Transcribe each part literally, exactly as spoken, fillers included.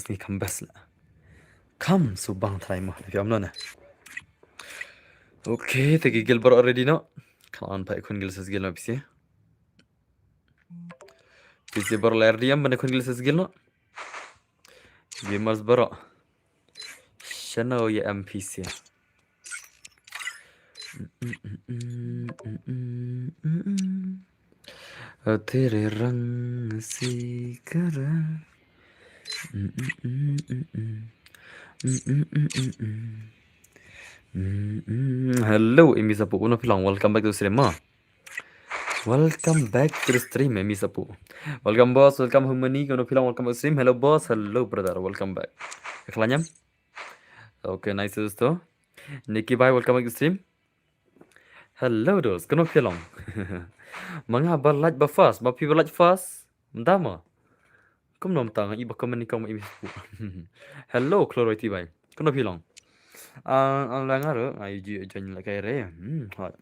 Ngi kham best la. Kham shu bang trai mo. Phi ong no ne. Okay, te ki guild baroh ready no. Kan on pa ikhun guild sa guild no phi seh. Phi seh baroh la ready em ban ikhun guild sa guild no. Gamers baroh. Shano ya M P C. तेरे रंग सी करा। Hello, Emi Sapu, kano phi long? Welcome back to stream, ma. Welcome back to the stream, Emi Sapu. Welcome, boss. Welcome, Humani. Kano phi long? Welcome back to stream. Hello, boss. Hello, brother. Welcome back. Khlanyam? Okay, nice to. Nikki Bai, welcome back to stream. Hello, dos. Kano phi long? Ma nga ba like ba fast, ma phi ba like fast. Mda ma. Kum nom tang, i ba comment ni kong ma Emi Sapu. Hello, Chlority Bai. Kano phi long? Ah, ang lang aro, ai ji join la kai re. Hmm, hot.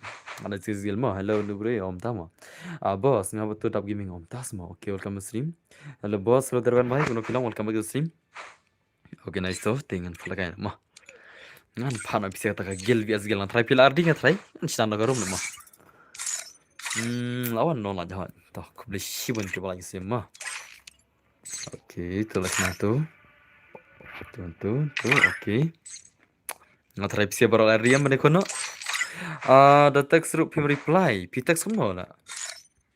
Ada sis gil ma. Hello, Nubre, om tama. Ah, boss, nga betul dap gaming om tas ma. Okay, welcome to stream. Hello, boss. Hello, Derwan Bai. Kano phi long? Welcome back to stream. Okay, nice to. Te ngan pha la kai ma. Ngan pha na pisa ta ka guild V S guild, ngan try phi la ardi, ngan try. Ngan shan da ka room ma. Hmm, lawan no la jahat. To, khublei shibun ki ba la sim ma. Okay, to la kena tu. Tu, tu, tu, okay. Ngan try pisa baroh la ardi em bane kono. Ah, da text ruh phim reply. Phi text kumno la?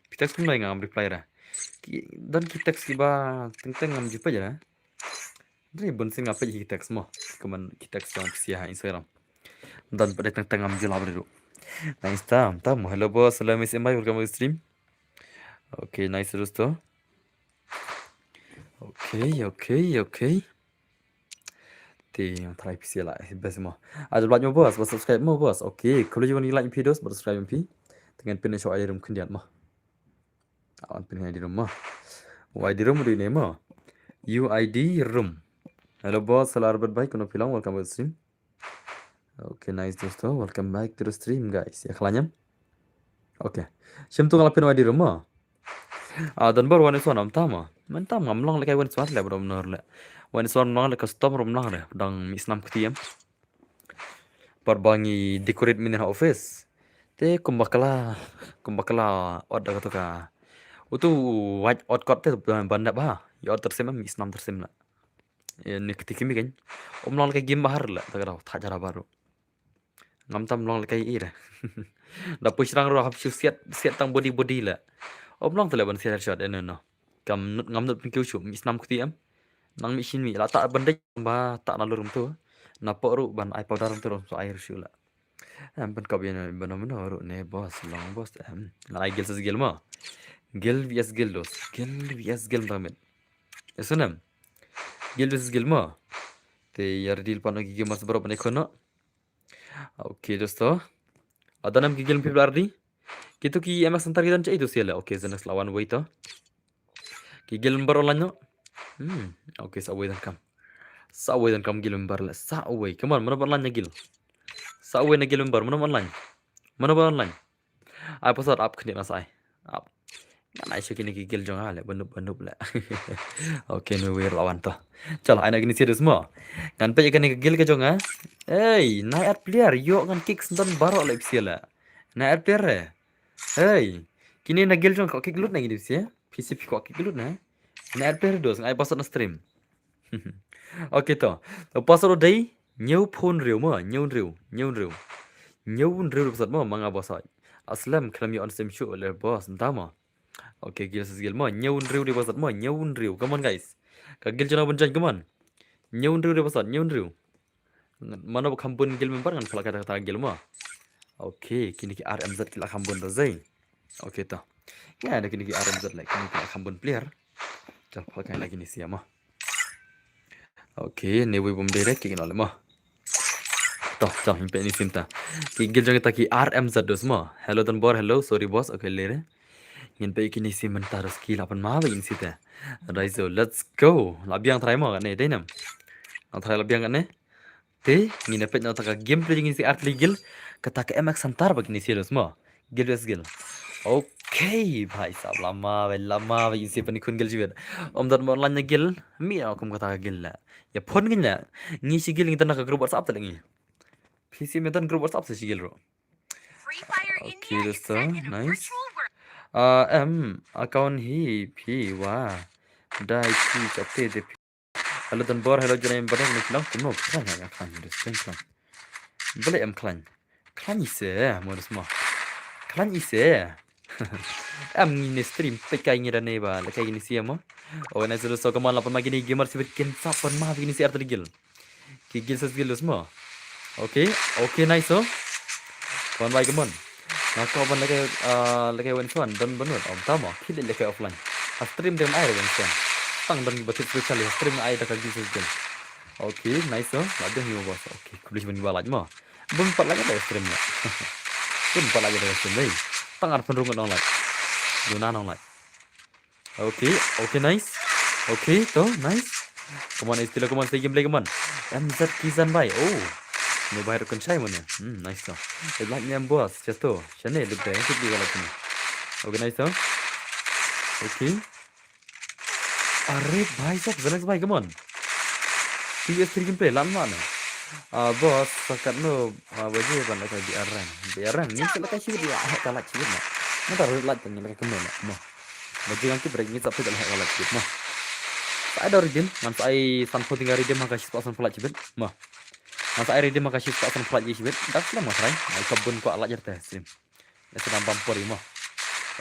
Phi text kumno ngam reply ra? Ki, don ki text kiba teng teng ngam jumpa ja la. Dei bun sien nga peit ki text mo. Kumne ki text jong phi sha Instagram. Don pat dei tang tang ngam jula bri ru. Nice tam, tam. Hello boss, hello Miss Emma, welcome to stream. Okay, nice, dosto. Okay, okay, okay. Te try phi sha la, best mo. Aja like mo boss, ba subscribe mo boss. Okay, khublei shibun ki like phi dos, ba subscribe phi. Te ngan pin sha I D room khyndiat mo. Awan pin I D room mo. U I D room du ne mo. U I D room. Hello boss, hello Arbet bhai, kano phi long, welcome back to stream. Okay, nice dosto, welcome back to the stream guys. Ya khlanyam. Okay. Shim tu nga la pin U I D room mo. Ah, don bor wan iswan am tama. Man tam ngam long le kai wan iswan le bro mnor le. Wan iswan long le custom room long le. Dang mi snam kti em. Par ba ngi decorate mynnin ha office. Te kumba kala, kumba kala ot da kato ka. Utu wait ot kot te ban da ba. Ya ot tersim em, mi snam tersim la. Ya ni kti kimi kan. Om long le kai game bahar la. Ta ka dau, ta jara baru. Ngam tam long le kai i da. Da push rang ro hap shu siat, siat tang body body la. Om long te le ban siat shot eno no. Kam nut, ngam nut pun kiu shu, mi snam kti em. Nang mi shin mi la ta ban dei ba ta na lurum tu. Na po ru ban ai powder tu rum so ai ru shu la. Em ban kop yen ban no no ru ne boss, long boss em. Ngan ai gil sa gil mo. Gil V S gil dos. Gil V S gil damit. Esunem. Gil V S gil mo. Te yar dil pano ki gamas bro pano kono. Okay, dosto. Adanam ki gil phi blardi. Kitu ki M X Center ki dan chai tu siala. Okay, the next lawan wait to. Ki gil member online no. Hmm. Okay, sa wait dan kam. Sa wait dan kam gil member la. Sa wait. Come on, mana online na gil. Sa wait na gil member, mana online. Mana online. Ai pasal up kini na sai. Up. Ngan ai sha kini ki gil jong nga le, banup banup le. Okay, no way lawan to. Chalo, ai na kini serious mo. Ngan peit kini ki gil ka jong nga. Hey, nai at player, yo ngan kick sendon baroh le pisia le. Nai at player re. Hey, kini na gil jong ko kick lut na kini pisia. P C P ko kick lut na. Nai at player dos, ngai pasal na stream. Okay to. Pasal dei, new phone riew mo, new riew, new riew. New riew pasal mo, manga pasal. Aslem khlem ïa on stream shu le boss, nta mo. Okay, gil sis gil mo, new riew di pasal mo, new riew. Come on guys. Ka gil jana ban join, come on. New riew di pasal, new riew. Mano ba kham bun gil member ngan phalak kata kata gil mo. Okay, kini ki R M Z ki la kham bun da zai. Okay to. Ya, da kini ki R M Z la, kini ki la kham bun player. Chal phalak kata kini sia mo. Okay, ne wei bom direct ki kino le mo. To, chal hin pe ni sim ta. Ki gil jong kita ki R M Z dos mo. Hello Don Bor, hello, sorry boss. Okay, lere. Ngin pe kini sim mynta dos ki la pan ma ba kini sita. Raizo, let's go. La biang try mo kane, dei nam. La try la biang kane. Te, ngin peit na ta ka gameplay ngin si art legal. Kata ka M X Center ba kini serious mo. Gil wes gil. Okay. Hey, bhai sahab, lama bha, lama bha, isi pani khun gil jiwit. Om dat mo lanya gil, mi a kum kata gil la. Ya phone gil la. Ngi si gil ngi tana ka group WhatsApp tala ngi. P C metan group WhatsApp sa si gil ro. Okay, dosto, nice. Ah, em, account hi phi wa. Dai phi chapte de phi. Hello Don Bor, hello Jane, bane khlaiñ kumno, khlaiñ, khlaiñ, khlaiñ, khlaiñ. Bale em khlaiñ. Khlaiñ ise, mo dosto mo. Khlaiñ ise. Em ngi ne stream, peit kai ngi da ne ba, la kai ngi ne sia mo. O ne zero so kaman la pan ma kini gamer sibit kin sa pan ma kini sia arta gil. Ki gil sa gil dosto mo. Okay, okay, nice so. Wan bai kaman. Na ko ban leke, ah, leke wen suan, don banut, om tamo, kili leke offline. Ha stream dem ai wen suan. Tang don ba tip special ha stream ai da ka gil sa gil. Okay, nice so. La dong hiu boss. Okay, khublei shibun ba like mo. Bun pat like da stream mo. Bun pat like da stream dei. Tang ar pun rung nong like. Duna nong like. Okay, okay, nice. Okay, to, nice. Come on, Estilo, come on, say gameplay, come on. M Z Kizan bai. Oh. No bai rukun chai mana. Hmm, nice to. Like ni am boss, just to. Chane, look there. Should be like ni. Okay, nice to. Okay. Are bhai sab, Zalex bhai, come on. T V S three gameplay, lan mana. Ah, boss, sakat no, ah, baje ban laka B R rank. B R rank, ni sila ka chibit la, ka la chibit na. Mata rut la tanya laka kemana, mo. Baje ngan ki break ni, tapi dah la ka la chibit, mo. Sa ai da redeem, ngan sa ai san phew tynga redeem, maka shi spah san phew la chibit, mo. Ngan sa ai redeem, maka shi spah san phew la chibit. Dak sila mo, try. Ai ka bun ko la jerte, stream. Ese dang bam pori mo.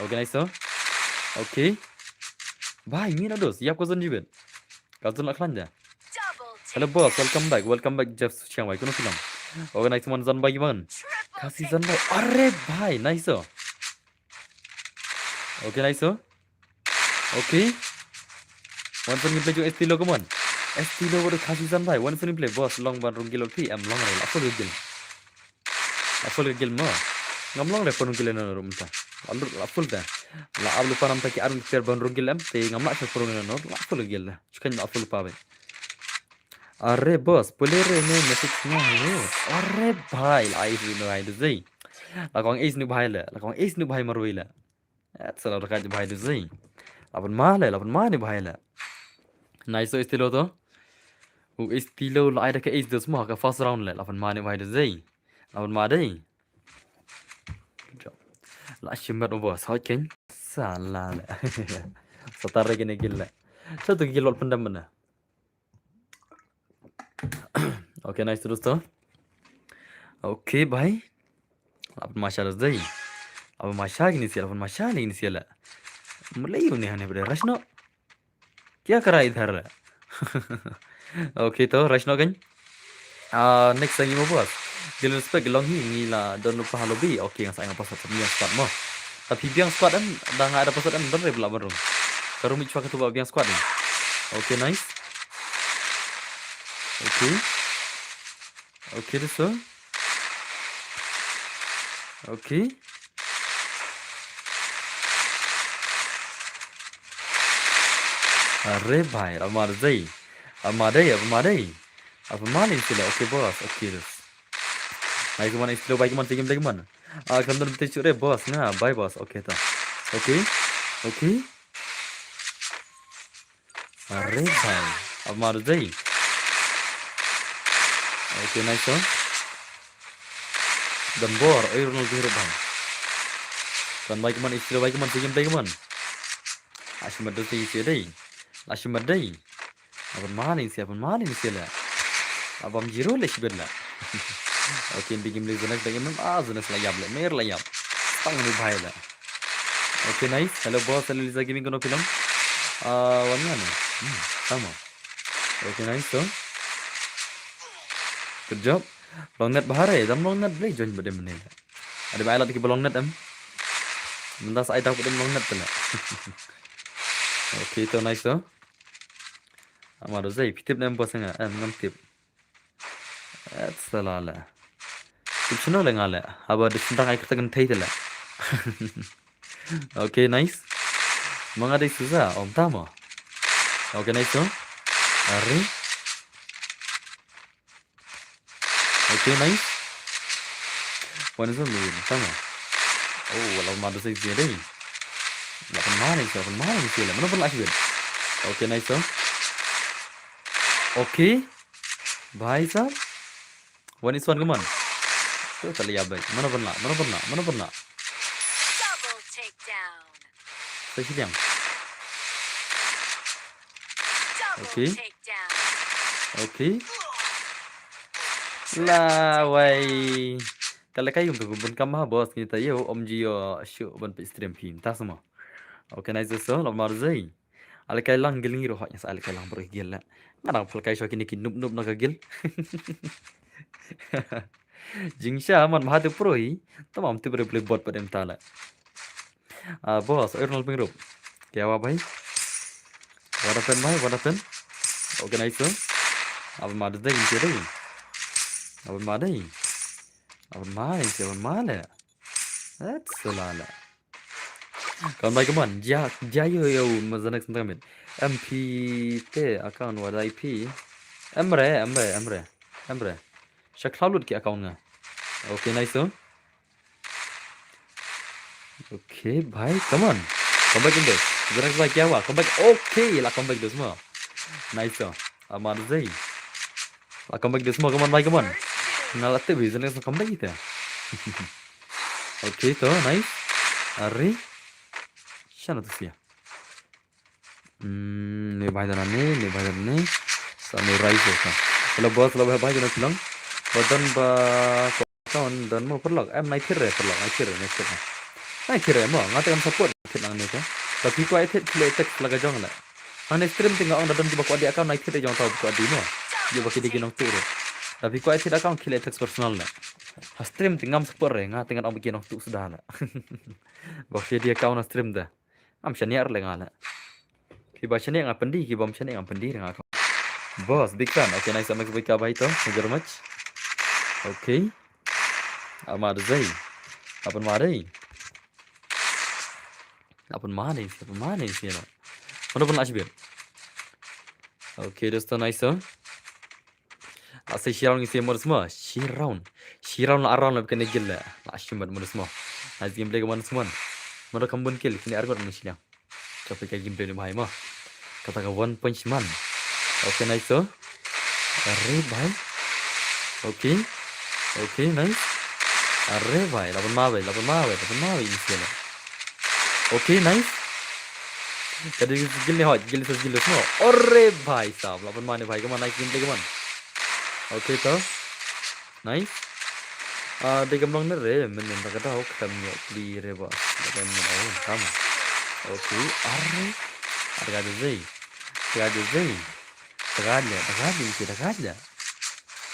Okay, nice to. Okay. Bhai, mina dos, yap ko zon jibit. Ka zon la khlaiñ da. Hello boss, welcome back, welcome back Jeff Chiang Mai, kuno film. Okay, nice one, zon bai man. Kasi zon bai. Are bhai, nice to. Okay, nice to. Okay. Wan pun gameplay jong Estilo, come on. Estilo baru kasi zan bai. Wan pun gameplay, boss, long ban rung gil ol P M, long re, la full gil. La full gil mo. Ngam long re pun rung gil no rum ta. La full da. La ablu panam ta ki arung ter ban rung gil em, te ngam la sa pun rung no, la full gil da. Chukan la full pa be. Are boss, pule re ne message nga he. Are bhai, la ai no ai de zei. La kong ace nu bhai le, la kong ace nu bhai marwei le. Et sala da ka bhai de zei. Laban ma le, laban ma ni bhai le. Nice to Estilo to. U Estilo la ai da ka ace de sma ka first round le, laban ma ni bhai de zei. Laban ma dei. Good job. La shimet over, sa ken. Sala le. Sa tare kene gil le. Sa tu gil wal pendam mana. Okay, nice to dosto. Okay, bhai. Laban masha da zei. Laban masha gini sia, laban masha ni gini sia la. Mulai uni hane bade rashno. Kya kara idhar la. Okay, to rashno kan. Ah, next time mo boss. Gil respect long hi ngi la don lupa halo bi. Okay, ngas ai nga pasat sa biang squad mo. Tapi biang squad em, da nga ada pasat em, don re bela barung. Karum ichwa katu ba biang squad ni. Okay, nice. Okay. Okay, dosto. Okay. Are bhai, amar zei. Amar dei, amar dei. Apa mali sila, okay boss, okay dos. Bai kuman, Estilo bai kuman, tigim bai kuman. Ah, kan don betul cure boss, nga, bye boss, okay ta. Okay, okay. Are bhai, amar dei. Okay, nice one. Dambor, oi Ronald Gehre bhai. Kan bai kuman, Estilo bai kuman, tigim bai kuman. Ashimat dei, dei. Ashimat dei. Aban mali sia, aban mali sia la. Abam zero le sibet la. Okay, big game le Zenex, big game. Ah, Zenex la yap le, mer la yap. Tang ni bhai la. Okay, nice. Hello boss, hello Lisa Gaming, kono film. Ah, wan nga ne. Hmm, sama. Okay, nice to. Good job. Long net bahare, dam long net ble join bade mene. Ada ba alat ki ba long net em. Menda sa ai dak bade long net tele. Okay, to nice to. Amar zei, pitip nem boss nga, em ngam tip. Et salala. Tip sino le nga le. Haba de sendang ai kerta kan thei tele. Okay, nice. Manga dei Suza, om tamo. Okay, nice to. Are. Okay, nice. Wan zon lu tamo. Oh, wala ma dei dia dei. Lah pynmane, lah pynmane, lah pynmane. Mano pynlah shibit. Okay, nice, sir. Okay. Bhai sahab. One is one, come on. Tu tak leh ïa bhai. Mano pynlah, mano pynlah, mano pynlah. Double takedown. Sa shi liang. Double Okay. takedown. Okay. La wai. Ka lehkai um tu bun kam ha boss, ngi ta ïoh om ji ïoh shu ban peit stream phi ta sama. Okay, nice so, la mar zai. A lehkai lang gil ngi ruh hok ïa sa a lehkai lang bro gil la. Nga dang phlkai sha kine ki noob noob na ka gil. Jingsha man bha te pro hi. Tamam te bre ble bot pat em ta la. Ah, boss, oi Ronald Pengrup. Kya hua bhai? What happened bhai? What happened? Okay, nice, sir. Ab ma dei, dei, dei. Ab ma dei. Ab ma, dei, ab ma le. That's a la la. Come on, bhai, come on. Ja, ja, yo, yo, ma za next time. M P te account wa da I P. Emre, emre, emre. Emre. Sha cloud ki account nga. Okay, nice, sir. Okay, bhai, come on. Come back in this. Zarak bhai, kya hua? Come back. Okay, la come back this mo. Nice, sir. Amar zai. La come back this mo. Come on, bhai, come on. Nga la te bi zarak come back ita. Okay, to, nice. Are. Shana tu sia. Hmm, ne bhai dana ne, ne bhai dana ne. Sa ne rai ko ka. Hello boss, hello bhai, bhai dana silang. Badan ba account dan mo paralok. Em nai thir re paralok, nai thir re, nai thir re. Nai thir re mo, nga te kan support thir nang ne ka. Tapi ko ai thir kile text la ka jong la. Nang ne stream te nga ong da don ki ba ko adi account nai thir re jong ta ko adi mo. Yo ba ki di ki nong tu re. Tapi ko ai thir account kile text personal la. Ha stream te ngam support re, nga te ngan ong ba ki nong tu suda la. Ba ki di account na stream da. Am shaniah le nga la. Ki ba shaniah nga pyndi, ki bam shaniah nga pyndi nga ka. Boss, big fan. Okay, nice, Max Boy ka bhai to. Thank you very much. Okay. Ama da zai. Apan ma dei. Apan ma dei, apan ma dei sila. Mana pun lah shibit. Okay, dosto, nice, sir. La sa shi round ngi sa mut sma, shi round. Shi round la ar round la kane gil la. La shi mat mut sma. Nice gameplay ka man sma. Mut kam bun kill kine ar mut ni shi liang. Ka phi ka gameplay ni bhai ma. Kata ka One Punch Man. Okay, nice, sir. Are bhai. Okay. Okay, nice. Are bhai, la ban ma bhai, la ban ma bhai, la ban ma bhai ni shi la. Okay, nice. Ka dei skill ne hoi, skill sa skill no. Are bhai sahab, la ban mane bhai, come on, nice gameplay, come on. Okay to. Nice. Ah, dei kam long ne re, men men ta ka dau, kam ne pli re ba. La ban ne au, kam. Okay, are. Are ka dei. Ka dei. Tagad ïa, tagad ïa, ïa, tagad ïa.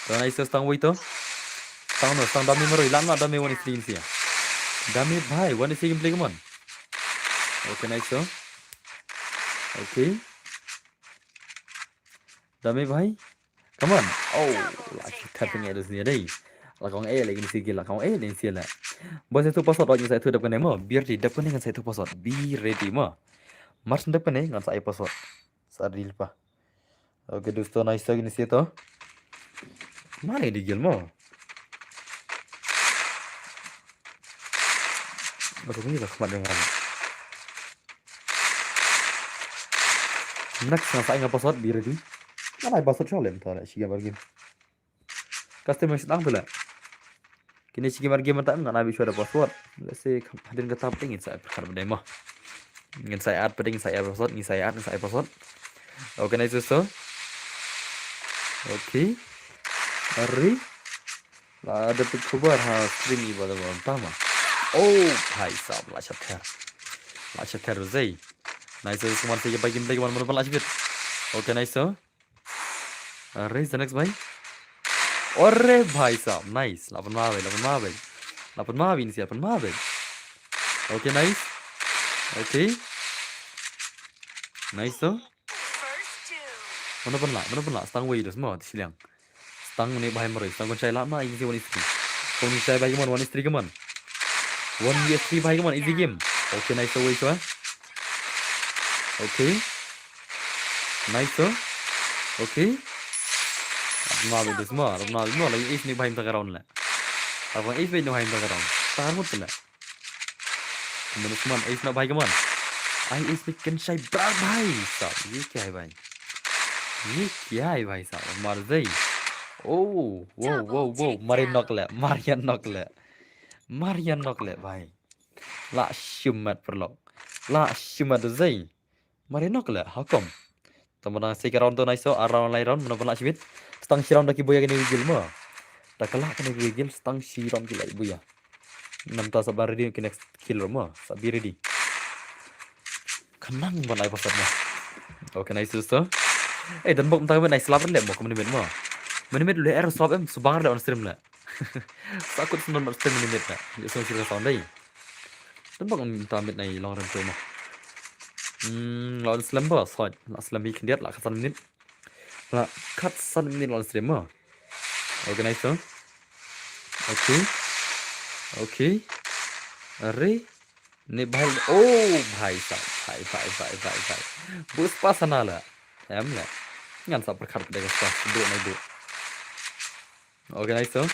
Tang ai sa stang wei to. Stang no, stang dame maroi, lan ma dame one is three sia. Dame bhai, one is three gameplay, come on. Okay, nice to. Okay. Dame bhai. Come on. Oh, la ki tapping edus ni dei. La kong eh lagi ni sigi, la kong eh lagi ni sigi la. Bos itu password lagi saya itu dap kene mo. Biar di dap kene kan saya itu password. Be ready mo. Mars dap kene kan saya password. Sa ril pa. Okay, dosto, nice to, kine sieto. Mane di gil mo. Baru ni lah khmat dengan. Next nga sa nga password, be ready. Nga lai password shalem ta la shi game game. Customer sdang tu la. Kine shi game game ta nga na bi shuwa da password. Let's say hadien kata pdeng ngin sa add kar bdeng mo. Ngin sa add pdeng, ngin sa add password, ngin sa add, ngin sa add password. Okay, nice, so. Okay. Ari. La da pik khubar ha stream i bala bala tama. Oh, bhai sahab, la shatter. La shatter zai. Nice, so, kuman sa ye bagi bagi man man la shibit. Okay, nice, so. Are, the next bhai. Are bhai sahab, nice. Lapan ma bhai, lapan ma bhai. Lapan ma bhai, ni siapan ma bhai. Okay, nice. Okay. Nice to. Mana pun lah, mana pun lah. Stang wei dos mo, ti siliang. Stang ni bhai maroi, stang kon chai lah ma, ini si one is three. Kon chai bhai, come on, one is three, come on. One is three bhai, come on, easy game. Okay, nice to wei so. Okay. Nice, sir. Okay. Abna be dusma, abna be dusma, lagi ace ni bhai mta karon le. Abang ace be ni bhai mta karon. Tar mut le. Manus man, ace na bhai kaman. Ai, is mi kin shai brar bhai. Sab, ye kya hai bhai? Ye kya hai bhai sab? Mar zei. Oh, wow, wow, wow. Mar ïa knock leh. Mar ïa knock leh. Mar ïa knock leh bhai. La shimet paralok. La shimet zei. Mar ïa knock leh. How come? Tang ba dang sei ka round to nai so, ar round lai round, mano ban lah shibit. Stang shi round da ki buya kane ki guild mo. Da ka lah kane ki guild, stang shi round ki lah buya. Namta sa ban ready ki next kill mo. Sa be ready. Khnang ban ai pasat mo. Okay, nice so. Eh, dan bok mta ka met nai slap leh mo, ka minimit mo. Minimit leh er slap em, subang leh on stream leh. Sa kut snon on stream minimit leh. Yo song sira sound dei. Dan bok mta met nai long rem tu mo. Hmm, la on slem ba, sot. La slem hi khyndiat, la khatsan minit. La khatsan minit la on stream mo. Okay, nice so. Okay. Okay. Are. Ni bhai. Oh, bhai sab. Bhai, bhai, bhai, bhai, bhai. Bu spas na la. Em la. Ngan sa pyrkhat ka dei ka spas. Bu na bu. Okay, nice so.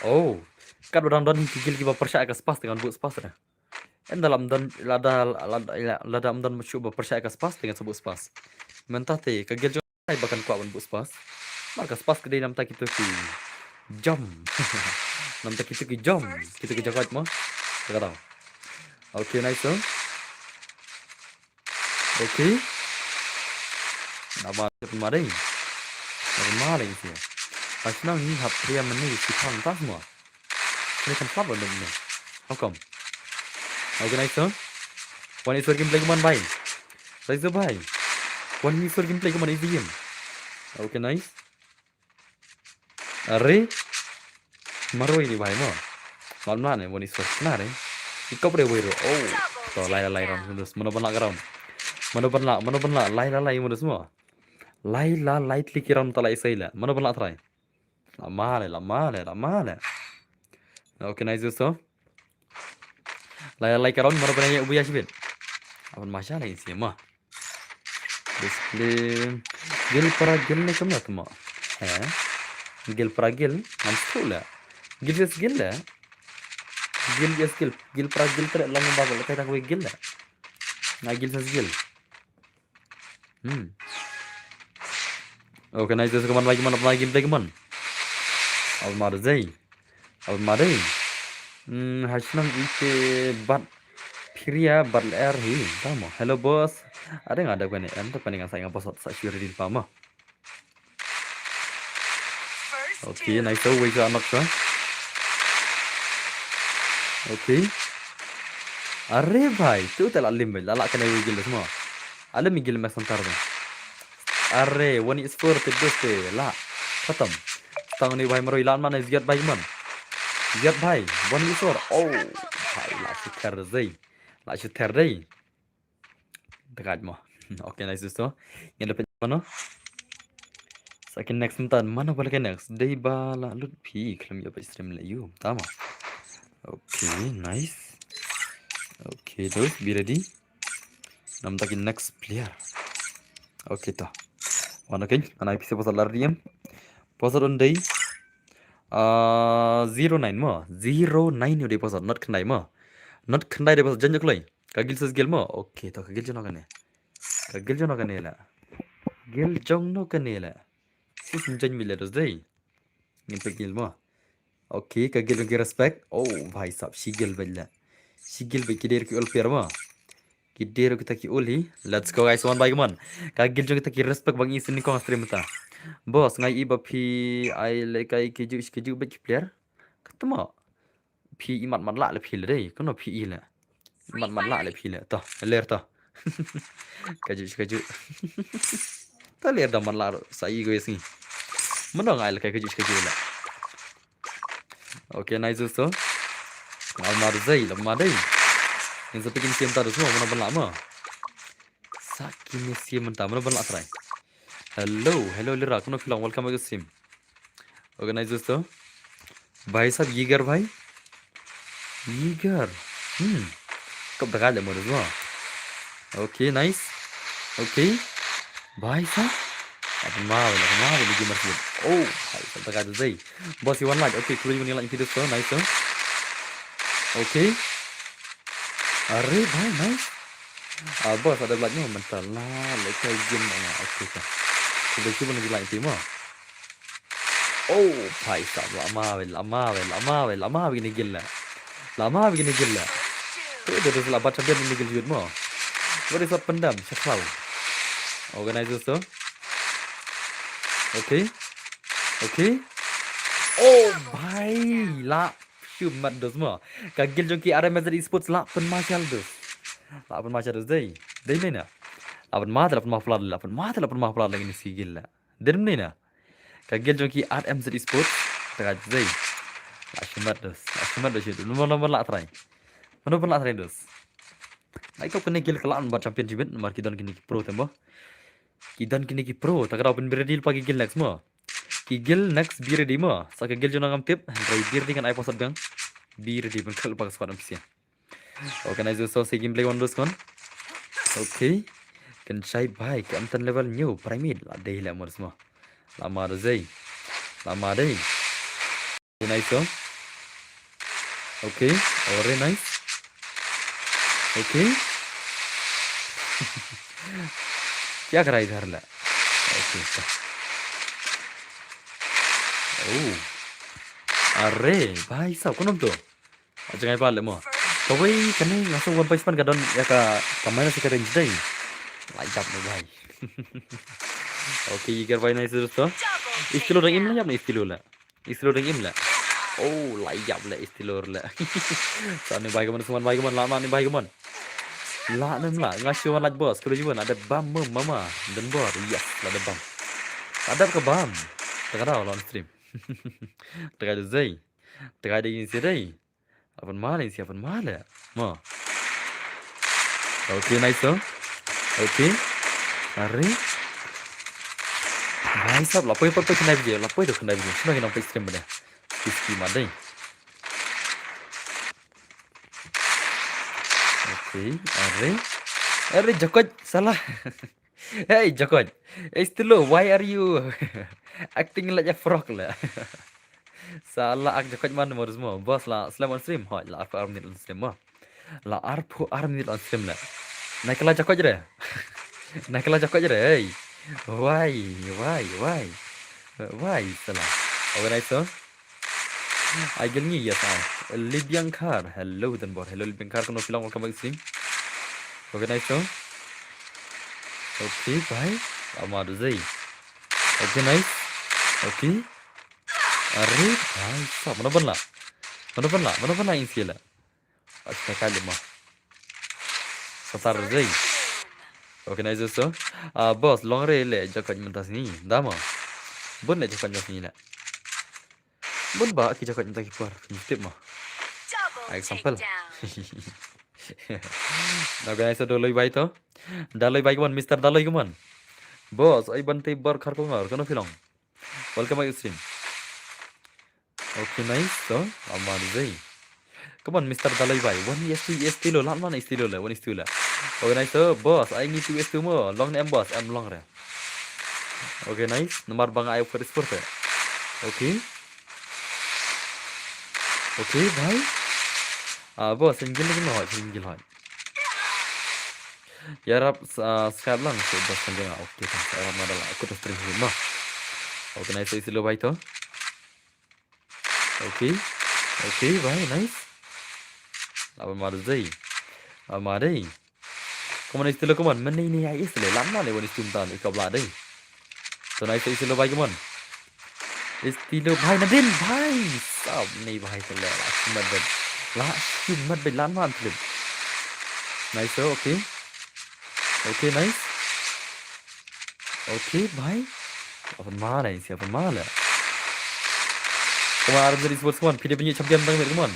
Oh. Kat ba dang don ki guild kiba pyrshah ka spas te ngan bu spas na. Em da lam don lada lada lada lam don shu ba pyrshah ka spas te ngan sa bu spas. Mynta te ka guild jong ai ba kan kwah ban bu spas. Mar ka spas ka dei namta kito ki jam. Namta kito ki jam. Kito ki jagat mo. Ka dang. Okay, nice so. Okay. Nama tu kemarin. Normal ini sih. Pas nang ni hap dia meni si pang tas mo. Ni kan sab ni. How come? Okay, nice so. Wan Isor gameplay kemon bhai. Nice so bhai. Wan Isor gameplay kemon easy game. Okay, nice. Are. Maroi ni bhai mo. Mal mla ne Wan Isor na re. Ikop re wero. Oh. To lai lai round mundus. Mano ban lah ka round. Mano ban lah, mano ban lah. Lai lai lai mundus mo. Lai lai lai tli ki round ta lai sai la. Mano ban lah try. La male, la male, la male. Okay, nice so. Lai lai ka round mano ban ya ubu ya shibit. Aban masha lai si mo. Discipline. Guild para guild ne kam na tuma. He. Guild para guild. Ngam stu la. Guild yes guild la. Guild yes guild. Guild para guild kare lang ba ba kai tak guild la. Na guild yes guild. Hmm. Okay, nice. Kemon lagi, kemon lagi, kemon. Almar zei. Almar zei. Hmm, hashnang ite bat piria bat er hi. Tamo. Hello boss. Ada nggak ada kene? Em tu kene ngan sa ngan boss sa shuri di pama. Okay, nice. So wei sa nok sa. Okay. Are bhai, tu te la lim bhai, la la kene wei gil semua. Alim gil mes santar bhai. Are, one is four te bes te la. Khatam. Tang ni bhai maroi lan mana ziat bhai man. Ziat bhai, one is four. Oh, bhai la shiter zei. La shiter zei. Dekat mo. Okay, nice so. Yang dapat mano? Sakin next mentan mano bala ke next. Dei bala lut pi kelam ya stream le you. Tama. Okay, nice. Okay, those be ready. Nam taki next player. Okay to. Wana ken, ana pisa pasal lari em. Pasal on dei. Ah, zero nine mo. Zero nine yo dei pasal, not khyndai mo. Not khyndai dei pasal, janjak lai. Ka gil ses gil mo. Okay, to ka gil jono kane. Ka gil jono kane la. Gil jong no kane la. Sis njen mi le dos dei. Ngin pe gil mo. Okay, ka gil jong ki respect. Oh, bhai sab, shi gil bel la. Shi gil bel ki der ki ul per mo. Ki der kita ki ul hi. Let's go guys, one by one. Ka gil jong kita ki respect bang isin ni kong stream ta. Boss, ngai i ba phi ai le kai ki ju ki ju bel ki player. Katma. Phi i mat mat la le phi le dei. Kono phi i le. Mat mat la le phi le. To, ler to. Kaju kaju. Ta ler da mat la sa i go yasngi. Mano ngai le kaju kaju le. Okay, nice so. Ngal mar zei la ma dei. Yang sa pikin sim ta dus mo, mano ban la mo. Sa kini sim ta, mano ban la try. Hello, hello lira, kono phi long, welcome back to stream. Organize dosto. Bhai sab, Yiger bhai. Yiger. Hmm. Kop daga le mo dosto. Okay, nice. Okay. Bhai sab. Apa mau, apa mau, lagi masih. Oh, bhai sab daga tu zai. Boss, you one like. Okay, kuri ni like video so, nice so. Okay. Are bhai, nice. Ah, boss, ada belaj mo, mental lah, leh kai game na, okay, okay. Kita cuba lagi like team mo. Oh, bhai sahab, lama wei, lama wei, lama wei, lama wei kine gil la. Lama wei kine gil la. Tu dah dah lah bat champion kine gil jut mo. What is what pendam, chaklau. Organize so. Okay. Okay. Oh, bhai, la. Shu mat dos mo. Ka gil jong ki R M Z Esports la pynmashal dos. La pynmashal dos dei. Dei mena. La pynmashal, la pynmashal, la pynmashal, la pynmashal lagi ni si gil la. Dei mena. Ka gil jong ki R M Z Esports. Tengah dei. La shu mat dos. La shu mat dos shu. Mano mano la try. Mano pynla try dos. Nai kop kane gil ka la bat championship namar ki don kine ki pro te mo. Ki don kine ki pro. Ta ka dau pynbri ready pa ki gil next mo. Ki gil next be ready mo. Sa ka gil jong ngam tip. Hynrei be ready kan ai posot biang. Be ready pynkhel pa ka squad M P C. Okay, nice so si gameplay one dos kon. Okay. Kan chai bai ka amtan level new primate la dei la mor smo. La ma dei. La ma dei. Nice so. Okay. Ore nice. Okay. Kya karai idhar la? Okay. Oh. Are, bhai sahab, kano to? Aja ngai pale mo. Kawei kane nga song wan paispan ka don ya ka ka minus ka range dei. Lajap mo bhai. Okay, Yiger bhai nice dosto. Istilo dang im la yap ni istilo la. Istilo dang im la. Oh, lajap la istilo la. Sa ni bhai kaman, suman bhai kaman, la ma ni bhai kaman. La nem la, nga shu wan laj boss, kalo jiwan, ada bam mo mama, dan bor, yes, la ada bam. Ada ka bam. Tengah dah on stream. Tengah dei. Tengah dei ni si dei. Apan male si apan male. Mo. Okay, nice so. Okay. Are. Nice up. Lapoi lapoi kena biji. Lapoi tu kena biji. Sino kena poi stream benda. Kiski madai. Okay. Are. Are jakot salah. Hey, Jakot. Hey, Stilo, why are you acting like a frog la? Sa la ak Jakot man mo mo. Boss la slam on stream. Hoi, la arphew ar minit on stream mo. La arphew ar minit on stream la. Nai kala Jakot re. Nai kala Jakot re. Hey. Why? Why? Why? Why? Sala. Organize so. Ai gil ngi ya sa. Libiang Kar. Hello Denbor. Hello Libiang Kar, kono phi long, welcome back stream. Okay, nice to. Okay, bhai. Ama du zei. Okay, nice. Okay. Are bhai sahab, mano ban la? Mano ban la? Mano ban la ing sila? Acha kali ma. Satar zei. Okay, nice so. Ah, boss, long re le Jakot mynta sngi. Da ma. Bun le Jakot mynta sngi le. Bun ba ki Jakot mynta ki por. Ni tip ma. Example. Na organize Daloi bhai to. Daloi bhai, come on, Mister Daloi, come on. Boss, ai ban te bar khar ko ngar, kono phi long. Welcome back stream. Okay, nice. So, amar zei. Come on, Mister Dalai Bai. One E S two, E S two lo, lan man E S two lo, one E S two lo. Okay, nice. So, boss, ai ngi two E S two mo. Long ne em boss, em long re. Okay, nice. Namar bang ai for sport re. Okay. Okay, bhai. Ah, boss, single lagi no, single hai. Yarap, ah, subscribe lang, so boss single. Okay, thanks. Yarap madala, aku terus terus mo. Okay, nice. So, isi lo bhai to. Okay. Okay, bhai, nice. Aba mar zei. Aba mar dei. Come on, Estilo, come on. Men nei nei ai Estilo. Lam na le wan Estilo tan ikab la dei. So nice, Estilo bhai, come on. Estilo bhai, Nadin bhai. Sab nei bhai tele. La shimat bed. La shimat bed lan man tele. Nice, okay. Okay, nice. Okay, bhai. Apa mana ini, siapa mana? Come on, R M Z Esports, come on. Phi dei ban ïoh champion tang mid, come on.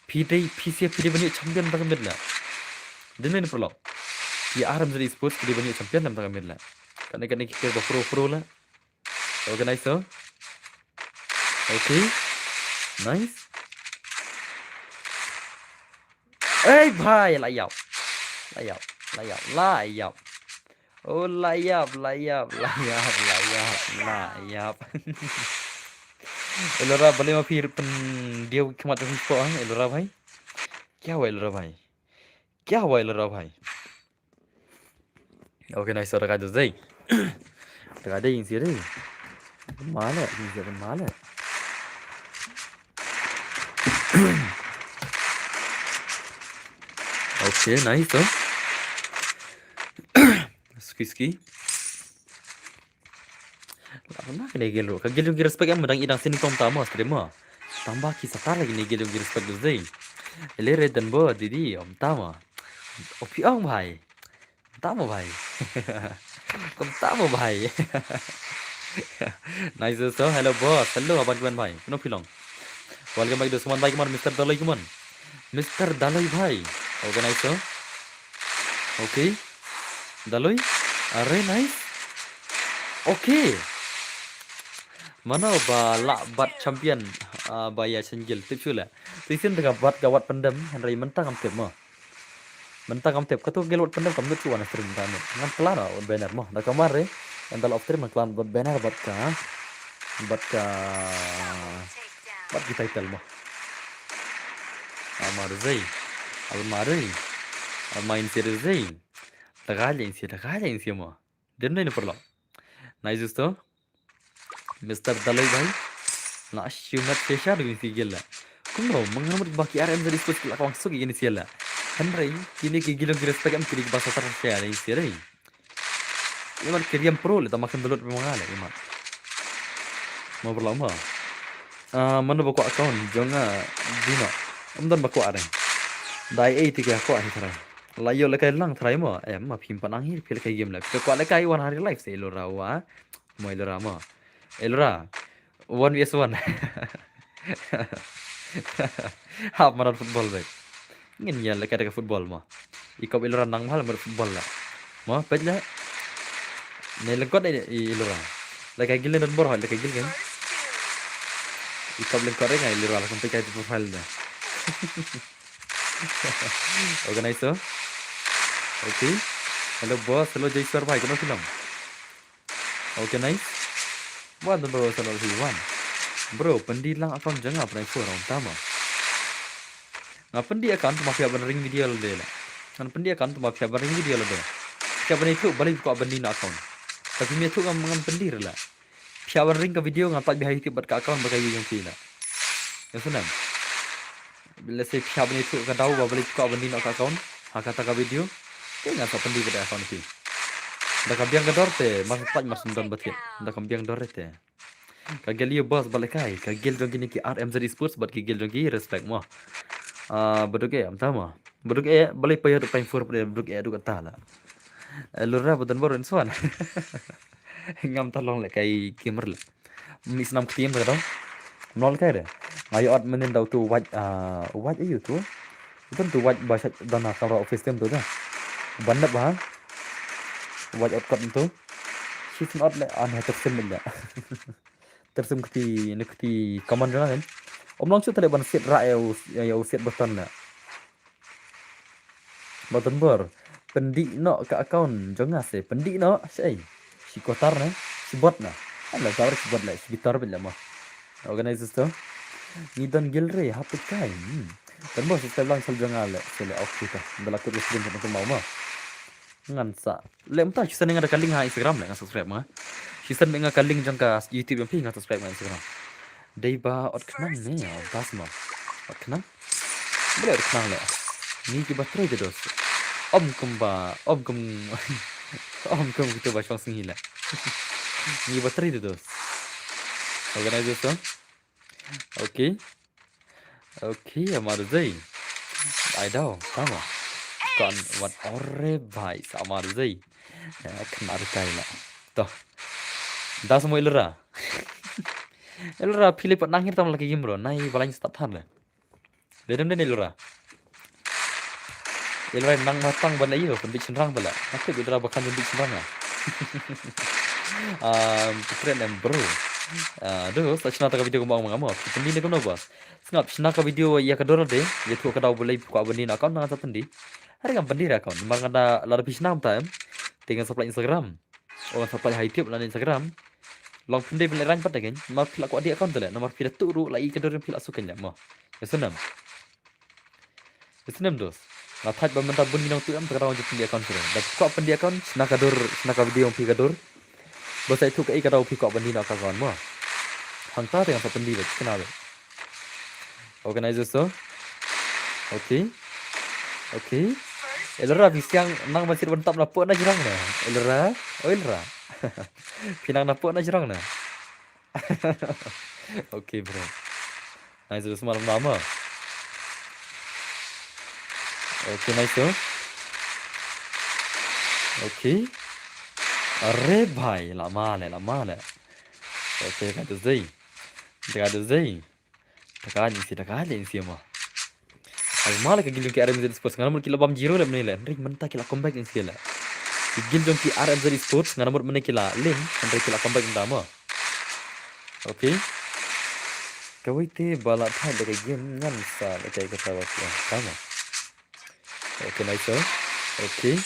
Phi dei, phi sia, phi dei ban ïoh champion tang mid la. Dei ne paralok. Phi R M Z Esports, phi dei ban ïoh champion tang mid la. Kane kane ki kir ba pro pro la. Organize so. Okay. Nice. Ei bhai, la ïap. La ïap, la ïap, la ïap. Oh, la ïap, la ïap, la ïap, la ïap, la ïap. Elora, balei ma phi pyndiaw khmat phi spo, ha? Elora bhai. Kya hua Elora bhai? Kya hua Elora bhai? Okay, nice, da kai da zei. Da kai da ïing sih dei. Mala, ïing sih mala. Okay, nice to. Ski ski. La pynbha kine gel ruh. Ka gel jong ki respect em, dang i dang sini kom tama stream ma. Tang ba ki satar lagi ne gel jong ki respect tu zei. Ele re dan bo didi om tama. Opi ong bhai. Tama bhai. Kom tama bhai. Nice so, hello boss. Hello aban kmen bhai. Kuno pilong. Welcome back to Suman bhai, come on, Mister Daloi, come on. Mister Daloi bhai. Organize so. Okay. Daloi. Are nice. Okay. Mano ba lah bat champion, ah, ba ïa shen gel tip shu la. Tisin tega bat ka wat pendem, hynrei mynta kam tip mo. Mynta kam tip, katu gel wat pendem kam tip shu wan stream ta ne. Ngan klan wat banner mo. Da kamar re, ynda la off stream ngan klan wat banner bat ka, bat ka, bat ki title mo. Amar zei, amar zei, amar insi zei. Tagale insi, tagale insi mo. Dem nei ne perlo. Nice to. Mister Dalai bhai. La shu mat sesha dei si gel la. Kumno, mengamut ba ki R M Z Esports ki la kwang suk ïa kine sih la. Hynrei, kine ki gel jong ki respect em kine ki ba satar sesha dei si dei. Imat ki riam pro le tama kan download pemang le imat. Mo berlama. Ah, mano ba kwah account jong nga dino. Em don ba kwah dei. Dai ei ti ki kwah hi trai. La ïoh le kai lang trai mo. Em ma phim pan ang hi phi le kai game la. Phi kwah le kai wan hari live se lo rawa. Mo Elora mo. Elora. One versus one. Hap marat football bek. Ngin ïa leka deka football mo. I kop Elora nang mahal marat football la. Mo pet la. Ne lengkot i Elora. Leka gil ne don bor hoi leka gil kan. I kop lengkot ring ai Elora la kan pekai tu profile na. Organize so. Okay. Hello boss, hello Jay Sir bhai, kano film? Okay, nice. Wan tu bro, salo si wan. Bro, pyndi lang account jong nga pynai phone round tama. Nga pyndi account ma phi ban ring video lade la. Ngan pyndi account ma phi ban ring video lade. Phi ban itu balik ko ban ni na account. Tapi mi itu ngam ngam pyndi la. Phi ban ring ka video nga pat bihai itu bat ka account ba ka yu jong phi la. Yang senang. Bila se phi ban itu ka dau ba balik ko ban ni na ka account. Ha kata ka video. Ke nga sa pyndi ba da account phi. Da ka biang ka dor te, mas pat mas don batit. Da ka biang dor te. Ka gel ïa boss ba lehkai, ka gel jong kine ki R M Z Esports bad ki gel jong ki respect mo. Ah, baduk eh, am tama. Baduk eh, balei pa ïa duk pain for baduk eh duk ta la. Eh, lura badan baru insuan. Ngam ta long lehkai gamer la. Ni snam kti em ta dong. Nol kai de. Nga ïa ot menin dau tu waj, ah, waj ayu tu. Itu tu waj ba shat dana kamera office tem tu ta. Ban dep ha. Waj ot kot tu. Shi syn ot le an ha tersim benda. Tersim kti ne kti command jong nga kan. Om long shu tale ban set ra ïa u, ïa u set button na. Button bor. Pyndi noh ka account jong nga se. Pyndi noh. Shei. Shi kotar na. Shi bot na. Ala tar shi bot la. Shi bitar bit la mo. Organizers to. Ngi don gil re hap kai. Hmm. Kan bos subscribe lang sal jong nga le. Se le okay ta. Bela kut stream ka tu mau mo. Ngan sa. Lem ta, shisien nga da ka link ha Instagram le, nga subscribe ma. Shisien nga ka link jong ka YouTube yang phi nga subscribe ma Instagram. Dei ba ot khnang ne, oh, bas ma. Ot khnang. Boleh ot khnang le. Ni ki battery de dos. Om kumba, om kum. Om kum kita ba shong singi le. Ni battery de dos. Organizers to. Okay. Okay, amar zei. Ai dau, tama. Kan wat ore bai sa amar zei. Ya, kena kai la. Toh. Das mo Ilra. Ilra pili pat nang hitam lagi gimro. Nai balain start than le. Dedem den Ilra. Ilra nang matang ban ayo, pyndik shenrang bala. Aku Ilra bakan pyndik shenrang ah. Um, keren em bro. Ah, aduh, sa chena ta ka video ko ma ong ma. Pyndik ne kono ba. Sngap, shna ka video ïa ka dor de, ïa tu ka dau boleh ko abon ni na account ngan sa pyndi. Hari ngam pyndi ra account, mar nga da la da phi shna mynta em. Te ngan sa pynlait Instagram. Oh, ngan sa pynlait ha YouTube lane Instagram. Long pyndi pynlait rang pat de kan, mar phi la ko di account te le, namar phi la tu ru la i ka dor phi la su kan le mo. Ya senam. Ya senam dos. Nga thait ba mynta bun ki nongtuh em, te ka daw jingpyndih account shuh. Da phi kwah pyndih account, shna ka dur, shna ka video phi ka dur. Ba sa ïathuh kaei ka daw phi kwah pyndih noh ka account mo. Hangta te ngan sa pyndih bad kane bad. Organize so. Okay. Okay. Elra, phi siang nang ban sir ban tap na pok na jrong na. Elra, oh Elra. Phi nang na pok na jrong na. Okay, bro. Nice, bro, semalam lama. Okay, nice, bro. Okay. Are bhai, lama le, lama le. Okay, ka tu zai. Ka tu zai. Taka ni si, taka ni si mo. Ai ma le ka guild jong ki R M Z Esports, nga namut ki la bam zero le mynne le. Hynrei mynta ki la comeback in si le. Ki guild jong ki R M Z Esports, nga namut mynne ki la lim, hynrei ki la comeback mynta mo. Okay. Kawei te ba la thait da ka game ngan sa da ka kata ba ki. Tama. Okay, nice, sir. Okay.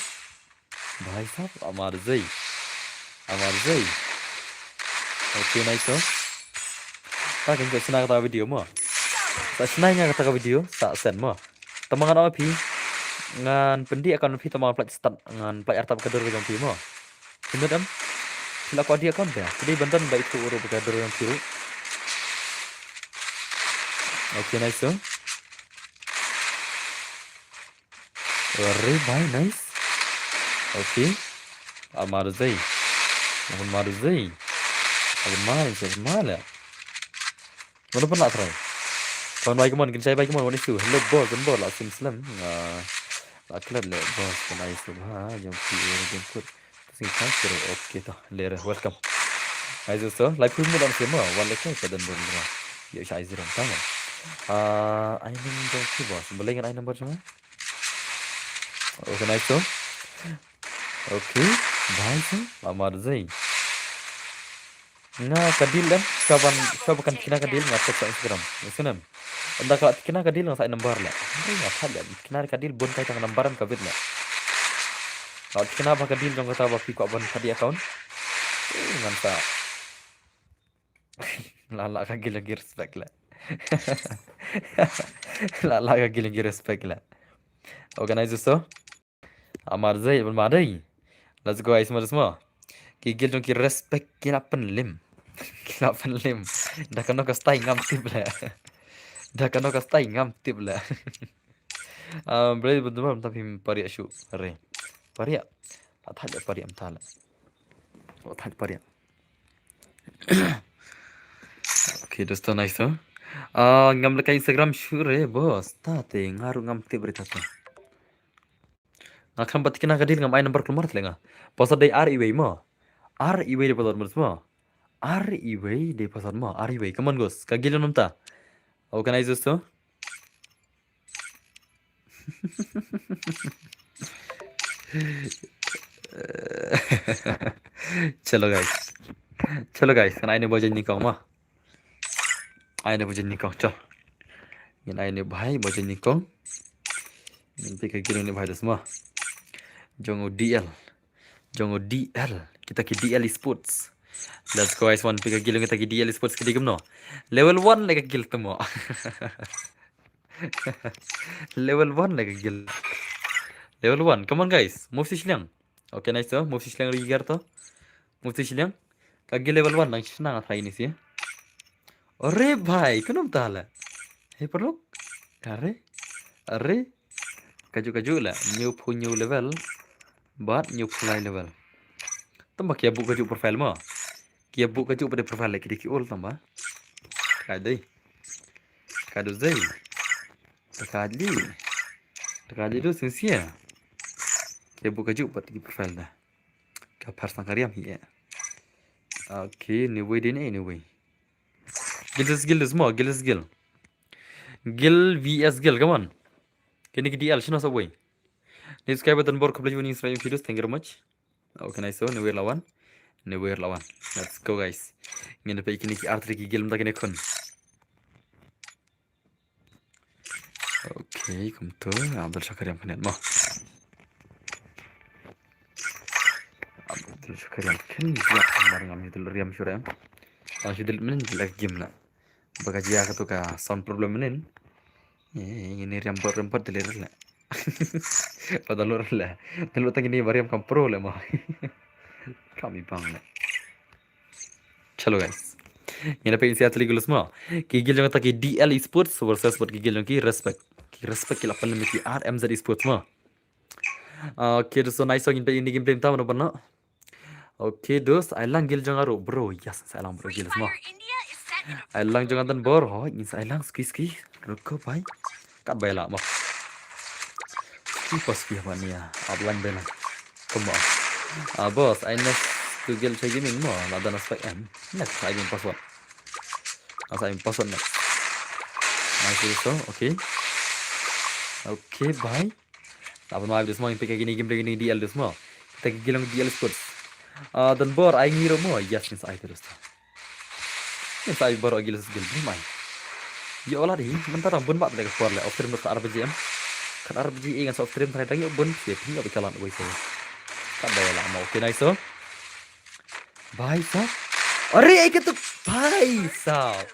Bhai sahab, amar zai. Amar zai. Okay, nice, sir. Ta kin sa shna kata video mo. Sa shna nga kata video, sa send mo. Tama ngan ong phi. Ngan pyndih account phi, tama ngan pynlait start, ngan pynlait artap ka dur jong phi mo. Phi nud em? Phi la kwah dih account phi? Phi dei ban don ba ithuh ruh ba ka dur jong phi ruh. Okay, nice, sir. Very bhai, nice. Okay. Amar zai. Amar zai. Amar zai, amar zai. Mano pun la try. Kawan bai kemon, kin shai bai kemon, wan isu. Hello boss, ken boss, la sim slem. Ah, la klet le boss, ken ai sim ha, jong pi, jong kut. Sing kan sure, okay to. Lere, welcome. Ai so, lai pun mo dan sim mo, wan le kai padan bun mo. Yo shai zero, tama. Ah, ai nim jong pi boss, boleh ngan ai number jong. Okay, nice to. Okay, bhai so, amar zai. Nga ka deal em, shuwa ban, shuwa ba kan thikna ka deal, nga text ha Instagram. Nga snem. Ynda ka la thikna ka deal nga sa ai number le. Hynrei nga thait le, thikna ka deal bun kai tang number em ka bit le. Ka la thikna ba ka deal jong kata ba phi kwah ban pha dih account. Eh, ngan sa. La la ka guild ki respect le. La la ka guild ki respect le. Organize so. Amar zai, ban ma dei. Let's go, guys, mo, mo. Ki guild jong ki respect ki la pynlim. Ki la pynlim. Da kano ka style ngam tip le. Da kano ka style ngam tip le. Ah, bre, betul betul tapi pariak shu. Re. Pariak. Atat le pariak mta le. Atat pariak. Okay, dosto, nice to. Ah, ngam leka Instagram shu re, boss. Ta te nga ruh ngam tip re ta te. Nga khlem pat thikna ka deal ngam ai number kulmar tle nga. Password dei ar iwei mo. Ar iwei dei password mo. Ar iwei dei password mo. Ar iwei. Come on, guys. Ka guild mynta. Organize to. Chalo guys. Chalo guys, kan ai ne ba jong nyngkong mo. Ai ne ba jong nyngkong, chalo. Ngin ai ne bhai ba jong nyngkong. Ngin peit ka guild ne bhai, dost mo. Jong u D L. Jong u D L. Kita ki D L Esports. Let's go guys, wan peit ka guild kita ki D L Esports ki dei kumno. Level one le ka guild te mo. Level one le ka guild. Level one. Come on guys. Move shi shiliang. Okay, nice to. Move shi shiliang ri gar to. Move shi shiliang. Ka guild level one nang shna nga try ni shi. Are bhai, kumno ta le. Hey, paralok. Are. Are. Kajuh kajuh le. Hynñiewphew hynñiew level. Bad hynñiewphew lai level. Tang ba ki ïa buh kajuh profile mo. Ki ïa buh kajuh pat de profile le, ki dei ki old tang ba. Ka dei. Ka dei. Ka dei. Ka dei tu sincere. Ki ïa buh kajuh pat ki profile da. Ka pher sang ka riam hi eh. Okay, anyway, dei ne, anyway. Guild is guild is mo, guild is guild. Guild V S guild, come on. Kine ki D L, shino sa wei. Ni subscribe button bor, khublei shibun ïa ïa videos, thank you very much. Okay, nice, so, anyway, la wan. Anyway, la wan. Let's go, guys. Ngin peit kine ki artillery ki guild mynta kine khun. Okay, kumto, Abdul Shakir ïam kane mo. Abdul Shakir ïam kane, ïa, mar ngam ïa dul riam shuh re. Ngam ïa dul mynnin dul game la. Ba ka jia katu ka sound problem mynnin. Eh, ngin ïa riam bot riam bot dul le. Ba da lut le. Da lut tang ini ba riam kam pro le mo. Kam i bang le. Chalo guys. Ngin ïa peit sha tali gulus mo. Ki guild jong ta ki D L Esports versus bad ki guild jong ki Respect. Ki Respect ki la pynlem ki R M Z Esports mo. Ah, okay, so nice song, ngin peit ini gameplay mynta mano ban. Okay, dos, ai lang guild jong nga ruh, bro. Yes, sa ai lang bro guild mo. Ai lang jong nga Don Bor, hoi, ngin sa ai lang ski ski. Ruko bhai. Kat bhai la mo. Ski pas ski apa ni ya? Ap lang bhai lang. Come on. Ah, boss, ai next to guild sa gaming mo, la da na spec em. Next, ai bin password. Asa im password next. Nice, so, okay. Okay, bye. Apa ma, dos mo, ngin peit kine gameplay kine D L dos mo. Kita ki guild jong D L Esports. Ah, Don Bor, ai ngi ruh mo. Yes, ngin sa ai te dos ta. Ngin sa ai bor guild, guild ni mai. Ïoh la dei, mynta dang bun bad ka por le. Off stream ka R P G em. Kan R P G e ngan sa off stream trai dang ïoh bun. Ïa phi ïoh ba ka lan wei so. Kat bhai la mo. Okay, nice so. Bhai sahab. Are, ai ka tu. Bhai sahab.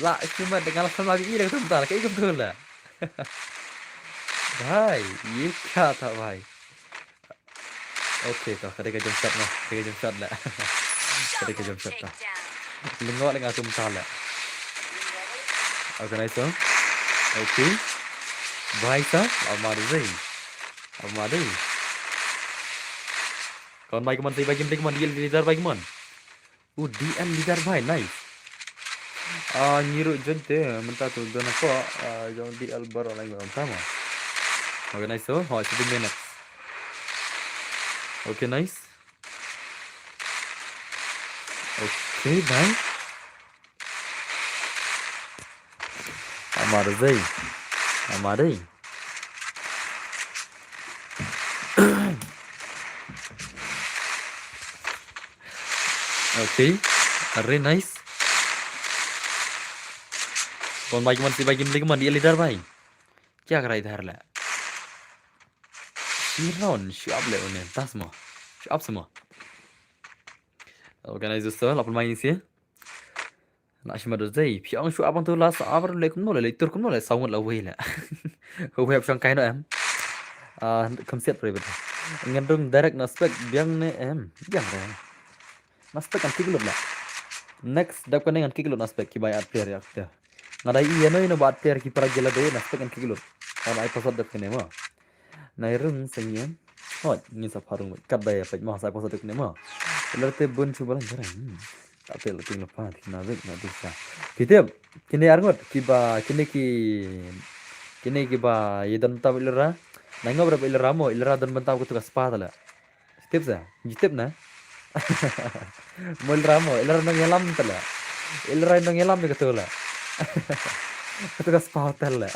La, cuma dengan la sama bi ira tu mynta, ka ikut tu la. Bhai, ye kya tha bhai? Okay, to, ka dei ka jump shot mo, ka dei ka jump shot la. Ka dei ka jump shot ta. Lyngngoh lyngngoh tu mynta la. Okay, nice one. Okay. Bhai sahab, amar zai. Amar dei. Kon bhai, come on, say bhai, game, come on, D L leader bhai, come on. Uh, D L leader bhai, nice. Ah, ngi ruh join te, mynta tu don ko, ah, jong D L baroh lai mynta mo. Okay, nice, so, hoi, seven minutes. Okay, nice. Okay, bhai. Amar zai. Amar dei. Okay. Are, nice. Kon bhai, man si bhai, game lagi man, D L leader bhai. Kya kar raha idhar le? Shiron, shuap le une, tas mo. Shuap se mo. Okay, nice, so, la pun mai ni si. Na shima do zai, phi ong shu abang tu la sa abar le kumno le, le tur kumno le, saungut la wei le. Wei ap shong kai no em. Ah, kam siat pre bet. Ngan rung direct na spec, biang ne em, biang re. Na spec kan kick lut la. Next, dap kane ngan kick lut na spec, ki bai at player ya actor. Nga dai ïa no ïa no ba at player ki para gila de, na spec kan kick lut. Wan ai pasat dap kane mo. Nai rung sengien. Hot, ngin sa pharung kat bai pek mo, sa pasat dap kane mo. Lerte bun shu balang jarang. Hmm. Tapi looking lepas, na bek, na bisa. Kitip, kine arngut, kiba, kine ki, kine kiba, ye don taw ilera. Na ngop rap ilera mo, ilera don bentaw kutu ka spa tala. Tip sa, ji tip na. Mo ilera mo, ilera nong yalam tala. Ilera nong yalam kutu la. Kutu ka spa hotel la.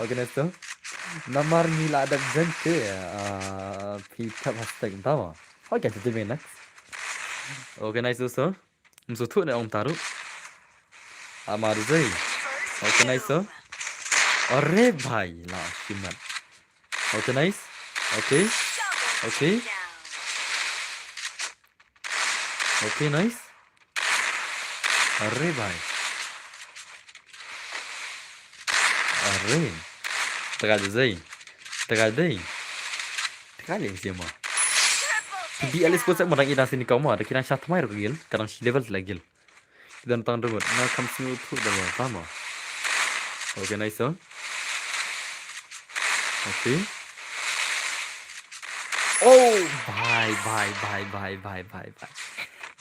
Okay, next to. Namar ngi la dap jente, ah, phi tap hashtag tama. Okay, to me next. Okay, nice to so. Msu tu ne ong taru. Amar zai. Okay, nice so. Are bhai, la shimat. Okay, nice. Okay. Okay. Okay, nice. Are bhai. Are. Teka de zai. Teka de. Teka de zai mo. Di alis ko sak mo dang ina sini kau mo. Ada kira shat mai ro gil. Kadang si level la gil. Kita tang rebut. Na kam sini tu dah mo. Tama. Okay, nice so. Okay. Oh, bhai, bhai, bhai.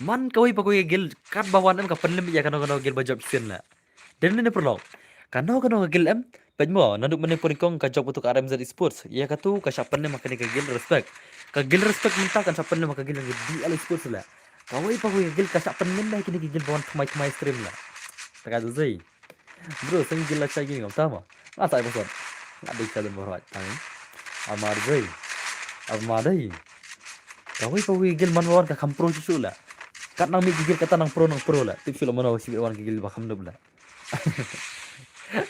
Man kawei pa kawei ka gil kat ba wan em ka pynlem ïa kano kano ka gil ba jop sien la. Dem ne pyrlok. Kano kano ka gil em. Peit mo, naduh mynne pyrkong ka jop tu ka R M Z Esports. Ïa katu ka shah pynlem ha kane ka gil Respect. Ka gil Respect mynta kan shah pynlem ha ka gil D L Esports la. Kawei pa kawei ka gil ka shah pynlem ïa kine ki gil ba wan thymmai thymmai stream la. Teka tu zai. Bro, seng gila shai gini ngam tama. Nga sai pasot. Nga dei salon borwat tang. Amar dei. Amar dei. Kawei kawei gil man wan ka kham pro shu la. Kat nang mi gil kata nang pro nang pro la. Tip shu la mano shi wan gil ba kham nup la.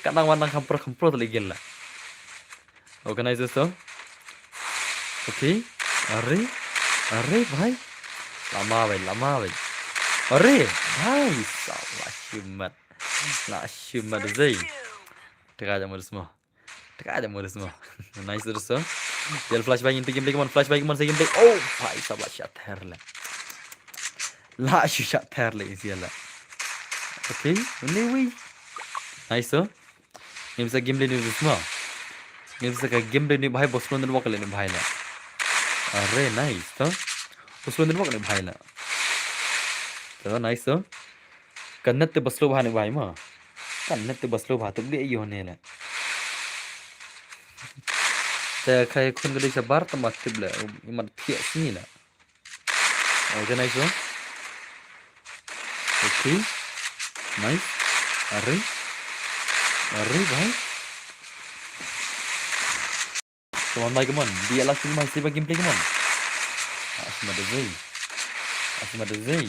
Kat nang wan nang kham pro kham pro tali gil la. Organize so. Okay. Are. Are bhai. Lama bhai, lama bhai. Are bhai. Sawa shimat. Na shimat zai. Teka jam mo. Ka da mo da sma. Nice da so. Yal flashback into gameplay, come on, flashback, come on, sa gameplay. Oh, bhai sab, la sha ther le. La shu sha ther le isi la. Okay, anyway. Nice so. Ngim sa gameplay ni da sma. Ngim sa ka gameplay ni bhai, bos lon den wak le ni bhai le. Are nice to. Bos lon den wak ni bhai le. To nice so. Ka net te ba slow bha ne bhai ma. Ka net te ba slow bha te bli ayo ne le. Te khai khun ka dei shabar te ma tip le. Imat thiak sini le. Okay, nice one. Okay. Nice. Are. Are bhai. Come on, bhai, come on. Di alak sing bhai, save gameplay, come on. Asma de zai. Asma de zai.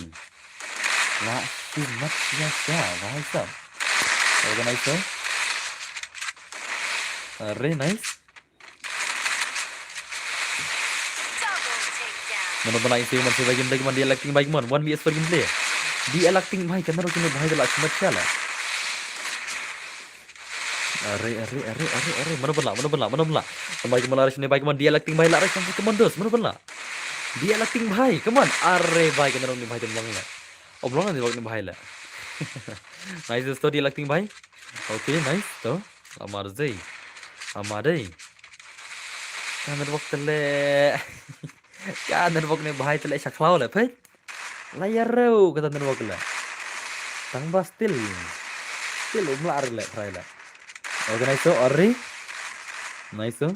La shimat ya sha, bhai sab. Organize. Are, nice. Mano bana isi man save gameplay, come on. Di alak ting bhai, come on. One V S four gameplay. Di alak ting bhai, kamera kini bhai, la shimat sha la. Are, are, are, are, are. Mano bala, mano bala, mano bala. Sampai ke mala, sini bhai, come on, di alak ting bhai, la, come on, dos, mano bala. Di alak ting bhai, come on. Are bhai, kena ni bhai, tem long la. Oblong ni bhai, ni bhai la. Nice, to di alak ting bhai. Okay, nice, to. Amar zai. Amar dai. Ka network tele. Ka network ni bhai tele, shaklau le, phet. La ïa reu kata network la. Tang ba still. Still um la ar le, try la. Organize so, ari. Nice so.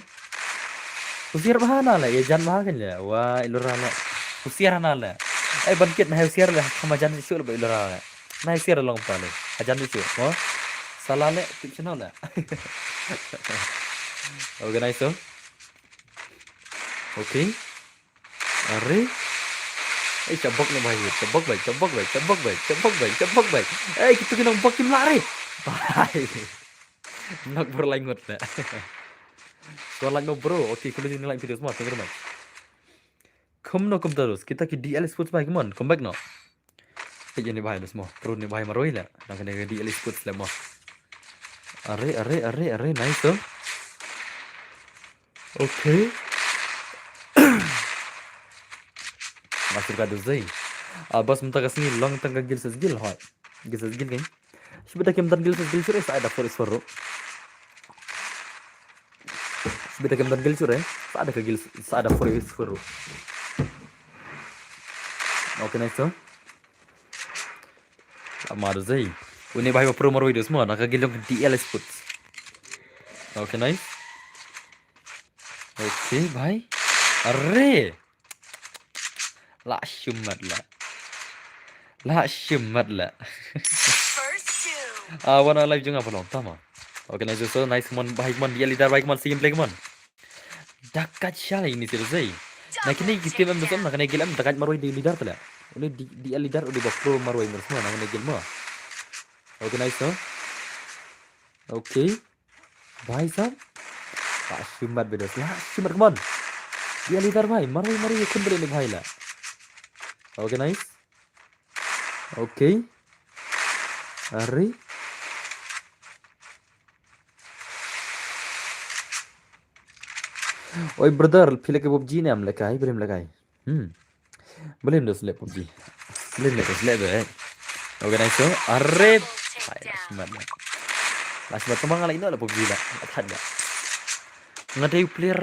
Husiar bha na le, ïa jan bha kan le. Wa, ilura le. Husiar na le. Ai, ban kit na husiar le, kama jan shu le, ba ilura le. Na husiar long pa le. Hajan shu, mo? Sala le, tip channel le. Organize so. Okay. Are. Eh, chabok ne bhai, chabok bhai, chabok bhai, chabok bhai, chabok bhai, chabok bhai. Eh, kitu ki nang bok kim la re. Bhai. Nak bor lai ngot le. So like mo bro. Okay, kulu ni like video semua. Thank you very much. Kumno kum terus. Kita ki D L Sports bhai, come on, come back no. Peit ïa ni bhai, dos mo. Pro ni bhai marwei la. Nang kane D L Sports la mo. Are, are, are, are, nice tu. Okay. Masih ka dozai. Ah, bas mynta ka sngi long tang ka gil sa gil hoi. Gil sa gil kan. Shibita kim dan gil sa gil sure sa ada forest foro. Shibita kim dan gil sure sa ada ka gil sa ada forest foro. Okay, nice tu. Amar zai. Uni bhai ba pro marwei dos mo na ka gil long D L Sports. Okay, nice. Okay, bhai. Are. La shimat la. La shimat la. Ah, wana live jong apa long tama. Okay, nice so, nice mon, bhai mon, dia leader, bhai mon, sim play mon. Dakat shalai ni sir zai. Na kini ki team em dosam, na kini gil em dakat marwei di leader pala. Uni di, di leader uni ba pro marwei mo na kini gil mo. Okay, nice so. Okay. Bhai sab. La shimat bedos. La shimat, come on. Dia leader bhai. Marwei, marwei, kun beli ni bhai la. Okay, nice. Okay. Are. Oi brother, phi lehkai PUBG ne em lehkai, brim lehkai. Hmm. Blim dos leh PUBG. Blim dos leh be. Organize so. Are. Hai, la shimat. La shimat, tama nga la ino la PUBG la. La thad la. Nga dei player.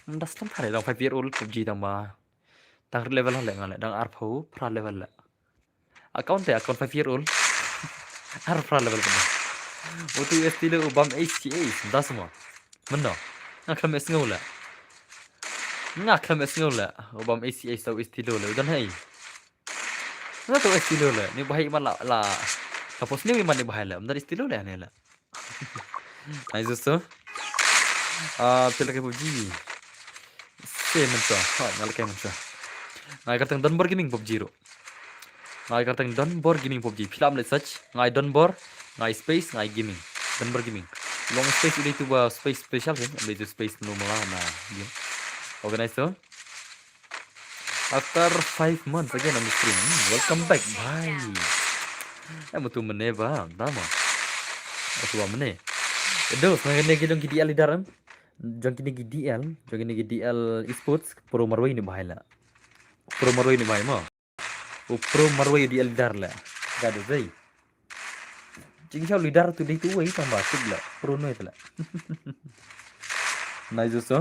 Mynta slem thad dang five year old PUBG dang ba. Dang level le nga le, dang arphew phra level le. Account te, account five year old. Arphew phra level kena. Utu stilo u bam H C H, mynta sma. Mynno. Nga khlem sngew le. Nga khlem sngew le. U bam H C H tau stilo le. U don hei. Nga tau stilo le. Ni bhai iman la, la. Ka pos ni iman ni bhai le. Mynta stilo le ne le. Nice so. Ah, phi lehkai PUBG. Se mynta. Ha, nga lehkai mynta. Nga kyrteng Donbor Gaming PUBG ruh. Nga kyrteng Donbor Gaming PUBG. Phi lah leh search. Nga Donbor, nga space, nga gaming. Donbor Gaming. Long space udah itu ba space special kan. Udah itu space normal na game. Organize tu. After five months again on the stream. Hmm, welcome back, bhai. Eh, mutu mene ba, dama. Mutu ba mene. Dos, na kane ki jong ki D L leader em. Jong kine ki D L, jong kine ki D L Esports, pro marwei ne bhai la. Pro marwei ne bhai mo. U pro marwei D L leader la. Ka da dei. Jingshah leader tu dei tu wei tang ba tu la. Pro noi tu la. Nice so.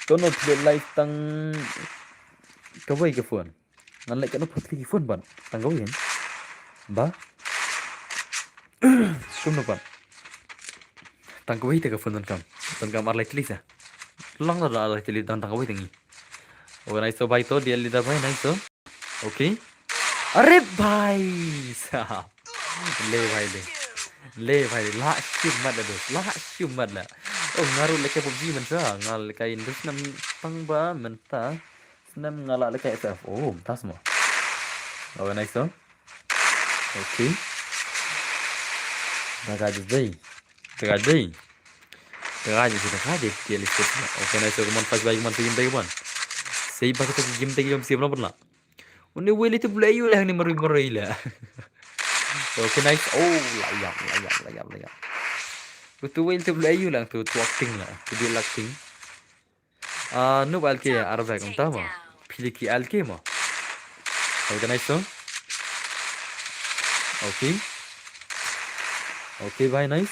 Kono play live tang kawei ka phone. Ngan leh kano phot ki phone ban. Tang kawei. Ba. Kumno ban. Tang kawei te ka phone donkam. Donkam ar lai tli sa. Lang da ar lai tli tang tang kawei te ngi. Okay, nice so bhai to, D L leader bhai, nice so. Okay. Are bhai sahab. Le bhai le. Le bhai le. La shim mat la dos. La shim mat la. Oh, nga ruh lehkai PUBG man sa. Nga lehkai indus nam tang ba mynta. Snem nga la lehkai S F. Oh, tas mo. Okay, nice so. Okay. Daga dei. Daga dei. Daga dei, daga dei. Dia list. Okay, nice so, come on, first bhai, come on, second bhai, come on. Sei ba kita game te jom siap na pernah. Uni wei leh tu blei yu leh ni marwei marwei leh. Okay, nice. Oh, la yap, la yap, la yap, la yap. Tu wei leh tu blei yu leh tu tu acting leh. Tu dia acting. Ah, noob L K, Arbek, um tama. Phi leh ki L K mo. Okay, nice so. Okay. Okay, bhai, nice.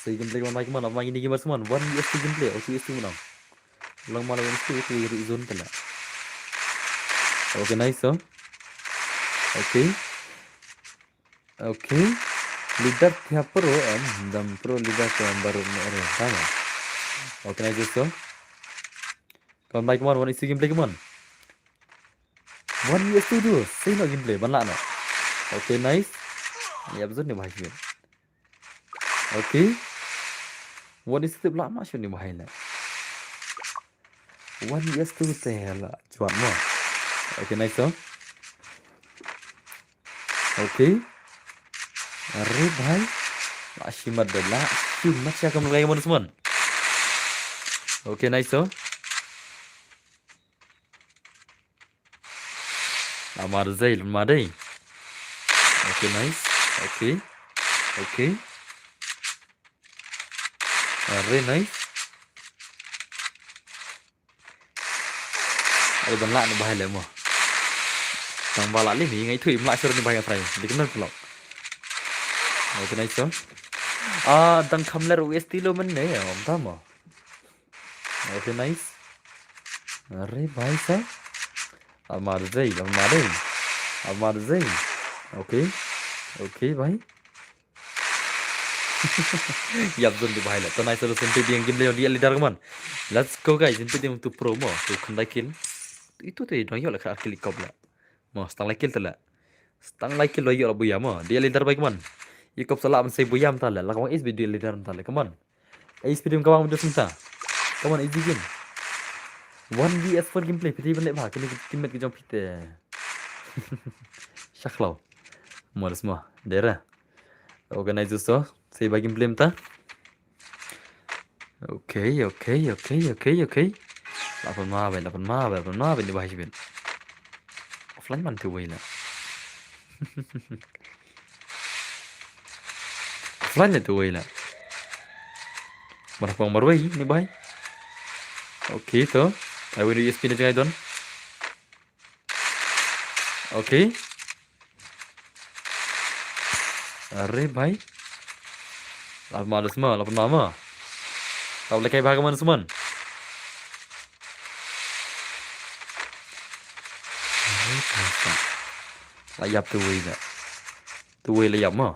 Sei gameplay ka man, bhai, ka man, bhai, ini gamer semua. One V S two gameplay, okay, V S two menang. Lang mana V S two, itu itu zone kena. Okay, nice so. Okay. Okay. Leader tiap pro em, dam pro leader tu em baru ni ere, sama. Okay, nice so. Come on, bhai, come on, one V S two gameplay, come on. One V S two tu, sei no gameplay, ban lah no. Okay, nice. Ni absurd ni bhai. Okay. One V S two lah ma shun ni bhai la. One V S two te la chuan mo. Okay, nice so. Okay. Are bhai. La shimat de la. Shimat sha kam lagi mon semon. Okay, nice so. Lamar Zail, lamar dei. Okay, nice. Okay. Okay. Are nice. Are ban lah ni bhai le mo. Tang ba lah le ni ngai thui mlah sir ni bhai ngai trai. Dik nan pulok. Okay, nice so. Ah, dang kham ler U S T lo men ne, om ta mo. Okay, nice. Are bhai sa. Amar Zain, Amar Zain. Amar Zain. Okay. Okay, bhai. Yap zone di bhai la. To nice lo senti di game le di leader, come on. Let's go guys, senti di tu pro mo. Tu khandai kill. Itu te dong yo la khar kill kop la. Mo, stang lai kill te la. Stang lai kill lo yo la buya mo. Di leader bhai, come on. Ikop sala ban sei buya mta la. La kong is di leader mta la. Come on. Ace P D M ka bang mynta. Come on, easy game. One V S four gameplay, phi te ban leh bha, kine ki teammate ki jong phi te. Shaklaw. Mo da sma. Dera. Organize so. Sei ba gameplay mynta. Okay, okay, okay, okay, okay. Lapan ma ben, lapan ma ben, lapan ma ben di bha shibin. Offline man tu wei la. Offline tu wei la. Mana pang marwei ni bhai. Okay to. Ai wei U S P ni jangai don. Okay. Are bhai. Lap ma da sma, lap ma ma. Lap lekai bha ka man sman. Are bhai sa. La yap tu wei la. Tu wei la yap ma.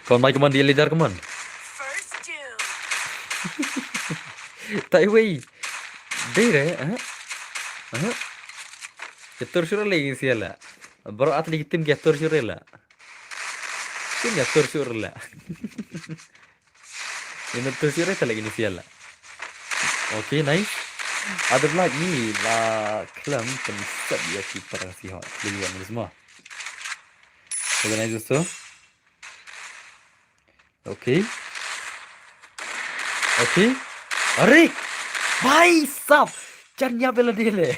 Come on, bhai, come on, di leader, come on. First kill. Tai wei. Dei re, eh? Eh? Ketur syur le ing siala. Bro at li tim ketur syur la. Tim ketur syur la. Ini tu sih reta lagi ni sial la. Okay, nice. Ada lagi la klam pensat ya ki para si hot. Lagi ni semua. Organize tu. Okay. Okay. Are! Bhai sab! Jan ya bela dile.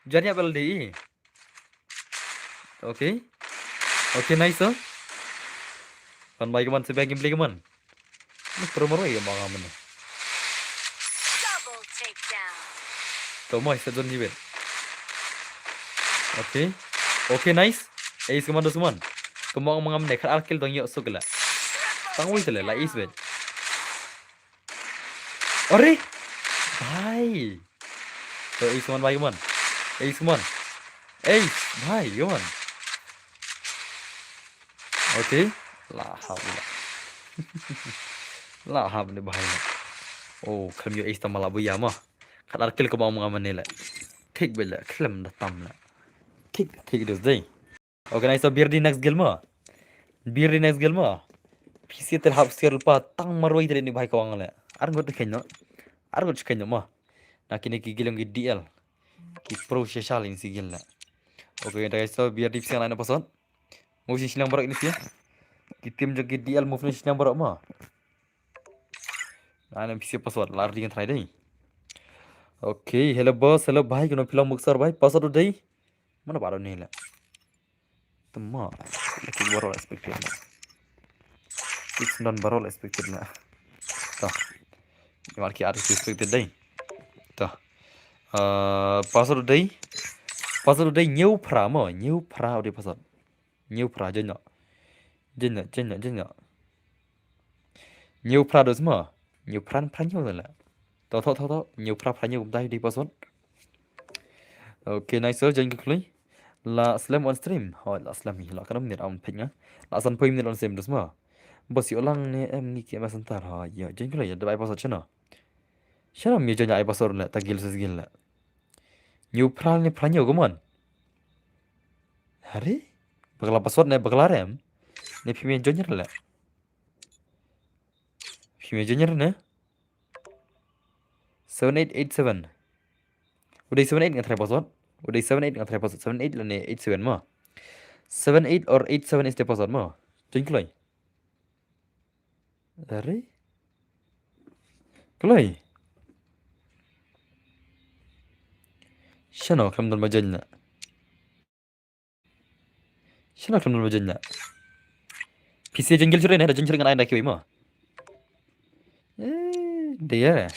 Jan ya bela di. Okay. Okay, nice, sir. Ban bai kaman, sa bai gameplay kaman. Ni pro marwei ka manga mane. To mo, sa don ni bet. Okay. Okay, nice. Ace kaman, dos kaman. Ka manga manga mane, khat ar kill dang ïoh suk la. Tang wei tele la ace bet. Are! Bhai. To ace kaman, bhai, kaman. Ace kaman. Ace, bhai, kaman. Okay. La hawla. La hawla, bhai la. Oh, khlem ïoh ace tang ma la buya ma. Khat ar kill ka manga mane la. Thik bha la, khlem da tam la. Thik, thik dus dei. Okay, nice, so B R D next guild mo. B R D next guild mo. Pisa te hap siar lypa tang marwei te ni bhai ka wang le. Ar ngut kheiñ no. Ar ngut kheiñ no mo. Na kine ki guild ki D L. Ki pro shisha lin si guild le. Okay, guys, so B R D pisa line password. Mo si silang barok ini si. Ki team jong ki D L move ni silang barok mo. Line pisa password lar di kan try dei. Okay, hello boss, hello bhai, kino phi long Buxar bhai, password dei. Mana baru ni la. Tama. Kick baru expected la. Kick sembilan baru expected la. Tah. Ini marki ada expected dei. Tah. Eh, password dei. Password dei hynñiew phra mo, hynñiew phra dei password. Hynñiew phra, jin no. Jin no, jin no, jin no. Hynñiew phra dos mo. Hynñiew phra, phra hynñiew la. To, to, to, to. Hynñiew phra, phra hynñiew kumta dei password. Okay, nice, so, jin ka kloi. La slem on stream. Hoi, la slem hi, la ka minit am phet nga. La san poi minit on stream dos mo. Boss ïoh lang ne em ngi ki messenger. Hoi, ïoh, jin ka kloi, da bai password shano. Shano mi jin ai password la, ta guild sis guild la. Hynñiew phra ne phra hynñiew, come on. Are? Bakla password ne bakla rem. Ne phi me join la. Phi me join ne? Seven eight eight seven. U dei seven eight nga try password. U dei seven eight nga try password. Seven eight lane eight seven mo. Seven eight or eight seven is the password mo. Join kloi. Are? Kloi. Shano khlem don ba join na. Shano khlem don ba join na. Phi sa join guild shuh ne, da join shuh ngan ai da kiwei mo. Eh, dei re.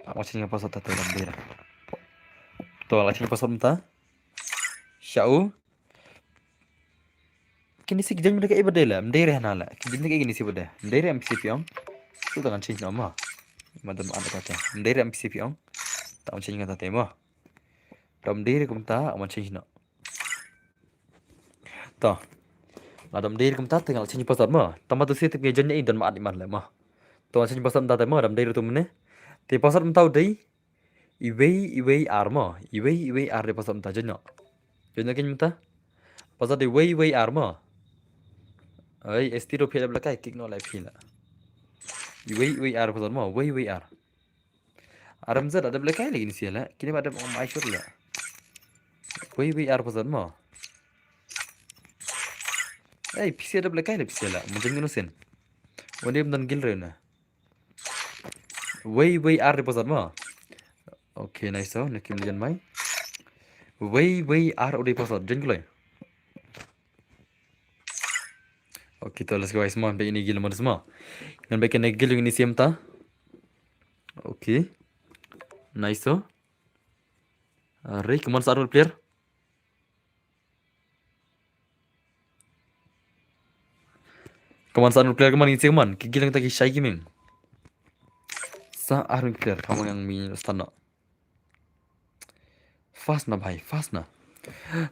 Ap nga change password ta, ta dei re. To la change password mynta. Sha u. Kine si ki jing mynta ka i ba dei la, ym dei re hana la. Ki jing mynta ka i kine si ba dei. Ym dei re em pisa phi ong. Shu ta ngan change noh ma. Ma don ma anda ka te. Ym dei re em pisa phi ong. Ta ong change nga ta te ma. Ym dei re kumta, ong change noh. To. La ym dei re kumta te ngan change password ma. Tang ma tu si te ki jing i don ma adi man le ma. To ngan change password mynta te ma, ym dei re tu mane. Te password mynta u dei. Iwei, iwei ar mo. Iwei, iwei ar dei password mynta, join noh. Join noh keiñ mynta. Password dei wei, wei ar mo. Ai, S T ruh phi la blek kai, kick noh la phi la. Iwei, iwei ar password mo, wei, wei ar. Ar em zat da blek kai lagi ni sia la. Kine ba da mai shot la. Wei, wei ar password mo. Ai, pisa da blek kai la pisa la. Mo join noh sien. Wandei ym don guild re na. Wei, wei ar dei password mo. Okay, nice, so, na kim lian mai. Wei, wei ar dei password, join kloi. Okay, to let's go guys, mo, be ini guild mo, mo. Ngan be kine guild ini sim ta. Okay. Nice, so. Are, come on, sa ar ngut player. Come on, sa ar ngut player, come on, ngin sih, come on. Ki guild nangta ki shai ki ming. Sa ar ngut player, come on, yang mi stun noh. Fast na bhai, fast na.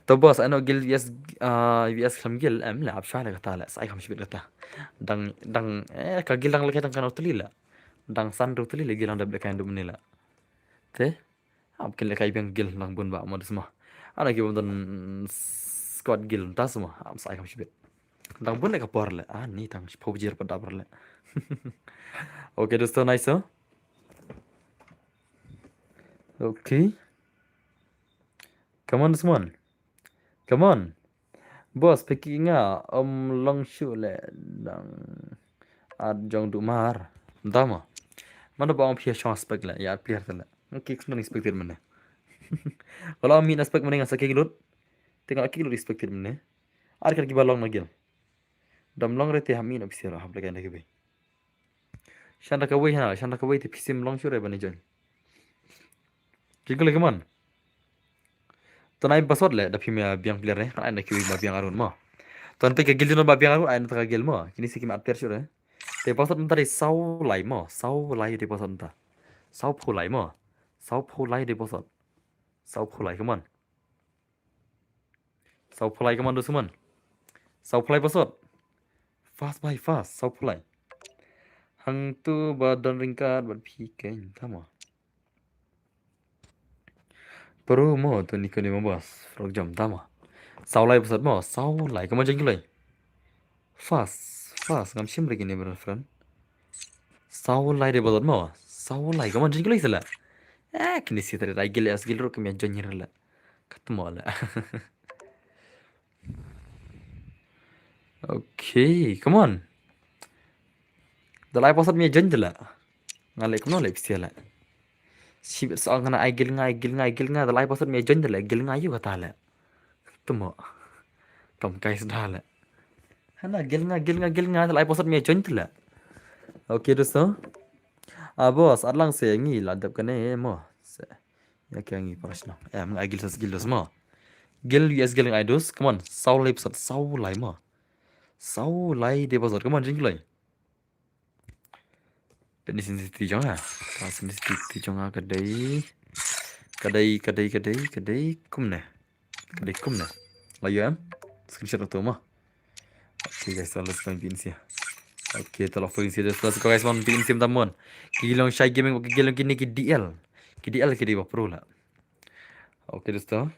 To boss, ano guild V S, ah, V S khlem guild, em le, ap shwa le kata le, sa ai kham shibit kata. Dang, dang, eh, ka guild dang le ka dang kan utli le. Dang san utli le guild dang dep le kan du mene le. Te? Ap kin le kai biang guild nang bun ba mo dus mo. Ano ki bun don squad guild ta sma. Ap sai kam shibit. Dang bun le ka por le. Ah, ni tang shi pau jir pa da por le. Okay, dosto, nice, oh. Okay. Come on, Usman. Come on. Boss, phi ki nga, um, long shu le dang at jong du mar. Dama. Mano ba ong phi shong spek le, ya player te le. Ngi ki expected mane. Wala mi na spek mane nga sa ki lut. Te nga ki lut expected mane. Ar kan ki ba long na gil. Dam long re te ham i na phi sir hap leh kai na kiwei. Shan da kawei hana, shan da kawei te phi sim long sure ban i join. Jingkylli, come on. To nai password le da phi me biang player ne, ai na kiwei ba biang arun mo. To nte ka guild no ba biang arun, ai na ka guild mo. Kini si ki ma at player sure. Te password mynta dei saw lai mo, saw lai dei password mynta. Saw phew lai mo. Saw phew lai dei password. Saw phew lai, come on. Saw phew lai, come on, dos, come on. Saw phew lai password. Fast bhai, fast, saw phew lai. Hangtu ba don ryngkat bad phi keiñ, tamo. Pro mo, to ni ko ni mo boss. Frog jump, tamo. Saw lai password mo, saw lai, come on, jingkylli. Fast, fast, ngam shim re kini, bro, friend. Saw lai dei password mo, saw lai, come on, jingkylli sala. Eh, kini si tare rai gil as gil ro kami join re la. Katmo la. Okay, come on. Da lai password me join de la. Nga leh kumno leh phi sir la. Shibit sa nga na ai gil nga, ai gil nga, ai gil nga, da lai password me join de la, gil nga yu kata la. Tumo. Tom kai sda la. Hana gil nga, gil nga, gil nga, da lai password me join de la. Okay, dosto. Ah, boss, at lang se ngi la dep kane mo. Se. Ya kya ngi para shnong. Em, nga ai gil sas gil dos mo. Gil U S gil nga ai dos. Come on, saw lai password, saw lai mo. Saw lai dei password, come on, jingkylli. Peit ni sensitivity jong nga. Ka sensitivity jong nga ka dei, ka dei, ka dei, ka dei, ka dei kumne. Ka dei kumne. La ïoh em? Screenshot to mo. Okay guys, so let's go pynsi. Okay, to la pynsi, let's go guys, man, pynsi tam mon. Ki long Shy Gaming, ki long kine ki D L. Ki D L ki dei ba pro la. Okay, dosto.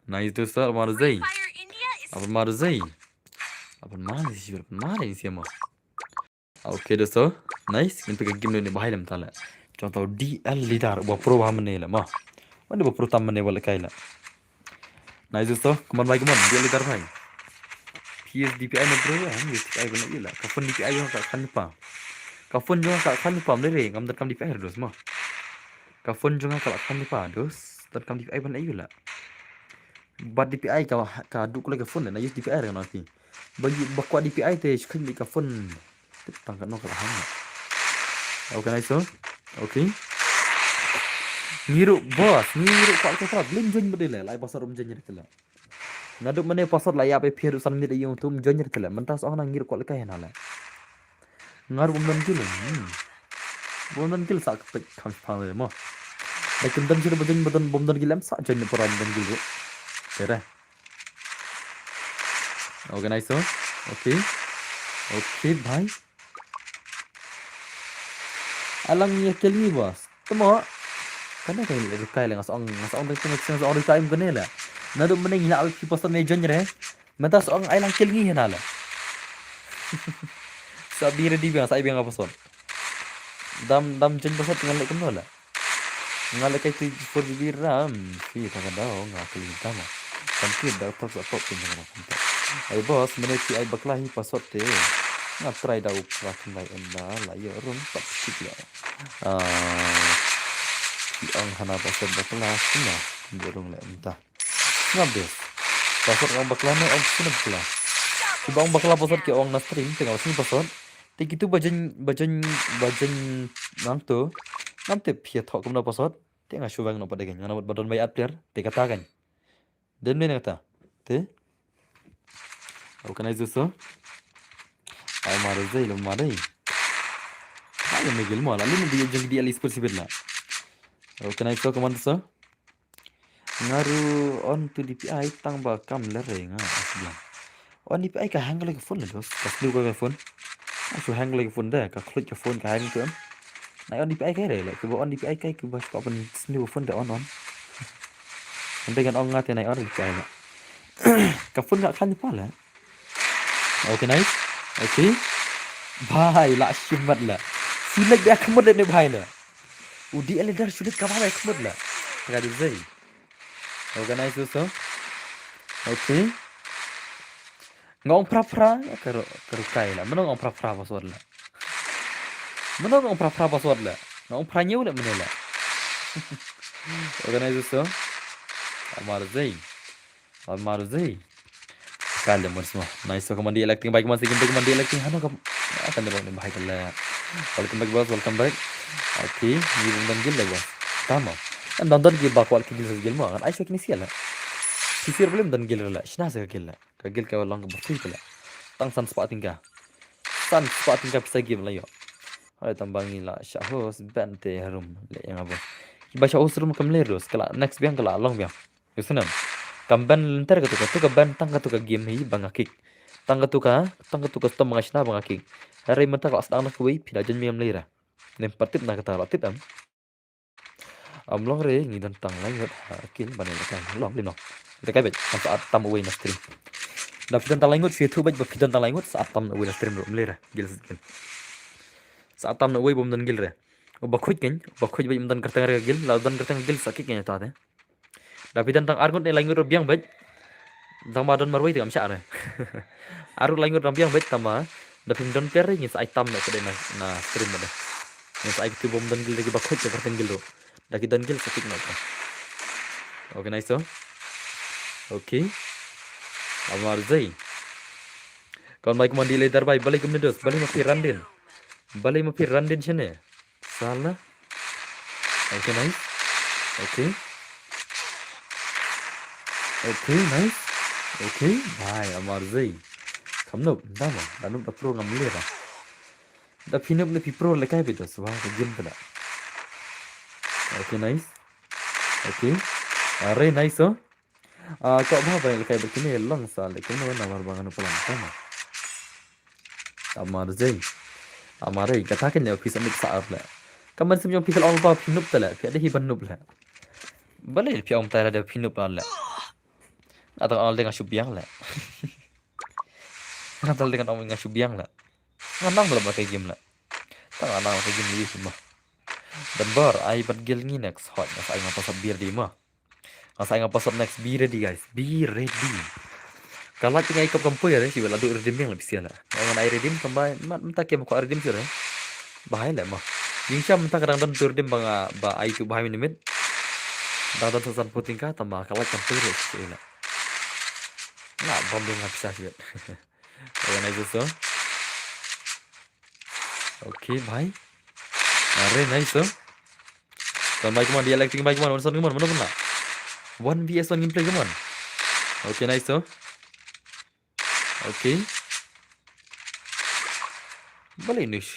Nice, dosto, Almar Zai. Almar Zai. Almar Zai, Almar Zai, siapa? Okay, dosto. Nice. Ngin peit ka game ne ba hai lem ta le. Contoh D L leader, ba pro ba mane le ma. Wan ba pro tam mane ba le kai le. Nice, dosto. Come on, bhai, come on. D L leader, bhai. P S D P I ne bro, eh, D P I ba ne ila. Ka phone D P I jong ka khan pa. Ka phone jong ka khan pa, mane re, ngam da kam D P I dos ma. Ka phone jong ka khan pa, dos. Da kam D P I ba ne ila. Bad D P I ka, ka duk le ka phone na use D P I re na ti. Ba yu-, ba kwah D P I te shkhin ka phone. Tip tang ka no ka la hang. Okay, nice, so. Okay. Ngi ruh boss, ngi ruh kwah ka phone, lim join ba de le, lai password um join re te le. Naduh mane password la ïa ba phi ruh san minit ïa tum join re te le. Mynta sa ong na ngi ruh kwah le kai na le. Nga ruh bym don gil. Hmm. Bym don gil sa ka peit kham phang le mo. Ba kim don gil ba don, ba don, bym don gil em sa join para bym don gil ruh. Tere. Organize to. Okay. Okay, bhai. Alang ïa kill ngi boss. Temo. Kane ka rukai le nga sa ong, nga sa ong dang kane sa ong rukai kane le. Naduh mane ngi la phi password me join re. Mynta sa ong ai lang kill ngi hena le. Sa bi ready biang, sa ai biang password. Dam, dam join password ngan leh kumno le. Nga leh kai tu four G B RAM. Phi ta ka dau nga kali tama. Kan ki da tok sa tok pin nga kan tok. Ai boss, mane phi ai bakla hi password te. Nga try da u pra kan dai en da la ïa rum pat kit la. Ah, phi ong hana password bakla kumno. Ïa rum le mynta. Nga bes. Password ong bakla ne ong sini bakla. Kiba ong bakla password ki ong na stream te nga sini password. Te kitu ba join, ba join, ba join nang tu. Ngam tip phi ïa thoh kumno password. Te nga shu weng noh pat de kan. Nga namut ba don bai at player. Te kata kan. Dem ne kata. Te. Organize so. Ai mare zai lo mare. Ai me gil mo la. Lu ne di jong di ali sport sibit la. Organize so, command so. Nga ruh on to D P I tang ba kam lere nga as biang. On D P I ka hang ka phone le dos. Ka snu ka phone. Nga shu hang ka phone de, ka khluit ka phone ka hang tu em. Nai on D P I kai re le, kiba on D P I kai kiba spa pen snu phone de on on. Ente kan ong nga te nai on D P I le. Ka phone ka khan pa le. Okay, nice. Okay. Bhai, la shimat la. Select ba khmut le ne bhai la. U D L leader sulit ka ba khmut la. Ka di zai. Organize so. Okay. Nga ong phra phra, ka ru-, ka rukai la. Mano nga ong phra phra password la. Mano nga ong phra phra password la. Nga ong phra ñiew la mane la. Organize so. Amar zai. Amar zai. Ka le mo sma. Nice, so ka man di electing bai ka man si kim bai ka man di electing hano ka. Ah, kan da bang ni bai ka le. Welcome back, boss, welcome back. Okay, ni bang don guild le, boss. Tama. Kan don don guild ba kwal ki guild sa guild mo. Kan ai sa kini sia le. Ki sir belum don guild le. Shna sa ka guild le. Ka guild ka long ka bersih ka le. Tang san spah tingka. San spah tingka pisa game la yo. Hai tambang ila shah host ban te harum le yang abo. Ki ba shah host room kam le ros kala next biang kala long biang. Yusnam. Kam ban lenter katu katu ka ban tang katu ka game hi bang akik. Tang katu ka, tang katu ka stom bang ashna bang akik. Hari mata ka asdang na kuwi pida jen mi am lera. Nem patip na kata la tip am. Am long re ngi don tang lai ngut ha kil ban le kai long lim no. Le kai bet kan sa tam away na stream. Da phi don tang lai ngut phi thu bet ba phi don tang lai ngut sa tam away na stream ro mlera gil sa gil. Sa tam away bom don gil re. Ba khuj ken, ba khuj bet don kerteng re gil, la don kerteng gil sa kik ken ta te. Da phi don tang ar ngut ne lai ngut ro biang bet. Tang ba don marwei te kam sha re. Ar ngut lai ngut ro biang bet tama. Da phi don per re ngin sa ai tam ne pede na na stream de. Ngin sa ai tu bom don gil de ba khuj ke kerteng gil ro. Da ki don gil sa tik nok. Okay, nice so. Okay. Amar zai. Kon bai kumandi le dar bai balik kumni dos balik ma phi randin. Balik ma phi randin shane. Sala. Okay, nice. Okay. Okay, nice. Okay, bai amar zai. Kam nup, dama, da nup da pro ngam le da. Da phi nup ne phi pro le kai bit dos wa ka game pala. Okay, nice. Okay. Are nice so. Ah, ko ba ba le kai bit kini long sa le kini na mar bang anu pala sama. Amar zai. Amar zai kata ken le phi sa nup sa ar le. Kaman sim jong phi kal ong ba phi nup ta le phi ada hi ban nup le. Bale phi ong ta le phi nup le. Atang ong le nga shu biang le. Nga tal dengan ong nga shu biang le. Nga nang dalam kai game le. Tang nga nang kai game le ma. Dan bar ai bat gil ngi next hot nga sa ai nga pasat bir di ma. Nga sa ai nga pasat next be ready guys. Be ready. Kalat ngai kop kampoi re si wala du redeem yang lebih sial. Ngan ai redeem kamba mat menta kem ko redeem sure. Bahai le ma. Jing sham menta kadang don tu redeem ba nga ba ai tu bahai minimit. Dang don sasan puting ka tama kalat kampoi re si le. Nga bom dong nga bisa sih. Organize so. Okay, bhai. Are nice so. Kon bai kumon di electing bai kumon one son kumon mana pun la. One V S one gameplay kumon. Okay, nice so. Okay. Balik nish.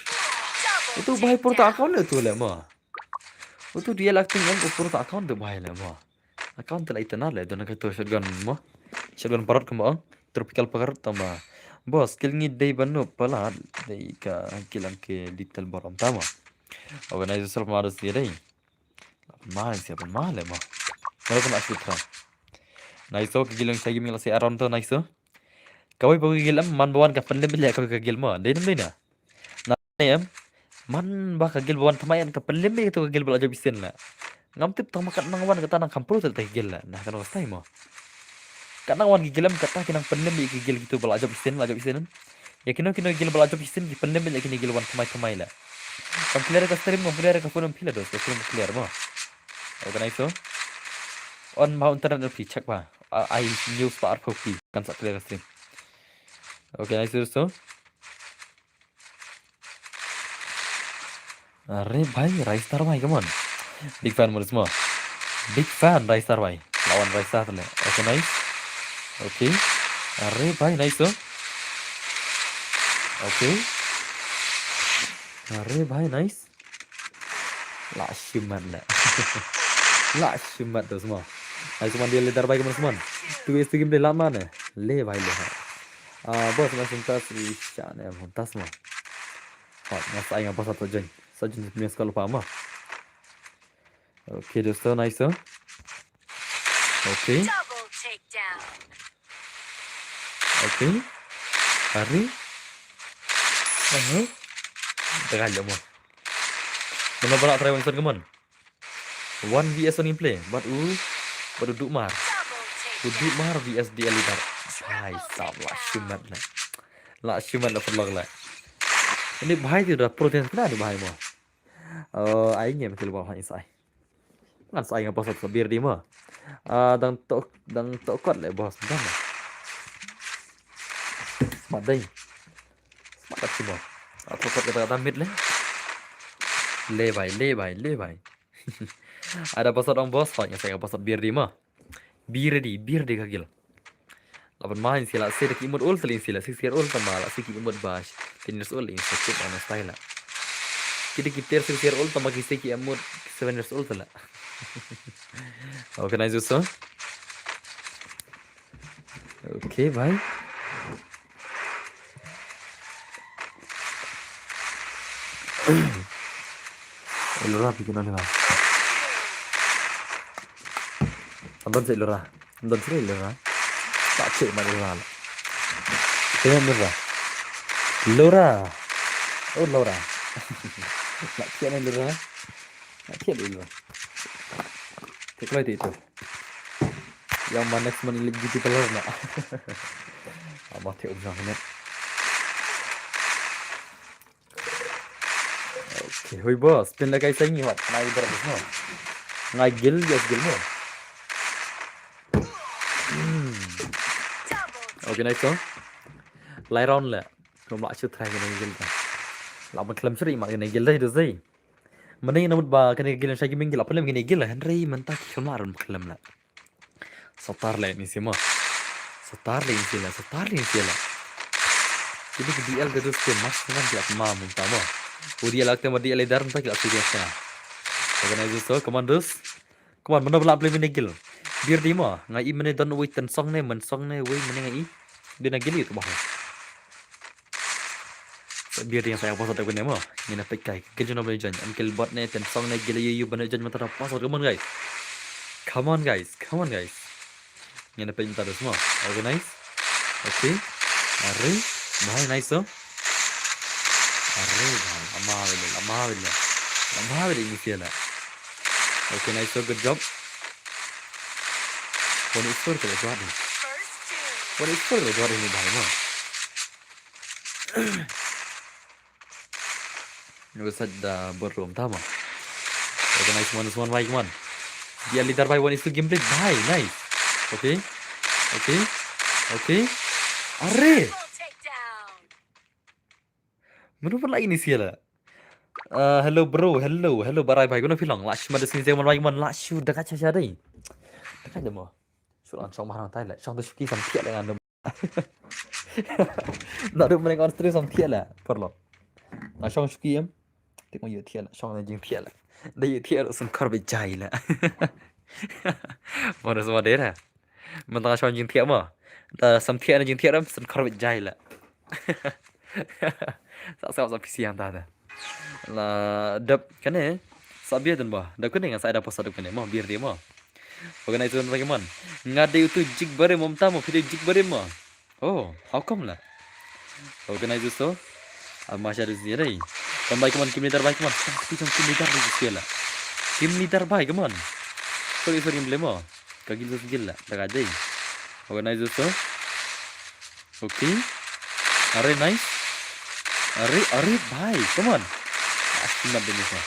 Itu bhai purta account le tu le ma. Itu dia electing em purta account tu bhai le ma. Account te la itena le don ka to shotgun mo. Shotgun parot kumba ong. Tropical parot tama. Boss kill ngi dei banu pala dei ka kill ang ke little borom tama. Organize yourself ma dos dei. Ma siapa ma le mo. Kalau kena shoot terang. Nice so kill ang shagi mila si around to nice so. Kawai pagi kill am man bawan ka pendem le kawai ka kill mo. Dei nem dei na. Na em man ba ka gil ba wan thymmai ka pynlem ïa ka gil ba la jop isin la. Ngam tip tang ma kat nang wan kata nang kam pro ta ka gil la na ka nong stai mo. Kat nang wan ki gil em kata ki nang pynlem ïa ki gil kitu ba la jop isin la jop isin. Ïa kino kino gil ba la jop isin ki pynlem ïa kini gil wan thymmai thymmai la. Kam clear ka stream kam clear ka phone phi la dos ka stream clear mo. Organize so. On ma internet phi check ba. Ai news pa ar phi kan sa clear ka stream. Okay, nice so. Are bhai Ristar bhai come on. Big fan mo. Big fan Ristar bhai. Lawan Ristar le. Okay nice. Okay. Are bhai nice so. Okay. Are bhai nice. La shimat le. La shimat dos mo. Nice man dia leader bhai come on. Tu is tu game de la man. Le bhai le. Ah, boss, mas untas i sha ne untas mo. Hot, mas ai nga boss ato join. Sa join punya sekolah pa mo. Okay, dosto, nice so. Okay. Okay. Hari. Aha. Tengah jam mo. Mana balak try one shot kemon? One V S one gameplay. But u, but u Dukmar. U Dukmar V S D L Leader. Hai sab la shimat la. La shimat la perlok la. Ini bahai tu dah protein kena ni bahai mo. Oh, ai ngem kil bawah ni sai. Ngan sai ngapa sat sabir di mo. Ah, dang tok dang tok kot le bos dang. Smat dei. Smat da simo. Ato kot kata kata mid le. Le bai, le bai, le bai. Ada password ong boss, hoi nga sa password biar di ma. Biar di, biar di kagil. Laban ma in sila se da ki imut ul sila in sila six year old tama la se ki imut bash. Ten years old in sa kit ana style la. Kita ki ter six year old tama ki se ki imut seven years old la. Organize so. Okay, bhai. Ilura phi kino lura. Andon se ilura. Andon se ilura. Tak cek mana ilura. Kino lura. Lura. Oh, lura. Nak cek ni lura. Nak cek ilura. Cek lah itu. Yang mana semen ilik gitu telur nak. Apa cek usah ni. Okay, hui boss, pin da kai sangi hot. Ngai ber bos no. Ngai gil, yes gil no. Hmm. Okay, nice one. Lai round le. Kum la chu try kene gil ta. La ban klem chri ma kene gil dai do zai. Mane na mut ba kene gil sha ki ming gil apa lem kene gil Henry menta ki kum la ran klem la. Satar le ni sima. Satar le ni sila, satar le ni sila. Jadi ke D L ke dus ke mas dengan dia ma minta ma. Udi alak tema D L dar minta kita sudah sana. Organize so, commandos. Come on, mana belak play mini gil. Biar di ma, ngai mene don wei ten song ne, men song ne, wei mene ngai. Dia na gil itu bah. Sa biar dia saya pasal tak kena ma. Ngina pek kai. Gil jona boleh jan. Uncle bot ne, ten song ne, gil yu yu bana jan mata pasal. Come on guys. Come on guys. Come on guys. Ngina pek mata semua. Organize. Okay. Are. Bhai nice so. Are bhai. Ama bile. Ama bile. Ama bile ini sila. Okay nice so. Good job. One is four kala jwat ni. One is four kala jwat ni bhai ma. Nusat da berrum tama. Organize one is one bhai, come on. Dia leader bhai, one is two gameplay bhai, nice. Okay. Okay. Okay. Are. Menu pun lagi ni sila. Uh, hello bro, hello, hello barai bhai, guna pilong. Lash mada sini jangan bhai, man lash dakat saja deh. Dakat deh mo. Sulan shong marang tai le. Shong tu suki sam thiah le ngan. Na du mreng on stream sam thiah le. Perlo. Na shong suki em. Tik ma yu thiah le. Shong na jing thiah le. Da yu thiah le sun kor be jai le. Mo da sama dera. Mentang shong jing thiah mo. Da sam thiah na jing thiah ram sun kor be jai le. Sa sa sa pisi yang ta da. La dep kane. Sa biar dan ba. Dep kane ngan sa ada posa dep kane mo biar dia mo. Organize one bhai, come on. Nga dei utu jik bare mo mta mo phi dei jik bare mo. Oh, how come la? Organize so. Ama sha du sini dei. Kon bhai, come on, kim leader bhai, come on. Shong, shong, kim leader bhai, sini la. Kim leader bhai, come on. Sorry, sorry, blame mo. Ka gil so gil la. Daga dei. Organize so. Okay. Are nice. Are, are bhai, come on. Ashi mat deni sa.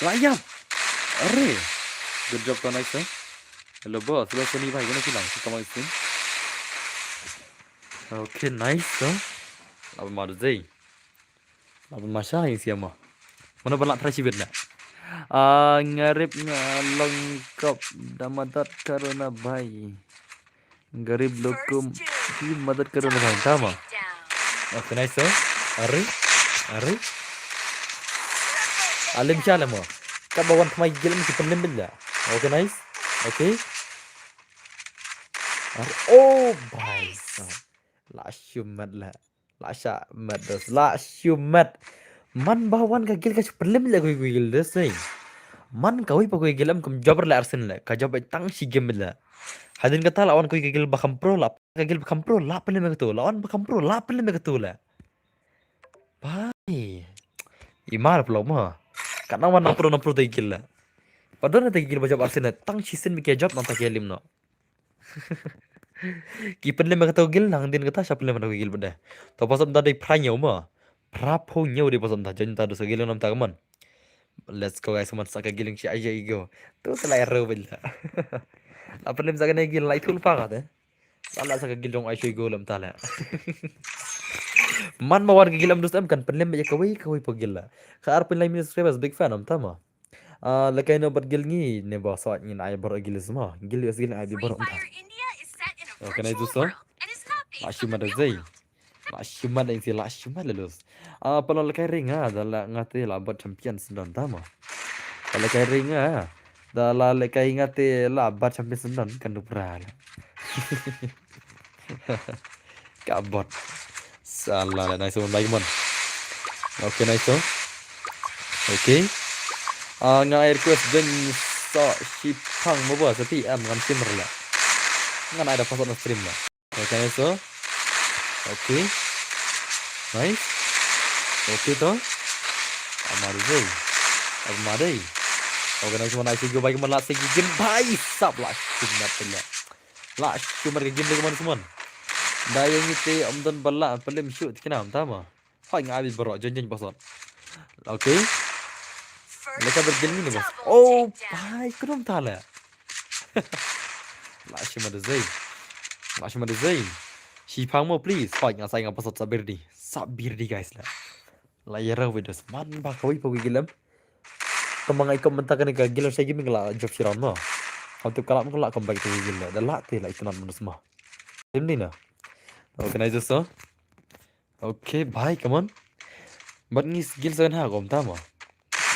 Layap. Are. Good job, nice, eh. Hello boss, hello Sony bhai, guna kilang, kita mai sin. Okay, nice, eh. Apa madu zai? Apa masa yang siapa? Mana balak terashi bit na? Ah, ngarip nga lengkap da madat karuna bhai. Garib lokum ki madat karuna bhai. Tama. Okay, nice, eh. Ari, ari. Alim sha lemo. Ka bawan kmai gilem ki pelim bit la. Okay, nice. Okay. Ar-, oh, bhai sahab. La shu mat la. La sha mat dos. La shu mat. Man ba wan ka gil ka shu pelim la kawei kawei gil dos, eh. Man kawei pa kawei gil em kum jobber la arsen la. Ka job tang shi game la. Hadien kata la wan kawei ka gil ba kham pro la. Ka gil ba kham pro la pelim ka tu. La wan ba kham pro la pelim ka tu la. Bhai. Imar plo ma. Ka nang wan nang pro nang pro te gil la. Padon te gil ba job arsen la. Tang shi sen mi ke job nang ta ke lim no. Ki pynlem ka to gil nang din kata sha pynlem ka to gil bada. To pasam da dei phra ñiew ma. Phra pho ñiew dei pasam da jan ta do sa gil nam ta ka man. Let's go guys, man sa ka gil shi ai go. To sa lai ro bel. La pynlem sa ka ne gil lai thul pa ka te. La la sa ka gil jong ai go lam ta la. Man ma wan ka gil em dus em kan pynlem ïa kawei kawei pa gil la. Ka arphew lai million subscribers, big fan em tama. Ah, lehkai no bad gil ngi ne ba sot ngin ai baroh gil sma. Gil US gil ai baroh. Okay, nice dus. La shimat da zei. La shimat da insi la shimat la lus. Ah, pala lehkai ri nga da la nga te la bat champion sendon tama. Pala lehkai ri nga da la lehkai nga te la bat champion sendon kan du pral. Ka bot. Salah la, nice one, bye, come on. Okay, nice one. Okay. Ah, nga ai request join sa shipang mo ba sa ti am ngam shim rla. Ngan ai da pasal na stream la. Okay, nice one. Okay. Nice. Okay to. Amar zei. Amar zei. Okay, nice one. Ai sigi bye, come on, la sigi game bye. Sap la. Shim na pele. La shumar ka game lagi man suman. Da yang ite om don bala pelim shoot kena am tama. Hoi nga abi bro jen jen pasal. Okay. Leka bergil ni bos. Oh, pai kudum tala. La shumar da zei. La shumar da zei. Shipang mo please. Hoi nga sai nga pasal sabir di. Sabir di guys la. La ïa raw videos man ba kawei pa wi gilem. Tama ngai kom mynta kane ka gilem shai gaming la job shiram no. Kam tip kalap ko la kom back to wi gilem. Da la te la itynnad manus ma. Tim ni na. Organize so. Okay, bye, come on. But ngi gil sa ha kom tama.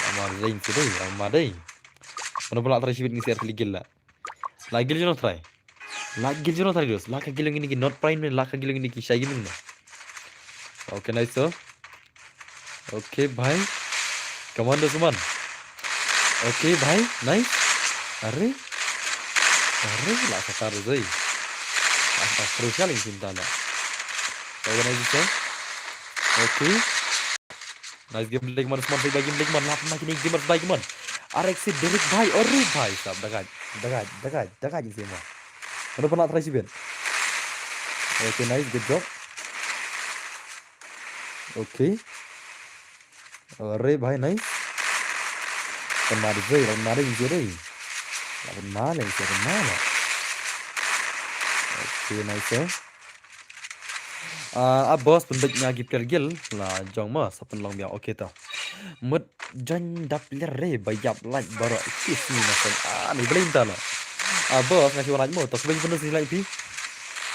Ama dei ngi dei, ama dei. Mana pala try shibit ngi ser kali gil la. La gil jono try. La gil jono try dos. La ka gil ngini ki not prime ne, la ka gil ngini ki shai gaming ne. Okay, nice so. Okay, bhai. Come on, dos man. Okay, bhai. Nice. Are. Are, la sa tar zai. Ah, ah, crucial in cinta la. Okay, nice so. Okay. Nice game, Black Man, smart play by game, Black Man, lap na kini game by game. Arek si Derek bhai, ore bhai sahab, dagat, dagat, dagat, dagat je sima. Mana pernah try si Ben? Okay, nice, good job. Okay. Ore bhai, nice. Pernah ada play, pernah ada je deh. Pernah lah, pernah lah. Okay, nice, sir. Ah, ah, boss, pynbeit nga ki player guild la jong ma, sa pynlong biang, okay to. Mut jan dap ler re ba ïap like baroh kiss ni na song. Ah, ni blame ta la. Ah, boss, nga shu like mo, to sbei pyndos ni like pi.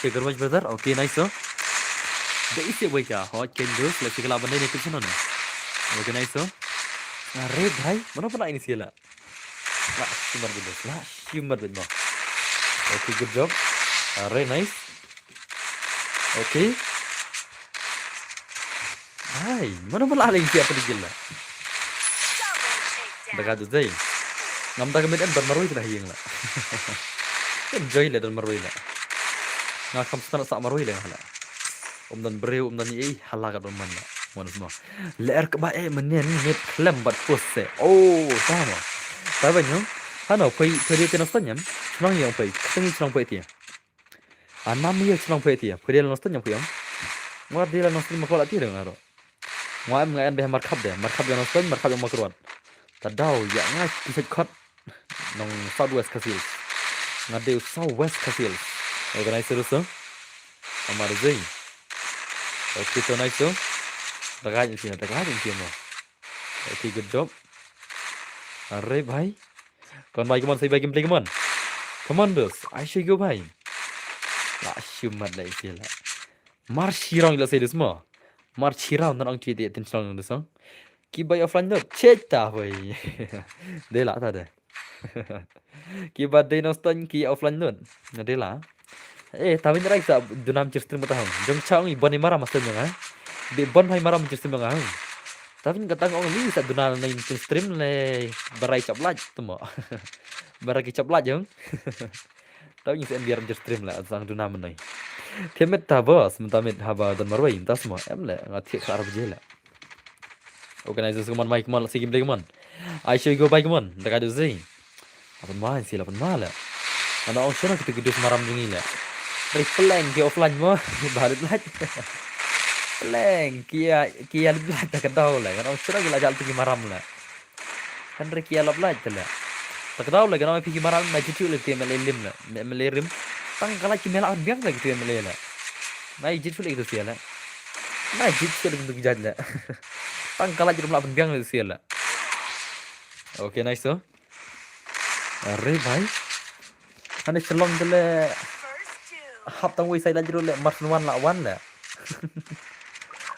Check much brother, okay, nice so. Dei isi wei ka, hot can do, let's check la bandai ni tu sana. Okay, nice so. Ah, red hai, mana pernah ini sila. La shimar bit, la shimar bit mo. Okay, good job. Are, nice. Okay. Hai, mana pala ling siap pergi la. Daga tu zai. Ngam daga mit em don marwei tu dah hiang la. Enjoy la don marwei la. Nga kam stan sa marwei la la. Um don breu, um don ni eh, hala ka don man la. Mon semua. Leer keba eh menen met klem bat pus se. Oh, sama. Tahu nyo? Hano, pui, pui dia kena senyum. Senang yang pui. Senang senang pui dia. Anam ye chnong phe ti phe la noston nyam phe. Ngwa de la noston ma kola ti dang aro. Ngwa em nga en be markhap de, markhap ya noston, markhap ya makruat. Ta daw ya nga ki sek khot. Nong South West Khasi Hills. Nga de South West Khasi Hills. Organize terus tu. Amar zai. Okay, to nice tu. Dagai ni sini, dagai ni sini. Okay, good job. Are bhai. Kon bhai, come on, say bhai, gameplay, come on. Come on, dos. Ai shu go bhai. La shumat la isi la. Mar shirong la say dos mo. Mar shirong nan ong chiti tin song dos song. Ki bai offline dot. Cheta bhai. De la ta de. Ki ba de noston ki offline dot. Na de la. Eh, tawin rai sa dunam chir stream ta hong. Jong chang i boni maram stream nga. Be bon bhai maram chir stream nga hong. Tawin ka tang ong li sa dunam na chir stream le barai chap laj tumo. Barai ki chap laj hong. Tawin sa en biar chir stream la sang dunam nai. Kemet ta bos, mentamit haba don marwei, tas mo. Em le, nga thiek sa arab je la. Organizers, come on, Mike, come on, let's see gameplay, come on. Ai shu go bhai, come on. Daga du zi. Lapan ma, si lapan ma la. Ana ong shana kita gidus maram jingi la. Ri pleng ki offline mo. Balut laj. Pleng ki ya, ki ya laj ta ka daw la. Ana ong shana ki la jal tu ki maram la. Kan ri ki ya lap laj ta la. Ta ka daw la, kana pi ki maram na jitu le ti mele lim la. Mele rim. Tang ka laj ki mela biang la ki tu mele la. Na jitu le ki tu la. Na jit sel ki duk jat la. Tang ka lait ruh ym lah pynbiang le sel la. Okay, nice to. Are bhai. Hane Shillong te le hap tang wei sai lait ruh le march wan la wan le.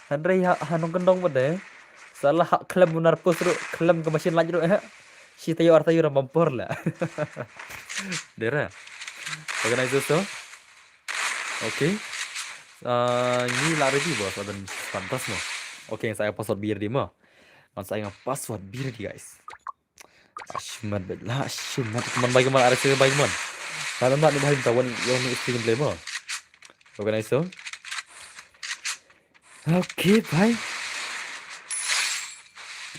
Hynrei ha, ha nongkyndong pat de. Sa la hap khlem bunar post ruh, khlem ka machine lait ruh eh. Shi taïew ar taïew ram bam por la. Dera. Organize to. Okay. Ah, ngi la ready bos, la don fantas mo. Okay, sa password bi ready mo. Ngan sa nga password bi ready guys. Ashmat bet la, ashmat. Kman bai kman, are sir bai kman. Lalu nak ni bai minta wan, yang ni stream play mo. Organize to. Okay, bhai.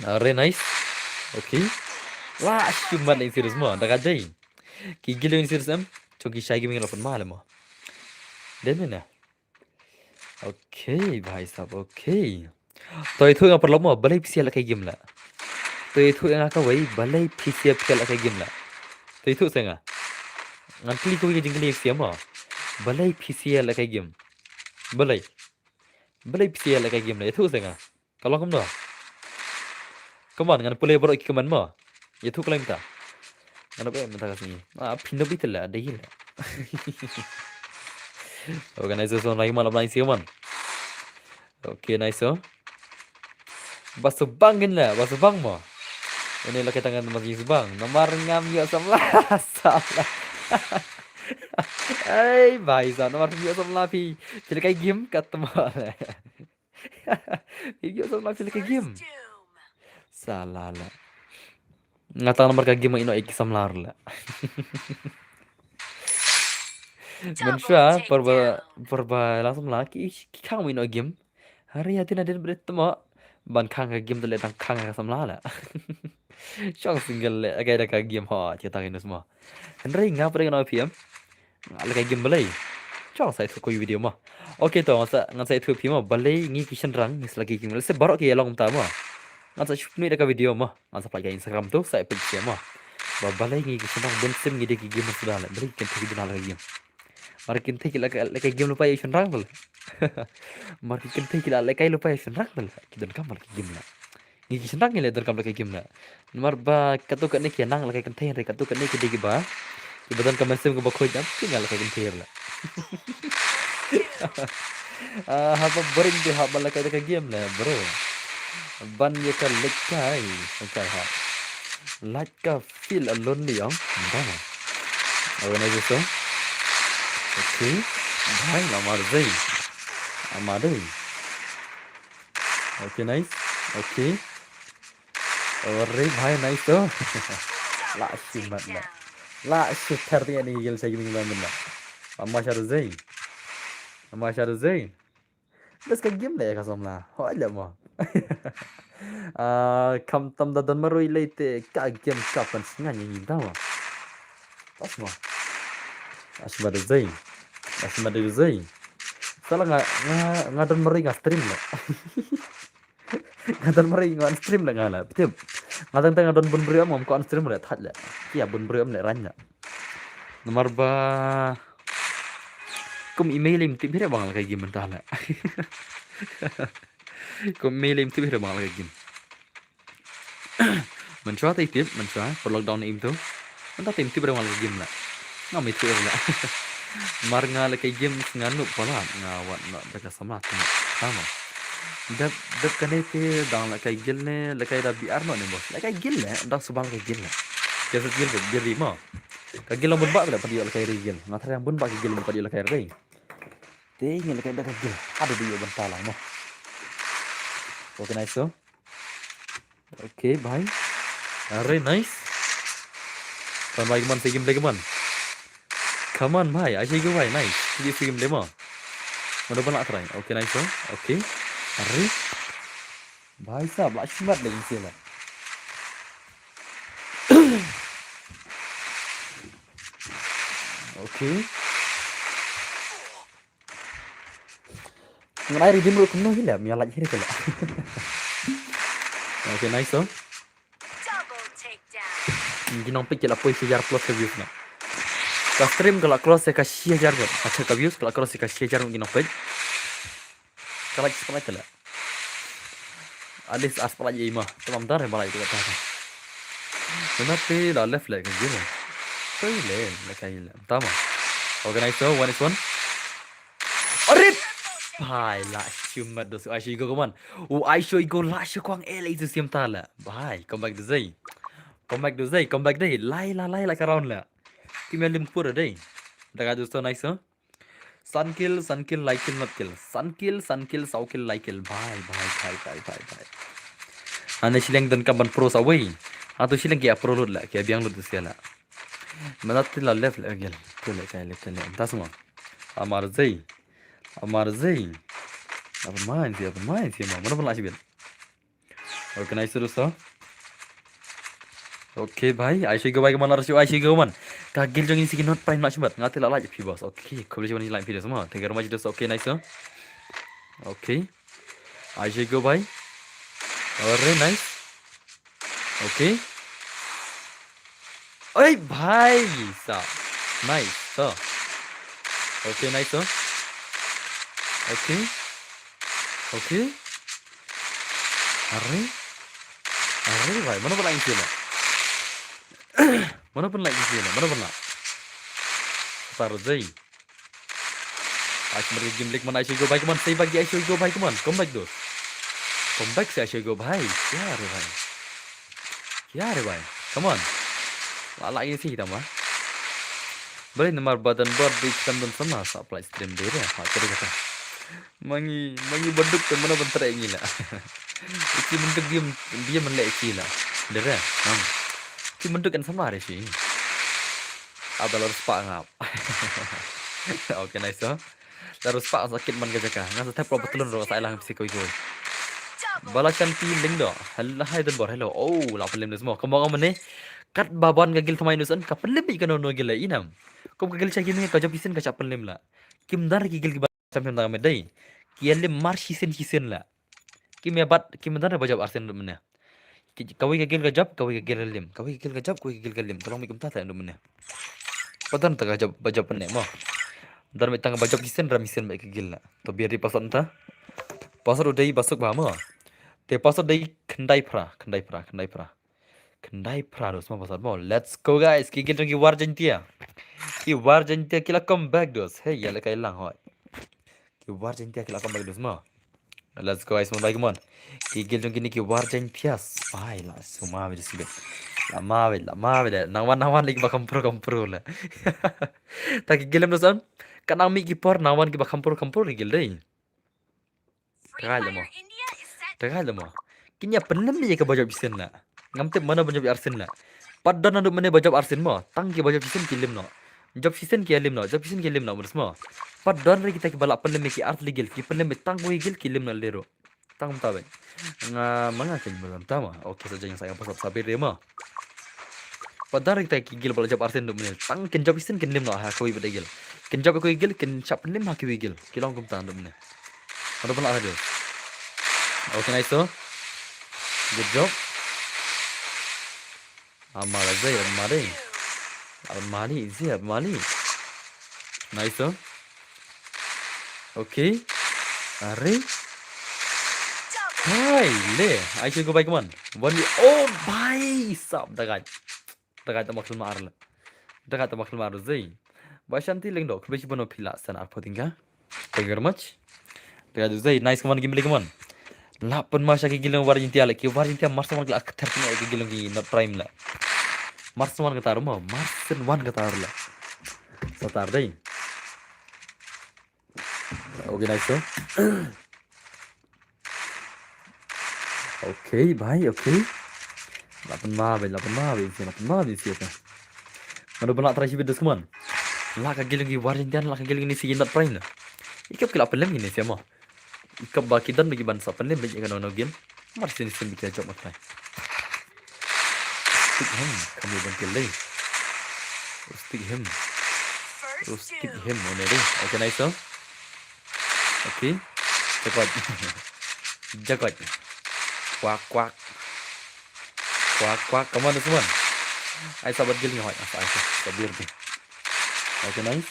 Are nice. Okay. La, ashmat ni serious mo, da ka dei. Ki gil ni serious em. Chong ki shai gaming la pun ma le mo. Dei mena. Okay, bhai sahab, okay. To ïathuh nga paralok mo, balei phi share la kai game la. To ïathuh nga kawei, balei phi share la kai game la. To ïathuh sa nga. Ngan kylli kawei ka jingkylli phi mo. Balei phi share la kai game. Balei. Balei phi share la kai game la, ïathuh sa nga. Ka long kumno? Come on, ngan pule baroh ki comment mo. Ïathuh khlem ta. Ngan ap mynta ka sngi. Ah, phin da bit la, dei la. Organize to, lai ma la blang si, come on. Okay, nice to. Ba subang gin la, ba subang mo. Ini la kita ngan ma subang. Namar ngam ïoh samla. Salah. Ai, bhai sahab, namar ngam ïoh samla phi. Phi la kai game kat mo. Ïoh samla phi la kai game. Salah la. Nga tang namar ka game ïoh ki samla la. Mynshuwa por ba, por ba la samla ki, ki khang ïoh game. Hari hati na din bret mo. Ban khang ka game te le tang khang ka samla la. Shong single le, okay da ka game ho, kita ka nus mo. Hynrei nga pyrshah nga ong phi em. Nga la kai game balei. Chong sa ïathuh ko video mo. Okay to, ngan sa, ngan sa ïathuh phi mo, balei ngi ki shynrang ngi sa la kai game. Lehse baroh ki ïa long kumta mo. Ngan sa shoot ni da ka video mo. Ngan sa pynlait ka Instagram to, sa ïa phi mo. Ba balei ngi ki shynrang bun sien ngi dei ki game suda le. Balei ki kynthei ki dei na la kai game. Mar ki kynthei ki la kai, la kai game lypa ïa u shynrang to le. Mar ki kynthei ki la kai lypa ïa u shynrang to le. Ki donkam la kai game le. Ngi ki shynrang ngi leh donkam la kai game la. Namar ba katto katne ki nang la kai kynthei, hynrei katto katne ki dei kiba, kiba don ka mynsiem kaba khuid, ym phi nga la kai kynthei la. Ah, haba boring te haba la kai da ka game la, bro. Ban ïa ka leit kai, okay ha. Lait ka feel a lonely ong. Ba. Organize to. Okay. Bhai, la mar zai. Ama dei. Okay, nice. Okay. Ore bhai, nice to. La shu mat la. La shu thar tiang ni gil sa gini ban la. Ama sha zai. Ama sha zai. Bes ka game le ka samla. Hoi le mo. Ah, kham tam da don marwei lei te ka game ka pan sngan ni da mo. Pas mo. As ma da zai. As ma da zai. Sala nga, nga, nga don marwei nga stream le. Nga don marwei nga stream le nga la. Tip. Nga tang tang nga don bun briew mo ko stream le that le. Kia bun briew le rang le. Namar ba kum email im tip hire bang la ka game mynta le. Kum email im tip hire bang la ka game. Mynta te tip, mynta por lockdown im tu. Mynta te im tip hire bang la ka game la. Nga mi tip la. Mar nga la ka game nga nup pala nga wat na da ka samla tu. Sama. Dep, dep kane te dang la ka gil ne, la ka da B R no ne bos. La ka gil ne, dang subang la ka gil ne. Ka gil, gil mo. Ka gil long bun ba la padi la ka gil. Nga thrang bun ba ka gil padi la ka gil. Te ngi la ka da ka gil. Ada di ban talang mo. Okay, nice to. Okay, bhai. Are nice. Kan bhai, come on, say game play, come on. Come on, bhai. Ai say game, bhai. Nice. Sige, say game play mo. Mana pun nak try. Okay, nice to. Okay. Are. Bhai sahab, la shmat lagi sila. Okay. Ngan ai redeem ruh kumno hi la, mia lait hi la. Okay, nice to. Ki nongpeit ki la poi shi hajar plus ka views na. Ka stream ka la cross ka shi hajar bad. Acha ka views ka la cross ka shi hajar ki nongpeit. Ka light spotlight ka la. At least ar spotlight ïa i ma. Tamam dar ma light ka ta. Mynta te la left leh ka gil. Te leh leh ka leh. Tama. Organize so, one is one. Arit! Bhai, la shu mat dos. Ai shu go, come on. U ai shu go la shu kwang eh la itu siam ta la. Bhai, come back to Zay. Come back to Zay, come back dei. Lai la, lai la ka round la. Kim ya lim pur dei. Daga dos to nice, huh? San kill, san kill, lai kill, not kill. San kill, san kill, saw kill, lai kill. Bhai, bhai, bhai, bhai, bhai, bhai. Ane shileng don ka ban pro sa wei. Atu shileng ki a pro lut la, ki a biang lut sia la. Manat la left la gel. Tele kai le tele. Tas mo. Amar zei. Amar zei. Apa main sih, apa main sih mo. Mana pun lah sibin. Organize terus to. Okay bhai, ai shu go bhai, kaman ar shu ai shu go man. Ka gil jong ini siki not prime na shumat. Ngate la like phi boss. Okay, khublei shibun like phi dos mo. Thank you very much dos. Okay, nice to. Okay. Ai shu go bhai. Alright, nice. Okay. Oi bhai, sa. Nice to. Okay, nice to. Okay. Okay. Are? Are bhai, mana pun like sila. Mana pun like sila, mana pun like. Star Jai. Ai shu mat ka game lek man, ai shu go bhai, come on, stay back, ai shu go bhai, come on, come back dos. Come back se ai shu go bhai. Kya re bhai? Kya re bhai? Come on. La la ini sih kita mah. Bale namar badan bor di kita don sama sa apply stream dei re. Ha, kata kata. Mangi, mangi baduk te mana ban trei ngi la. Iki mentuk dia, dia men lek iki la. Dere, nang. Iki mentuk kan sama re sih. Ada la respect ngap. Okay, nice, oh. La respect sakit man ka jaka. Nga sa tap ko betelun ro sa ilang psi koi koi. Bala Shanti Lyngdoh. Hello, hi Don Bor, hello. Oh, la pelim ni semua. Kemong amen ni. Kat baban ka gil thamai nusan, ka pelim i ka nono gil la inam. Kom ka gil sha gil ni ka jop isin ka sha pelim la. Kim dar ki gil ki ba champion da me dei. Ki lim mar shisien shisien la. Kim ya bat, kim dar ba jop arsen dum ne. Ki, kawei ka gil ka jop, kawei ka gil ka lim. Kawei ka gil ka jop, kawei ka gil ka lim. Tolong mi kumta ta dum ne. Patan ta ka jop, ba jop ne mo. Dar me tang ba jop kisen, ram isen ba ka gil la. To biar di pasot ta. Pasot u dei basuk ba mo. Te pasot dei khyndai phra, khyndai phra, khyndai phra. Khyndai phra dos mo pasot mo. Let's go guys. Ki gil jong ki War Jaintia. Ki War Jaintia ki la come back dos. Hey, ya la kai lang hoi. Ki War Jaintia ki la come back dos mo. Let's go guys, mon bai, come on. Ki gil jong kini ki War Jaintia. Bai la suma be sibet. La ma be, la ma be de. Nang wan, nang wan lagi ba kampur kampur la. Ta ki gil em dos an. Ka nang mi ki por nang wan ki ba kampur kampur ki gil dei. Tegal mo. Tegal mo. Kin ya penem ye ka ba jop isin la. Ngam tip mana ba jop arsin la. Pat don adu mene ba jop arsin mo. Tang ki ba jop isin ki lim no. Jop isin ki lim no. Jop isin ki lim no. Mo. Pat don re kita ki ba la penem ki art legal. Ki penem tang ko gil ki lim no lero. Tang ta be. Nga manga kin ba ta ma. Okay, sa jeng sa yang pasat sabi re mo. Padahal kita ki gil ba la jop arsen dum ne. Tang kin jop isin kin lim no ha kawei ba dei gil. Kin jop kawei gil kin shap lim ha kawei gil. Ki long kum tang dum ne. Ada pun ada. Okay, nice to. Good job. Amala zai amali. Amali isi amali. Nice to. Okay. Are. Hai le. Ai shu go bai, come on. One. Oh bai sap dagat. Dagat ta maklum ar le. Dagat ta maklum ar zai. Ba Shanti Lyngdoh kbe shi bono pila san ar poting ka. Thank you very much. Dagat zai nice, come on, gimli, come on. La pun ma sha ki gilong War Jaintia le ki War Jaintia marsan wan ki la kter ki gilong ki not prime le. Marsan wan ka tar mo, marsan wan ka tar le. Sa tar dei. Okay, nice to. Okay bhai, okay. La pun ma be, la pun ma be, la pun ma be siapa. Mana pun la try shi bit deskuman. La ka gilong ki War Jaintia, la ka gilong ni si not prime la. Ikap ki la pelem ni siapa. Ikap ba ki don ba ki ban sa pelem ba ki ka no no gil. Mar sin sin ba ki la jop mat try. Stick him, kami ban kill dei. Stick him. Stick him, one dei. Okay, nice, oh. Okay. Jakot. Jakot. Kwak, kwak. Kwak, kwak. Come on, come on. Ai sabat gil ni hoi. Asa, asa. Sabir ni. Okay, nice.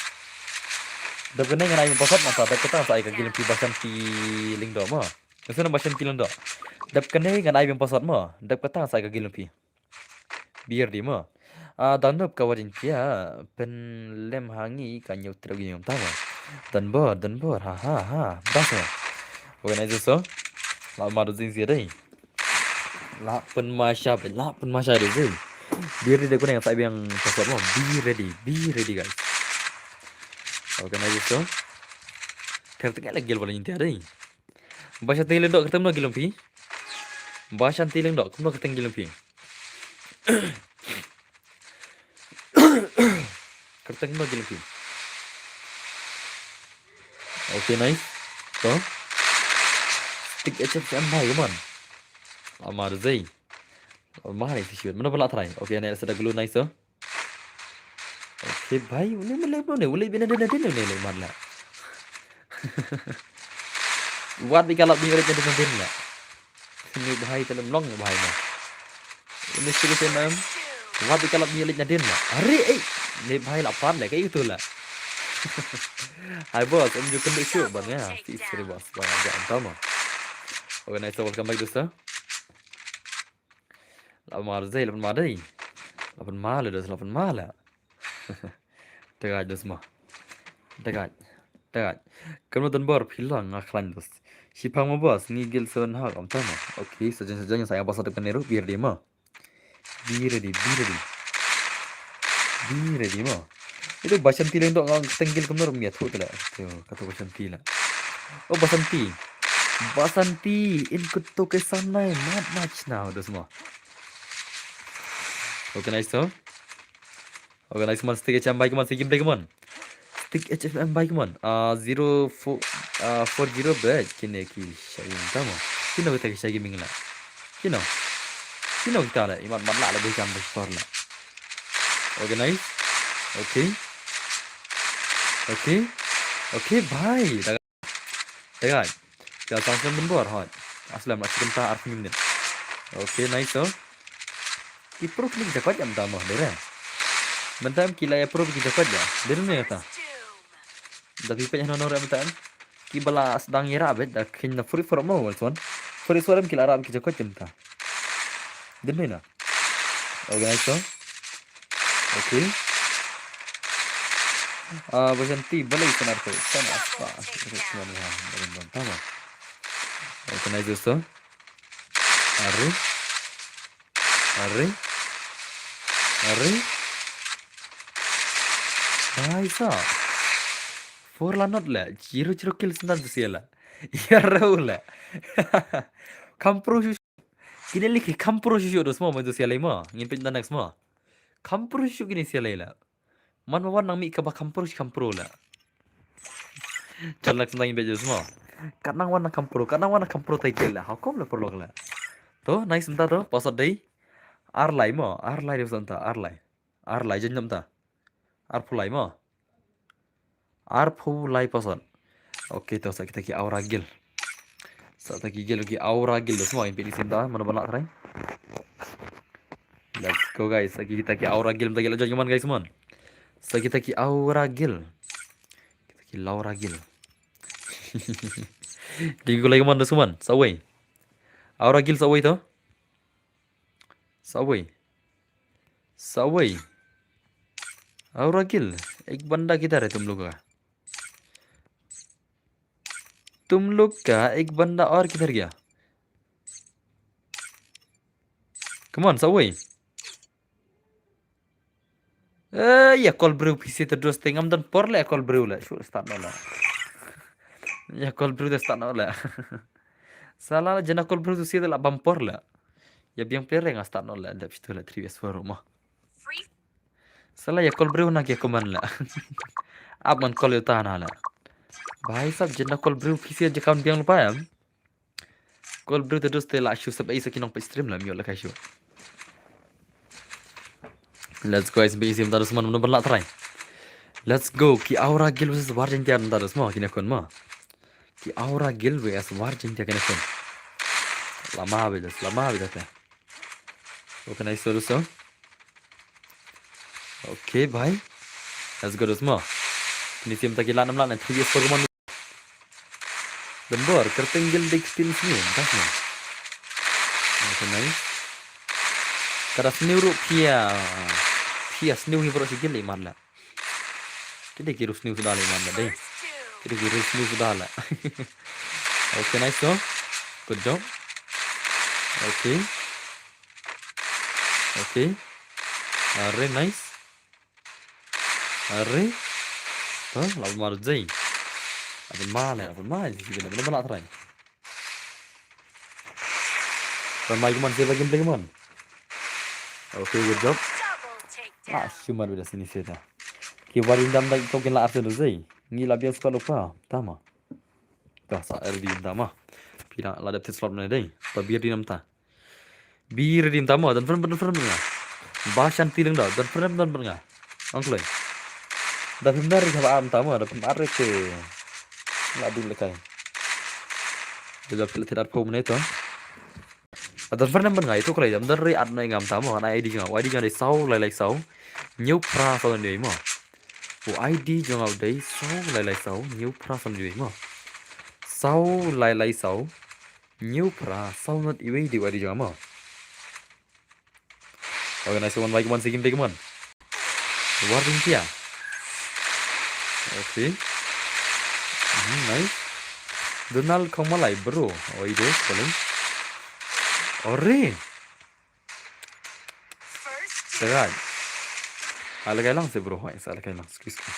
Dep kane ngan ai biang password mynta, dep kata sa ai ka guild phi Bashanti Lyngdoh mo. Ngan shu Bashanti Lyngdoh. Dep kane ngan ai biang password mo, dep kata sa ai ka guild phi. Biar di mo. Ah, Danup ka Wajin Kia, pynlem ha ngi ka ñiew trep gi ñiewta mo. Donbor, Donbor, ha, ha, ha. Bas mo. Organizer so. La madu zing sia dei. La pynmasha be, la pynmasha dei zing. Be ready dei, kane ngan sa ai biang password mo. Be ready, be ready guys. Organizer so. Ter tengah lagi gel bola intia dei. Bashanti Lyngdoh, kyrteng kumno guild phi? Bashanti Lyngdoh, kumno kyrteng guild phi? Kyrteng kumno guild phi? Okay, nice. To. Stick H F M bhai, come on. Amar zei. Amar ni sisir. Mano ba la try? Okay, nice, sa da glue, nice, to. Okay bhai, une mele bro ne, ule bina dina dina ne le man la. Wat bi kalap bi ule dina dina la. Ni bhai, te lem long bhai na. Une sigi te nam. Wat bi kalap bi ule dina dina la. Are, eh. Ni bhai la pan le, kayak itulah. Hai boss, em ju kendu shu ban ya. Fix kali boss, bang aja antam. Okay, nice, welcome back, dosta. La pynmar dei, la pynmar dei. La pynmar la, dos, la pynmar la. Dagaid dos mo. Dagaid. Dagaid. Kumno Donbor, phi long nga khlaiñ dos. Shipang mo boss, ngi guild seven hak, am tama. Okay, sajan sajan sa ïa boss dep kane ruh, be ready mo. Be ready, be ready. Be ready mo. Ito Bashanti Lyngdoh nga kyrteng guild kumno ruh ym ïathuh te la. Ito, kato Bashanti la. Oh, Basanti. Basanti, in kuto ke samnai, mat mat na, dos mo. Okay, nice to. Okay, nice man, stick H M bhai, come on, stick H M bhai, come on. Stick H M bhai, come on. Ah, zero four, ah, four zero bhai, kine ki shagin tamo. Kino kita ki shagin mingla. Kino. Kino kita la, imat mat la, la bhai kam bhai sor la. Okay, nice. Okay. Okay. Okay, bhai. Dagaid. Ïa, tang slem Donbor, hoi. Aslem, la chicken ta arphew minit. Okay, nice, so. Ki pro ki jakot ïa mynta mo, dere. Mynta ki la ïa pro ki jakot ïa. Dere ne ta. Da ki peit hano hano re mynta. Ki ba la sdang ïa rap, da kin na free for mo, wal son. Free for ki la rap ki jakot ïa mynta. Dere ne na. Organize, so. Okay. Ah, Basanti, balei sanar ko? Sana apa? Tama. Organize so. Are. Are. Are. Bhai sahab. Four la not la. Zero zero kill senan tu sia la. Ïa rau la. Kam pro shu. Kine liki kam pro shu shu dos mo, mo tu sia la mo. Ngin peit na next mo. Kam pro shu kine sia la. Man wan nang mih kaba kam pro shi kam pro la. Chan lak sendang imbet jus mo. Kat nang wan nang kam pro, kat nang wan nang kam pro tai kel la. How come la pro lok la. To, nice mynta to, pasat dei. Ar lai mo, ar lai dei mynta, ar lai. Ar lai jen mynta. Ar phu lai mo. Ar phu lai pasat. Okay, to sa kita ki aura gil. Sa kita ki gil ki aura gil dos mo, impi di sinta, mana balak trai. Let's go guys, sa kita ki aura gil, kita ki la jot man guys man. Sa kita ki aura gil. Kita ki laura gil. Di ko lai man dos man, sa wei. Aura gil sa wei to. Sa wei. Sa wei. Aura gil. Ek banda kidhar hai tum log ka? Tum log ka ek banda aur kidhar gaya? Come on, sa wei. Eh, ïa call briew phi site dos te ngam don por le call briew le. Shu start noh le. Ïa call briew te start noh le. Sala jana call briew tu site la bam por le. Ïa biang player nga start noh le dep shitu le three vs four mo. Sala ïa call briew na ki comment le. Ap man call ïa uta na le. Bhai sahab jana call briew phi site je account biang lupa em. Call briew te dos te la shu sab ei sa ki nong peit stream la myo la ka shu. Let's go guys, be isim ta dos man no ban la try. Let's go, ki aura gil versus war jeng tiar ta dos mo kine kon mo. Ki aura gil versus war jeng tiar kine kon. Lama be dos, lama be dos te. Okay, nice so so. Okay, bhai. Let's go, dos mo. Ni sim ta ki lad nam lad na three V S four ka mon. Don bor, kyrteng guild dei ktien sniew, dak na. Okay, nice. Ka da sniew ruh pia. Pia sniew hi baroh shi guild i man la. Ki dei ki ruh sniew suda la i man la dei. Ki dei ki ruh sniew suda la. Okay, nice to. Good job. Okay. Okay. Are, nice. Are. To, la pynmar jai. La pynmar le, la pynmar jai, la pynmar trai. Pynmar kumon, siapa game play kumon. Okay, good job. Ah, shumar bida sini seta. Ki warim dam da ito kin la arsen jai. Ngi la bias palo pa, tama. To, sa R D dam ma. Pila la dep tit slot ne dei. Pa biar di nam ta. Bi ready mynta mo, don pyrem, don pyrem nga. Ba shanti leng da, don pyrem, don pyrem nga. Ong kloi. Da phim da ri khaba am ta mo, da phim ar te. La dum lekai. Da da phil thidat phom ne to. Don pyrem, don pyrem nga, ito kloi, don ri at noi ngam ta mo, na I D jong, I D jong dei saw lai lai saw. Hynñiew phra saw hynñiew mo. U I D jong nga dei saw lai lai saw, hynñiew phra saw hynñiew mo. Saw lai lai saw. Hynñiew phra saw ngut iwei i dei u I D jong nga mo. Okay, nice one, like one, sigim take one. War din kia. Okay. Mhm, nice. Donald Khongmalai, bro. Oh, i dei, paling. Ore. Terai. Ala kai lang se, bro. Hoi, sa ala kai lang. Excuse me.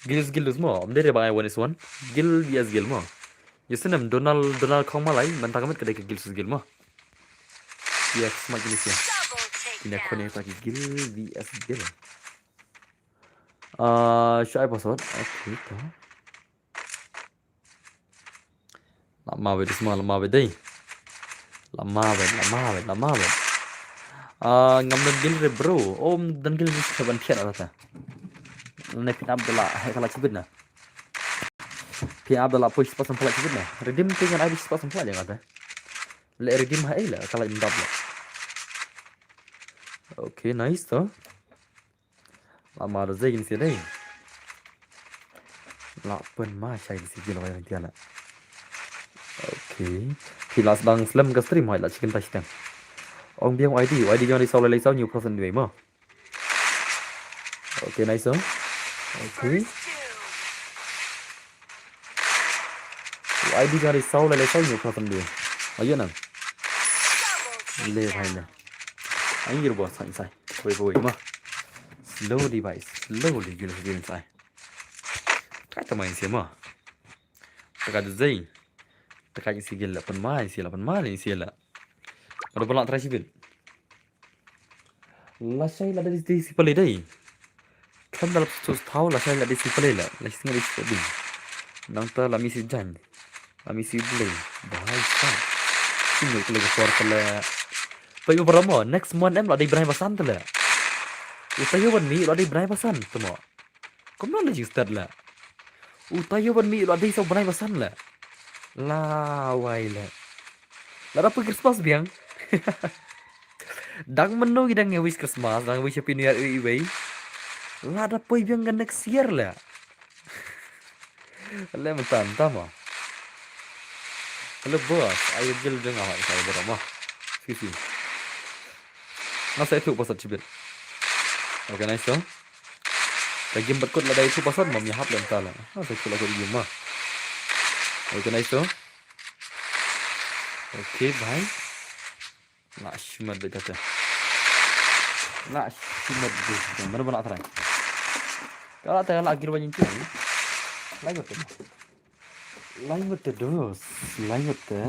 Gilus, gilus mo. Om dere ba ai one is one. Gil V S gil mo. Yo snem Donald, Donald Khongmalai, mynta ka miet ka dei ka gilus gil mo. Yes, ma gilus ya. Kine khone ta ki gil V S gil. Ah, shai password. Okay, to. Lama be, disma lama be dei. Lama be, lama be, lama be. Ah, ngam don gil re, bro. Om don gil re, ban thiat arata. Ne pin Abdullah, hai kala chibit na. Pin Abdullah push pas sampla chibit na. Redeem pin ngan ai pas sampla jang ata. Le redeem hai le, kala jendap le. Okay, nice to. Lama da zai gin si dei. La pynmai shai gin si gin wai tiala. Okay. Phi la sdang slem ka stream hai la chicken touch tang. Ong biang I D, I D jong di saw lai lai saw hynñiew phra saw hynñiew mo. Okay, nice. Okay. I D jong di saw lai lai saw hynñiew phra saw hynñiew. Ayo nang. Le bhai na. Ai ngir bo sai sai. Wei wei ma. Slowly bhai, slowly gil gil sai. Kai ta mai si ma. Ta ka zai. Ta ka si gil la pynmai si la pynmai si la. Ado pala try si bil. Lashai la dei si pale dei. Kan dal tus tau lashai la dei si pale la. Lashai ngi si dei. Nangta la misi jan. La misi blei. Bahai sa. Sini kule ke por kule. Payu beramo. Next month em la dei brai basan tele. Utayu wan mi la dei brai basan temo. Kumno la jingstad la. Utayu wan mi la dei so brai basan la. La wai la. La dap Christmas biang. Dang menu ki dang wish Christmas, dang wish Happy New Year iwei iwei. La da poi biang ka next year la. Le mentan tama. Hello boss, ayo gil jeng awak saya berama. Sisi. Nasa itu pasal cibit. Okay, nice to. Ka game bat kut la dai tu pasal mam ya hap lem tala. Nasa itu la kut game ma. Okay, nice to. Okay, bye. La shimat bit kata. La shimat bit kata. Mana bana try. Kalau try la gir banyak tu. Lai ngut te. Lai ngut te dos. Lai ngut te.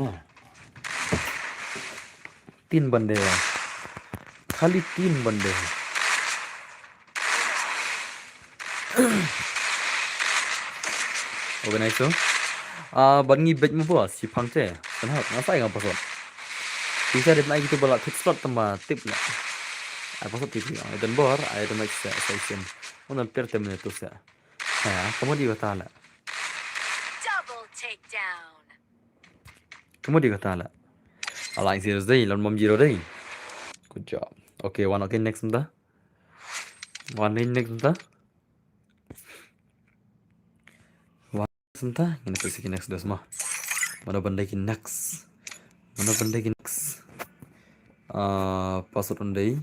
Tin bande. Khali tin bande. Organize to. Ah, ban ngi bej mo bos, si phang te. Kan hap, nga sai nga pasot. Bisa dep nai gitu bala tip slot tama tip na. Ai pasot tip na. Ai dan bor, ai dan like sa, sa isin. Unan per tem ne tu sa. Ha, kamu di kata la. Double takedown. Kamu di kata la. Ala isi dei, lan mom zero dei. Good job. Okay, one okay next nda. One next nda. Mynta ngin peit ki next dos mo. Mano ban dei ki next? Mano ban dei ki next? Ah, password un dei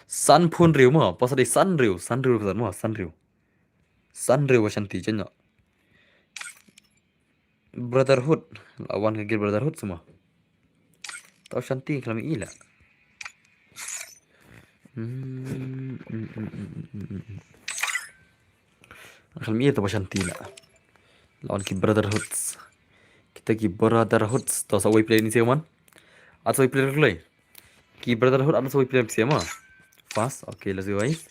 San Phun Riu mo, password dei San Riu, San Riu password mo, San Riu. San Riu ba shanti jeng no. Brotherhood. La wan ka guild Brotherhood semua. Tau shanti khlem i la. Hmm, hmm, hmm, hmm, hmm, hmm, hmm. Khlem i tau ba shanti la. La wan ki Brotherhoods. Kita ki Brotherhoods. Tau sa wei player ni sih man. At sa wei player kloi. Ki Brotherhood at sa wei player sih ma. Fast. Okay, let's go guys.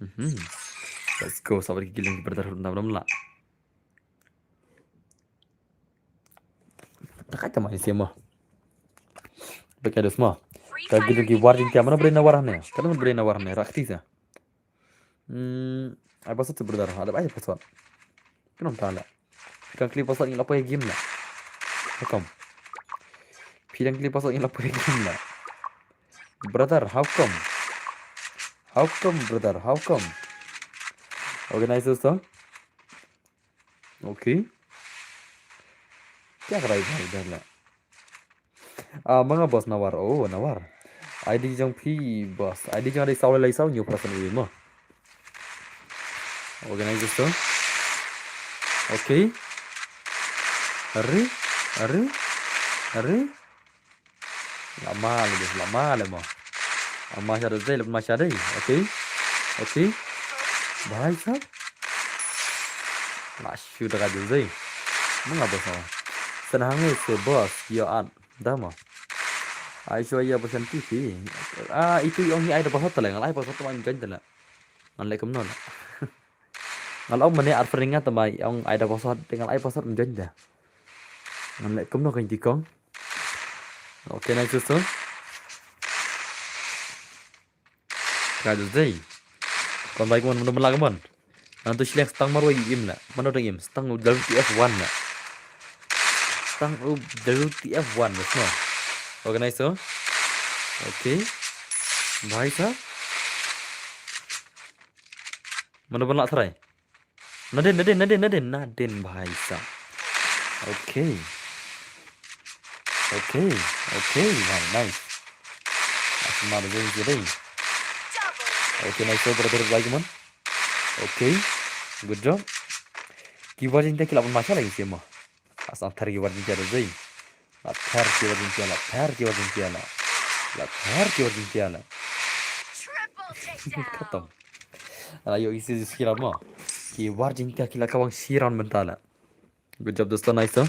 Mhm. Let's go. Sabar ki guild ki Brotherhood na bram la. Takai ta mai sih ma. Beka dos ma. Ka guild ki War Jingtia, mano bre na War ne? Ka mano bre na War ne? Rakti sa. Hmm, ai password tu brother. Ada ai password. Kenapa tak la? Phi dang kylli password ngi la poi game la. How come? Phi dang kylli password ngi la poi game la. Brother, how come? How come, brother? How come? Organizers tu? Okay. Kya karai bhai dan la. Ah, manga boss nawar. Oh, nawar. I D jong phi boss. I D jong dei saw lai lai saw hynñiew phra san wei mo. Organizers tu. Okay. Are, are, are. La ma le, la ma le mo. La ma sha dei, la ma sha dei. Okay. Okay. Bhai sahab. La shu da ka dei. Manga boss mo. Sen hangne se boss, yo an. Da mo. Ai shu ya boss T V. Ah, itu ong hi ai da boss ta le, ngal ai boss ta man jan ta le. Ngan leh kumno la. Ngal ong mane ar pring nga ta mai ong ai da password, te ngal ai password ym join da. Ngan leh kumno kan ti kong. Okay, nice one. Ka dei. Kon bai kumon, mano mala kumon. Nang tu shlek stang marwei im la. Mano dang im, stang W T F one la. Stang W T F one, no. Organize, oh. Okay. Bhai sahab. Mano ban lah try. Nadin, nadin, nadin, nadin, nadin, bhai sahab. Okay. Okay, okay, bhai, nice. Asma da jeng jeng. Okay, nice, brother, bhai, come on. Okay, good job. Ki War Jingtia ki la pun masha lagi sih mo. Asam thar ki War Jingtia da jeng. La thar ki War Jingtia la, thar ki War Jingtia la. La thar ki War Jingtia la. Khatam. Ala yo isi isi kira mo. Ki War Jingtia ki la kawang shiran bentala. Good job dosto, nice, oh.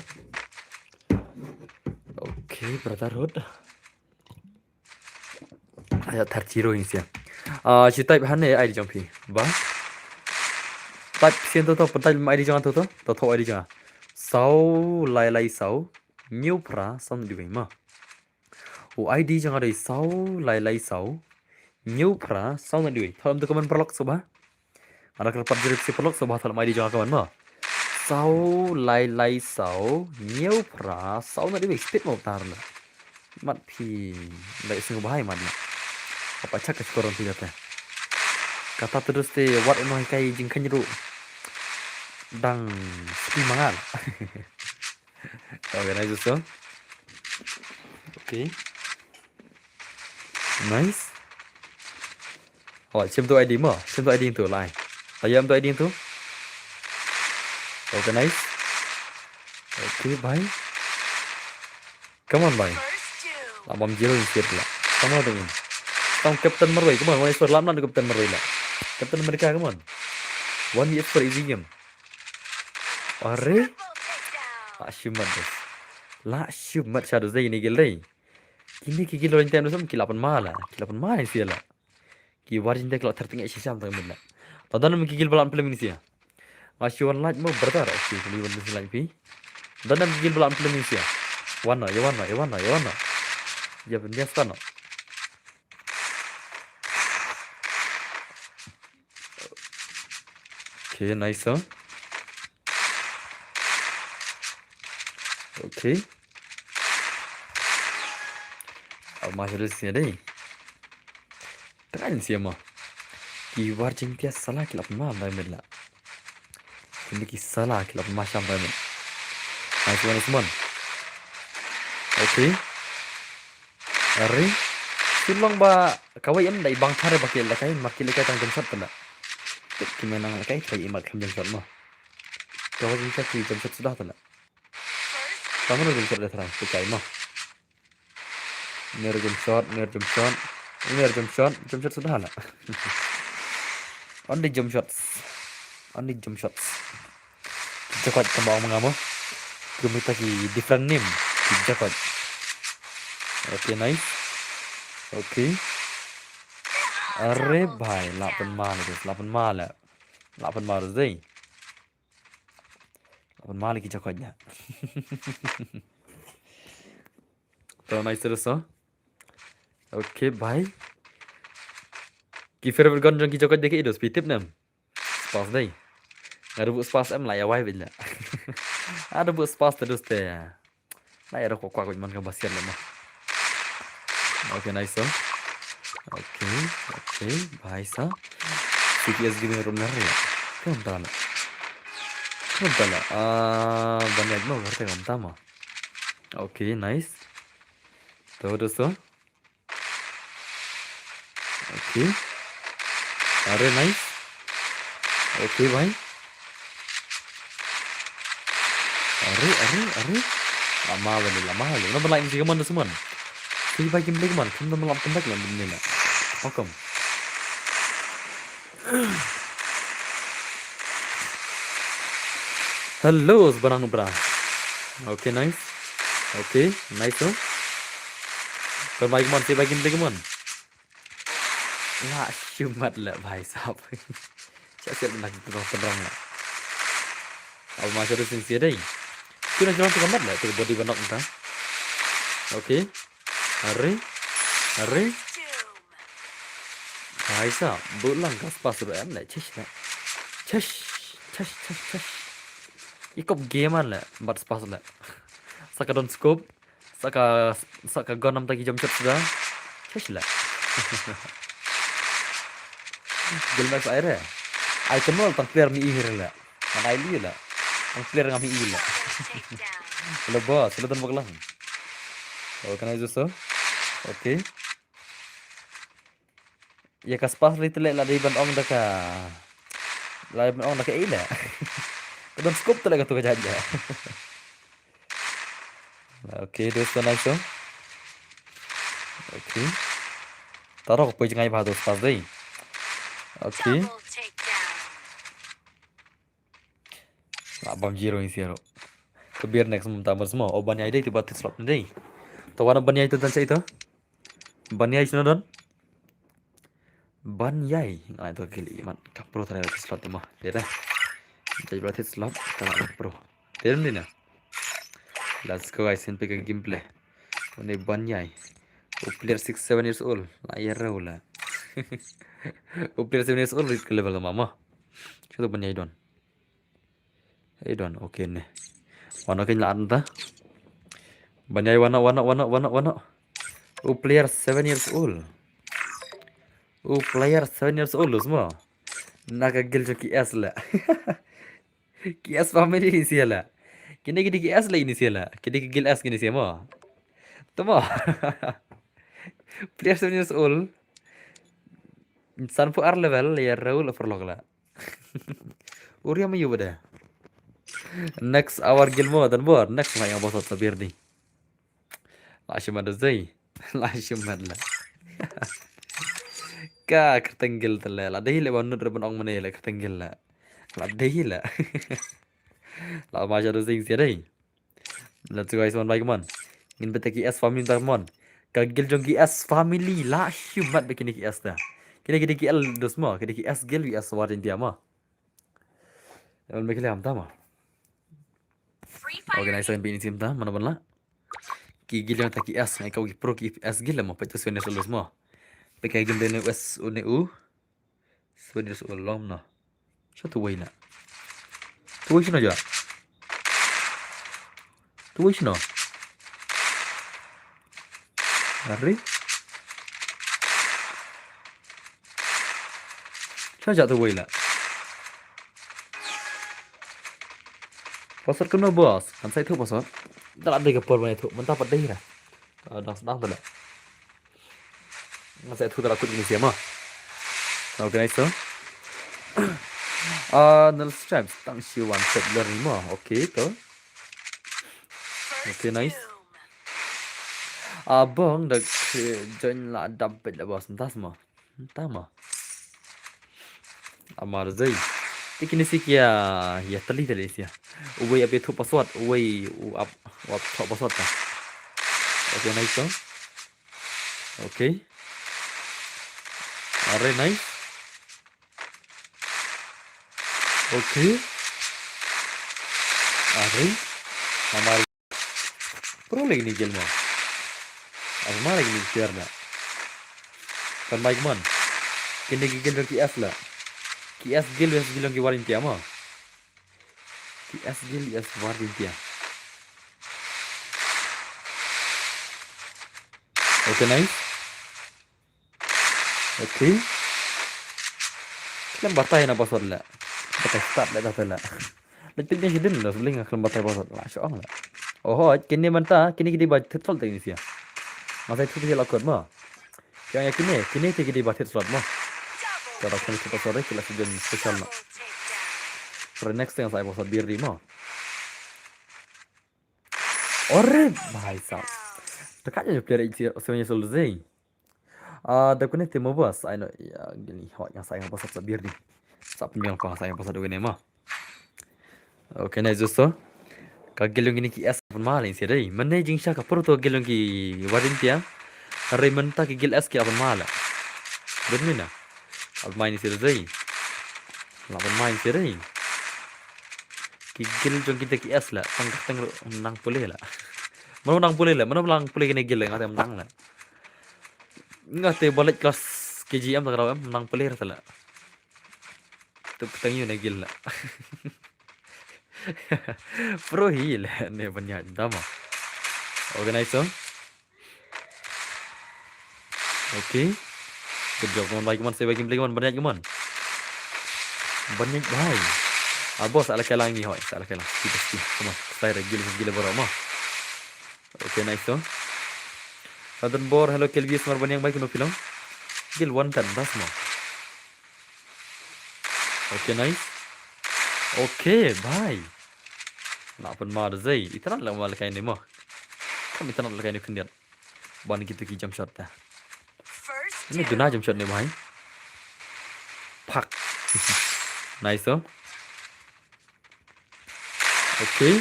Okay, brotherhood. Aya thar zero ing sia. Ah, shi type hangne I D jong phi. Ba. Type sien to to, type I D jong to to, to to I D jong. Saw lai lai saw. Hynñiew phra saw hynñiew ma. U I D jong nga dei saw lai lai saw hynñiew phra saw hynñiew. Thaw em tu comment paralok sngewbha. Nga da kyrpad jurip shi paralok sngewbha thaw em I D jong nga comment mo. Saw lai lai saw hynñiew phra saw hynñiew. Speed mo tar la. Mat phi dei sngewbha mat la. Apa chak ka score phi kata. Kata terus te wat uno hikai jingkhang ruh. Dang ski mangal. Organize yourself. Okay. Nice. Oh, shim tu I D mo. Shim tu I D tu lai. Ayam tu I D tu. Organize. Okay, bye. Come on, bye. La bam zero in set la. Come on, come on. Come Captain Marwei, come on. One is for Lamnan, Captain Marwei la. Captain America, come on. One is for easy game. Are? La shimat dos. La shimat shadow zai ni gil dai. Kini ki gil ro intem dos ki la pan ma la. Ki la pan ma sia la. Ki War Jingtia ki la thar teng shisha tang min la. Ta don ki gil balan film ni sia. Nga shi wan like mo brother. Okay, kali wan like pi. Don ki gil balan film ni sia. Wan no, ya wan no, ya wan no, ya wan no. Ya ben dia stan no. Okay, nice, huh? Okay. Al ma sha dei sini dei. Try ni sia mo. Ki War Jaiñtia sala ki la pynma bai mit la. Kine ki sala ki la pynma sham bai mit. Nice one, nice one. Okay. Are. Shu long ba kawei em da i bang thare ba ki lehkai, ma ki lehkai tang jump shot pynda. Ki men nang lehkai, trai i mat kham jump shot mo. Ka War Jaiñtia ki jump shot suda tang. Ka mano jump shot da trai, ki kai mo. Ner jump shot, ner jump shot, ner jump shot, jump shot suda la. Only jump shots. Only jump shots. Ki jakoit ka mong manga mo. Ki mita ki different name. Ki jakoit. Okay, nice. Okay. Are bhai, la pynma la, la pynma la. La pynma la dei. La pynma la ki jakoit nya. To nice to so. Okay, bhai. Ki favorite gun jong ki jakoit de ki idos, pi tip nem. Spas dei. Nga da buh spas em la ïa wai bit la. Nga da buh spas te dus te. La ïa rok kwak kwak man ka basian la ma. Okay, nice so. Okay, okay, bhai sa. C T S Gaming room na re. Kam tala. Kam tala. Ah, banyak no, berarti kam tama. Okay, nice. To, dosto. Okay. Are, nice. Okay, bhai. Are, are, are. Lama bhai, lama bhai. Nambar lain si kaman da suman. Si bhai kim blik man. Kam da malap kam blik man bini na. Welcome. Hello, sebenang bra. Okay, nice. Okay, nice tu. Kau bhai kaman, si bhai kim blik man. La shumat la bhai sahab. Siap siap nak terang terang la. Au ma sha dei sing sia dei. Tu nak jalan tu kamat la tu body banok entah. Okay. Are. Are. Bhai sahab, bulang ka spas ru em la. Chesh la. Chesh. Chesh chesh chesh. Ikop game la. Bat spas la. Saka don scope. Saka, saka gun namta ki jump shot suda. Chesh la. Gil max aire. Ai kenol tang player mi ihir la. Man ai li la. Tang player ngam ihir la. Hello boss, hello tan baklang. Oh, can I do so? Okay. Ïa ka spas ri tele la dei ban ong da ka. La dei ban ong da ka ei la. Ka don scope tele ka tu ka jait la. Okay, dosto, nice so. Okay. Taro ko poi jngai ba dosto pas dei. Okay. La bam zero in zero. Ka biar next mum tamar semua. Oh, ban ïai dei tu ba tit slot dei. To wana ban ïai tu dan sa itu. Ban ïai sino don. Ban ïai. Ngai to kili man. Ka pro tara slot ma. Dei da. Jadi berarti slot ka la pro. Dei da ni na. Let's go guys, in pick a gameplay. One ban ïai. U player six, seven years old. La ïa rau la. U player seven years old rit ke level mama. Kita ban ïai don. Hey don, okay ne. Wano kein la anta. Ban ïai wano, wano, wano, wano, wano. U player seven years old. U player seven years old, semua. Na ka guild jong ki S la. Ki S family ni sia la. Kini kini ki S la ini sia la. Kini ki guild S kini sia mo. Tama. Player seven years old. Sanphew ar level, ïa rau la perlok la. Uria ma yu bada. Next hour guild mo dan bor. Next ma yang bosot sabir ni. La shima da zai. La shima la. Ka kertenggil tele. La dei le banut re ban ong mane le kertenggil la. La dei la. La ma sha da zing sia dei. Let's go guys, one by one. Ngin bete ki S family ta mon. Ka guild jong ki S family la shumat be kini ki S ta. Kini kini ki L dos mo, kini ki S guild, ki S war India mo. Ewan be kili am ta mo. Okay, nice one, bini sim ta, mana ban la. Ki guild jong ta ki S, ngai kau ki pro ki S guild mo, pa itu seven years old mo. Pe ka guild ne S ne u. Seven years old long na. Sha tu wei na. Tu wei shino ja. Tu wei shino. Ari. Ka jatuh wei la. Password kumno boss? Kan sa ïathuh password. Da la dei ka por ban ïathuh. Mynta pat dei ra. Ah, dang sdang tu la. Ngan sa ïathuh da la kut ni siama. Okay, nice to. Ah, Nal Stripes, tang shi wan set learn mo. Okay, to. Okay, nice. Ah, bong da join la dam pet la boss. Mynta mo. Mynta mo. Amar zai. Te kine si ki ïa, ïa tali tali sia. Uwei ap ïathuh password, uwei u ap, u ap thoh password ta. Okay, nice to. Okay. Are, nice. Okay. Are. Amar. Pro lagi ni gel mo. Amar lagi ni share na. Kan mic man. Kine ki gel ki S la. Ki S gel, S gel ki warin tia mo. Ki S gel, S warin tia. Okay, nice. Okay. Khlem batai na password la. Batai start la, batai la. La tip ni hidden la, sling khlem batai password la. Shong la. Oh, kine mynta, kine ki dei ba thit slot te ni sia. Masai thit la kot mo. Yang ya kine, kine te ki dei ba thit slot mo. Ka da kine thit slot ki la sejeng special mo. For the next thing, saya password bir di mo. Ore, bhai sahab. Dekat je player eight zero seven years old zai. Ah, da kune te mo bas, ai no, ya, gini, hoi, nga sa nga bas sa bir ni. Sa pynjang ko, sa nga bas sa dua ni mo. Okay, nice dosto. Ka gel jong kine ki S pynmal ni sia dei. Mynne jingshisha ka pur to gel jong ki warin tia. Hynrei mynta ki gel S ki la pynmal. Dei mina. Ap mai ni sia dei. La pynmal ni sia dei. Ki gel jong kine ki S la. Tang tang nang pule la. Mano nang pule la. Mano nang pule kine gel la. Nga te nang la. Nga te balik kelas K G M ta ka daw em, nang pele rata la. Tu petang yu na gil la. Pro hi la ne banyaj dama. Organize song. Okay. Good job, come on, bhai, come on, say bhai, gameplay, come on, banyaj, come on. Banyaj, bhai. Ah, boss, ala kalang ni hoi, ala kalang. Kita, kita, come on. Saya gil, gil baru mah. Okay, nice to. Radan Bor, hello, Kelvin, mar banyang bai kuno film. Gil one ten, das mo. Okay, nice. Okay, bhai. Na pun mar zai, itanan la mal kain mo. Kam itanan la kain khyndiat. Ban gitu ki jump shot ta. Ni duna jump shot ni bhai. Pak. Nice to. Okay.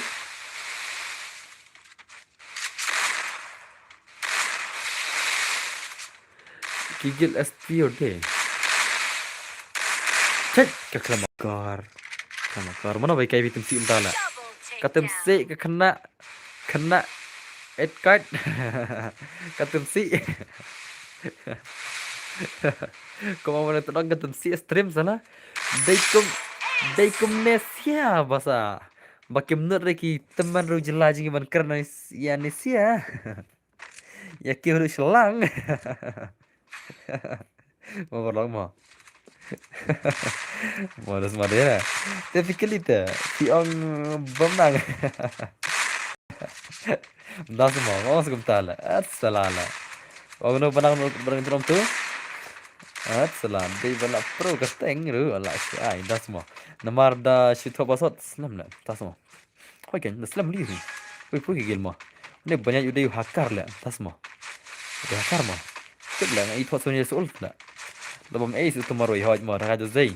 Kigil S T O de. Cek ka khlamakar. Khlamakar. Mana bai kai bitum si umtala. Katum si ka kena, kena et kait. Katum si. Kuma mana tu dong katum si stream sana. Dei kum, dei kum nesia basa. Ba kim nut re ki teman ru jylla jong ngi ban kren ïa nesia. Ïa ki ru shlang. Mo ba long mo. Mo das ma de. Te phi kylli te phi ong bym nang. Das mo, mo skum tala. At salala. Ong no ba nang, ba nang drum tu. At sala dei ba la pro ka teng ru la shi ai das mo. Namar da shi thoh ba sot slem le. Das mo. Hoi ken da slem li hi. Ui pui ki gil mo. Ne banyaj u dei u hacker le. Das mo. U dei hacker mo. Tip le nga i thoh sunyi sul le. Da bam ei su tomorrow i hoj mo da ka da zei.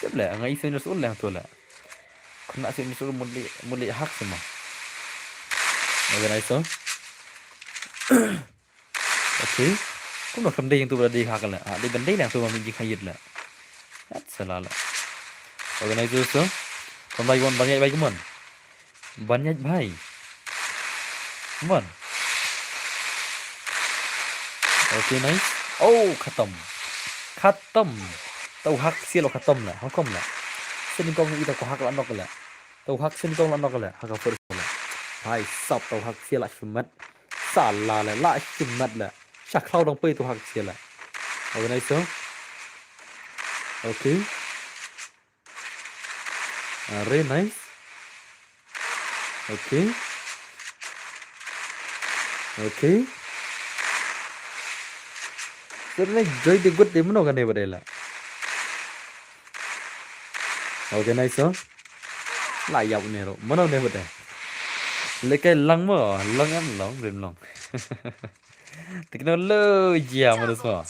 Tip le nga i sunyi sul le tu le. Kena sunyi sul muli, muli hack sama. Organize so. Okay. Kumno kam dei yang tu ba dei hack la. Ah, dei ban dei lang tu ba min jingkhang yit la. At sala la. Organize so. Kam dei wan banyaj bai kumon. Banyaj bhai. Kumon. Okay, nice. Oh, khatam. Khatam. Tau hack sia lo khatam la. Hukum la. Sini kong ita ko hack la nok la. Tau hack sini kong la nok la. Haka first la. Bhai sap tau hack sia la shimat. Sala la la shimat la. Sha khlau dang pei tau hack sia la. Organize so. Okay. Are nice. Okay. Okay. Sir ne joy de good de mano kane badela. Okay, nice, oh. La yap ne ro. Mano ne bade. Lekai lang mo, lang em long, rim long. Teknologi mo sma.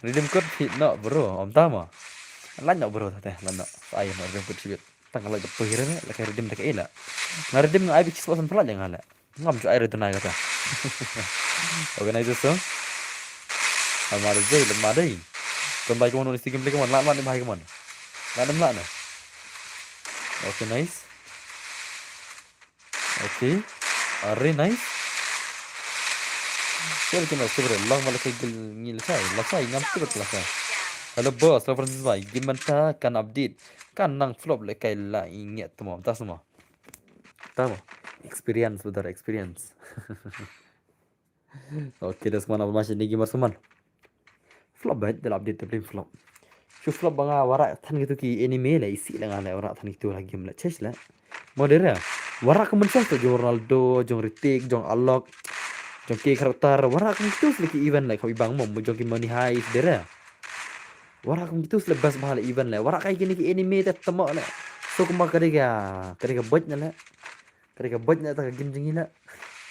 Redeem code phi no bro, om tama. Lan no bro tate, lan no. Ai no redeem code phi. Tang la jap phi re, lekai redeem tak ila. Nga redeem nga ai bik sma san pala jang ala. Ngam ju ai re tunai kata. Organizers tu. Amar jai lemah dai. Kon bai kemon ni sigim lagi kemon, lan lan ni bai kemon. Lan dem lan. Okay, nice. Okay. Are nice. Sir kena sir long mala ke gil ngil sai, la sai ngam tibet la sai. Hello boss, la Francis bai, gimanta kan update. Kan nang flop lekai la inget tamo, tas mo. Tamo. Experience brother, experience. Okay, das mana masih ni gamer seman. Flop banget dalam update tapi flop. Shu flop banga warak than gitu ki anime la isi la ngale warak than gitu lagi mla chase la. Modera. Warak ka mention tu jong Ronaldo, jong Ritik, jong Alok, jong ki karakter warak ka gitu sih ki event la kau ibang mo jong ki Money Heist dera. Warak ka gitu sih best bala event la. Warak kai kini ki anime te tamo la. So kuma kadega kadega boj na la. Kadega boj na ta ka game jong ila.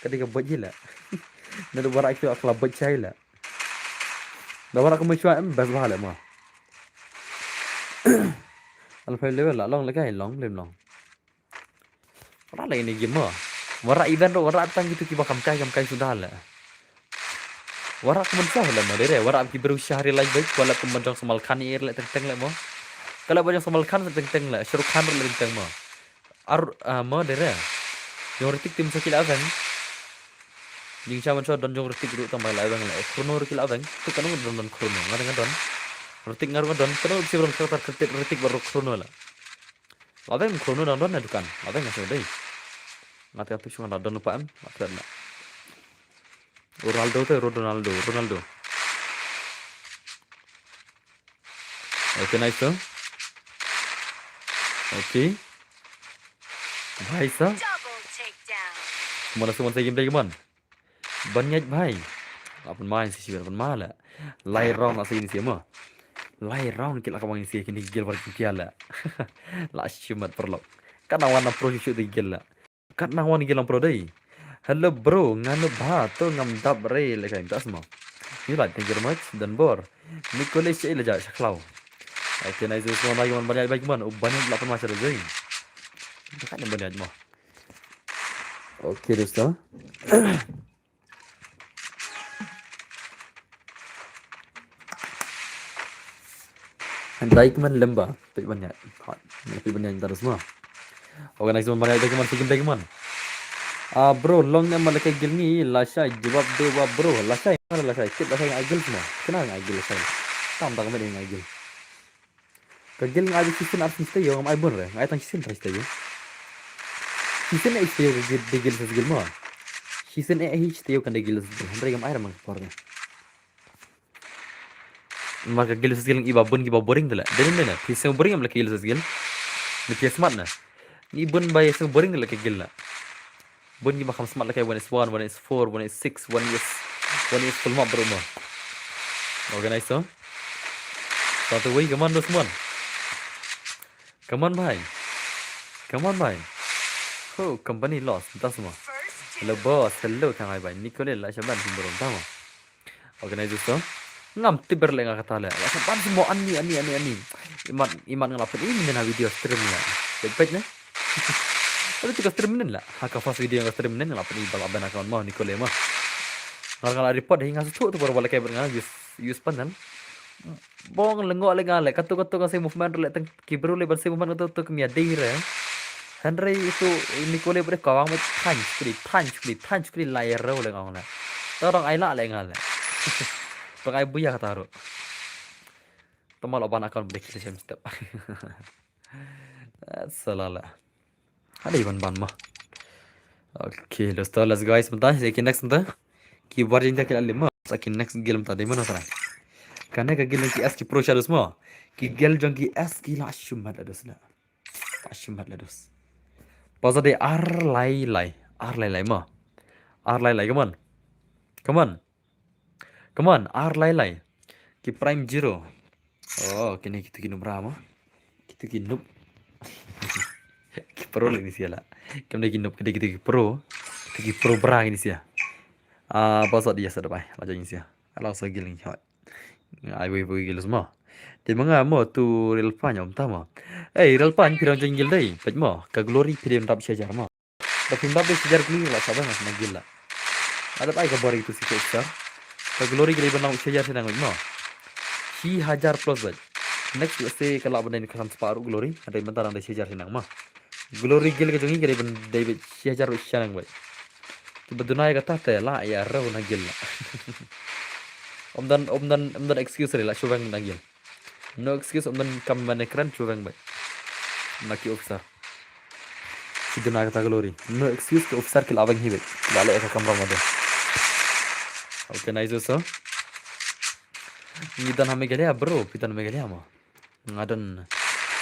Kadega boj ila. Na da warak ki akla boj chai la. Da warak ka mention em best bala mo. Alpha level la long lekai long lem long. Warak la ini game mo. Warak event ro warak tang gitu kiba kam kai kam kai sudah la. Warak ka mention la mo dere warak ki beru shahri lai bai kuala pun jong Samal Khan ir le teng teng le mo. Kala ba jong Samal Khan teng teng le Shah Rukh Khan le teng teng mo. Ar ah, mo dere. Jong Ritik tim sakil aveng. Jing shaman so don jong Ritik ru tang bai le aveng le. Chrono ru kil aveng. Tu kanu don don Chrono ngadeng don. Ritik ngaru don kanu si ron karakter Ritik baru Chrono la. Labeng Chrono dang don na dukan. Labeng ngasih dei. Ngat ka tu shungan don lupa em. Ngat na. Ronaldo tu Ronaldo, Ronaldo. Okay, nice tu. Okay. Bhai sa. Mana semua saya game lagi man. Ban ngiat bhai. Lapan main si sibat ban mala. Lai round la sini sia mo. Lai round kila ka bang sia kini gil bar kia la. La shimat perlok. Kana wan na pro shu shu gil la. Kat nang wan gil pro dei. Hello bro, ngano ba to ngam dap re le kai das mo. You like thank you very much. Dan bor. Ni college eh la ja shaklau. Okay, nice. Semua lagi man ban ngiat bhai man. U ban ngiat lapan macha dei. Kan ban ngiat mo. Okay, dosto. Handai keman lemba, pit banyak. Pit banyak terus mah. Organize man banyak dai keman, sigim dai keman. Ah bro, long ne malaka gil ngi lashai jawab de wa bro, lashai mana lashai, kit lashai ngai gil semua. Kenal ngai gil lashai. Tam tak kami ngai gil. Ka gil nga ai season ar sien stay yo ngam ai bun re, nga ai tang season tang stay yo. Season eh stay yo ka gil de gil sa gil mo. Season eh hi stay yo kan de gil sa gil. Hynrei ngam ai ra mang por ne. Ma ka gil sa gil iba bun kiba boring tela. Dene dene. Phi seng boring am la ka gil sa gil. Ni phi smat na. Ni bun ba ya seng boring tela ka gil la. Bun ki ba kham smat la kai one is one, one is four, one is six, one is one is full map bro mo. Organize so. Satu way, come on, dos mon. Come on bhai. Come on bhai. Oh, company loss. Das mo. Hello boss. Hello thang ai bhai. Nicole la shaban kum bro tamo. Organize so. Ngam tiber le nga kata le. Ya shaban semua ani ani ani ani. Imat imat ngelapin ini na video stream ya. Baik baik ne. Tapi tu ka stream nen la. Ha ka first video ka stream nen la peni bala bana kawan mo Nicole mo. Ngal ngal report hi nga sutu tu baru bala kai nga use use panel. Bong lengo le nga le katu katu ka se movement le teng ki bru le ban se movement katu tu kemia dei re. Hynrei itu Nicole bru kawang me punch kri punch kri punch kri lai ro le ngong le. Torong ai la le nga le. Tong ai buya kata ro. Tama lo ban account bru kri sem step. Salala. Ada iban ban ma. Okay, let's go, let's go guys, mynta sa ki next mynta. Ki war jingta ki alim ma. Sa ki next gil mynta dei mana tara. Kane ka gil ki S ki Pro Shadows ma. Ki gel jong ki S ki la shim mat la dos la. La shim mat la dos. Pass dei ar lai lai. Ar lai lai mo. Ar lai lai, come on. Come on. Come on, ar lai lai. Ki prime zero. Oh, kine kito ki noob bra mo. Kito ki noob. Ki pro lei ni sia la. Kam dei ki noob, kito ki pro. Kito ki pro bra ni sia. Ah, pass dei ïa sa da bai. La jong ni sia. Ala sa gil ni hoi. Ai wei wei gil mo. Te ma nga mo tu rel pan ym ta mo. Eh, rel pan phi dang jingil dei. Peit mo. Ka Glory phi dang dap shi hajar mo. Da phim dap dei shi hajar Glory la sa ba nga sa gil la. Ada ai ka bor itu si ko sar. Ka Glory ka dei ban long shi hajar sha nang mo. Shi hajar plus bad. Next let's say ka lah ban dei ka san spah ruh Glory. Ada mynta dang dei shi hajar sha nang mo. Glory gil ka jong ngi ka dei ban dei bad shi hajar ruh sha nang bad. Kiba duna ïa kata te la ïa rew na gil la. Ym don, ym don, ym don excuse re la shu weng na gil. No excuse, ym don kam mane kren shu weng bad. Na ki officer. Ki duna kata Glory. No excuse, ki officer ki la weng hi bad. Ki la leh ka kamra ma de. Okay, nice so. Ngi don ha Meghalaya bro, phi don ha Meghalaya mo. Nga don,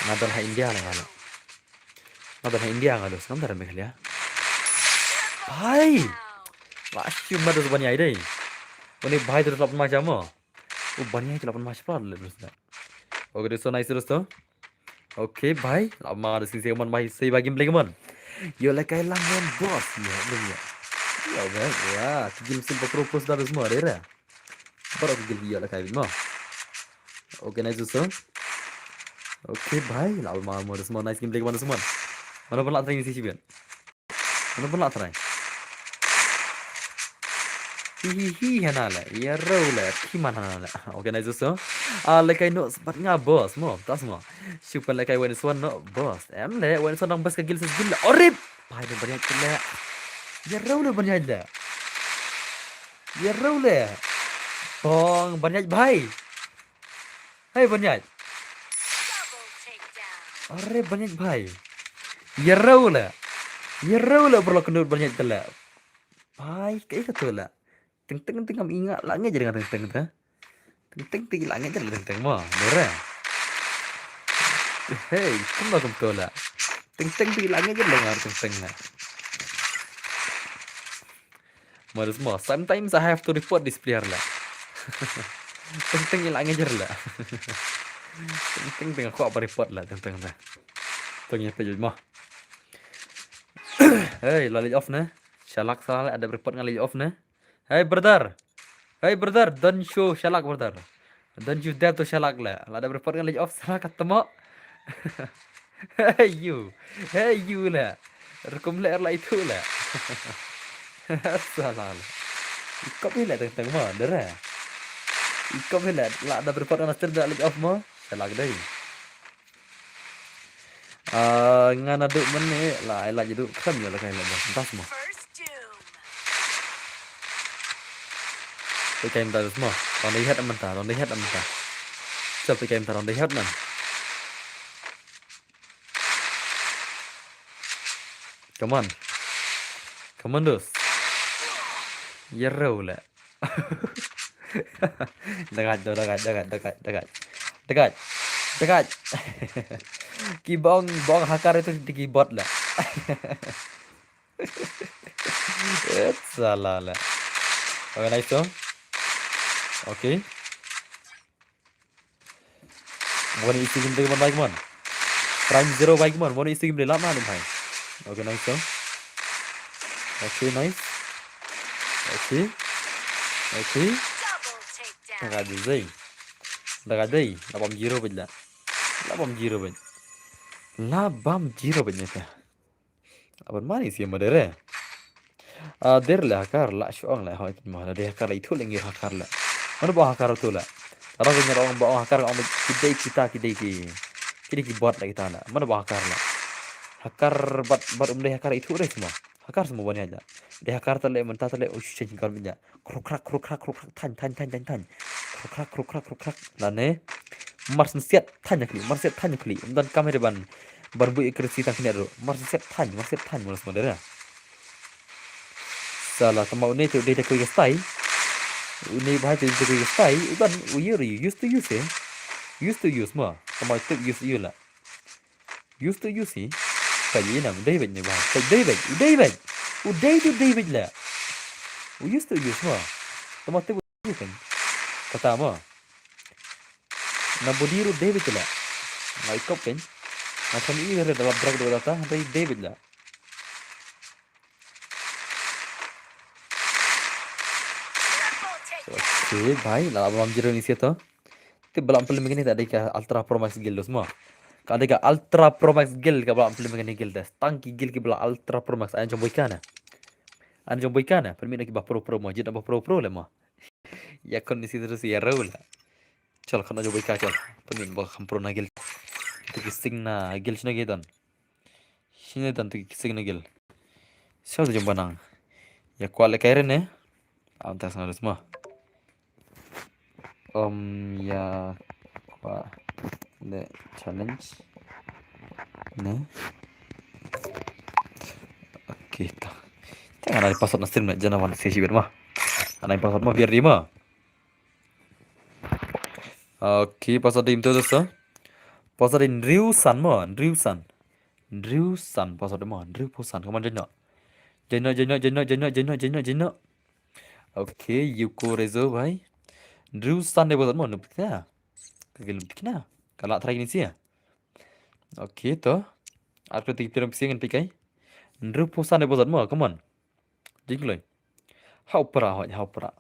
nga don ha India la nga la. Nga don ha India nga dos, ngam don ha Meghalaya. Bhai. La shim mat dos ban ïai dei. Une bhai dos la pynma jam mo. U ban ïai la pynma shapra le dos da. Okay, dos so nice dos to. Okay, bhai. La ma dos si man bhai, sei ba game play man. Yo, like I lang man boss. Yo, dum ya. Yo, bhai. Ya, ki game sim pa pro pro da dos mo dei ra. Baroh ki gil ki ïoh la kai bit mo. Okay, nice so. Okay, bhai, la ma mo dos mo, nice gameplay mo dos mo. Mano ban la try ni si shibit. Mano ban la try. Hi hi hi hana la, ïa ro la, ki man hana la. Okay, nice so. Ah, like I know, but nga boss mo, tas mo. Super like I win this one, no boss. Em le, win this one nang best ka gil sa gil la. Orip. Bhai, ban ïaid la. Ïa ro la ban ïaid la. Ïa ro le. Bong, ban ïaid bhai. Hei, ban ïaid. Are, ban ïaid bhai. Ïa ro le. Ïa ro le, bro, kenu ban ïaid te le. Bhai, kaei kata le. Teng teng teng am inga la ngai jering teng teng te. Teng teng teng la ngai jering teng teng mo. Dore. Hei, kum la kum to le. Teng teng teng la ngai jering teng teng le. Modus mo, sometimes I have to report this player la. Teng teng ila ngejer la. Teng teng teng aku apa report la teng teng la. Teng ya pejut mo. Hey, la lej off ne. Shalak salah ada report ngan lej off ne. Hey brother. Hey brother, don't show shalak brother. Don't you dare to shalak la. Lada report ngan leh off shalak ka temo. Hey you. Hey you la. Rukum leh la itu la. Salah la. Ikop hi la teng teng mo dara. Ikop hi la, lada report ngan leh off mo. Shalak dei. Ah, nga naduh mynne la ai la jadu khlem ïoh la kai la ba. Entah semua. Te kai mynta semua. Tang dei het mynta, tang dei het mynta. Sep te kai mynta tang dei het nan. Come on. Come on, dos. Ïa rau la. Dekat tu, dekat, dekat, dekat, dekat. Dekat. Dekat. Ki bong, bong hakar itu di keyboard la. Et salah la. Okay, nice tu. Okay. Mo kane isi game dei man bai kman. Prime zero bai kman. Mo kane isi game dei lap na dum hai. Okay, nice to. Okay, nice. Okay. Okay. Daga dei. Daga dei. Labam zero bej la. Labam zero bej. Labam zero bej nyata. Aban mani sia ma dere. Ah, der le hakar la shuang le hoi kin ma la de hakar la itu le ngir hakar la. Mana ba hakar tu la. Tara ko nyar ong ba ong hakar ong ki dei kita ki dei ki. Ki dei ki bot la kita la. Mana ba hakar la. Hakar bat bat um dei hakar itu dei semua. Hakar semua ban ïaid la. Dei hakar ta le mynta ta le u shu chen kar bit la. Krukrak, krukrak, krukrak, thany, thany, thany, thany, thany. Krukrak, krukrak, krukrak. Lane. Mar syn siat thany khlieh, mar syn siat thany khlieh. Ym don kam hede ban, ban buh ïa ka rsi tang khniat ruh. Mar syn siat thany, mar syn siat thany, mar syn siat thany. Salah, tama une te u dei te kawei ka style. Une bahai te u dei te kawei ka style. U don, u ïa ri, used to use, eh. Used to use, ma. Tama tip use use la. Use to use hi. Ka yi nam dei bej ne ba. Ka dei bej, u dei bej. U dei tu dei bej la. U use to use ma. Tama tip use kan. Kata ma. Na body ru dei bej la. Ngai kop kan. Na kami i re dalap drag do data dei dei bej la. Okay bhai, la ba mam jiro ni sia to. Te ba la plim kini ta dei ka Ultra Pro Max guild dos ma. Ka dei ka Ultra Pro Max guild ka ba la plim kini guild des. Tang ki guild ki ba la Ultra Pro Max an jong boy kana. An jong boy kana. Permi na ki ba pro pro ma, jit ba pro pro le ma. Ya kon ni si terus ya rau la. Chal kan jong boy ka chal. Permi ba kam pro na guild. Te ki sing na guild sina gidan. Shine dan tu ki sing na guild. Siapa tu jumpa nang? Ya kuat le kairen ne. Am tas ngarus ma. Om ya kuat le challenge. Ne. Okay ta. Jangan ada password na stream ne, jangan wan sesi ber ma. Ada password ma biar di ma. Okay, password di tu tu sa. Password di Ndriu San ma, Ndriu San. Ndriu San, password mo, Ndriu Phu San, come on, join no. Join no, join no, join no, join no, join no, join no, join no. Okay, Yuko Rezo bhai. Ndriu San de password mo, nup kna. Kagil nup kna. Kala try ni sia. Okay to. Ar klo tiki piram pisi ngan pikai. Ndriu Phu San de password mo, come on. Jingloi. Ha u pra hoi, ha u pra.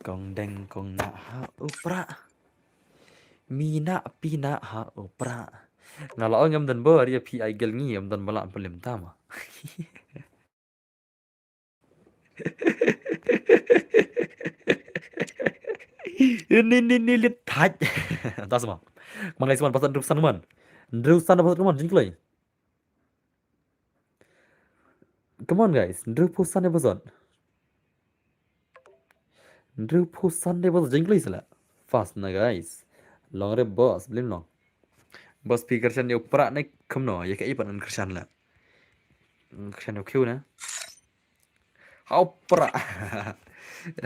Kong deng kong na ha u pra. Mi na pi na ha u pra. Nga la ong em dan bo ri pi ai gel ngi em dan bala pelim tama. Ni ni ni lit thaj. Das ma. Mangai seman pasal Ndriu San man. Ndriu San pasal man jingloi. Come on guys, Ndriu Phu San episode. Ndriu Phu San episode jingloi sila. Fast na guys. Long re boss, blim long. Boss pi kershan yo pra ne kumno, ya ka ipan kershan la. Kershan yo kiu na. Hau pra.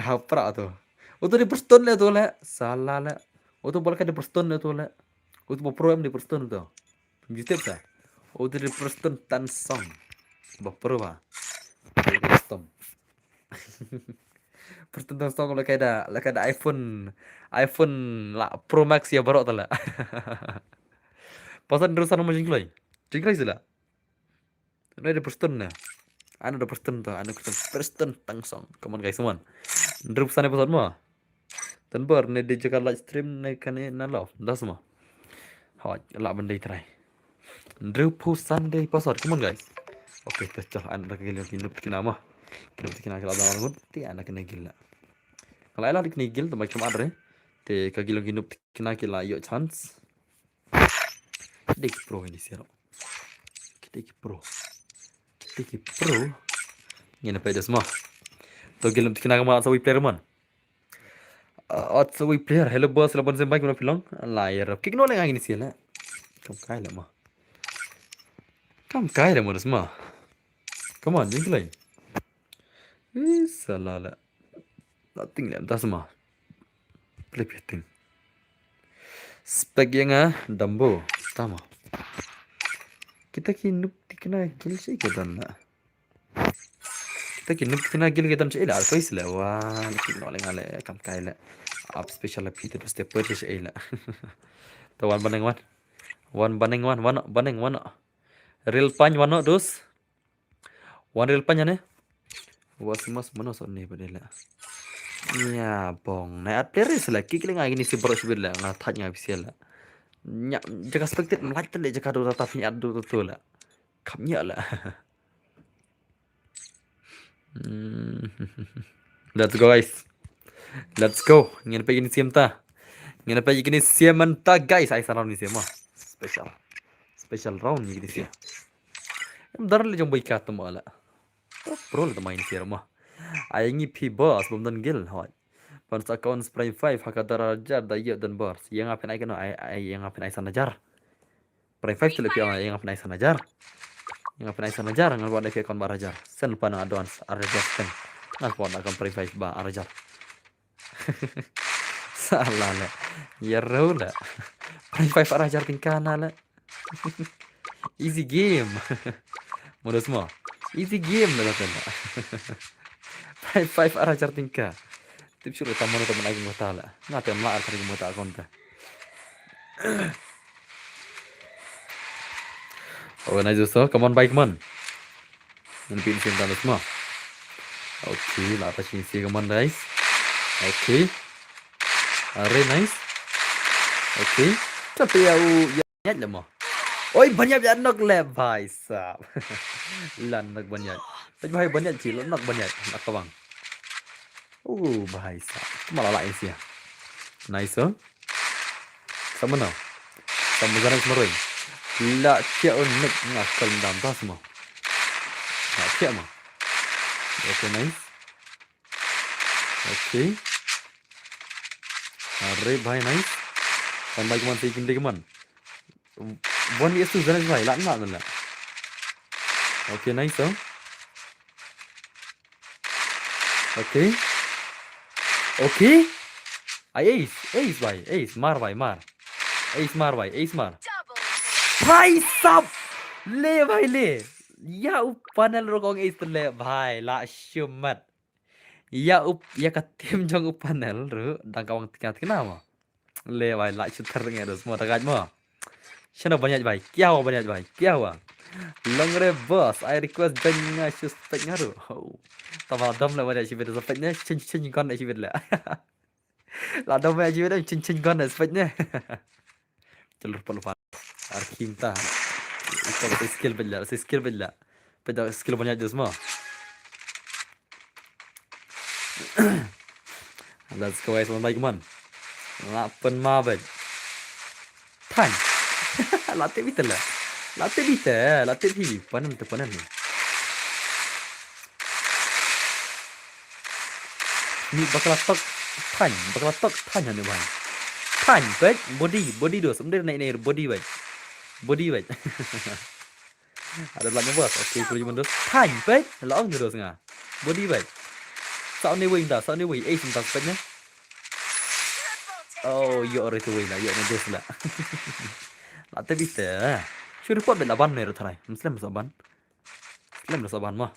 Hau pra tu. Utu di Preston le tu le. Salah le. Utu boleh ka di Preston le tu le. Utu bo pro em di Preston tu. Pynjutip ta. Utu di Preston Tansong. Bo pro ba. Custom. Preston Tansong le kaida, le kaida iPhone, iPhone la Pro Max ya baroh ta le. Pasan terusan mo jingkloi. Jingkloi sila. Ano da Preston na. Ano da Preston to, ano Preston, Preston Tansong. Come on guys, come on. Ndrup sane pasot mo. Tan bor ne di jaka live stream ne kane na love. Das mo. Hoi, la ban dei try. Ndrup Sunday pasot. Come on guys. Okay, to chal ano da kagil ki nup kina mo. Ki nup kina kila da ngut ti ano kane gil la. Kala ila di kine gil to mai chum adre. Te kagil ki nup kina kila yo chance. Dei ki pro ini siro. Kita ki pro. Kita ki pro. Ngin apa das mo. To gilum tikna ka ma sa wi player man. Ot sa wi player. Hello boss, la ban zem bai kuna pilong. La ya rap. Kik no le ngin sila. Kam kai le mo. Kam kai le mo das mo. Come on, jing lai. Ih, salah la. Nothing le das mo. Play betting. Spek yang ah dambo. Tama. Kita ki nup tikna gil shi ka dan la. Kita ki nup tikna gil ka dan shi la. Alkoi sila wa. Laki no le ngale kam kai le. Up special la pita tu step per shi la. To wan baneng wan. Wan baneng wan. Wan baneng wan. Real pany wan dus. Wan ril panya ne. Wa simas mano so ne bade la. Nya bong na at player sila ki kling ngai ni si bro sibir la nga thaj ngai bisial la. Nya jaka spectate mlaj tele jaka do tata ni at do to la. Kam nya la. Hmm. Let's go guys. Let's go. Ngin pe ini siam ta. Ngin pe ini siam ta guys. Ai sana ni siam. Special. Special round ni siam. Em dar le jong bai ka tama la. Pro le tama ini siam ma. Ai ngi pi boss bom dan gil hoi. Pan sa account Prime five haka dar ajar da ye dan bor. Yang apa ai kena ai ai yang apa ai sana jar. Prime five tu le pi yang apa ai sana jar. Yang apa ai sana jar ngan buat pi account bar ajar. Sen pan advance ajar sen. Ngan buat account Prime five ba ajar. Salah le. Ya rau le. Prize five ar hajar tyngka na la. Easy game. Modus mo. Easy game la la. Prize five ar hajar tyngka. Tip shuh la ta mano ta ban ai kumta la. Nga te mla ar tari kumta account ta. Oh, nice so. Come on, bhai, come on. Ngan pyn sien ta mo. Okay, la ta sien sien, come on, guys. Okay. Are, nice. Okay. Tapi ya u ya nyat le mo. Oi, ban ïap ya nok le, bhai sab. Lan nok ban ïap. Tapi bhai ban ïap chi, lan nok ban ïap. Nak ka bang. Oh, bhai sab. Malah la isi ya. Nice, oh. Sama no. Sama jalan sama roi. La tia un nek nga kal dam ta semua. La tia mo. Okay, nice. Okay. Are bhai, nice. Kan bhai kuman sa ikim dei kuman. One is two jalan bhai. La na la. Okay, nice, oh. Okay. Okay. Ai ace, ace bhai, ace mar bhai, mar. Ace mar bhai, ace mar. Bhai sab. Le bhai le. Ya u panel ruh ka ong ace le bhai, la shimet. Ya u, ya ka team jong u panel ruh dang ka ong tynga tynga mo. Le bhai, la shuter ngi dos mo, ta gaj mo. Shano ban ïaid bhai, kya hua ban ïaid bhai, kya hua. Long re boss, I request join nga shu spec nga ruh. Ho. Tama dom le ban ïaid shi bit spec ne, chin chin gun ne shi bit le. La dom ban ïaid shi bit chin chin gun ne spec ne. Chal rupa lupa. Arkhim ta. Ito skill bit le, skill bit le. Peda skill ban ïaid dos mo. Let's go guys, one like man. La pynma bad. Tan. La te bita la. La te bita, la te hi. Panen te panen ni. Ni bakla tok tan, bakla tok tan ni bhai. Tan bad, body, body dos. Amder naik naik body bad. Body bad. Ada belakang bos. Okey, kulit mendos. Tan bad. La ong dos nga. Body bad. Sa ni wing dah, sa ni wing. Eh, sebentar sepatnya. Oh, yo ore tu wei la, yo ne dos la. La te bita. Shu report bit la ban ne ro tharai. Muslim sa ban. Muslim sa ban mo.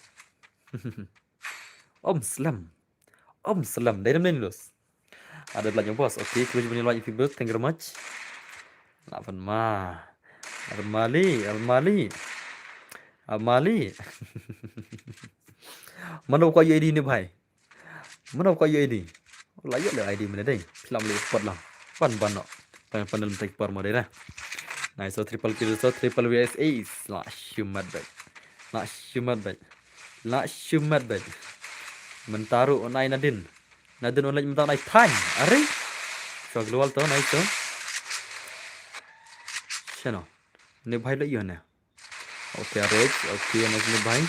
Om Slam. Om Slam. Dai dam ne los. Ada belanja bos. Okey, kulit bani lagi fibel. Thank you very much. La ban ma. Armali, Armali. Armali. Mano ko yo ini bhai. Mano ko yo ini. La yo le I D mene dei. Film le pot lang. Pan ban no. Pan pan dalam tek par mo dei na. Nice, so triple kill, so triple V S A. La shumat bai. La shumat bai. La shumat bai. Mentaru onai Nadin. Nadin onai mentaru nai tan. Are. So global to nice to. Shano. Ne bhai le yo ne. Okey, Rage. Okey, nice ni bhai.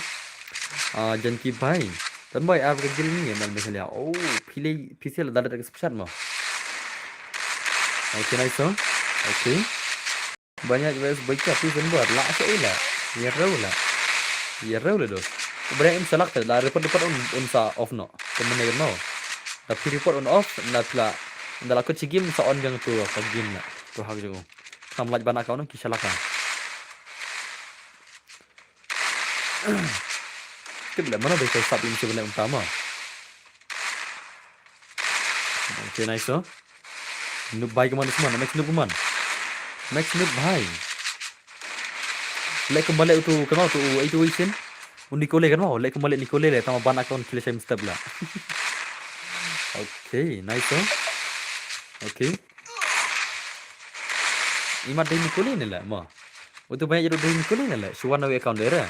Ah, Janki bhai. Tan bhai, ar ka gil ni man bhai khalia. Oh, pile, pise la dalat ka spshat mo. Okey, nice song. Okey. Banyak wes baik ka pisen buat la sa ila. Ya rau la. Ya rau la dos. Bere in salak te la report report un un sa off no. Kemene mo. Tapi report un off na pla. Ndala ko chigim sa on jang tu ka game la. Tu hak jang. Kam laj bana ka on ki salak ka. Kit le mano bai kai sap in sibele unta ma. Okay, nice, oh. Noob bhai kaman dusman, Max noob kaman. Max noob bhai. Le kumba le utu kano tu eitu isin. Un Nicole kano, le kumba le Nicole le tama ban account kile shame step la. Okay, nice, oh. Okay. Ima dei Nicole ne la ma. Utu banyak jadu dei Nicole ne la. Shuan nawi account dera.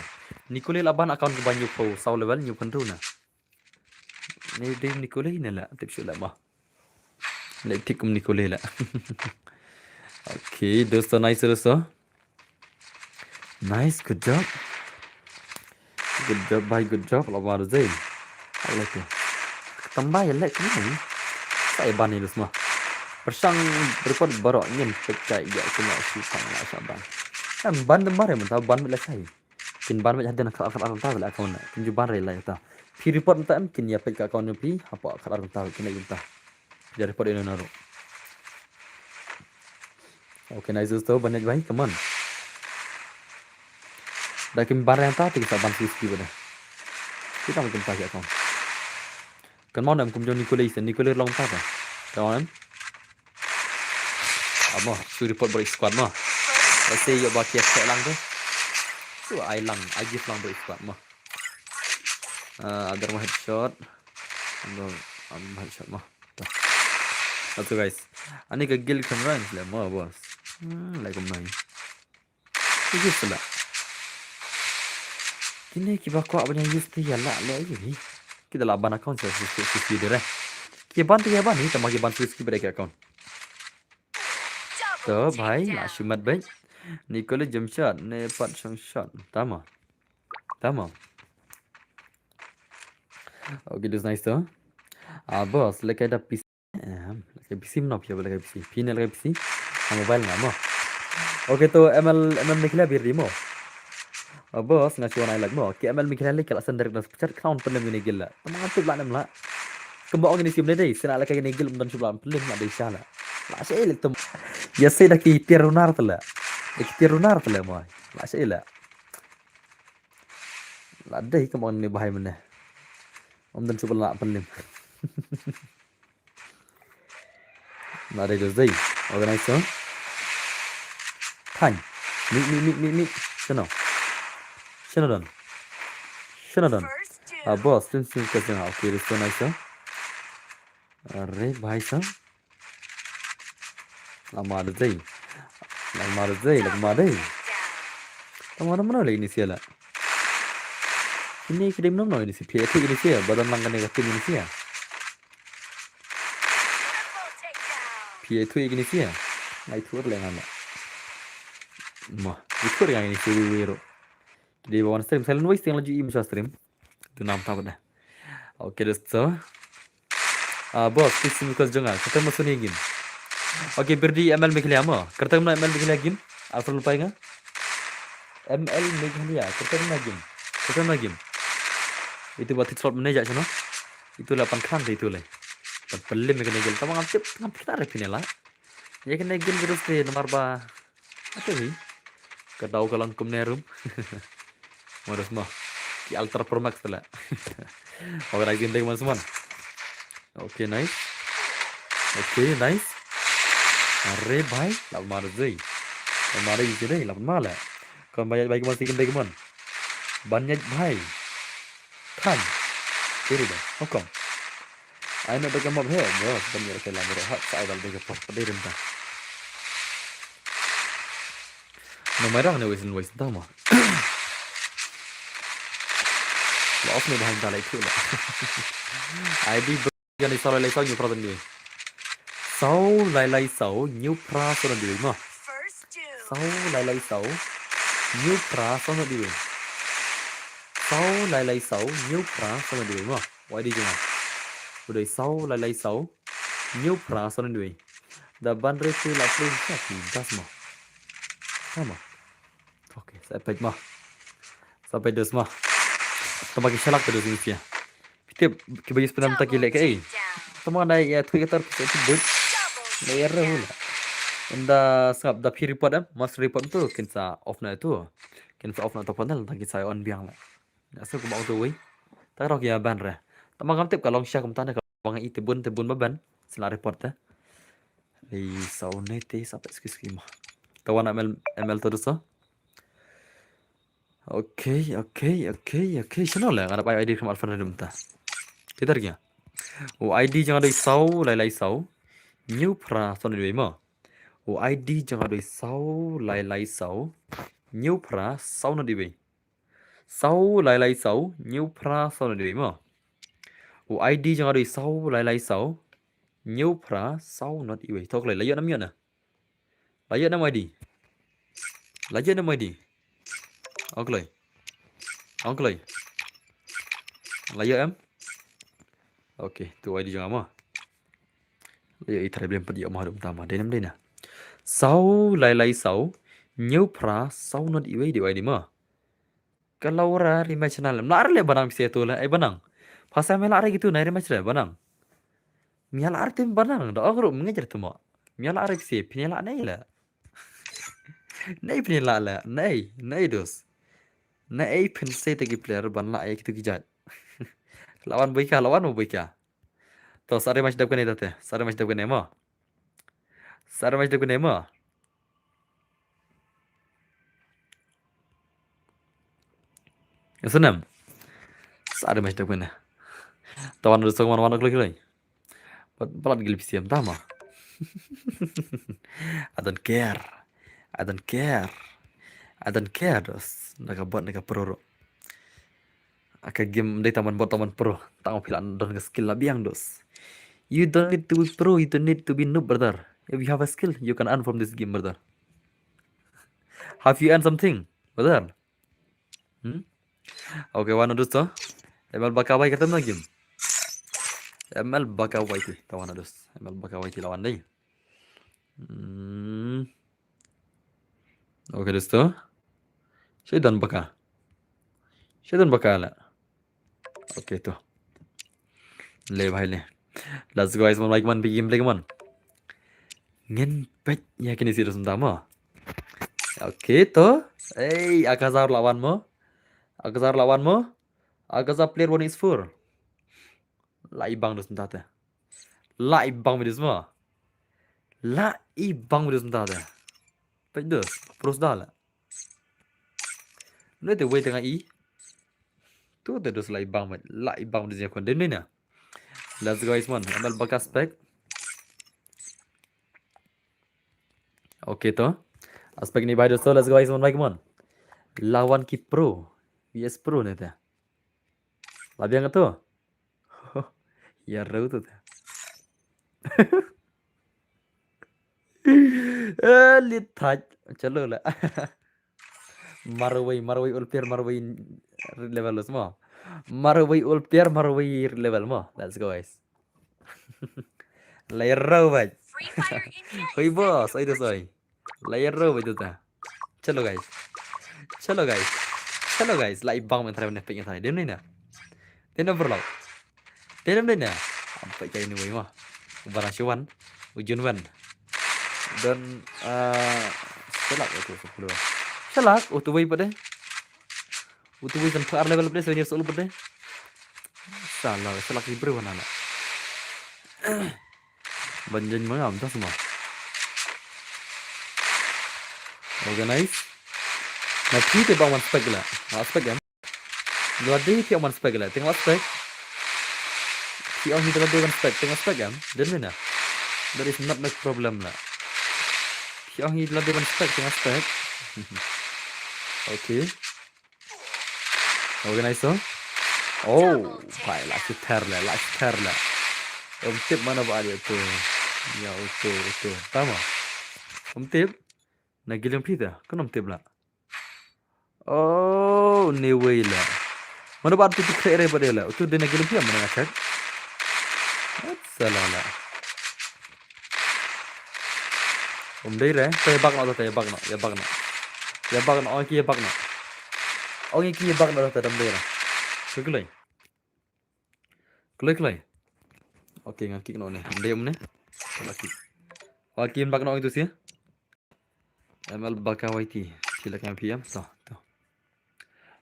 Nicole la ban account ke banyu po saw level nyu pynru na. Ni dei Nicole ne la. Tip shu la ma. Le tik kum Nicole la. Okay, dosto nice dosto. Nice, good job. Good job, bhai, good job. Labar zai. Alaikum. Tambah ya lek ni. Saya ban ni semua. Persang report baru ngin pecah ya kena si pang la saban. Kan ban demar ya mentah ban bila sai. Kin ban bila hadan khatar khatar mentah bila account. Kin ju ban rela ya ta. Pi report mentah em kin ya pecah account pi apa khatar mentah kin ya mentah. Dia report ini naru. Okay, nice to ban ïaid bha, come on. Da kim ban reng ta te ki sa ban sui sui bha da. Kita ma kim ta ki account. Kan mon em kum jong Nikolai, Nikolai long ta ka. Come on em. Amo, shu report bro squad mo. Ese yo ba kia khe lang tu. Shu ai lang, ai gift lang bro squad mo. Ah, ada rumah headshot. Ada rumah headshot mo. Tuh. Satu guys. Ani ka gil kan rang le mo boss. Hmm, like mai. Use la. Kine ki ba kwah ban use te ïa la le ïa hi. Kita la ban account sa sisi sisi dire. Ki ban te ïa ban ni tama ki ban sisi ki ba ki account. To bhai la shimat bhai. Ni kole jump shot ne pat shong shot. Tama. Tama. Okay, this nice to. Ah boss, like ada Em, laka bisi mno phi, laka bisi. Phi ne laka bisi. Ha mobile nga mo. Okay to M L, M L Meghalaya biri mo. Oh, boss nga chuan ai lak mo. Ki M L Meghalaya lak la sender na pechat crown penem ini gila. Tama nga tip la nem la. Kemba ong ini sim dei dei. Sina laka ini gila mdan chup la penem la dei shala. La sha ilek tem. Ya sei da ki tiar runar tela. Da ki tiar runar tela mo. La sha ilek. La dei kemba ong ini bahai mene. Mdan chup la penem. Na dei dei. Organize to. Tang. Mi mi mi mi mi. Shano. Shano don. Shano don. Ah boss, tin tin ka jang. Okay, this so nice. Are bhai sa. Lama dei. Lama dei, lama dei. Tama mana le ini sia la. Ini kidim nom no ini sia. Phi ini sia. Badan lang kane ka tim ini sia. Phi itu ini sia. Ngai tur le ngana. Ma, itu yang ini sia wiro. Dei ba wan stream silent voice tiang laju im sa stream. Tu nam ta pada. Okay, dosto. Ah, boss, please send request jong nga. Kata ma suni game. Okay, birdi M L Meghalaya mo. Kata ma M L Meghalaya game. Alfred Lupai nga. M L Meghalaya. Kata ma game. Kata ma game. Itu ba tit slot manager chano. Itu la pan khan itu le. Pan pelim kane game. Tama ngam tip ngam pernah repinela. Ya kane game terus te nomor ba. Ate hi. Ka dau ka long kumne rum. Modus mo. Ki Ultra Pro Max tela. Organize game dei man suman. Okay, nice. Okay, nice. Are bhai, la mar zai. La mar zai dei, la mar la. Kon bhai bhai kumasi game dei man. Banyaj bhai. Than. Kiri dei. Hukum. Ai na da ka map he, bro. Ban ïa ka lam bro. Hak sa ai dal da ka pop da rim ta. No mai rang ne wesen wesen ta ma. La off ne behind ta lai tu la. I D bro yani sa lai lai sa new pra ni. Sau lai lai sau new pra so na di ma. Sau lai lai sau new pra so na di. Sau lai lai sau new pra so na di ma. Wai di juma. Udah sau lai lai sau. New pra so na di. Da ban re tu la play sa ki das ma. Sama. Okay, sa pek ma. Sa pek das ma. Tama ki shalak dos ni sia. Pite ki bayu sepenan ta ki lek eh. Tama na ya tu ya tar ki tu but. Na ya re hula. Unda sngap da phi report em, mas report tu kin sa off na tu. Kin sa off na to panel ta ki sa on biang la. Asa kumba ong tu wei. Ta rok ya ban re. Tama kam tip ka long sha kumta ne ka bang i te bun te bun ba ban. Sila report te. Ei sau ne te sa pek ski ski ma. Tawan M L M L to so. Okay, okay, okay, okay. Shano le ngarap I D kam alpha na dum ta. Kita ria. U I D jang doi sau lai lai sau. New pra sau na diwei ma. U I D jang doi sau lai lai sau. New pra sau na diwei. Sau lai lai sau, new pra sau na diwei ma. U I D jang doi sau lai lai sau, new pra sau na diwei. Thok lai, la ïoh nam ïoh na. La ïoh nam I D. La ïoh nam I D. Ong kloi. Ong kloi. La ïoh em. Okay, tu I D jang ma. La ïoh i thare blem pat ïoh ma dum tama. Dei nam dei na. Sau lai lai sau, new pra sau na diwei diwei di ma. Ka Laura Rima channel. Mla ar le banang pise tu le ai banang. Phasa me la ar gitu nai Rima channel banang. Mia la ar tim banang da ogru mengejre tu mo. Mia la ar pise pine la nai le. Nei phin lah la, nei, nei dos. Nei phin sei te ki player ban lah ïa kitu ki jait. La wan boi ka, la wan boi ka. To, sa re ma shi dep kane tate, sa re ma shi dep kane mo. Sa re ma shi dep kane mo. Ïa snem. Sa re ma shi dep kane. To wan dos, wan, wan kloi kloi. Pat palat gil P C M tama. I don't care. I don't care. I don't care dos. Na ka bot na ka pro ruh. Ka game dei tang ban bot tang ban pro. Tang phi lah don ka skill la biang dos. You don't need to be pro, you don't need to be noob, brother. If you have a skill, you can earn from this game, brother. Have you earned something, brother? Hmm? Okay, wan dos to. M L Baka wai kata lagi. M L Baka wai ti, ta wan dos. M L Baka wai ti la wan dei. Hmm. Okay, dos to. Shaitan Baka. Shaitan Baka la. Okay to. Le bhai le. Let's go guys, mon, like, mon, big game, like, mon. Ngin peit ïa kine series mynta mo. Okay to. Ei, Akazar la wan mo. Akazar la wan mo. Akazar player one is four. La i bang dos mynta te. La i bang dos mo. La i bang dos mynta te. Peit dos. Pros da la. Nete wei tengah i. Tu te dos la i bang, la i bang dos ïa kon dem ni na. Let's go guys, mon. M L Baka spec. Okay to. Aspek ni bai dos to, let's go guys, mon, bai, come on. La wan ki pro. Yes, pro ne te. La biang to. Ïa rau to te. Eh, lit thaj. Chalo la. Marwei, marwei ul pier, marwei level los mo. Marwei ul pier, marwei level mo. Let's go guys. Layer rau bai. Free Fire India. Hoi is boss, oi dos oi. Layer rau bai tu ta. Chalo guys. Chalo guys. Chalo guys. Lai bang men thare men pek thare. Dem ni na. Dem na berlau. Dem ni na. Ampai kai ni wei mo. Barang siwan. Ujun wan. Dan, ah, selak itu sepuluh. Selak, oh tu wei pada. Utu wei kan ar level pde, seven years old pde. Salah, salah ki bro na. Banjin mengam tas ma. Organize. Na phi te bang wan spec la. Wan spec em. Lade phi wan spec la. Tengok spec. Phi ong hi lade wan spec. Tengok spec em. Dem ni na. That is not my problem la. Phi ong hi lade wan spec. Tengok spec. Okay. Organize to. Oh, pai la ki ter le, la ki ter le. Um tip mana ba dia tu. Ya, okay, okay. Tama. Um tip. Na gilim pita, kan um tip la. Oh, ni wei la. Mana ba tu tu kre re ba dia la. Tu dia na gilim pita mana ngacak. Salah la. Um dei re, te ïa bak noh, te ïa bak noh, ïa bak noh. Ïa bak noh, ong ki ïa bak noh. Ong ki ïa bak noh, te dam dei re. Kloi kloi. Kloi kloi. Okay, nga kick noh ne. Um dei um ne. Kala kick. Ong ki ïa bak noh ong tu sia. M L Baka Y T. Sila ka M P M. To, to.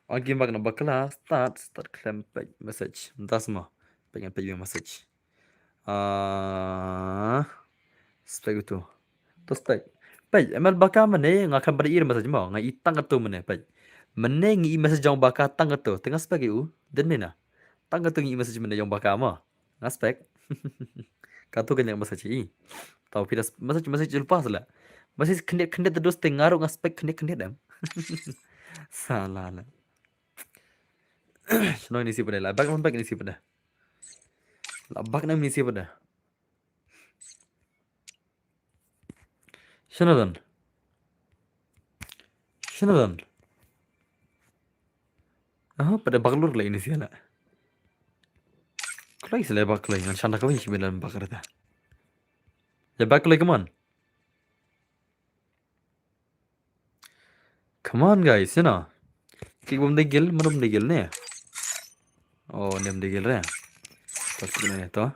Ong ki ïa bak noh bakla. Start, start klem peit message. Mynta sma. Peit ngan peit message. Ah, spec utu. To spec. Peit, M L Baka mynne nga khlem pat i message mo, nga i tang katu mynne, peit. Mynne ngi i message jong Baka tang katu, te nga spec ïa u, dei mynne na. Tang katu ngi i message mynne jong Baka mo. Nga spec. Katu kan ïa message i. Tau phi da message, message lypa sala. Message khyndiat khyndiat te dos te nga ruh nga spec khyndiat khyndiat em. Salah la. Shano ini si pade la. Bak man bak ini si pade. La bak na ini si pade. Shano don? Shano don? Aha, pade bak lur la ini si la. Kloi sila bak kloi ngan shanda kawin si bilan bak rata. Ya bak kloi, come on. Come on guys, you know. Ki bom dei gil, ma dom dei gil ne. Oh, nem dei gil re. To sik ne to.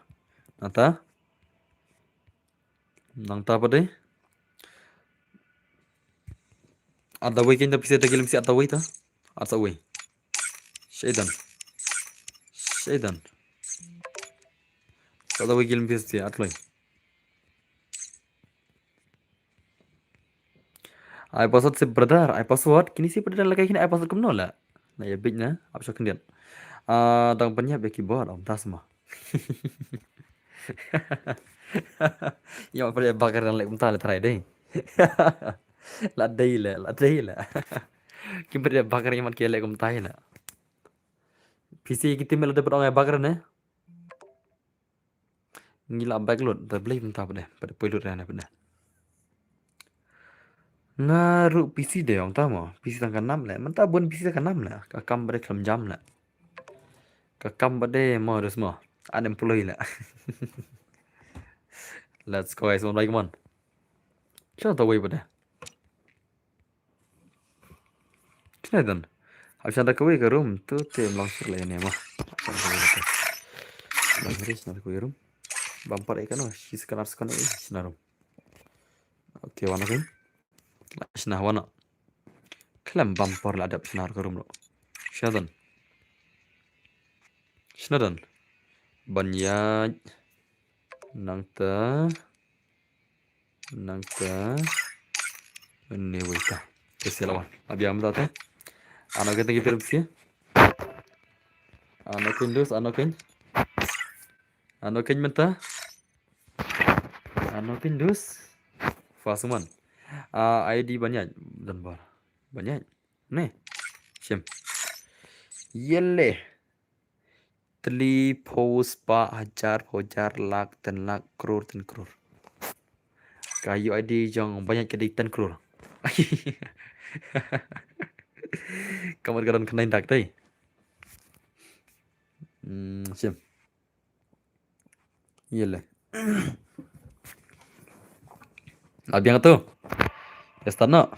Nata. Nang ta pade. At da wei kein da pisa da gilem si at da wei ta. At sa wei. Shaidan. Shaidan. Sa da wei gilem pisa si at loi. Ai password si brother, ai password. Kini si brother la kai kini ai password kumno la. Na ya bit na, ap shok ndian. Ah, dang panyap ya keyboard, om tas ma. Ya ma pada bakar dan lek kumta le try dei. La dei le, la dei le. Kim pada bakar ya mat ke lek kumta le. P C ki tim la dei pada ong ai bakar ne. Ngi la back lut, da blei mynta pade, pade poi lut rana pade. Nga ruh P C de ong ta mo, P C tang ka nam le, mynta bun P C tang ka nam le, ka kam pade khlem jam le. Ka kam pade mo dus mo, unemployed le. Let's go guys, one by one. Chon ta wei pade. Kine dan. Hap shna da kawei ka room tu te em long sir le ne ma. Long sir shna da kawei room. Bam par eka no shi skan ar skan e shna room. Okay, wana kan. Shna wana. Khlem bam par la dap shna ka room lo. Shna dan. Shna dan. Ban ya nang ta. Nangta. Anyway ta. Te sila wan. Abi am ta te. Ano ken tengki film sia. Ano ken dus, ano ken. Ano ken menta. Ano ken dus. Fasuman. Ah, I D banyak dan bar. Banyak. Ne. Sim. Yele. Tli pos pa hajar, hajar, lak, ten lak, kror, ten kror. Ka U I D jong banyak ka dei ten kror. Kamar ka don kena indak dei. Hmm, sim. Yele. Abiang tu. Ya start no.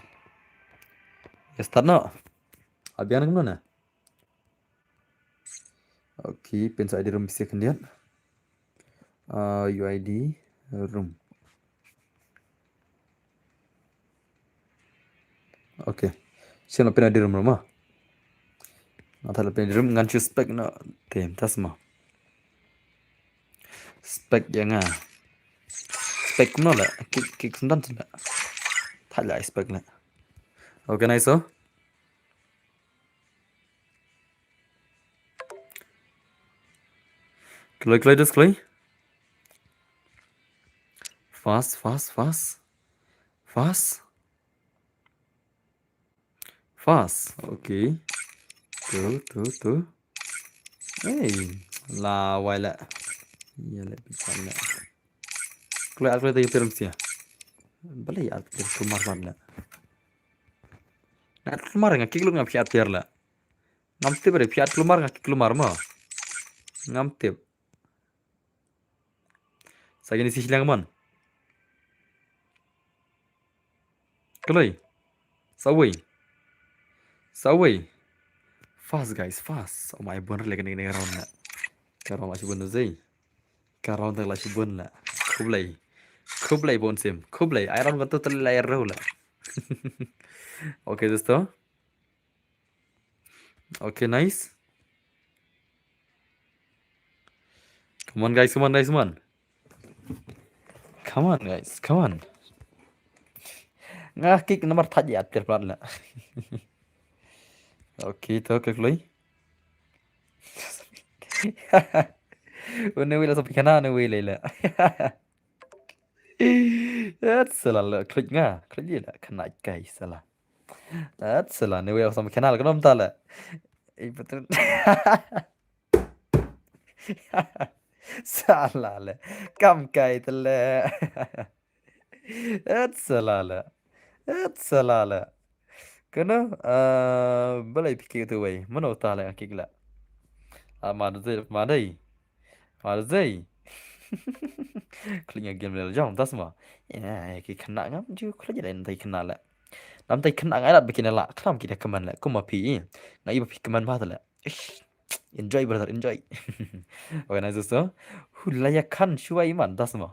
Ya start no. Abiang nang mana? Okay, pin sa I D room bisi khyndiat. Uh, U I D room. Okay. Sien la pin I D room room ah. Nga thad la pin I D room ngan shu spec na tem tas ma. Spec ya nga. Spec no la. Kik kik sendan sen la. Thad la spec la. Okay, nice so. Kloi, kloi, dus kloi. Fast, fast, fast. Fast. Fast. Okay. Tu, tu, tu. Hey, la wai la. Ya la bisa la. Kloi, kloi, tu piram sia. Balei ya kloi mar ban la. Na kloi mar nga kik luk nga phi at piar la. Ngam tip re, phi at kloi mar nga kik kloi mar ma. Ngam tip. Sa kini si shiliang man. Kloi. Sa wei. Sa wei. Fast guys, fast. Oh my, bun re le kani kani ka round na. Ka round la shi bun zei. Ka round la shi bun la. Khublei. Khublei bun sim. Khublei. Ai round ka tu tel la ai ro la. Okay, dosto. Okay, nice. Come on, guys, come on, guys, come on. Come on, guys, come on. Nga kik namar thaj ya tir plat la. Okay, to klik lui. Une wei la sopi kana, une wei la. That's a la klik nga, klik la kana kai sala. That's a la ne wei la sopi kana la kana mta la. Ei betul. Sala le. Kam kai tele. Et sala le. Et sala le. Kena, eh, balei phi kik tu wei. Mano ta le kik la. Ah, ma dei, ma dei. Ma dei. Klik nga game le jong tas ma. Ya, ki kena ngam ju klik le tai kena le. Nam tai kena ngai la bikin la. Klam ki da keman le. Kuma phi. Ngai ba phi keman ma le. Ish. Enjoy, brother, enjoy. Okay, nice, dosto. Hulaya khan shuwa iman, das ma.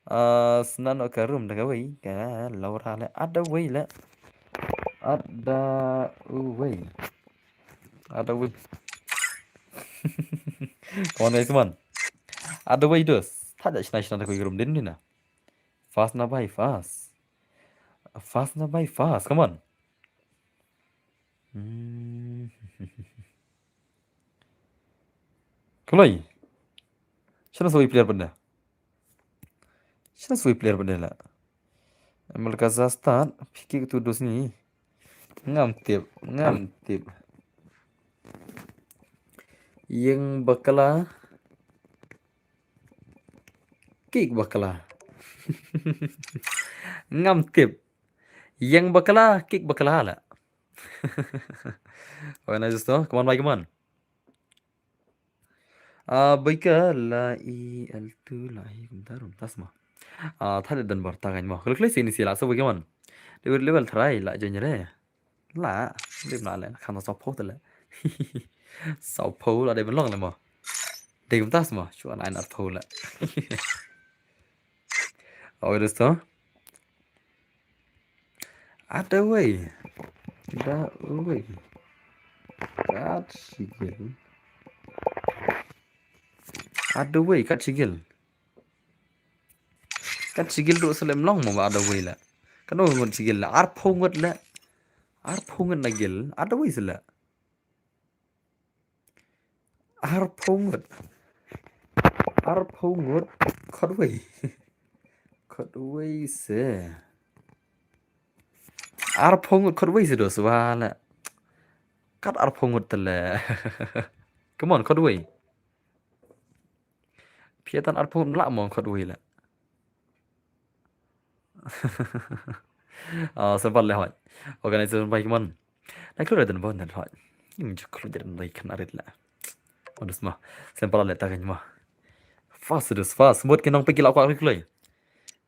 Ah, snan ka room da kawei, ka Laura le, ada wei le. Ada uwei. Ada uwei. Come on, guys, come on. Ada uwei, dos. Thad da shna shna da ko rum din ni na. Fast na bai, fast. Fast na bai, fast. Come on. Hmm. Kloi. Shana soi player benda. Shana soi player benda la. Amal kaza start. Piki tu dos ni. Ngam tip. Ngam tip. Yang bakla. Kick bakla. Ngam tip. Yang bakla, kick bakla la. Organizers to, come on, bhai, come on. Ah, baika la i el tu la i kumta rum tas ma. Ah, thad dan bar ta kan ma. Klik klik sini sila so bagaimana. Level level try la janyre. La, lim la le kan sa pho le. Sa pho la de belong le ma. De kumta ma. Shu an ai na pho le. Oh, dosto. Ada wei. Da wei. Kat shigil. Ada wei kat shigil. Kat shigil du selem long mo ba ada wei la. Kano ngut shigil la. Arphew ngut la. Arphew ngut na gil. Ada wei sela. Arphew ngut. Arphew ngut khot wei. Khot wei se. Arphew ngut khot wei se dos wala. Kat arphew ngut tele. Come on, khot wei. Phi ïa tan arphew ngut la mo khot wei la. Ah, sempat le hoi. Organization bai kman. Na kloi dan bon dan hoi. Im ju kloi dan dai kan arit la. Modus ma. Sempat le ta kan ma. Fast dus fast. Mut ki nong peki la kwa kloi.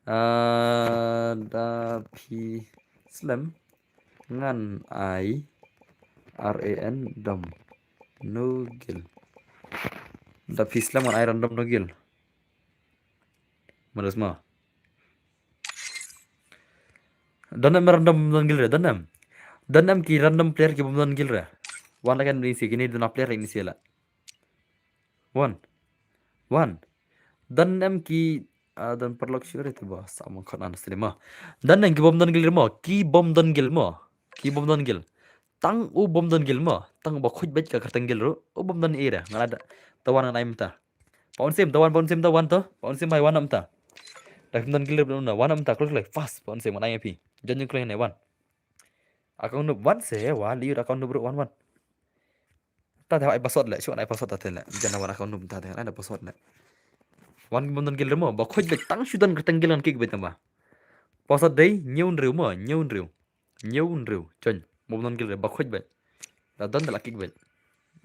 Ah, da phi slem. Ngan ai R A N dom. No gil. Da phi slem ngan ai random no gil. Modus ma. Don em random don gil re, don em. Don em ki random player ki bom don gil re. Wan la kan ini si kini don player ini si la. Wan. Wan. Don em ki, ah, don paralok sure tu ba sa mo khot an sili ma. Don em ki bom don gil re mo, ki bom don gil mo. Ki bom don gil. Tang u bom don gil mo. Tang ba khuj bej ka kyrteng gil ru. U bom don ira. Ngala da. Tawan ngan ai mynta. Paun sim, tawan, paun sim, tawan to. Paun sim hai wan mynta. Da kim don gil ru na wan mynta kloi kloi. Fast, paun sim ngan ai phi. Jan jing kloi ne wan. Account noob wan se wa liu account noob ru wan wan. Ta te ai password le, shu ai password ta te le. Jan wan account noob ta te ai password le. Wan ki bom don gil re mo, ba khuj bej tang shu don kyrteng gil ngan kick bej tang ba. Password dei, ñiew hynriew mo, ñiew hynriew. Ñiew hynriew, join. Bom don gil re, ba khuj bej. Da don da la kick bej.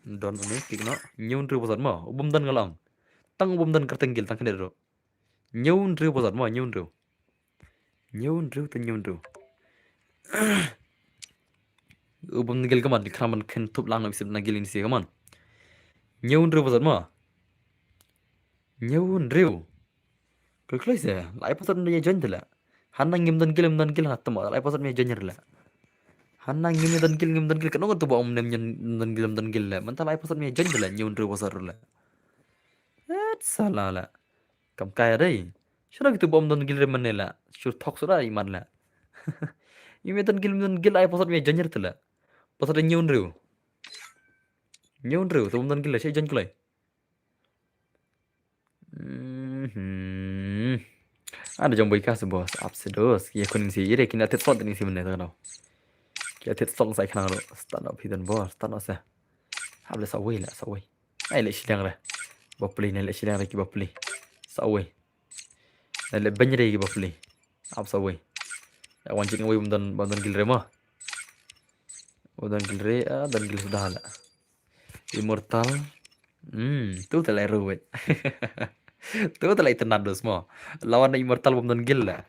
Don une kick no, ñiew hynriew password mo, u bom don nga la ong. Tang u bom don kyrteng gil tang kane ru. Ñiew hynriew password mo, ñiew hynriew. Ñiew hynriew te ñiew hynriew. U bom don gil kaman, di khraman khen tup lang na bisip na gil ini si kaman. Ñiew hynriew password mo. Ñiew hynriew. Kloi kloi se, la ai password ne join te la. Hana ngim don gil, ngim don gil ha tamo, la ai password me join re la. Hana ngim don gil, ngim don gil, kano kano ba um nem ngim don gil, ngim don gil la. Mynta la ai password me join te la, ñiew hynriew password re la. Et sala la. Kam kaya dei. Shuna kitu bom don gil re mane la. Shur thok sura iman la. Ngim don gil, ngim don gil, ai password me join re te la. Password ñiew hynriew. Ñiew hynriew, tu bom don gil la, shi join kloi. Mhm. Ada jong boy ka se boss, ap se dos. Ye kuning si ire kina tet slot ni si mene tano. Kina tet slot sai khnang ro. Start up hidden boss, start up se. Hap le sa wei le, sa wei. Ai le shiliang re. Ba pli ne le shiliang re ki ba pli. Sa wei. Ne le beny re ki ba pli. Ap sa wei. Ya wan jing wei bom don, bom don gil re mo. Bom don gil re, ah, don gil sudah la. Immortal. Hmm, tu te lai ruwet. Tu te lai tenados mo. Lawan na immortal bom don gil la.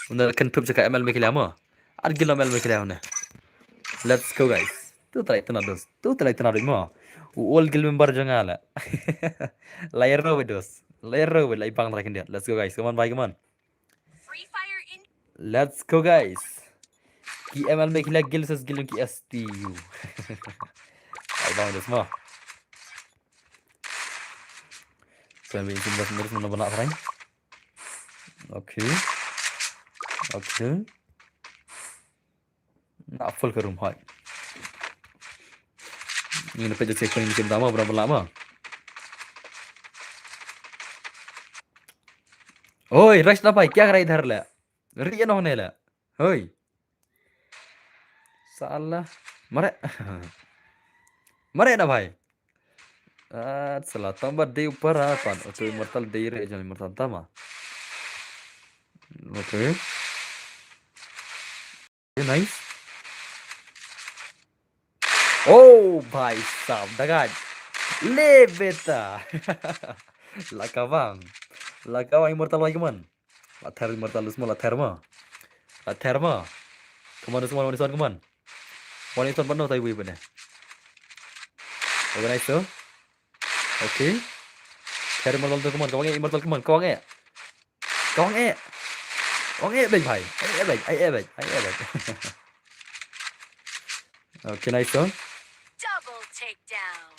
Bom don ken tup jaka M L me kila mo. Ar gil M L me kila ne. Let's go guys. Tu te lai tenados. Tu te lai tenados mo. U all gil member jong nga la. Lai ruwet dos. Lai ruwet lai bang terakhir dia. Let's go guys. Come on, bye, come on. Let's go guys. Ki M L Meghalaya Guild versus Guild ki S T U. Ai bang des mo. Sen bi isim das meres mana bana kharang. Okay. Okay. Na full ka room hoi. Ngin peit check point isim tama bra bala ma. Oi, rush na bhai, kya kar raha idhar le? Ri noh ne le. Hoi. Sala. Mare. Mare na bhai. Ah, sala tamba dei upar ah, pan. Oto Immortal dei re, jan Immortal tama. Okay. Okay, nice. Oh, bhai sahab, dagaj. Le beta. La kawang. La kawang Immortal wai kaman. La ther Immortal semua, la ther ma. La ther ma. Kaman semua, kaman semua, kaman. Wan Immortal ban no tai wi bane. Organize tu. Okay. Ther Immortal tu kaman, kawang eh Immortal kaman, kawang eh. Kawang eh. Kawang eh bej bhai. Ai eh bej, ai eh bej, ai eh bej. Okay, nice tu. Double takedown.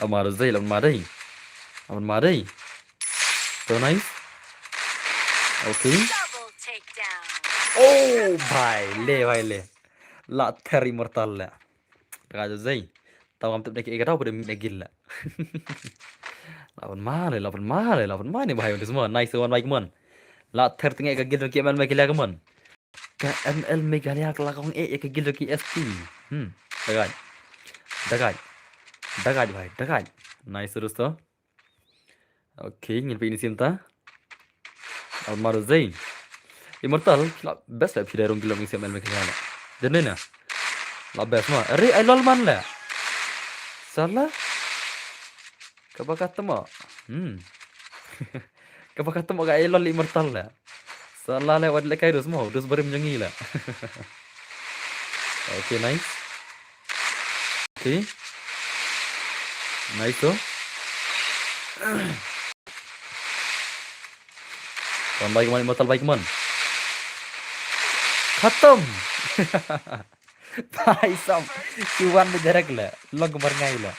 Amar zai lam madai. Amar madai. So nice. Okay. Double takedown. Oh, bhai le, bhai le. La ther Immortal le. Daga zai. Tau kam tep deki ega tau pada mina gil le. Lapan male, lapan male, lapan male bhai untuk semua. Nice one bhai kaman. La ther tengah ka gil ki M L Meghalaya kaman. Ka M L Meghalaya ka la kawang eh ka gil ki S T. Hmm. Dagaj. Dagaj. Dagaj bhai, dagaj. Nice terus tu. Okay, ngin peit ini sim ta. Amar zai. Immortal, la best la phi dei rong gilong sim M L Meghalaya. Jane na. La best ma. Are, ai lol man la. Sala. Kaba ka tama. Hmm. Kaba ka tama ka ai lol Immortal la. Sala le wad le kai dus mo, dus barim jong ngi la. Okay, nice. Okay. Nice tu. Wan bhai kaman, Immortal bhai kaman. Khatam. Bhai sahab. Ki wan bej direct la. Long kaman ngai la.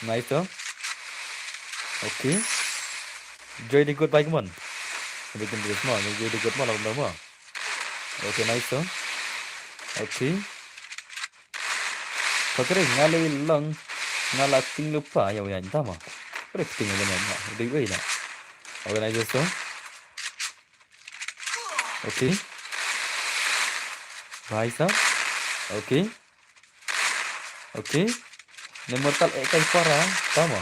Nice tu. Okay. Joy the good bhai kaman. Bikin diri semua, joy the good mo, lawan mo. Okay, nice tu. Okay. Kau kira nga lei long, nga la ting lupa ya, ya, entah ma. Kira ting ya, ya, ya. Dei wei na. Okay, nice tu. Okay. Bhai sahab. Okay. Okay. Ne Immortal eh kai para, tama.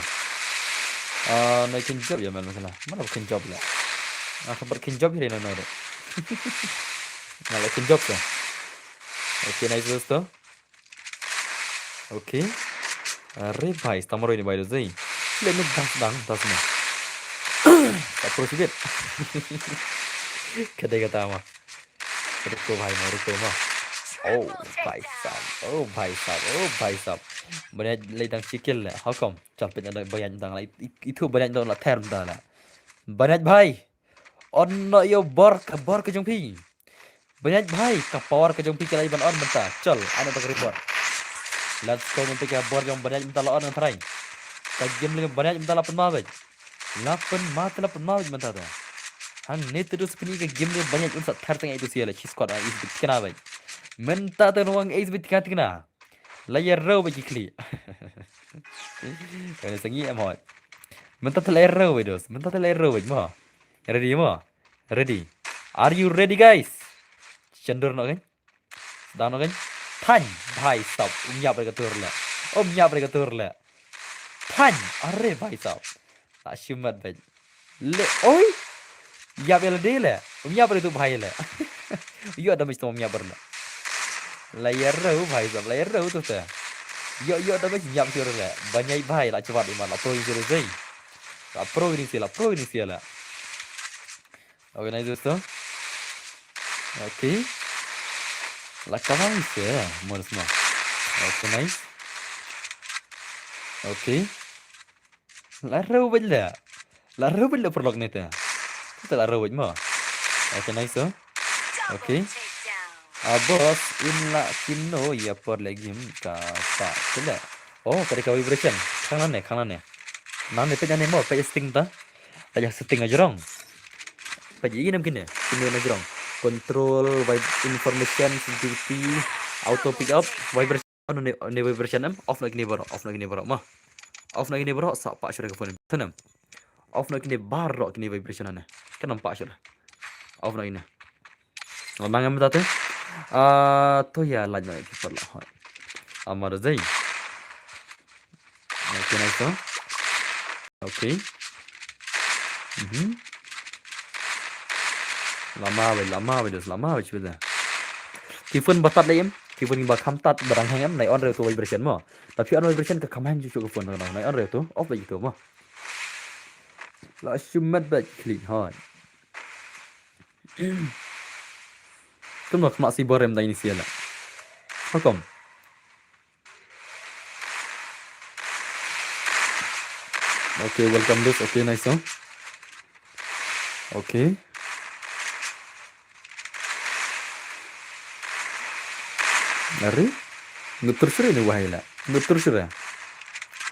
Ah, na kin job ya man kala. Mana kin job la. Ah, khabar kin job hi na na. Na la kin job ka. Okay, nice dosto. Okay. Are bhai, stammer ini bhai zai. Le me das dang, das me. Tak perlu sibit. Kedai kata ama. Ruko bhai mo, ruko mo. Oh, bhai sahab. Oh, bhai sahab. Oh, bhai sahab. Banyaj lei dang sikil le. How come? Chal pet ada banyaj dang la. Itu banyaj dang la term da la. Banyaj bhai. On no yo bor ka, bor ka jong phi. Banyaj bhai, ka power ka jong phi ka la ban on mynta. Chal, ana tak report. Let's go, mynta ka bor jong banyaj mynta la on trai. Ka game le banyaj mynta la pynma bej. La pynma te la pynma bej mynta ta. Hangne te dus pynmih ka game le banyaj un sa ther teng itu sia la chi squad a is bit kena bej. Mynta te nuang is bit kena. La ïa rew bad ki khlieh. Kane sa ngi em hot. Mynta te la ïa rew bad dos. Mynta te la ïa rew bad mo. Ready mo? Ready. Are you ready guys? Chandur nok kan? Sedang nok kan? Than. Bhai sahab. Um ïap re ka tur le. Um ïap re ka tur le. Than. Are bhai sahab. Tak shimat bad. Le, oi. Ïap ïa lade le. Um ïap ïa tu bhai le. Ïoh damage tu um ïap ber le. La ïa rew bhai sahab, la ïa rew tu te. Ïoh, ïoh damage ïap shuh le. Banyai bhai la chwat iman la pro ïa shuh le. La pro ini sila, pro ini sila. Okay, nice tu. Okay. La kawang sila, mo semua. Okay, nice. Okay. La rew bad la. La rew bad la perlok ni te. Kita la rew bad mo. Okay, nice tu. Okay. Ah, boss, in la kino ïa por leh game ka pa sele. Oh, ka dei ka vibration. Khang lane, khang lane. Nang ne peit ane mo, peit setting ta. Peit setting na jrong. Peit ïa inem kine, kine na jrong. Control, vib-, information, sensitivity, auto pick up, vibration. Ano ne, ne vibration em, off noh kine baroh, off noh kine baroh mo. Off noh kine baroh, sa pah shuh ka phone. Tun em. Off noh kine baroh kine vibration ane. Kan nampak shuh. Off noh kine. Nang em ta te. Ah, to ïa lait noh ki pat lah. Amar zai. Okay, nice to. Okay. Mhm. Lama wei, lama wei, dos lama wei, cuba dah. Ki phone ba tad lei em, ki phone ba kham tad ba dang heng em, nai on reu tu vibration mo. Tapi on vibration ka kham heng ju ka phone, nai on reu tu, off lei tu mo. La shumat ba clean hoi. Tum nak mak si borem da ini siala. Hukum. Okay, welcome this. Okay, nice, huh? Okay. Are? Nutur sure ni wahai la. Nutur sure.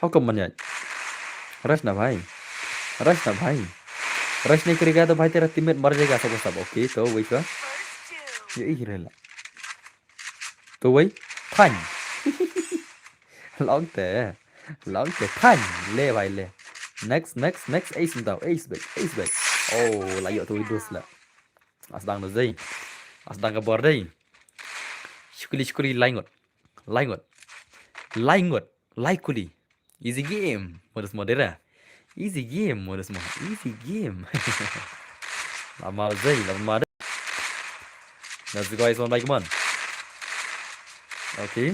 How come manyaj? Rush na bhai. Rush na bhai. Rush nahi karega to bhai, tera teammate mar jayega sab sab. Okay, to wait ka. Ye ih rela. To wei. Thany. Long te. Long te. Thany. Le bhai le. Next, next, next. Ace mtau. Ace back. Ace back. Oh, la ïoh to dos la. Asdang da zai. Asdang ka bor dei. Shukri, shukri, laingot. Laingot. Laingot. Laikuli. Easy game. Modus modera. Easy game. Modus mo. Easy game. Lama zai. Lama. Let's go, guys, one by one. Okay.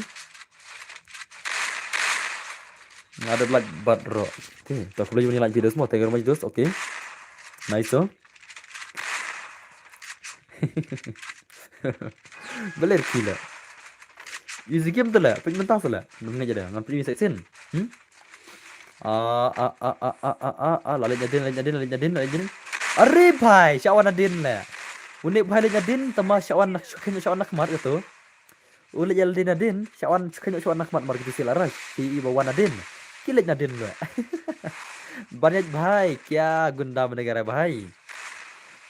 Nga da like bat ro. Okay, to khublei ïa like videos mo, thank you very much dos. Okay. Nice, oh. Beler kila. Easy game tu la, pek mentang sala. Nang ngaja dah, ngan pergi section. Hmm? Ah, ah, ah, ah, ah, ah, ah, ah, la leit Nadin, leit Nadin, leit Nadin, leit Nadin. Are bhai, sha wan Nadin la. Une bhai leit Nadin, tama sha wan, sha wan nak mat gitu. U leit ïa lade Nadin, sha wan, sha wan nak mat mar kito sila rai. Ki i ba wan Nadin. Ki leit Nadin ba. Banyaj bhai, kya gunda bnegara bhai.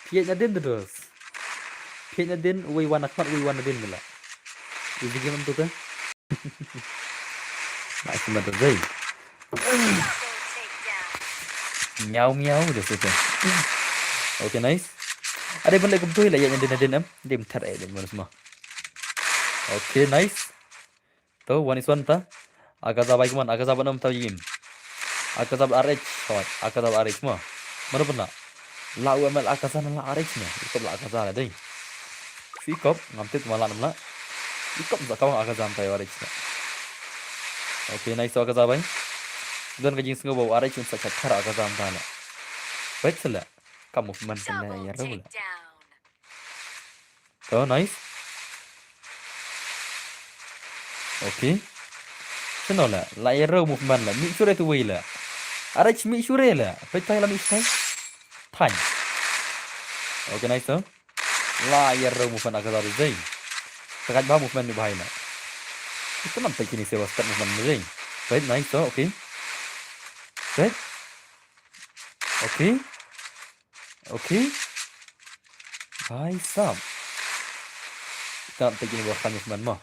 Ki leit Nadin tu dos. Ki leit Nadin, wei wan nak mat, wei wan Nadin mila. Easy game tu te. Nice mata zai. Miau miau da sute. Okay, nice. Ada benda kumtu la ïa Nadin Nadin em. Dim thar eh, dim mana semua. Okay, nice. Tu, one is one ta. Akaza bai kuman, Akaza ba nam ta yim. Akaza ba R H, hot. Akaza ba R H mo. Mana pernah? La U M L Akaza na la R H mo. Ikop la Akaza la dei. Si ikop, ngam tip ma la nam la. Ikop za kawang Akaza ta R H na. Okay, nice to Akaza bai. Don ka jingsngew ba R H un sa chathar Akaza ta la. Baik sila. Ka movement sila ya rau la. Oh, nice. Okay. Sino la, la ïa rau movement la. Mih sure tu wei la. R H mih sure la. Petai la mih petai. Thany. Okay, nice tu. La ïa rau movement Akaza tu zai. Tekat ba movement ni bahai la. Itu nampak kini sewa step movement ni zai. Right, nice tu, okay. Right. Okay. Okay. Bhai sahab. Kita tak kini buat kami semen mah.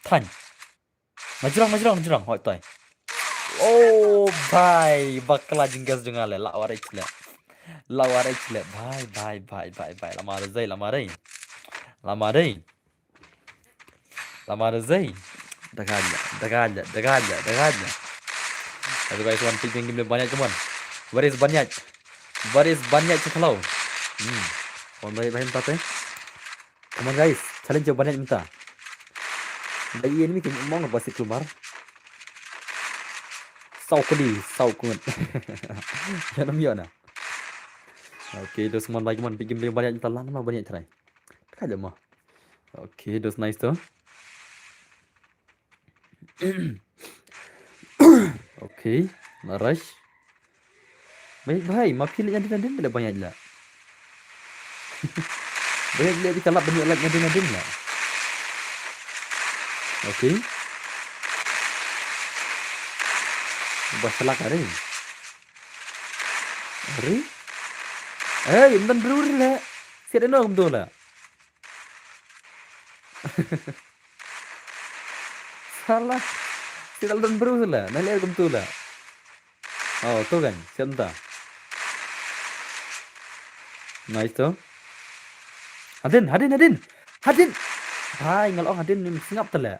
Thany. Najrong, najrong, najrong. Hoi, toi. Oh, bhai. Bakla jinggas jingale. La warai chile. La warai chile. Bhai, bhai, bhai, bhai, bhai. Lama dei, lama dei. Lama dei. Lama dei zai. Dagalla, dagalla, dagalla, dagalla. Aduh guys, wan ping ping game Banyaj, come on. Where is Banyaj? Where is Banyaj Chaklau? Hmm. Wan bai bai mta te. Come on guys, challenge Banyaj mta. Dai enemy ke mong ba si klumar. Sau kuli, sau kungut. Janam yo na. Okay, dos man bai, come on, ping game Banyaj mta, lang ma Banyaj try. Kaja mo. Okay, dos nice to. Okay, la rush. Bhai, bhai, ma phi leh Nadin Nadin bele Banyaj la. Ba ïa leh di ka lap ban ïoh like nadien nadien la. Okay. Ba shalak are. Are? Eh, ym don briew re la. Siat ïa no kumto la. Sala. Siat la don briew la. Nang leh kumto la. Oh, to kan, siat mynta. Nice to. Hadien, hadien, hadien. Hadien. Bhai, nga la ong hadien ym sngap te la.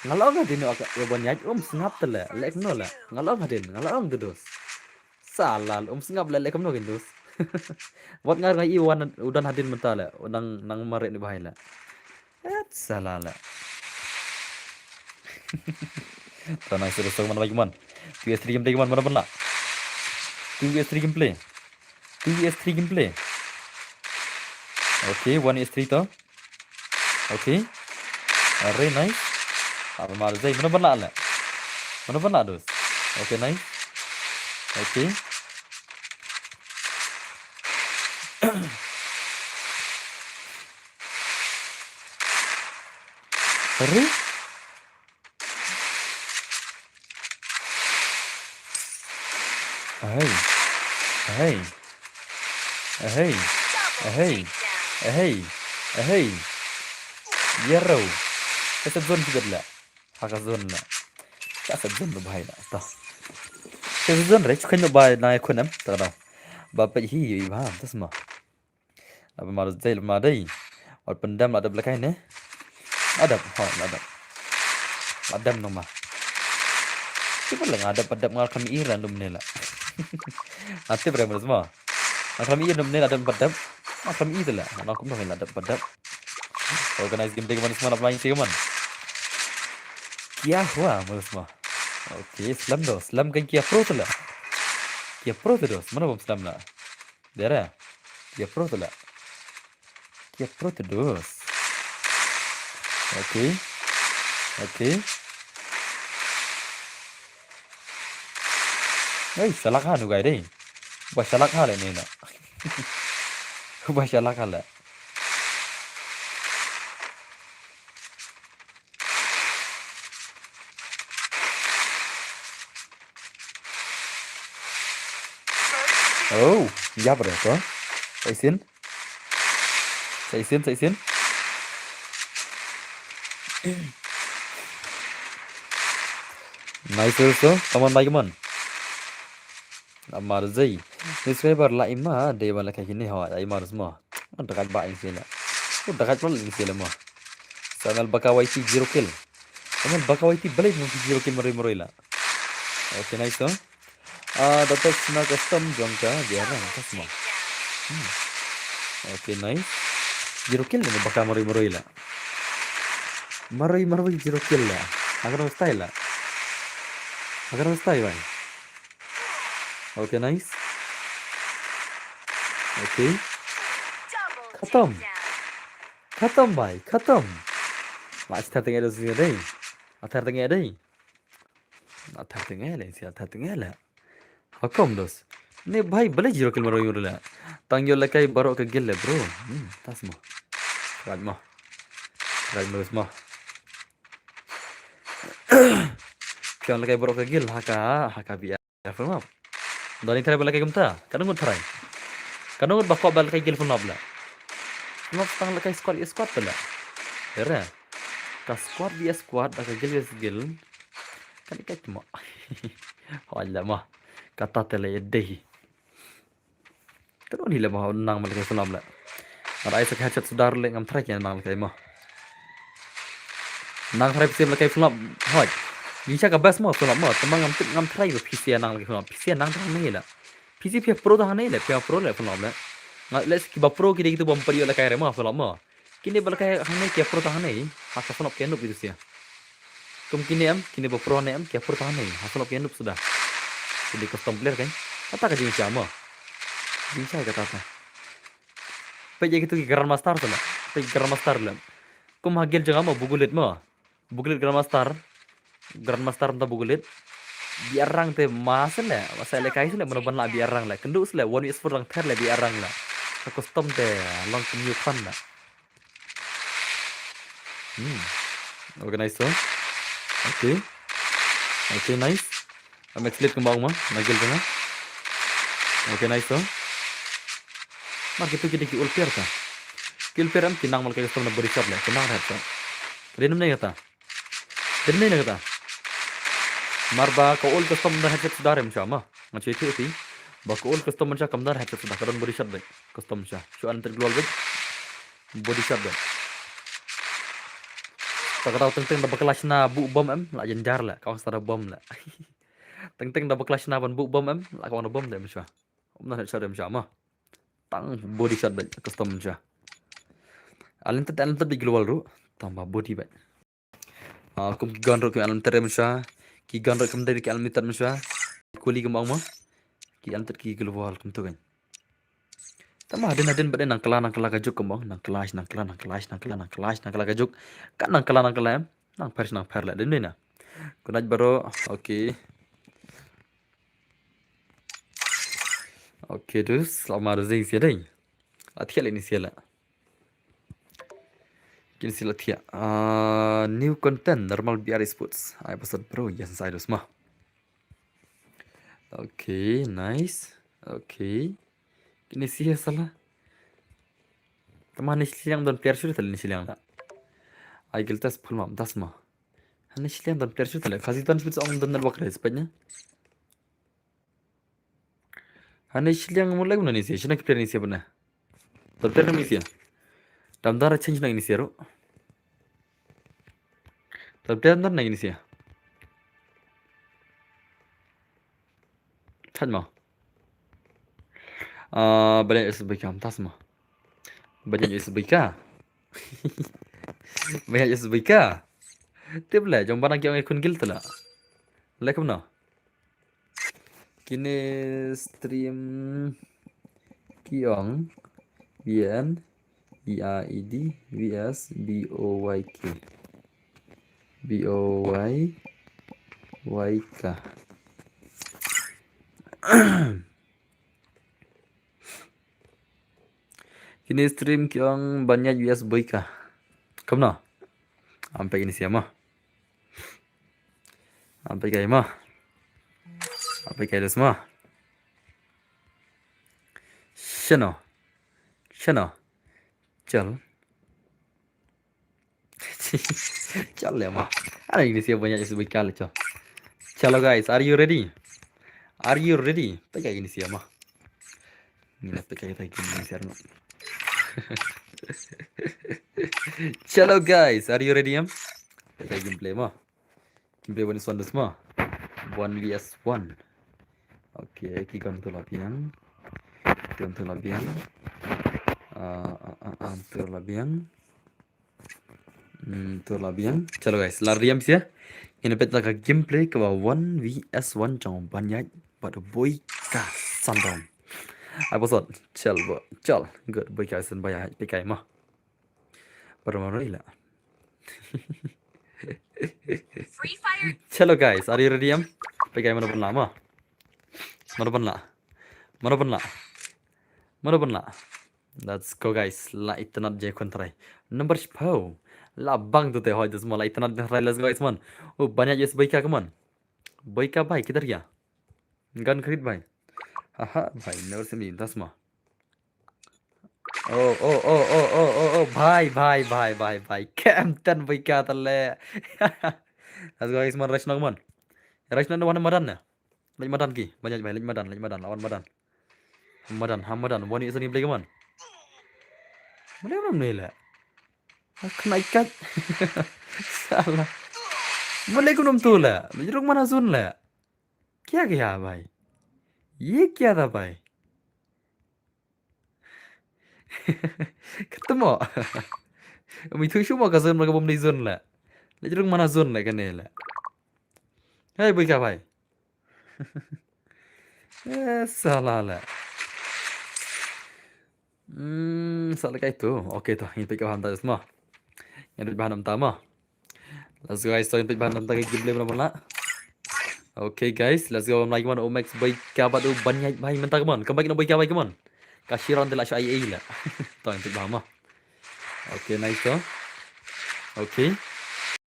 Nga la ong hadien ïa ka, ïa ban ïaid ym sngap te la. Leh kumno la. Nga la ong hadien, nga la ong te dos. Sala, ym sngap la, leh kumno kin dos. Wat nga ngai i wan u don hadien mynta la. U nang, nang mareh ni bhai la. Et sala la. Tanai suruh suruh mana bagi man. Two S three gameplay man mana benda. Two S three gameplay. Two S three gameplay. Okay, one S three to. Okay. Are nice. Apa mar zai mana benda la. Mana benda dos. Okay, nice. Okay. Are? Ahei. Ahei. Ahei. Ahei. Ahei. Ahei. Yarrow. Ka sa zone ki la. Ha ka zone la. Ka sa zone ba hai la. Ta. Ka sa zone re, chukan ba na ya kunem. Ta da. Ba pa hi yi ba. Tas ma. Laba ma dei, laba ma dei. Wat pyndem la dep lakai ne. La dep, ho, la dep. La dep nong ma. Tiba la nga dep, dep ngal kam i random ne la. Ati bre mo. Ngal kam i random ne la dep dep. Ngal kam i la. Ngal kum nong la dep dep. Organize game dei man sma la playing sih man. Kya hua mo sma. Okay, slam do, slam kan kya pro tu la. Kya pro tu do, mana bom slam la. Dera. Kya pro tu la. Kya pro tu dos. Okay. Okay. Hey, shalak ha nu gai dei. Ba shalak ha le ni na. Ba shalak ha le. Oh, ya bre to. Sa isin. Sa isin, sa isin. Nice also. Come on, like man. Amar zai. Subscriber la ima dei ba la kai kine ho, ai mar sma. Dakat ba ing sila. Dakat pal ing sila ma. Sanal baka waiti zero kill. Sanal baka waiti balik mungkin zero kill maroi maroi la. Okay, nice to. Ah, dapat sna custom jong ka biar lang custom. Hmm. Okay, nice. Zero kill ni baka maroi maroi la. Maroi maroi zero kill la. Agar style la. Agar style bai. Okay, nice. Okay. Khatam. Khatam bai, khatam. Ma athar tengah dei sini dei. Athar tengah dei. Athar tengah le, si athar tengah le. Hakom dos. Ne bai bale zero kill maroi maroi le. Tang yo lakai baroh ka guild le bro. Hmm, tas mo. Raj mo. Raj mo dos mo. Pion lakai baroh ka guild haka, haka bia. Ya, full map. Doni tharai ba la kai kumta. Ka ngut tharai. Ka ngut ba kwah ba la kai guild full map la. Full map tang la kai squad vs squad pala. Dera. Ka squad vs squad, ka guild vs guild. Kan kai tmo. Hola ma. Kata tele dei. Ka don hi le ma nang ma la kai full map la. Ngar ai sa ka headset sudar le ngam tharai ki nang la kai ma. Nang tharai phi siem la kai full map. Hoi. Ni cha ka best ma full map ma. Tama ngam tip ngam tharai ba phi siem nang la kai full map. Phi siem nang tang ni la. Phi siem phi pro tang ni la. Phi pro la full map la. Nga le ki ba pro ki dei kitu bom pari la kai re ma full map ma. Kini ba la kai hangne ki pro tang hangne. Ha ka full map ki noob itu sia. Kum kini em, kini ba pro ne em, ki pro tang hangne. Ha full map ki noob suda. Kini custom player kan. Kata ka jingcha ma. Jingcha kata ta. Peit ïa kitu ki Grandmaster tu la. Peit Grandmaster la. Kum ha guild jong nga ma Bugulit ma. Bugulit Grandmaster. Grandmaster mynta Bugulit. Biar rang te ma se le. Ma se le kai se le, mano ban la biar rang le. Kendu se le, one vs four rang ther le biar rang le. Ka custom te long kumne khon la. Hmm. Okay, nice to. Okay. Okay, nice. Am exlit kumba ong ma, na gil tena. Okay, nice to. Mar kitu ki dei ki ul player ka. Ki ul player em ki nang mal ka custom na body shot le, ki nang headshot. Rin ne kata. Rin ne kata. Mar ba ka ul custom na headshot suda rem sha ma. Nga check check ti. Ba ka ul custom man sha kam na headshot suda, ka don body shot bek. Custom sha. Shu an ter global bek. Body shot bek. Ta kata teng teng da bakla shna bu bom em, la jan jar la, ka sa da bom la. Teng teng da bakla shna ban bu bom em, la ka wan bom de em sha. Om na headshot em sha ma. Tang body shot bek, custom sha. Unlimited, unlimited bek global ru, tang ba body bek. Ah, kum ki gun ru ki unlimited em sha. Ki gun ru kum dei ki unlimited em sha. Kuli kum ong ma. Ki unlimited ki global kum tu kan. Tama hadin hadin bad nang kala nang kala ka juk kum ong, nang kala nang kala nang kala nang kala nang kala nang kala ka juk. Kan nang kala nang kala em. Nang pher nang pher la din na. Good night bro. Okay. Okay dus, selamat rezeki sia ding. Athiat ini sia la. Kin sia la thiat. Ah, new content normal B R Sports. Ai pasal bro, yes sai dus ma. Okay, nice. Okay. Kini sia sala. Tama ni siliang don player suri tali ni siliang la. Ai gil tas pulmam tas ma. Hani siliang don player suri tali. Kasi don suri ong don network res panya. Hani siliang mulai guna ni sia. Sina ki player ni sia bana. Don player ni sia. Dam dara change na ni sia ru. Don player don na ni sia. Chat mo. Ah, balik sebika tas mo. Banyak je sebika. Banyak je sebika. Tip le, jom bana ki ong ikun gil tala. Like no. Kini stream ki ong B N E R E D V S B O Y K. B O Y Y K. Kini stream ki ong Banyaj V S Boyka. Kumno? Ampe kini sia ma. Ampe kai ma. Ampe kai des ma. Shano. Shano. Chal. Chal le ma. Ana ini sia Banyaj V S Boyka le chal. Chalo guys, are you ready? Are you ready? Peka ini sia ma. Ni la peka kita ini sia ma. Chalo guys, are you ready em? Peka gameplay ma. Gameplay one is one dus ma. One V S one. Okay, ki gun tu la biang. Gun tu la biang. Ah, ah, ah, ah, tu la biang. Hmm, tu la biang. Chalo guys, la riam sia. Ina pet la ka gameplay ka ba one V S one jong Banyaj bad Boyka Sandom. Ai bosot, chal bo, chal. Good, Boyka Sandom Banyaj, pekai ma. Baru mau roi la. Free Fire. Chalo guys, are you ready em? Pekai mana pun la ma. Mana pun la. Mana pun la. Mana pun la. Let's go guys. La itanat je kontrai. Number shiphew. La bang tu te hoi dus ma la itanat je kontrai. Let's go guys man. Oh, Banyaj V S Boyka, come on. Boyka bhai, kidhar gaya? Gun kharid bhai. Haha bhai, never seen me. Das ma. Oh, oh, oh, oh, oh, oh, oh, bhai, bhai, bhai, bhai, bhai. Kem tan Boyka tale. Let's go guys man, rush na man. Rush na wan madan na. Lej madan ki, Banyaj bhai, lej madan, lej madan, lawan madan. Ham madan, ham madan, wani isani blek man. Mule kum ne le. Khnai kat. Sala. Mule kum tu le. Lej rung mana zone le. Kya kya bhai? Ye kya tha bhai? Kata mo. Umi thu shu mo ka zone ma ka bom dei zone le. Lej rung mana zone le kane le. Hey Boyka bhai. Eh, sala le. Hmm, sala kai tu. Okay tu, ngin peit ka ba hangta ma. Ngin peit ba hangta ma. Let's go guys, so ngin peit ba hangta ka gameplay mana pun la. Okay guys, let's go. Like man, Omex Boyka bad u Banyaj bhai mynta, come on. Come back na Boyka bhai, come on. Ka shi round te la shu ai ei la. To, ïa peit bha mo. Okay, nice to. Okay.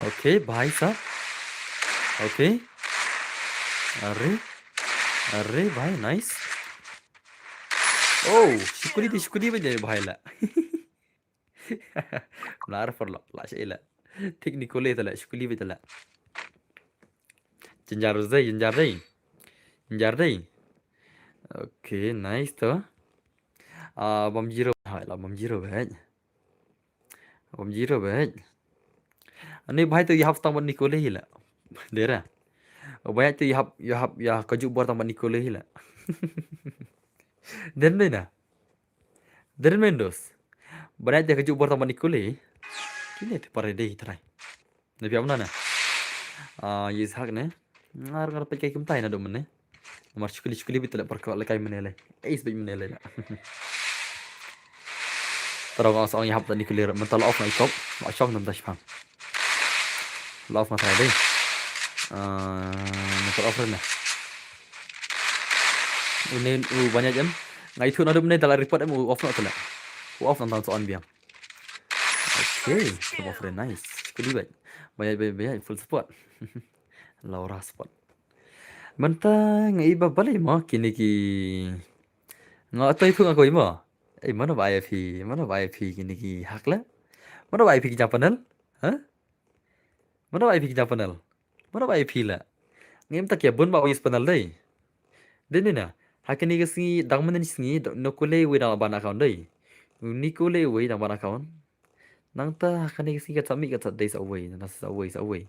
Okay, bhai sahab. Okay. Are. Are, bhai, nice. Oh, shu kuli de, shu kuli beit de bhai la. Lar por lo, la sha ei la. Thik ni kuli te la, shu kuli beit te la. Jynjar dei, jynjar dei. Jynjar dei. Okay, nice to. Ah, bam zero, hai la bam zero beit. Bam zero beit. Ani bhai to ïahap tang bad ni kuli la. Dera. Bhai to ïahap, ïahap, ïa kajuh bor tang bad ni kuli la. Den dei na. Den men dos. Bad ïa kajuh bor tang bad ni kuli. Kine te pare dei trai. Na biang na na. Ah, Yitzhak ne. Ngar ngar peit kai kumtai na do mene. Namar shu kuli shu kuli beit te la, por ko la kai mene le. Ei, sbeit mene le la. Tara nga ong ïahap tang ni kuli, mynta la off na i kop. Ma shong nam da shipang. La off nga trai dei. Ah, mynta la off re na. Une u Banyaj em. Nga ithuh naduh mynne da la report em u off noh te la. U off nang tang sa on biang. Okay, come off re, nice. Kuli beit. Banyaj, Banyaj, Banyaj, full support. Laura support. Mynta nga i ba balei mo kine ki. Nga to ithuh nga koi mo. Eh, mano ba I P, mano ba I P kine ki hack la. Mano ba I P ki jump panel? Ha? Mano ba I P ki jump panel? Mano ba I P la? Ngim ta kia bun ba use panel dei. Dei ni na. Ha kane ka sngi dang mynnin sngi no kule wei dang ban account dei. Ni kule wei dang ban account. Nangta ha kane ka sngi ka tami ka ta dei sa wei, na sa wei, sa wei.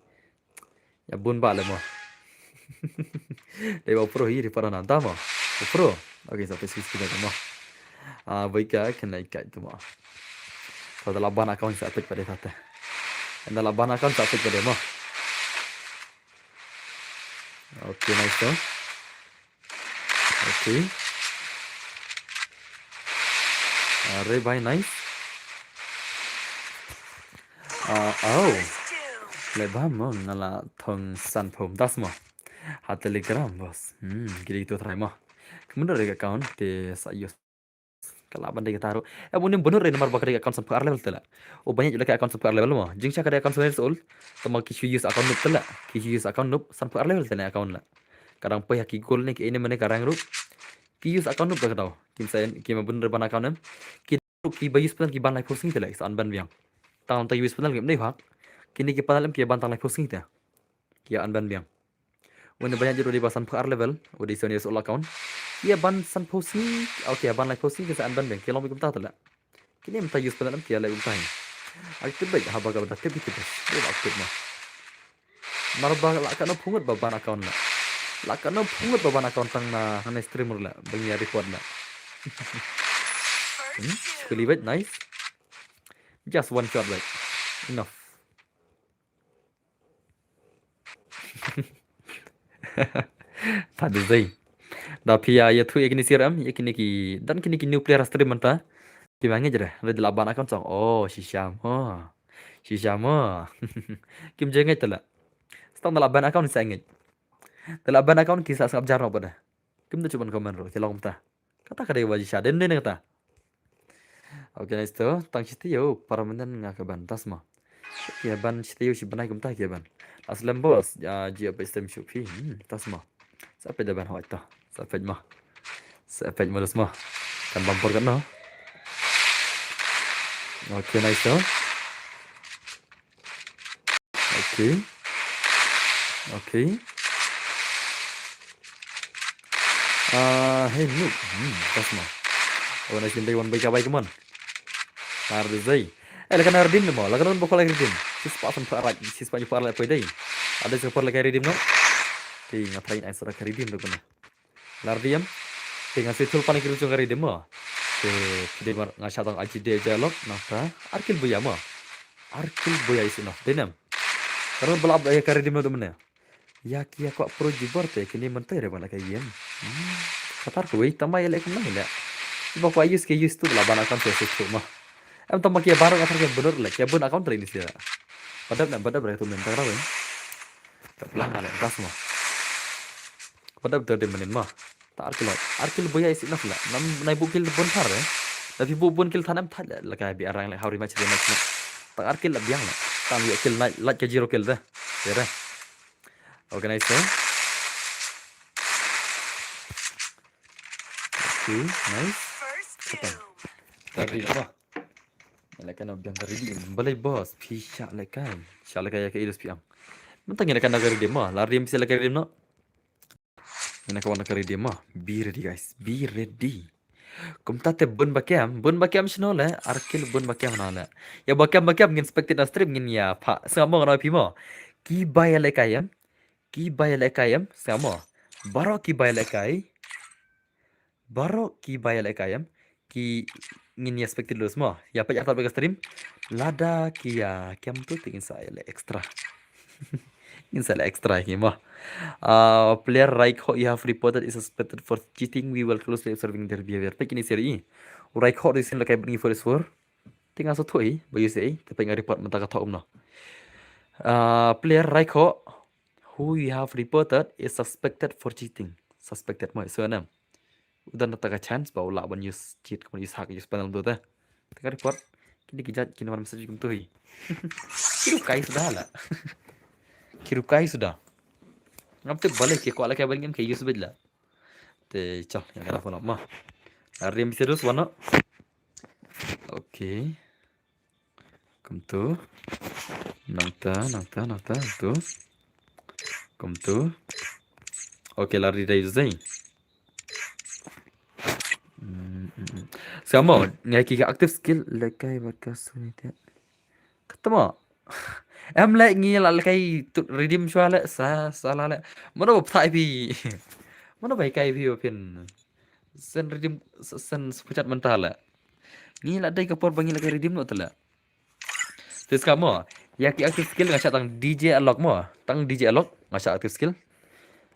Ïa bun ba le mo. Dei ba pro hi ri para na da mo. Pro. Okay, sa pe sis kita mo. Ah, baik ka kena ikat tu mo. Sa da la ban account sa pek pada kata. Da la ban account sa pek pada mo. Okay, nice to. Okay. Are bhai, nice. Ah, oh. Le ba mo nga la thong san phom das mo. Ha Telegram boss. Hmm, kiri tu try mo. Kemudian dari account te sa use. Ka lah ban dei kata ruh. Eh, bunim bunur re namar ba ka dei account sanphew ar level te la. U Banyaj u la ka account sanphew ar level mo. Jingshisha ka dei account sanphew ar level. Tama ki shu use account noob te la. Ki shu use account noob sanphew ar level te la account la. Ka dang poi ha ki gold ne ki ene mane ka rank ruh. Ki use account noob te ka dau. Kim sa, kim bunur re ban account em. Ki ruh ki ba use panel ki ban laiphew sngi te la. Ki sa unban biang. Tang tang use panel kim dei hak. Kini ki panel em ki ban tang laiphew sngi te. Ki unban biang. Une Banyaj jong u dei ba sanphew ar level, u dei senior soul account. Ïa ban sanphew sngi, okay, ban laiphew sngi ki sa unban biang, ki long beit kumta te la. Kine mynta use panel em ki ïa leh kumta hi. Active beit haba ka ba active beit. Dei ba active ma. Mar ba la katno phew ngut ba ban account la. La katno phew ngut ba ban account tang na hangne streamer la, ba ngi ïa report la. Hmm, shu kuli beit, nice. Just one shot beit. Enough. Pha dei. Da phi ïa, ïathuh ïa kine C R M, ïa kine ki, don kine ki new player ha stream mynta. Kim ngeit re, re da la ban account song. Oh, shisha mo. Shisha mo. Kim ju ngeit te la. Stang da la ban account sa ngeit. Da la ban account ki sa sngap jar noh pat de. Kim da shu ban comment ruh, ki long kumta. Kata ka dei ba shisha, dei ne kata. Okay, nice to. Tang shi taïew permanent nga ka ban, ta sma. Ki ban shi taïew shi bnai kumta ki ban. La slem boss, ah, ji apa stem shu phi. Hmm, ta sma. Sa peit da ban hoi to. Sa peit ma. Sa peit ma da sma. Kan bumper kan no. Okay, nice to. Okay. Okay. Ah, hey, noob. Hmm, ta sma. Oh, nice, kin dei wan bai ka bai, come on. Nar de zai. Eh, la ka na redeem mo, la ka na ba ko la redeem. Shispah san phra, shispah nyu phra la poi dei. Ada sa phra la ka redeem no. Ti nga try ai sa ka redeem do kana. La redeem. Te nga shu thul pan ki ruh jong ka redeem mo. Te, te mar nga sha tang aji de ja lok, nangta ar kill buya mo. Ar kill buya is enough. Dei nem. Karena ba la ka redeem no do mane. Ïa ki ïa kwah pro jubor te kine mynta re ba la ka game. Hmm. Katar ko wei tama ïa leh kumno ïa leh. Ba kwah use ki use tu ba la ban account te use tu mo. Em tama ki ïa baroh katar ki ïa bunur leh, ki ïa bun account te ini sia. Badap na badap re tu mynta ra wei. Ka plan na leh tas mo. Badap tu de menin mo. Ta ar kill, ar kill boi ïa is enough la. Nam nai buh kill bun thar eh. Da phi buh bun kill thanem thar la ka bi arang la, how much damage na. Ta ar kill la biang la. Tam ïa kill na la ka zero kill da. Ya da. Organize eh. Okay, nice. Khatam. Tadi apa? Ïa la ka na biang ka redeem. Balei boss, phi shah la ka. Shah la ka ïa ka ilus piang. Mynta ïa la ka na ka redeem ma, la redeem pisa la ka redeem no. Ïa la ka wan na ka redeem ma. Be ready guys, be ready. Kumta te bun ba kem, bun ba kem shano le, ar kill bun ba kem na le. Ïa ba kem ba kem ngin spectate na stream ngin ïa pha. Sngap mo nga na phi mo. Ki ba ïa la ka ïam. Ki ba ïa la ka ïam, sngap mo. Baroh ki ba ïa la ka ïam. Baroh ki ba ïa la ka ïam. Ki ngin ïa spectate lus mo. Ïa peit artat ba ka stream. Lada ki ïa kem tu te ngin sa ïa la extra. Ngin sa la extra ki mo. Uh, player Raikho you have reported is suspected for cheating. We will closely observing their behavior. Peit kini seri. Raikho di sin la kai bni for is for. Te nga sa thoi ba ïa sei. Te peit nga report mynta ka thok um no. Uh, player Raikho who you have reported is suspected for cheating. Suspected mo so na. U don da ka chance ba u lah ban use cheat, ban use hack, use panel tu te. Te ka report. Kini ki judge kini wan message kumtu hi. Ki rukai suda la. Ki rukai suda. Ngam te balei ki kwah la ka ban ngam ke use bit la. Te chal, ïa ka phone ma. Ari mesti terus wana. Okay. Kumtu. Nangta, nangta, nangta, tu. Kumtu. Okay, la ready dei. Hmm, hmm, hmm. Sngap mo, ngai ki active skill la kai bad ka suni te. Kata mo. Em le ngi la la kai tu redeem shwa le sa, sa la le. Mano ba pthai phi. Mano ba kai phi ba phin. Sen redeem, sen super chat mynta le. Ngi la dei ka por ba ngi la kai redeem no te le. Te sngap mo. Ïa ki active skill nga shah tang D J Alok mo. Tang D J Alok nga shah active skill.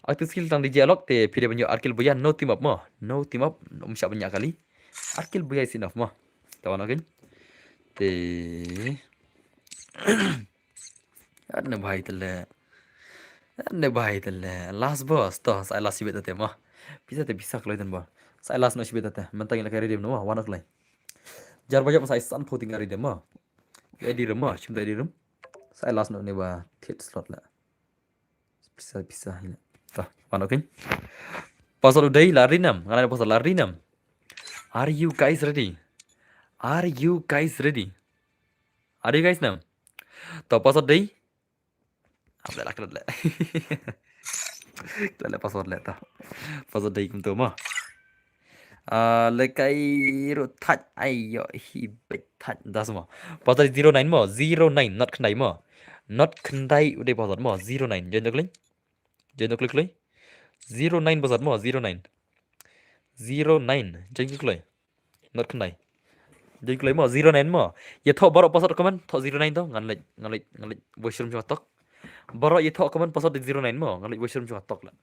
Active skill tang D J Alok te phi dei ban ïoh ar kill bha ïa no team up mo. No team up, um shah ban ïa kali. Ar kill bha ïa is enough mo. Te wan okay. Te. Ar ne bhai te le. Ar ne bhai te le. Last boss to, sa last shibit te mo. Pisa te pisa kloi ten bo. Sa last no shibit te. Mynta ngi la kai redeem no, wan kloi. Jar ba jop sa san pho ting redeem mo. Edi room mo, shim ta edi room. Sa last no ne ba thied slot la. Pisa, pisa hi la. Ta, wan okay. Password u dei la redeem, nga la password la redeem. Are you guys ready? Are you guys ready? Are you guys nam? Ta password dei. Am le la klet le. Klet le password le ta. Password dei kumtu mo. Ah, le kai ru thach ai ïoh hi bek thach das mo. Password zero nine mo, zero nine, not khyndai mo. Not khyndai u dei password mo, zero nine. Join da kloi. Join da kloi kloi. Zero nine password mo, zero nine. Zero nine. Join kloi kloi. Not khyndai. Join kloi mo, zero nine mo. Ïa thoh baroh password comment, thoh zero nine to, ngan leit, ngan leit, ngan leit voice room shuwa tok. Baroh ïa thoh comment password zero nine mo, ngan leit voice room shuwa tok la.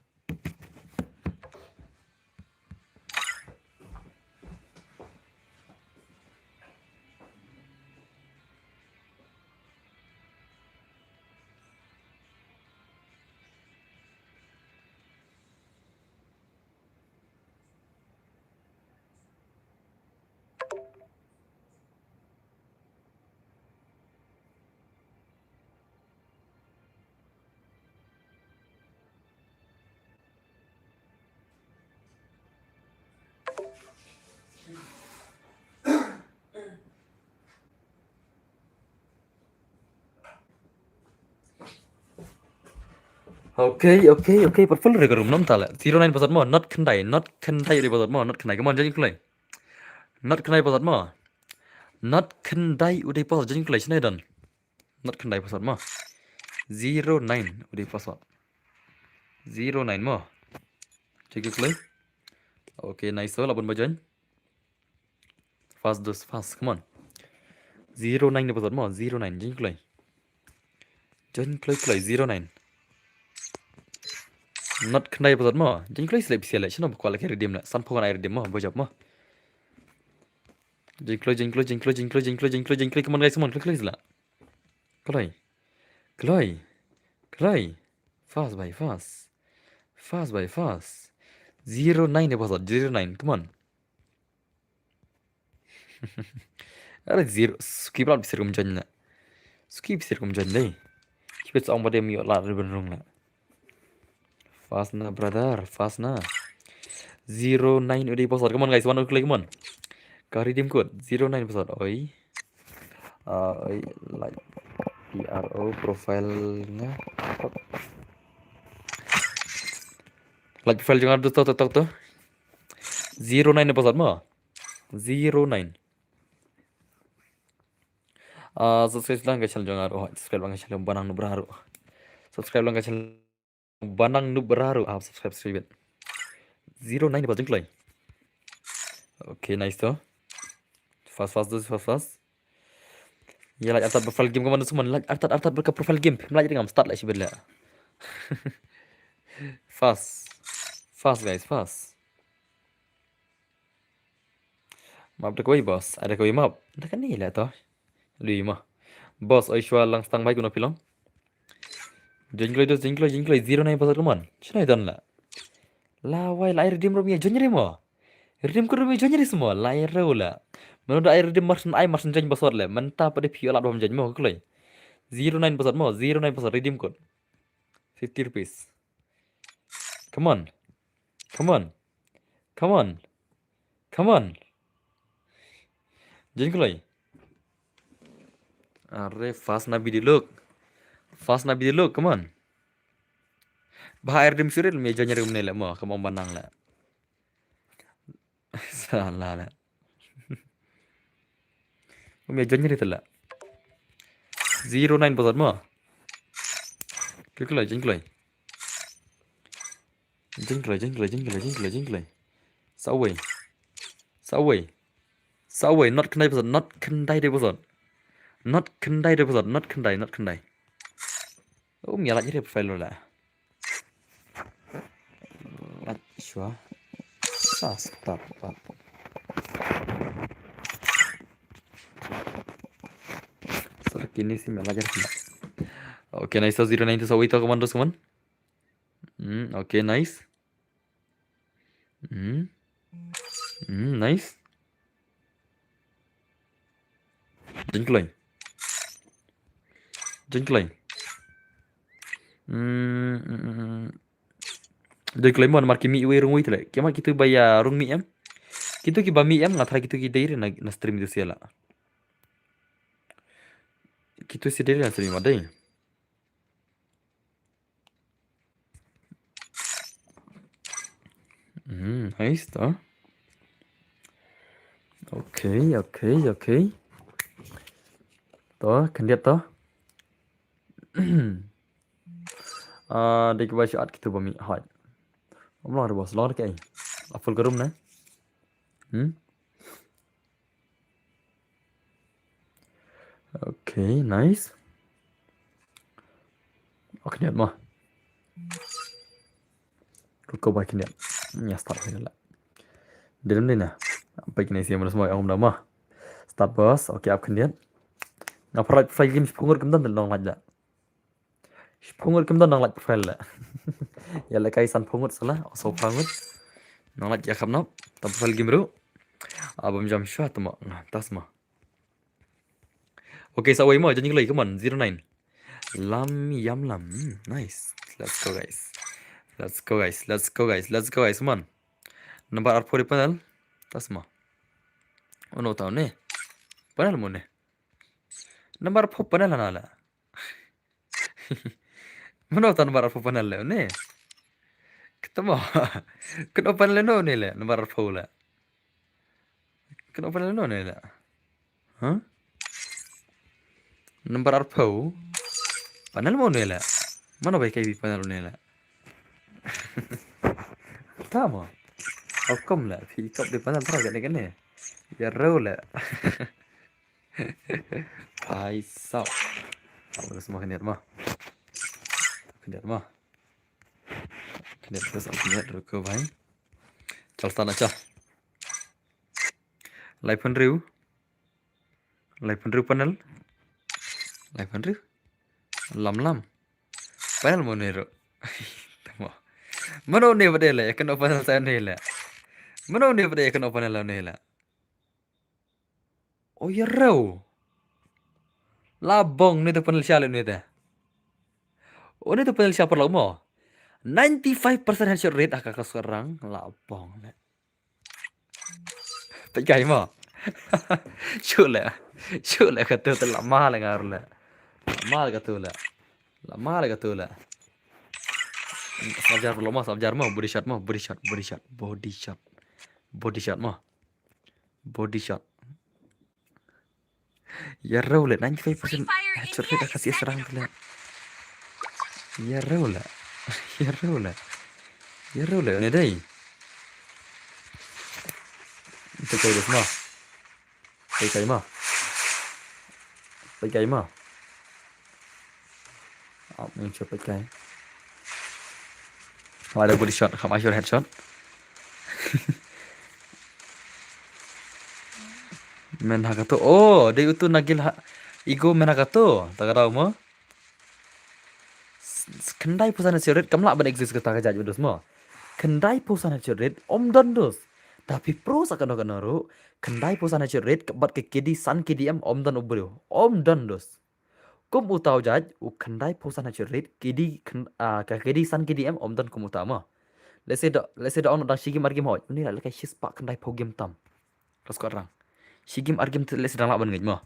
Okay, okay, okay. Pat full re ka room nom tale. Zero nine password mo, not khyndai, not khyndai re password mo, not khyndai. Come on, join kloi. Not khyndai password mo. Not khyndai u dei password, join kloi, shine don. Not khyndai password mo. Zero nine u dei password. Zero nine mo. Join kloi. Okay, nice. So, la bun ba join. Fast dos fast, come on. Zero nine ne password mo, zero nine, join kloi. Join kloi kloi, zero nine. Not khyndai password mo, join kloi slep slep, shano ba kwah la ka redeem la, san pho ngan ai redeem mo, ba jop mo. Join kloi, join kloi, join kloi, join kloi, join kloi, join kloi, join kloi, come on guys, come on, kloi kloi la. Kloi. Kloi. Kloi. Fast bhai, fast. Fast bhai, fast. Zero nine ïa password, zero nine, come on. Are zero, suki bla phi sir kum join na. Suki phi sir kum join dei. Keep it on, ba dei mi la re ben rung la. Fast na brother, fast na. Zero nine ïa password, come on guys, wan u kloi, come on. Ka redeem code, zero nine password, oi. Ah, oi, like, P R O profile nga. Like profile jong nga tu, tu, tu, tu. Zero nine ïa password mo. Zero nine. Ah, subscribe lang ka channel jong nga ruh, subscribe lang ka channel Banang Nubra ruh. Subscribe lang ka channel Banang Nubra ruh, ah, subscribe, subscribe. Zero nine ïa password, jingkloi. Okay, nice to. Fast, fast, dos, fast, fast. Ïa, like artat profile game, come on, come on, like artat, artat bad ka profile game. Phim like ri ngam start la shibit la. Fast. Fast, guys, fast. Map da kawei, boss. Ai da kawei map. Da kane la to. Lui ma. Boss, oi shuwa lang stang bai, kumno phi long? Join kloi dos, join kloi, join kloi, zero nine password, come on. Shano ïa don la? La wai, la ai redeem ruh ym ïa join re mo. Redeem code ruh ym ïa join re mo, la ai rew la. Mano da ai redeem mar shen ai, mar shen join password le. Mynta pat de phi ïoh lad ba ym join mo, kloi. Zero nine password mo, zero nine password, redeem code. Fifty rupees. Come on. Come on. Come on. Come on. Join kloi. Are fast na bidi look. Fast na bidi look, come on. Ba ai redeem shuh re, me join re kumne le mo, ka mong Banang le. Salah le. Me join re te la. Zero nine password mo. Join kloi, join kloi. Join kloi, join kloi, join kloi, join kloi, join kloi. Sa wei. Sa wei. Sa wei, not khyndai password, not khyndai de password. Not khyndai de password, not khyndai, not khyndai. Um, ïa lait re profile la. Lait shuwa. Sa start up. Sa kine si me lait re. Okay, nice, zero nine to sa wei to, come on, dos, come on. Hmm, okay, nice. Hmm. Hmm, nice. Join kloi. Join kloi. Hmm, hmm, hmm, hmm. Join kloi mo, namar ki mih wei rung wei te le. Ki ma kitu ba ïa rung mih em. Kitu ki ba mih em, nga tharai kitu ki dei re na, na stream tu sha la. Kitu shi dei re na stream ma dei. Hmm, nice to. Okay, okay, okay. To, khyndiat to. Ah, dei ki ba shu add kitu ba mih hoi. Ym long re boss, long re kaei. A full ka room ne. Hmm? Okay, nice. Okay, khyndiat mo. Ruko ba khyndiat. Ïa start khyndiat la. Dei lem dei na. Ba kine shi mo, mo ong da mo. Start boss. Okay, ap khyndiat. Nga pyrshah pyrshah game shiphew ngut kim don, te long lait la. Shiphew ngut kim don, nang lait profile la. Ïa la kai sanphew ngut sala, o sawphew ngut. Nang lait ïa kham nop, ta profile game ruh. Ah, bym jam shuwa te mo, nga tas mo. Okay, sa wei mo, join kloi, come on, zero nine. Lam ïam lam, hmm, nice. Let's go guys. Let's go guys, let's go guys, let's go guys, come on. Number arphew de panel, tas mo. Uno ta une. Panel mo une. Number arphew panel na la. Mano ta number arphew panel le une? Kata mo. Kano panel no une le number arphew le. Kano panel no une le. Huh? Number arphew panel mo une le. Mano ba kai panel une le. Tama. Hukum le. Phi kop de panel tara kane kane. Ya rau le. Phaisa. Ap mo khyndiat mo. Khyndiat mo. Khyndiat, terus khyndiat, ruko bhai. Chal start na chal. Laiphew hynriew. Laiphew hynriew panel. Laiphew hynriew. Lam lam. Panel mo une ruh. Tama. Mano ne bade le, kan open sa ne le. Mano ne bade, kan open la ne le. Oh, ya rau. La bong ne tu panel sha le ne te. Oh, ne tu panel sha paralok mo. Ninety-five percent headshot rate aka ka squad rang. La bong le. Pekai mo. Shu le. Shu le ka tu te la ma le ngar le. La ma le ka tu le. La ma le ka tu le. Sab jar paralok mo, sab jar mo, body shot mo, body shot, body shot, body shot. Body shot mo. Body shot. Ya rau le, ninety-five percent headshot rate aka C S rang le. Ya rau le. Ya rau le. Ya rau le, ne dai. Pekai dus mo. Pekai mo. Pekai mo. Ap, ni cuba pekai. Ada body shot, kama sure headshot. Men hakato. Oh, dei utu nagil ha. Igo men hakato. Tak ada mo. Khyndai phew san headshot rate kam lah ban exist kata ka jait ba dus mo. Khyndai phew san headshot rate ym don dus. Tapi pro sa kano kano ruh, khyndai phew san headshot rate bad ka K D san K D M ym don u briew. Ym don dus. Kum uta u jait, u khyndai phew san headshot rate, K D khy-, ah, ka K D san K D M ym don kum uta mo. Let's say da, let's say da ong dang shi game ar game hoi. Uni la lehkai shispah khyndai phew game tam. Ka squad rang. Shi game ar game te let's say dang lah ban ngeit mo.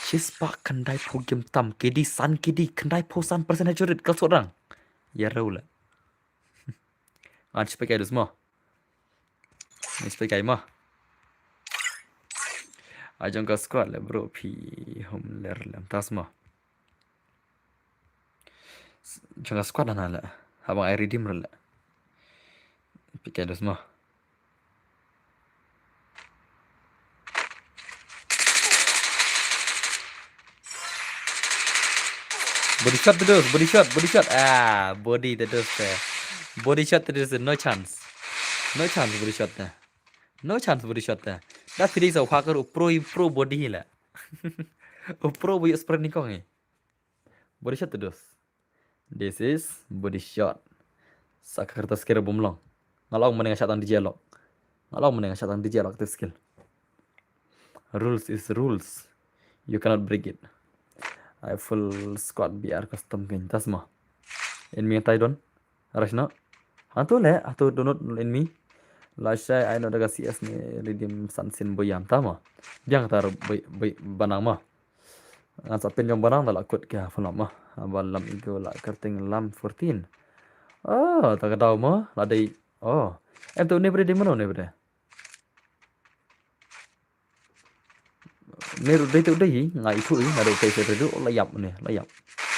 Shispah khyndai phew game tam, K D san K D, khyndai phew san percent headshot rate ka squad rang. Ya rau le. Ngan shu pekai dus mo. Ngan shu pekai mo. Ai jong ka squad le bro, phi hum ler lem tas mo. Jong ka squad na le. Haba ai redeem le. Pekai dus mo. Body shot te dus, body shot, body shot. Ah, body te dus te. Body shot te dus, no chance. No chance body shot te. No chance body shot te. Da phi dei sa u hacker u pro, u pro body hi la. U pro body sprint ni kong hi. Body shot te dus. This is body shot. Sa ka kertas kira bum long. Nga long mane nga shah tang D J Lock. Nga long mane nga shah tang D J Lock te skill. Rules is rules. You cannot break it. I full squad B R custom kin tas mo. Enemy tai don. Rush no. Hantu le, hantu donut enemy. La shai ai no daga C S ne redeem san sin boyam ta mo. Biang tar boy, boy banang mo. Ngan sa pin jong banang da la kut ke ha phone mo. Ba lam igo la kerteng lam fourteen. Oh, ta ka daw mo, la dei. Oh. Em tu ne bre dei mano ne bre. Ne ru dei tu dei, nga itu i, nga ru kai se ru, la yap ne, la yap.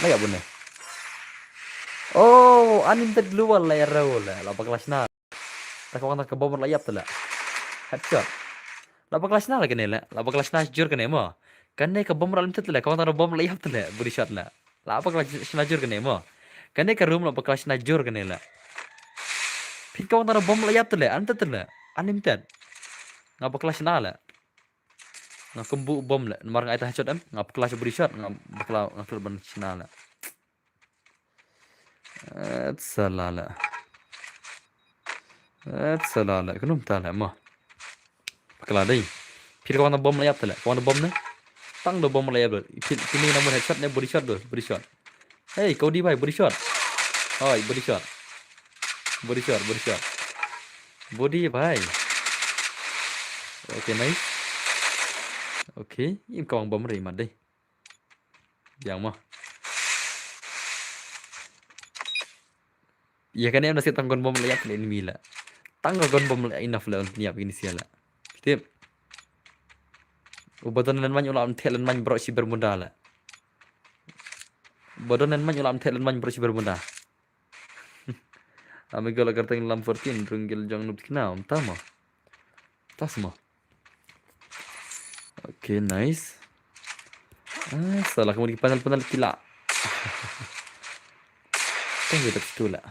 La yap ne. Oh, anim tet global la ro la, la bakla shna. Ta ka wang ta ka bom la yap te la. Headshot. La bakla shna la kane la. La bakla shna jur kane mo. Kane ka bom la lim te la. Ka wang ta bom la yap te la. Body shot la. La bakla shna jur kane mo. Kane ka room la bakla shna jur kane la. Phin ka wang ta bom la yap te la. An te la. An lim te. Nga bakla shna la. Nga kumbu bom la. Namar nga ai ta headshot em. Nga bakla body shot. Nga bakla nga khlot ban shna la. Et salala. Et salala. Kunum tala mo. Pakla dei. Phir ka wan bom la yap tala. Ka wan bom ne. Tang do bom la yap do. Phir kini namun headshot ne body shot do. Body shot. Hey, kau di bhai body shot. Oi, body shot. Body shot, body shot. Body bhai. Okay, nice. Okay, im ka wan bom re mat dei. Yang mo. Ya kan em nasib tang gon bom la yap le enemy la. Tang gon bom la enough la un yap ini sia la. Tip. U badon len man u la am thelen man bro si bermuda la. Badon len man u la am thelen man bro si bermuda. Amigo la kerteng lam fourteen runggil jong nup tikna um tama. Tas mo. Okay, nice. Ah, salah kamu di panel-panel kila. Kan kita tu lah.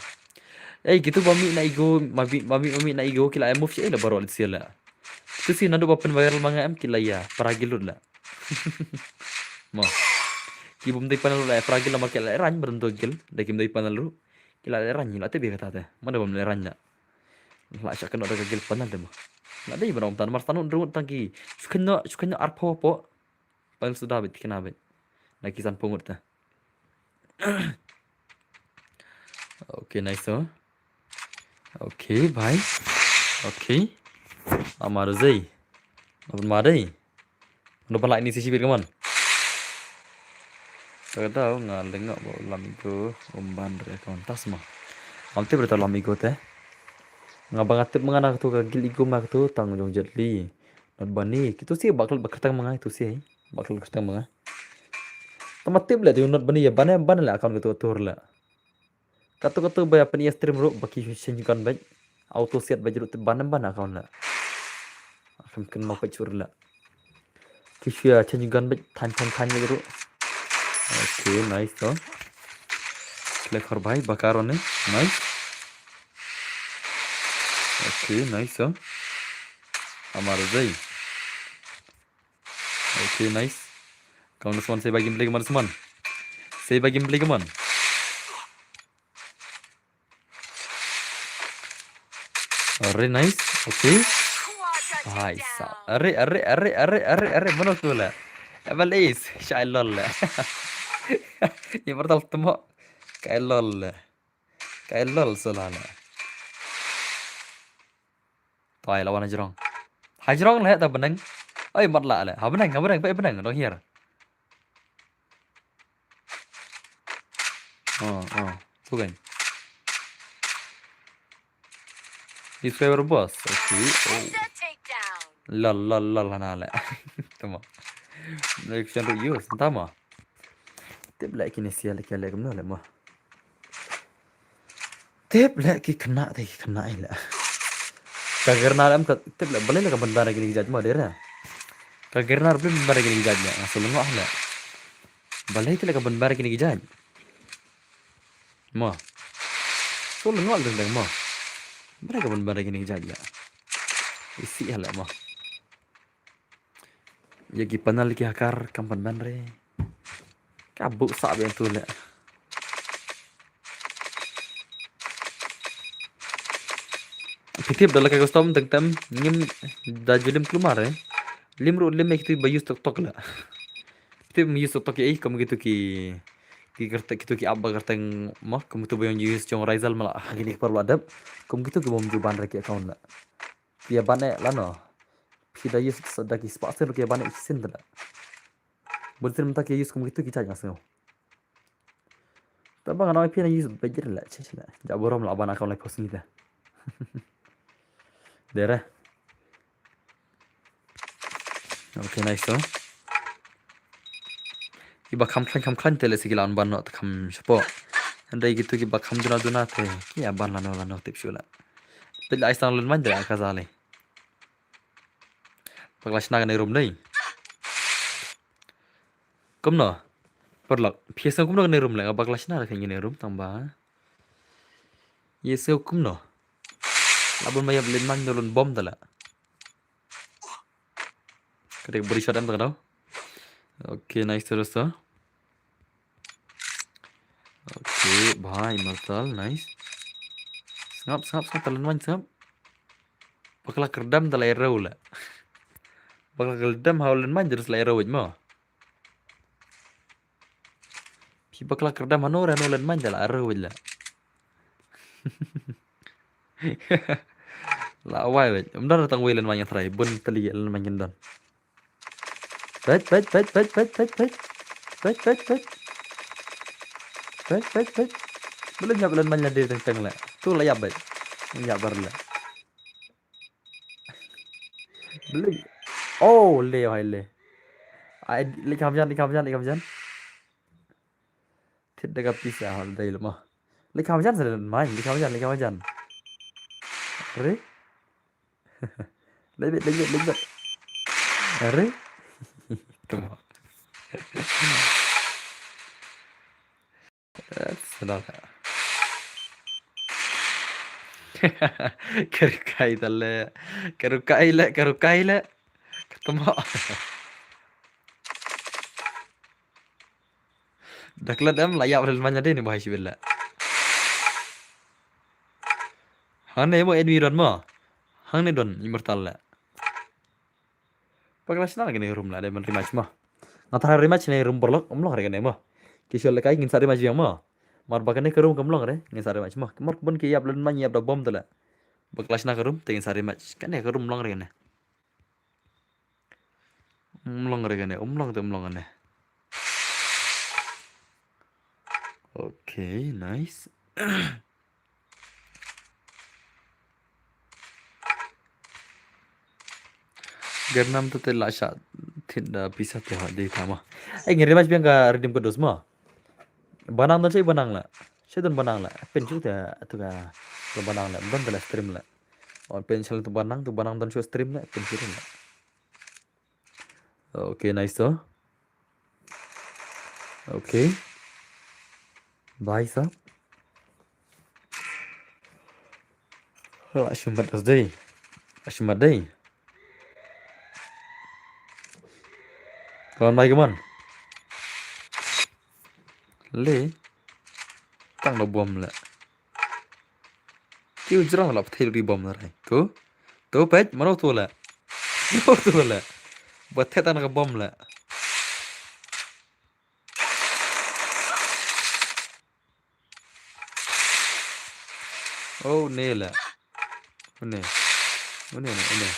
Eh, gitu bami na igo, mami mami mami na igo kila move sih lah baru alit sila. Itu sih nandu bapen viral manga em kila ya, para gilut lah. Mo. Ki bum dei panel lah, para gil lah market lah, rang badan dua gil, dah kim dei panel ru. Ki la leh rang, la te bia kata te. Mano bym leh rang la. La shah kynnoh da ka guild panel te mo. La dei ban ong tan mar tanu nrung tang ki. Shu kynnoh, shu kynnoh arphew po. Panel suda bit kena bit. Na ki san pungut te. Okay, nice so. Okay, bhai. Okay. Amar zei. Apa ma dei? Udah pala ini sisi bir kaman. Kata nga lengok ba lam igo umban re kawan tas ma. Am te berta lam igo te. Nga ba nga tip manga na katu ka guild igo ma katu tang jong Jet Li. Not Bunny. Kitu si bakal bakertang manga itu si. Bakal kertang manga. Tama tip le tu Not Bunny ya ban ban le account katu tur le. Katu katu ba ya pyn ya stream ruh ba ki change gun bad auto set bad ruh ban ban account la. Akan kena mau pecur la. Ki shu ya change gun bad tan tan tan ya ruh. Okay, nice to. Kle khor bhai bakar ne. Nice. Okay, nice to. Amar zei. Okay, nice. Kawan semua, saya bagi beli kaman semua. Saya bagi beli kaman. Are, nice. Okay. Hai sa. Are, are, are, are, are, are. Mano tu la. Abal is. Shai lol la. Immortal temo. Kai lol la. Kai lol sala la. Toi la wan hajrong. Hajrong la ta beneng. Oi, mat la la. Ha beneng, ha beneng, pa beneng dong hiar. Oh, oh. Tu kan. Subscriber boss. Okay. Oh. Lol, lol, lol, hana la. Tama. Reaction to use, tama. Tip la kini sia la kele kumno la mo. Tip le ki kena te ki kena ila. Ka gerna lam ka tip le balai le ka ban ban kini ki judge mo dera. Ka gerna balai ban ban kini ki judge le. Nga sulu ngah le. Balai te le ka ban ban kini ki judge. Mo. Sulu ngah le deng mo. Balai ka ban ban kini ki judge le. Isi le mo. Ya ki panel ki hakar kam pan ban re. Ka bu sa biang tu le. Phi tip da la ka custom teng tem ngim da ju lim klumar eh. Lim ruh lim eh kitu ba use tok tok le. Phi tip use tok tok eh kum kitu ki ki kerte kitu ki app ba kerte mo kum kitu ba use jong Raizal mala ha kini ki por ba dep. Kum kitu ki bom ju ban re ki account le. Ki ya ban eh lano. Phi da use da ki spah sen ruh ki ya ban eh shisien da. Bun sien mynta ki use kum kitu ki judge nga sngew. Taba nga ong phi na use bejir la che che la. Ja burom la ban account la post ngi ta. Dera. Okay, nice to. Kiba kham khlaiñ kham khlaiñ te le si ki la ban noh te kham shapoh. Hynrei kitu kiba kham duna duna te ki ya ban lano lano tip shu la. Pil ai sang lun man da ka zali. Bakla shna kane room dei. Kumno? Paralok. Phi sngew kumno kane room le? Nga bakla shna kane room tang ba. Ye sngew kumno? La bun ma yap len man lun bom da la. Kade body shot em tang daw. Okay, nice to dosto. Okay, bhai, Immortal, nice. Sngap, sngap, sngap, talan wan, sngap. Bakla kerdam da la arrow la. Bakla kerdam ha u len man, terus la arrow mo. Phi bakla kerdam hano, hano len man, da la arrow la. La wai wai. Em don tang wai len man yang try. Bun teli len man yang don. Peit, peit, peit, peit, peit, peit, peit. Peit, peit, peit. Peit, peit, peit. Belum nyap len man la de teng teng la. Tu la yap beit. Yap bar la. Belum. Oh, le hai le. Ai, le kam jan, le kam jan, le kam jan. Thit da ka pisa hol dei le mo. Le kam jan sa le mai, le kam jan, le kam jan. Re? Lebet, lebet, lebet. Are? Tama. Salah. Ka rukai tale. Ka rukai le, ka rukai le. Ka tama. Da klet em la yap len man ïa dei ni bhai shi bela. Hangne mo enemy don mo. Hangne don immortal la. Bakla shna kane room la, dei ban rematch mo. Nga tharai rematch ne room paralok, ym long re kane mo. Ki shu lehkai ngin sa rematch biang mo. Mar ba kane ka room kam long re, ngin sa rematch mo. Mar ban ki ïap lynman ïap da bom te la. Bakla shna ka room te ngin sa rematch. Kane ka room long re kane. Ym long re kane, ym long te ym long kane. Okay, nice. Gernam to te la sha thin da pisa te ha dei tama. Eh, ngin rematch biang ka redeem code dos mo. Banang don sha banang la. Sha don banang la. Pin shu te tu ka banang la. Don te la stream la. On pin sha tu banang, tu banang don sha stream la. Pin shu la. Okay, nice to. Okay. Bye, sir. La shimet as dei. La shimet dei. Come on, bye, come on. Le. Tang da bom la. Ki u jrong la pthei ri bom la rai. Tu. Tu peit, mano tu la. Mano tu la. Ba thet tang ka bom la. Oh, ne la. Oh, ne. Oh, ne, ne, ne.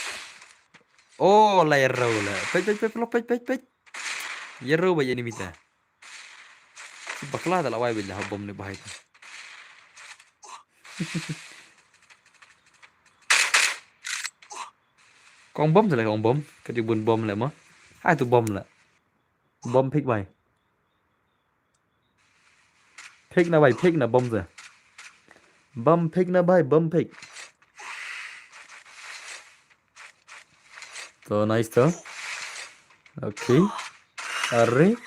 Oh, la ïarau la. Peit, peit, peit, peit, peit, peit. Ïarau ba ïa ni mita. Bakla da la wai bila bom ne bahai tu. Kong bom te la kong bom. Ka di bun bom le mo. Hai tu bom le. Bom phik bai. Phik na bai, phik na bom te. Bom phik na bai, bom phik. To, nice to. Okay. Arre.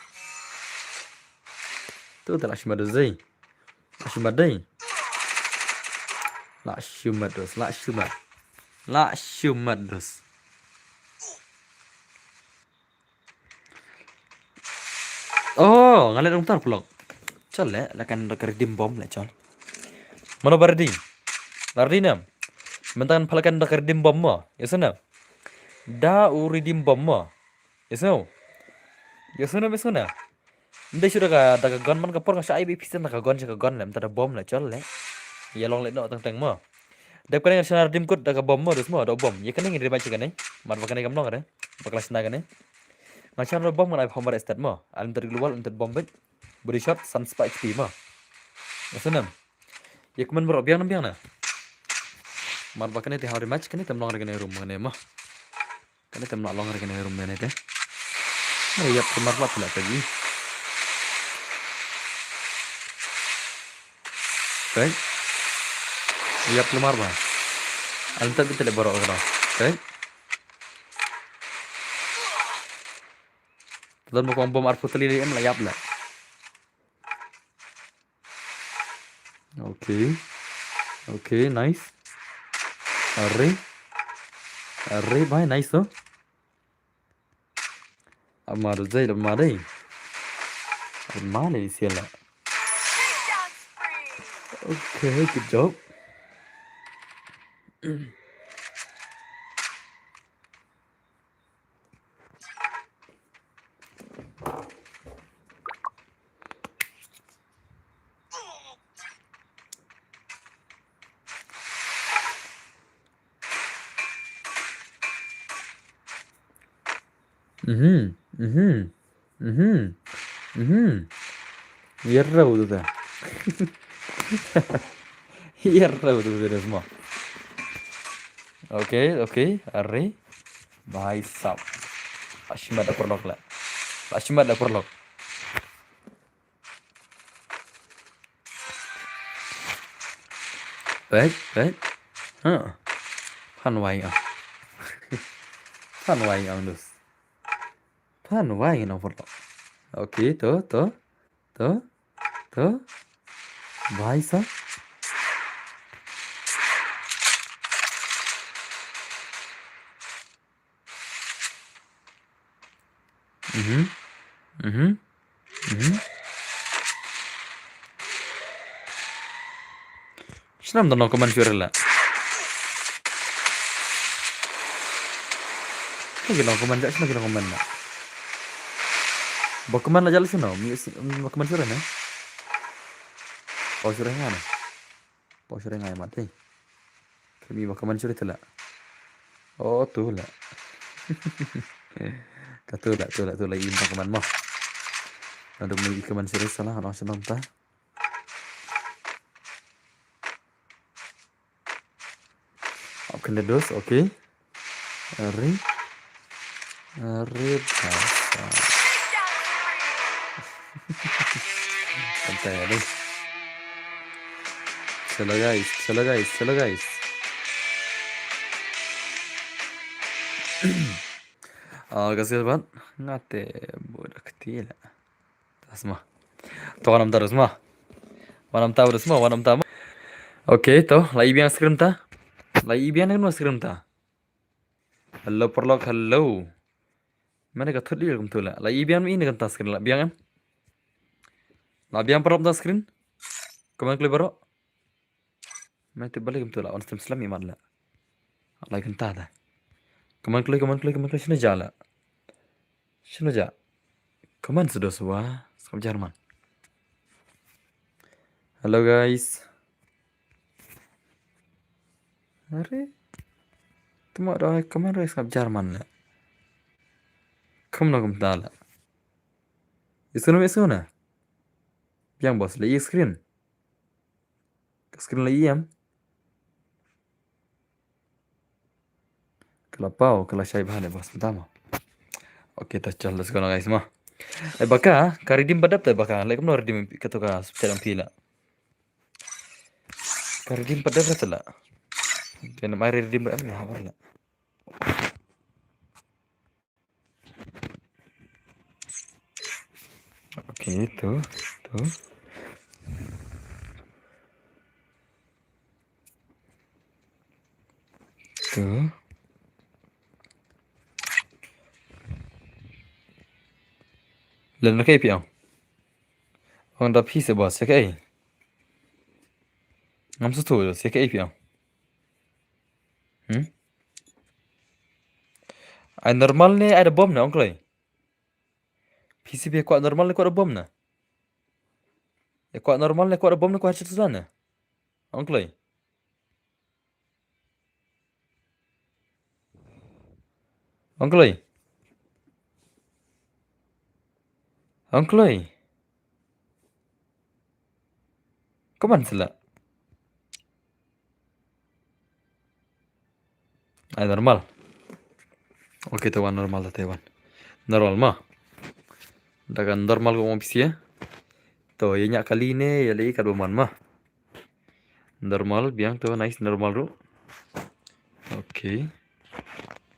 To, te la shimet dei. La shimet dei. La shimet dos, la shimet. La shimet dos. Oh, nga leh dong tar paralok. Chol le, la kan da ka redeem bom le chol. Mano ba redeem? La redeem. Mynta kan pha la kan da ka redeem bom mo. Yes or no? Da u redeem bom mo. Yes or no? Yes or no, yes or no? Ndei shu da ka, da ka gun man ka por nga shu ai ba pisa da ka gun sha ka gun le, mynta da bom le chol le. Ïa long le noh teng teng mo. Dep kane ngan shna redeem code da ka bom mo, dus mo, da bom. Ïa kane ngin rematch kane. Mar ba kane kam long re. Bakla shna kane. Nga shna da bom ngan ai phambar estet mo. Unlimited global, unlimited bom bit. Body shot, san spah H P mo. Nga snem. Ïa kmen bro, biang na, biang na. Mar ba kane te ha rematch, kane tem long re kane room kane mo. Kane tem long re kane room kane te. Ïap te mar plat plat te ji. Right. Ïap te mar ba. Anta bit le baro kano. Right. Don mo kong bom arphew tylli em la ïap la. Okay. Okay, nice. Arre. Arre, bhai, nice to. Ama do jai, ama dei. Ama le sia la. Okay, good job. Mhm, mhm, mhm, mhm. Ïarap tu ta. Ïarap tu ta, Desmo. Okay, okay, arre. Bhai sahab. Lashmat da paralok la. Lashmat da paralok. Peit, peit. Ha. Phan wai ang. Phan wai ang dus. Phan wai ang paralok. Okay, to, to, to. To. Bhai sahab. Mhm. Mhm. Mhm. Shnam da no kaman sure la. Ki long comment ja shano, ki long comment na. Ba comment la ja la shano, mi si, mi ba comment shano na. Pau shano nga na. Pau shano nga ya mate. Kami ba comment shano tu la. Oh, tu la. Ka tu la, tu la, tu la, i ba comment mo. Nado mi i comment shano sala, ano shano ta. Up kende dos, okay. Ari. Ari basa. Santai ya deh. Chalo guys, chalo guys, chalo guys. Ah, kasih banget. Ngate bodoh kecil. Tasma. To wanam ta dasma. Wanam ta dasma, wanam ta ma. Okay, to la ibiang screen ta. La ibiang ngan screen ta. Hello paralok, hello. Mane ka thut li kum tu la. La ibiang mi ni kan ta screen la biang em. La biang paralok ta screen. Comment klik baroh. Mane te balik kum tu la on stem slam imat la. Lai kynta ta. Comment klik, comment klik, comment klik shino ja la. Shino ja. Comment sudo suwa. Skap Jarman. Hello guys. Are. Tuma da comment re skap Jarman la. Kum na kum ta la. Isu na isu na. Biang bos la i screen. Ka screen la iem. Kala pau, kala shai bha le bos tama. Okay, ta chal, let's go na guys ma. Eh baka, ka redeem pat dep te baka, le kumno redeem ka tu ka spectate ang pila. Ka redeem pat dep te la. Te na mai redeem em ya habar la. Okay, tu, tu. Tu. Len na kai piang. Ong da phi se ba se kai. Ngam su tu se kai piang. Hmm? Ai normal ne ai da bom na ong kloi. P C B kwah normal ne kwah da bom na. E kwah normal ne kwah da bom ne kwah chit na. Ong kloi. Ong kloi. Ong kloi. Comment sila. Ai normal. Okay, te wan normal, te wan. Normal ma. Da kan normal ko mo pisia. To, ya nya kali ne, ya le kat ba man ma. Normal, biang to, nice, normal ru. Okay.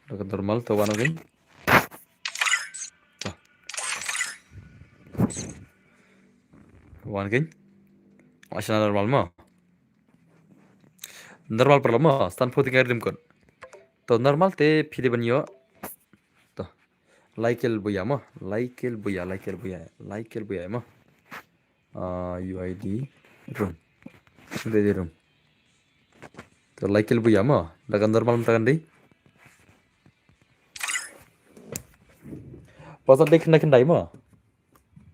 Da kan normal, to wan again. To. Wan again. Asha normal ma. Normal paralok mo, stan pho tinga rim kon. To normal te phi dei ban ïoh. To. Laikel buya mo, laikel buya, laikel buya, laikel buya mo. Ah, U I D room. U I D room. To laikel buya mo, da kan normal mynta kan dei. Pasal dei khyndai khyndai mo.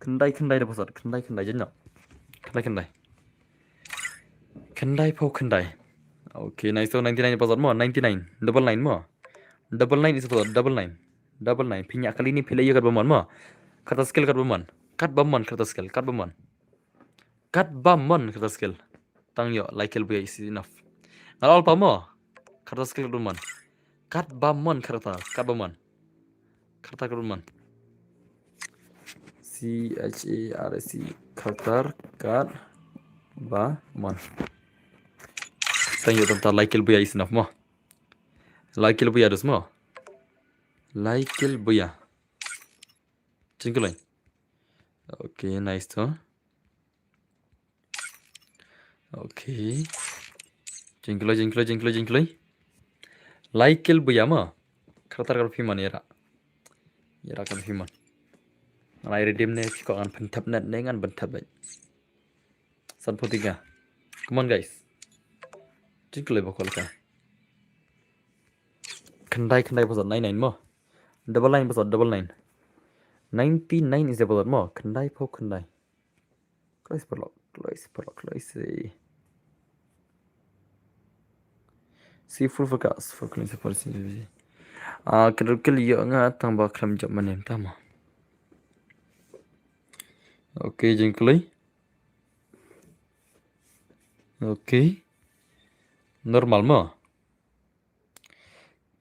Khyndai khyndai da pasal, khyndai khyndai jeno. Khyndai khyndai. Khyndai pho khyndai. Okay, nice to ninety nine pasal mo, ninety nine. Double nine mo. Double nine is pasal, double nine. Double nine. Phi ñiah kali ni phi la ïoh kat ba mon mo. Kata skill kat ba mon. Kat ba mon kata skill, kat ba mon. Kat ba mon kata skill. Tang ïoh, laikel buya is enough. Ngal ol pa mo. Kata skill kat ba mon. Kat ba mon kata, kat ba mon. Kata kat ba mon. C H A R C, kata kat ba mon. Tang ïoh tang ta laikel buya is enough mo. Laikel buya dus mo. Laikel buya. Jingkyloi. Okay, nice to. Okay. Jingkyloi, jingkyloi, jingkyloi, jingkyloi. Laikel buya mo. Kata kat ba phi mon ïa ra. Ïa ra kat ba phi mon. Ngan ai redeem ne phi ko ngan pynthep net ne ngan pynthep bad. San pho tinga. Come on guys. Jingkyloi ba ko laka. Khyndai khyndai pasal nine nine mo. Double nine password, double nine. Ninety nine is the password mo. Khyndai phew khyndai. Close paralok, close paralok, close. Si full focus, full clean, si full clean. Ah, kedruk kel ïoh nga tang ba khlem jop manem tama. Okay, jingkylli. Okay. Normal mo.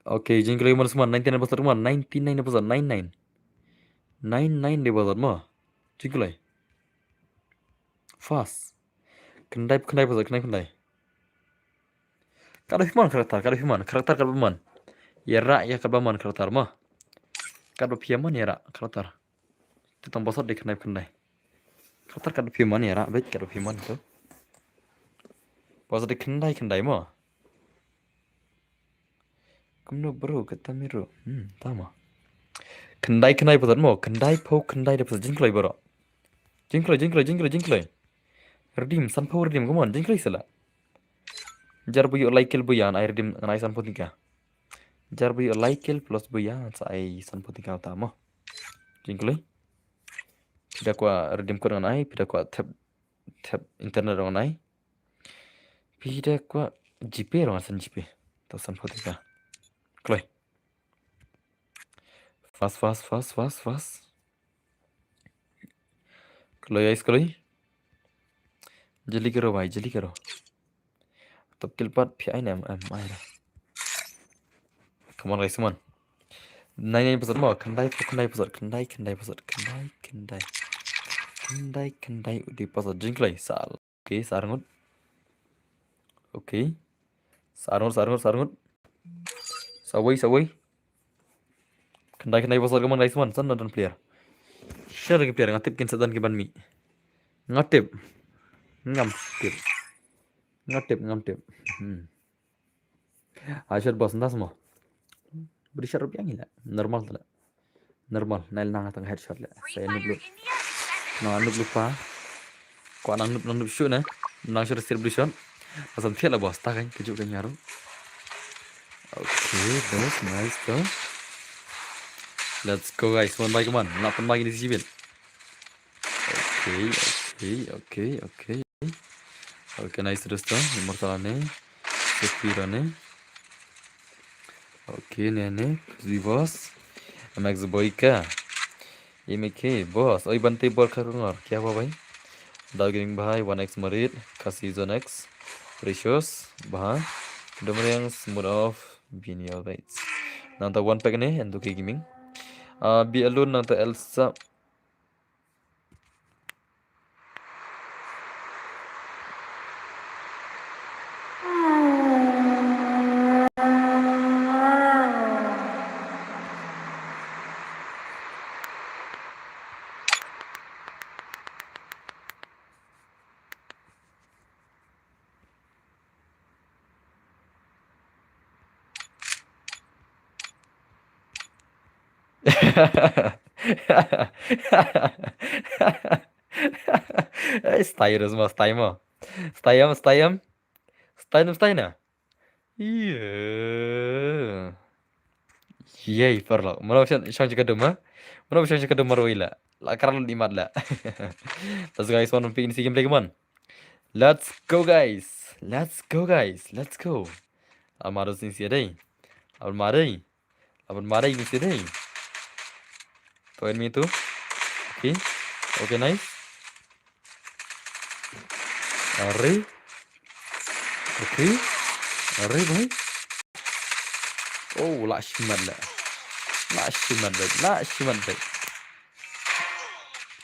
Okay, jingkylli mon semua, ninety nine percent mon, ninety nine percent, nine nine. Nine nine de percent mo. Jingkylli. Fast. Khyndai, khyndai percent, khyndai, khyndai. Katba phi mon karakter, katba phi mon karakter, katba mon. Ïarap ïa katba mon karakter mo. Katba phi mon ïarap karakter. Te tang percent de khyndai, khyndai. Karakter katba phi mon ïarap, beit katba phi mon tu. Percent de khyndai, khyndai mo. Kumno bro, kata miro. Hmm, tama. Khyndai, khyndai percent mo, khyndai phew khyndai de percent, jingkylli bro. Jingkylli, jingkylli, jingkylli, jingkylli. Redeem, san phew redeem, come on, jingkylli sala. Jar ba ïoh lai kill buya, ngan ai redeem, ngan ai san phew tyngka. Jar ba ïoh lai kill plus buya, ngan sa ai san phew tyngka tama. Jingkylli. Phi da kwah redeem code ngan ai, phi da kwah thep, thep internet ngan ai. Phi da kwah GPay ruh ngan send GPay. Tang san phew tyngka. Kloi. Fast, fast, fast, fast, fast. Kloi guys, kloi. Jali karo bhai, jali karo. Top kill pat phi ai ne em, em, ai da. Come on guys, come on. Nine nine percent mo, khyndai, khyndai percent, khyndai, khyndai percent, khyndai, khyndai. Khyndai, khyndai, udi percent, jingkylli, sal. Okay, sa arngut. Okay. Sa arngut, sa arngut, sa arngut. Sa wei, sa wei. Khyndai, khyndai percent, come on guys, come on, san don player. Share ki player, nga tip kin sa don ki ban mih. Nga tip. Ngam tip. Nga tip, ngam tip. Hmm. Ai shot boss, nda semua. Beri shot rupiah gila. Normal tu lah. Normal, nai nang tang headshot le. Sa ïa noob lu. Nang noob lu pa. Kwah nang noob, nang noob shoot ne. Nang shoot steel blue shot. Asam thiat la boss, ta kan, kajuh kan nyaru. Okay, nice, nice tu. Let's go guys, one by one. Nak pun bagi ni si Jibin. Okay, okay, okay, okay. Okay, nice terus tu. Immortal ne. Sefira ne. Okay, ne ne. Zivos. Max Boyka. M K, boss. Oi, Bante Bor Kharungor. Kya hua bhai? Dal Gaming bhai, one X Marit, Khasi Zone X, Precious, bha. Domriang, Smooth Off, Bini, alright. Nangta one pack ne, N two K Gaming. Ah, B Alone, nangta Elsa. Ei, stay ras mo, stay mo. Stay am, stay am. Stay am, stay na. Iya. Yay, paralok. Mano shan shan jaka dum, ha? Mano shan jaka dum marwei la. La karan di mat la. Let's go guys, one P in si game play, come on. Let's go guys. Let's go guys. Let's go. Amaro sin si dei. Amaro. Laban mari ni sini. To enemy tu. Okay. Okay, nice. Are. Okay. Are, bhai. Oh, la shimat la. La shimat, bhai. La shimat, bhai.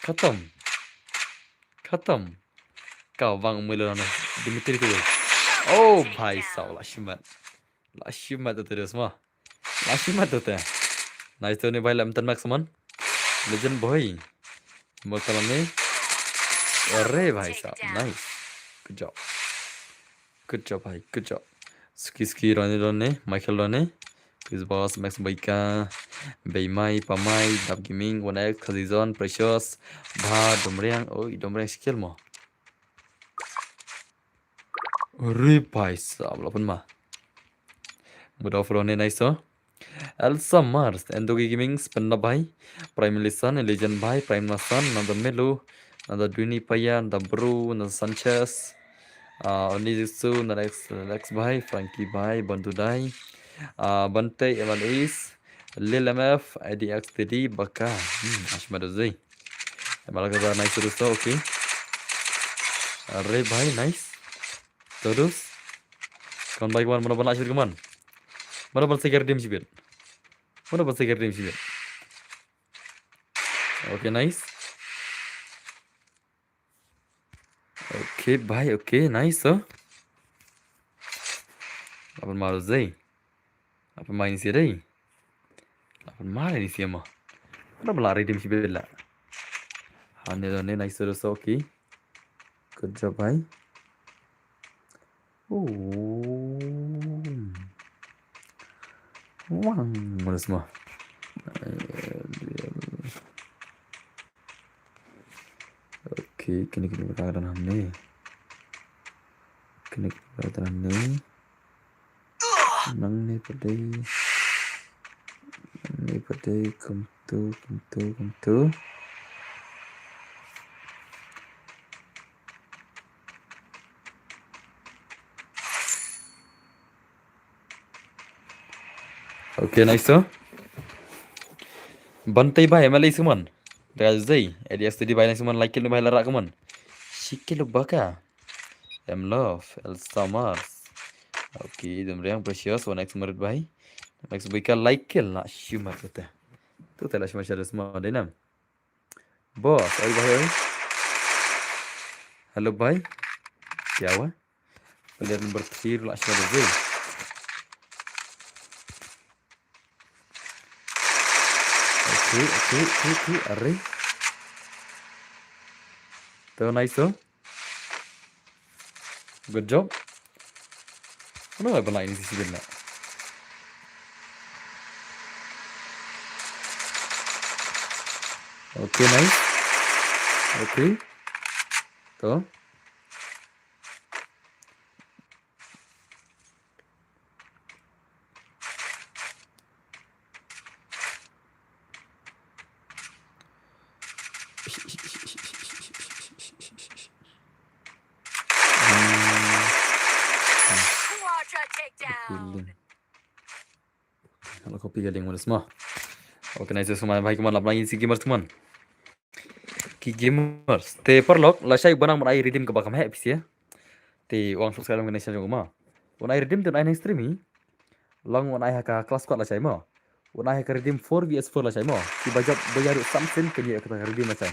Khatam. Khatam. Kau bang mui lo na. Dimitri tu. Oh, bhai sab, la shimat. La shimat tu terus mah. La shimat tu te. Nice tu ni bhai, lam tan max man. Legend boy. Immortal ni. Are bhai sab. Nice. Good job. Good job bhai. Good job. Ski ski Ronnie Ronnie. Michael Ronnie. Please boss. Max Baika. Beimai. Pamai. Dab Gaming. One X. Khazizon. Precious. Bha. Domriang. Oi, Domriang skill mo. Are bhai sab, la pun ma. Muda follow ne nice to. Elsa Mars, Endogi Gaming, Spenda Bhai, Prime Lisan, Legend Bhai, Prime Nasan, Nanda Melu, Nanda Duni Paya, Nanda Bru, Nanda Sanchez, uh, Oni Jitsu, Nanda X, Nanda X Bhai, Frankie Bhai, Bantu Dai, uh, Bante, Evan Ace, Lil M F, I D X T D, Baka. Hmm, Ashma Dozei. Emala kata nice terus tu, okay. Are Bhai, nice. Terus. Kawan Bhai, kawan, mana bala shibit kawan? Mana bala segar dim shibit? Mana bala segar dim shibit? Okay, nice. Okay, Bhai, okay, nice, so. Apa malu zei? Apa main si dei? Apa main si ma? Mana bala redeem shibit la? Hane, hane, nice, so, okay. Good job, Bhai. Oh. Wang, mana semua? Okay, kini, kini, kini, kini, kini. Kini, kini, kini. Nang ni padai. Nang ni padai, come to, come to, come to. Okay, nice, so. Bantai Bhai, M L A suman. Dazai, A D S T D Bhai, nice suman, like kill Bhai, lara kaman. Shikil baka. M Love, El Samars. Okay, Demriang Precious, one X Merit Bhai. Next Bika, like kill, la shumar kata. Tu tela shumar shada semua, dai nam. Boss, oi Bhai, oi. Hello Bhai. Kya hua? Player number three la shada dei. Okay, okay, okay, okay, are. Tu nice tu. Good job. Ano ba bala ini sisi benda? Okay, nice. Okay. Tu. Quadra takedown. Kalau copy ka link mana semua. Okay, nice semua, bhai, kaman lap lagi si gamers kaman. Ki gamers. Te paralok, lashai ban nang ban ai redeem kaba kham heh phi sha. Te wan subscribe ka channel jong nga ma. Wan ai redeem te wan ai nang stream hi. Long wan ai ha ka class squad lashai ma. Wan ai ha ka redeem four V S four lashai ma. Kiba jop ba ïaroh samsin kan ïoh ka redeem lashai.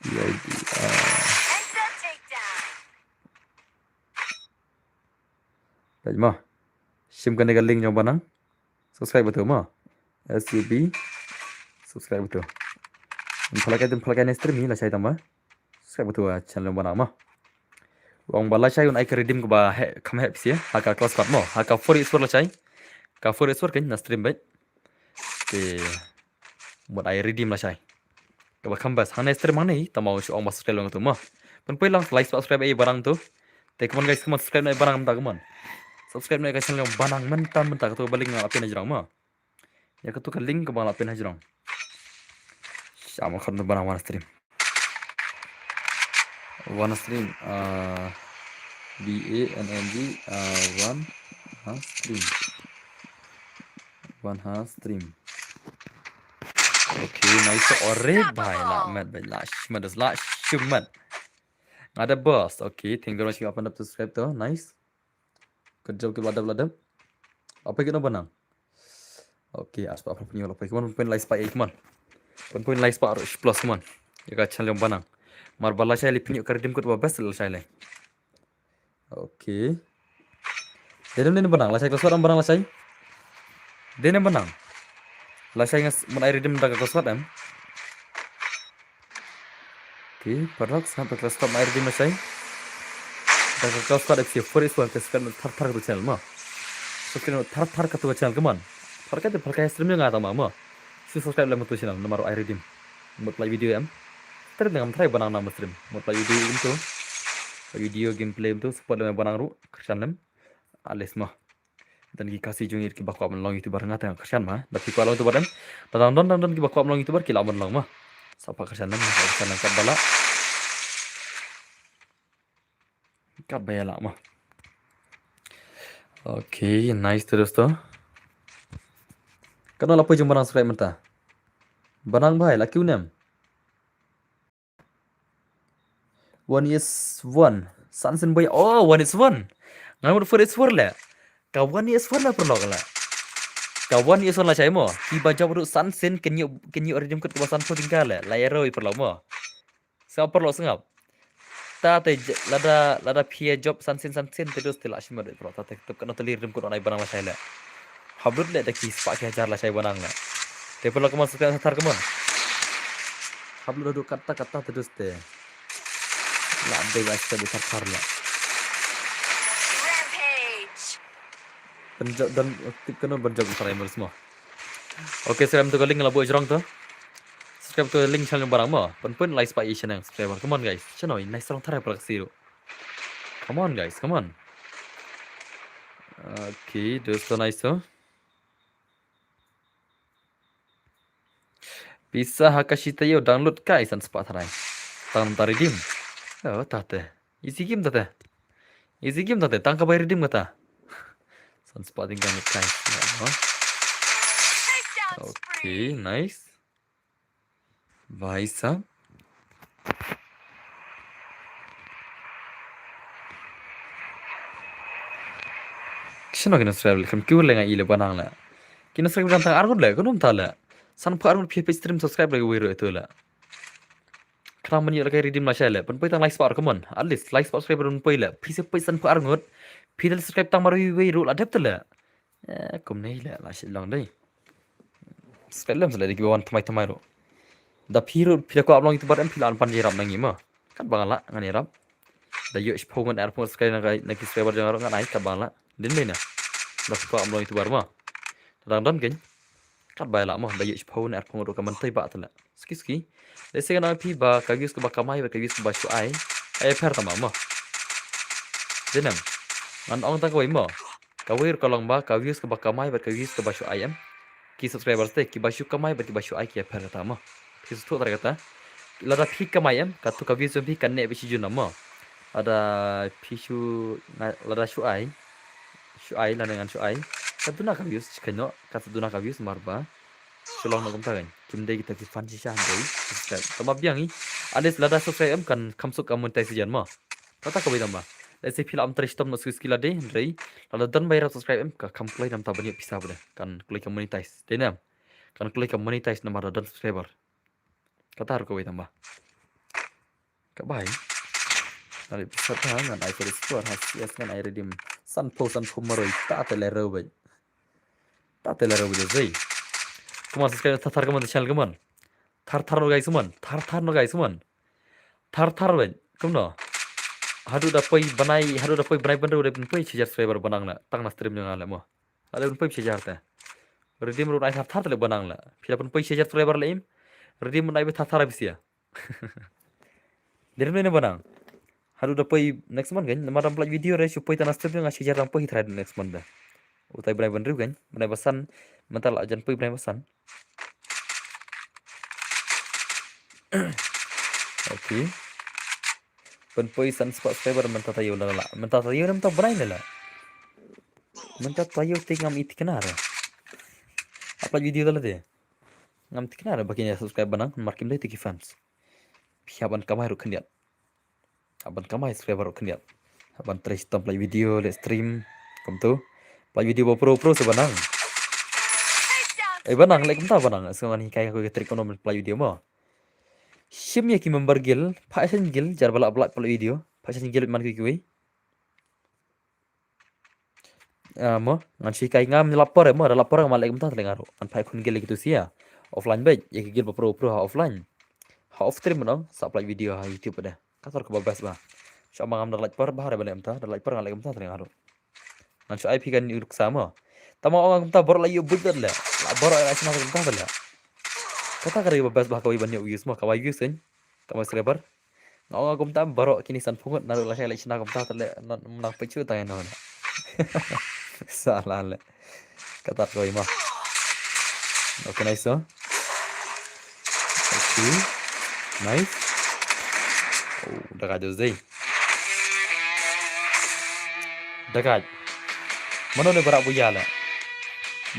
P I D, ah. Peit ma. Shim kane ka link jong ba nang. Subscribe button ma. S U B. Subscribe button. Phalak ai, phalak ai ne stream hi lashai tang ba. Subscribe button channel jong ba nang ma. Wan ba lashai un ai ka redeem kaba heh, kham heh phi sha. Ha ka class squad ma. Ha ka four V S four lashai. Ka four V S four kan na stream beit. Te mut ai redeem lashai. Kaba kham best. Hangne stream hangne, tang ma shu ong ba subscribe lang tu ma. Pynpoi lang like subscribe ai ba nang tu. Te kaman guys, kaman subscribe na ai ba nang mynta kaman. Subscribe na ai ka channel ba nang mynta mynta katu ba link nga la pin hajrong ma. Ïa katu ka link kaba la pin hajrong. Sha ma khat ba nang wan stream. Wan stream, ah, B A N N G, ah, wan, ah, stream. Wan ha stream. Okay, nice. Ore bhai, la met bhai, la shimet, la shimet. Nga da boss. Okay, thank you very much. Apa nap subscribe tu, nice. Good job, good, la dep, la dep. Apa kino ba nang? Okay, aspa apa punya la pai. Kaman point like spike, kaman. Point like spike plus, kaman. Ïa ka channel jong ba nang. Mar ba lashai li punya ka redeem code ba best lashai le. Okay. Dei ne em ba nang, lashai ka squad em ba nang lashai. Dei ne em ba nang. Lashai ngas mun ai redeem da ka squad em. Okay, paralok, sngap ka squad mun ai redeem lashai. Da ka squad F C four is one, ka squad thar thar ka tu channel ma. Squad thar thar ka tu channel kaman. Thar ka tu thar ka stream nga ta ma ma. Shu subscribe lem tu channel namar ai redeem. Mut play video em. Try ngam try ba nang na stream. Mut play video em tu. Video gameplay em tu support lem ba nang ruh. Kyrchan lem. At least mo. Don ki Khasi jong ngi kiba kwah ban long YouTuber, nga te nga kyrshan ma. Da phi kwah long YouTuber em? Da dang don, dang don kiba kwah ban long YouTuber ki lah ban long ma. Sa pha kyrshan lem, sa kyrshan lem katba lah. Katba ïa lah ma. Okay, nice to dosto. Katno la poi jong Banang subscribe mynta? Banang bhai, la kiew ne em? One is one. San sien boi. Oh, one is one. Nga mut four is four le. Ka one is four le paralok le. Ka one is one la shai mo. Kiba jop ruh san sien kin ïoh, kin ïoh redeem code kaba sanphew tyngka le. La ïaroh ïa paralok mo. Sngap paralok sngap. Ta te j-, lada, lada phi ïa jop san sien san sien te dost te la shim ïa paralok. Ta te tip katno tylli redeem code ong ai Banang la shai le. Hap lut le da ki spah ki hajar la shai Banang le. Te paralok kumon, sa thar kumon. Hap lut haduh katta katta te dost te. La dei ba sa dei thar thar la. Rampage. Pynjop don tip kano pynjop Israel mo. Okay, subscribe to ka link la buh jrong to. Subscribe to link channel Banang mo. Pynpun like spah i channel subscriber. Come on guys. Channel i nice strong thar para siru. Come on guys, come on. Okay, dosto nice to. Pisa ha ka shi taïew download kai san spah tharai. Tang ta redeem. Oh, ta te. Easy game ta te. Easy game ta te. Tang ka bai redeem kata. San spah ding download kai. Okay, nice. Bhai sahab. Kino kino subscribe le, kam kiew le nga i le Banang le. Kino subscribe dang tang arngut le, kano mynta le. Sanphew arngut phi page stream subscribe le wei ruh ito le. Khnang ban ïoh la kai redeem la shai le. Pynpoi tang lai spah kumon. At least lai spah subscriber pynpoi le. Phi sa poi sanphew arngut. Phi da subscribe tang mar wei wei ruh la dep te le. Eh, kumne le la shi long dei. Subscribe lem sa le dei kiba wan thymmai thymmai ruh. Da phi ruh phi da kwah ban long YouTuber em phi la pan jingïarap na ngi mo. Katba nga lah ngan ïarap. Da ïoh shiphew ngut arphew ngut subscribe na ki, na ki subscriber jong nga ruh ngan ai katba nga lah. Dei ne em? Da phi kwah ban long YouTuber mo. Da dang don kein. Katba ïa lah mo, da ïoh shiphew ne arphew ngut ruh ka myntoi bah te la. Suki suki. Lehse ngan ong ïa phi ba ka views kaba kamai bad ka views kaba shu ai, ka ïapher tang mo. Dei ne em? Ngan ong tang kawei mo. Kawei ruh ka long ba ka views kaba kamai bad ka views kaba shu ai em, ki subscribers te kiba shu kamai bad kiba shu ai ki ïapher tang mo. Phi sngewthuh tang kata. Lada phi kamai em, kato ka views jong phi kan neh beit shi jun mo. Lada phi shu, nga, lada shu ai. Shu ai, lada ngan shu ai. Ka duna ka views, shi kynnoh, ka duna ka views namar ba shu long noh kumta kan. Kim dei kita ki fan shisha hynrei subscribe. Tang ba biang i. At least lada subscribe em kan kham suk ka monetization mo. Kata kawei tang ba. Lehse phi la ym trei shitom noh suki suki lade hynrei lada don ba ïarap subscribe em ka kham kloi namar ban ïoh pisa bad kan kloi ka monetize. Dei ne em? Kan kloi ka monetize namar da don subscriber. Kata ruh kawei tang ba. Ka bai. Ngan ai pisa ta ngan ai for store ha C S ngan ai redeem. Sanphew sanphew marwei ta te le rew beit. Ta te le rew beit dei. Kumon subscribe thar thar kumon channel kumon. Thar thar noh guys kumon. Thar thar noh guys kumon. Thar thar beit. Kumno. Haduh da poi bnai, haduh da poi bnai bynriew da pynpoi shi hajar subscriber Banang la. Tang na stream jong nga la mo. Ale pynpoi shi hajar te. Redeem ruh ai thar thar te le Banang la. Phi la pynpoi shi hajar subscriber la im. Redeem ruh ai beit thar thar beit sia. Dei ne Banang. Haduh da poi next month kan, namar dang pynlait video re shu poi tang na stream jong nga shi hajar dang poi hi trai next month da. Utai bnai bynriew kan, bnai ba san, mynta la jan poi bnai ba san. Okay. Pynpoi san spah subscriber mynta taïew la la. Mynta taïew mynta bnai la la. Mynta taïew te ngam i thikna re. Upload video da lade. Ngam thikna re ba kin ïa subscribe Banang, namar kim dei te ki fans. Phi hap ban kamai ruh khyndiat. Hap ban kamai subscriber ruh khyndiat. Hap ban trei shitom pynlait video, leh stream, kumtu. Pynlait video ba pro pro sa Banang. Eh Banang, leh kumta Banang, sa ngan hikai ka trick kumno pynlait video mo. Shim ïa ki member guild, phah shen guild, jar ba lah pynlait video, phah shen guild man ki kiwei. Ah, mo, ngan shu hikai ngam lap por, mo, da lap por ngam leh kumta te le nga ruh. Ngan phah khun guild ïa kitu sia. Offline beit, ïa ki guild ba pro pro ha offline. Ha off stream mo, sa pynlait video ha YouTube de. Kata ruh kaba best ba. Shu ma ngam da lait por ba re ba leh kumta, da lait por ngan leh kumta te le nga ruh. Ngan shu ai phi kan ïa ruksa mo. Tang ma ong kumta baroh la ïoh buit te le. La baroh la shna kumta te le. Kata ka dei ba best ba kawei ban ïoh views mo, kawei views kan. Kawei subscriber. Nga ong kumta baroh kine sanphew ngut naduh lashai leit shna kumta te leh nang peit shuh tang ïano na. Salah le. Kata kawei mo. Okay, nice, oh. Okay. Nice. Oh, da ka jauh zai. Da ka. Mano ne barak buya le?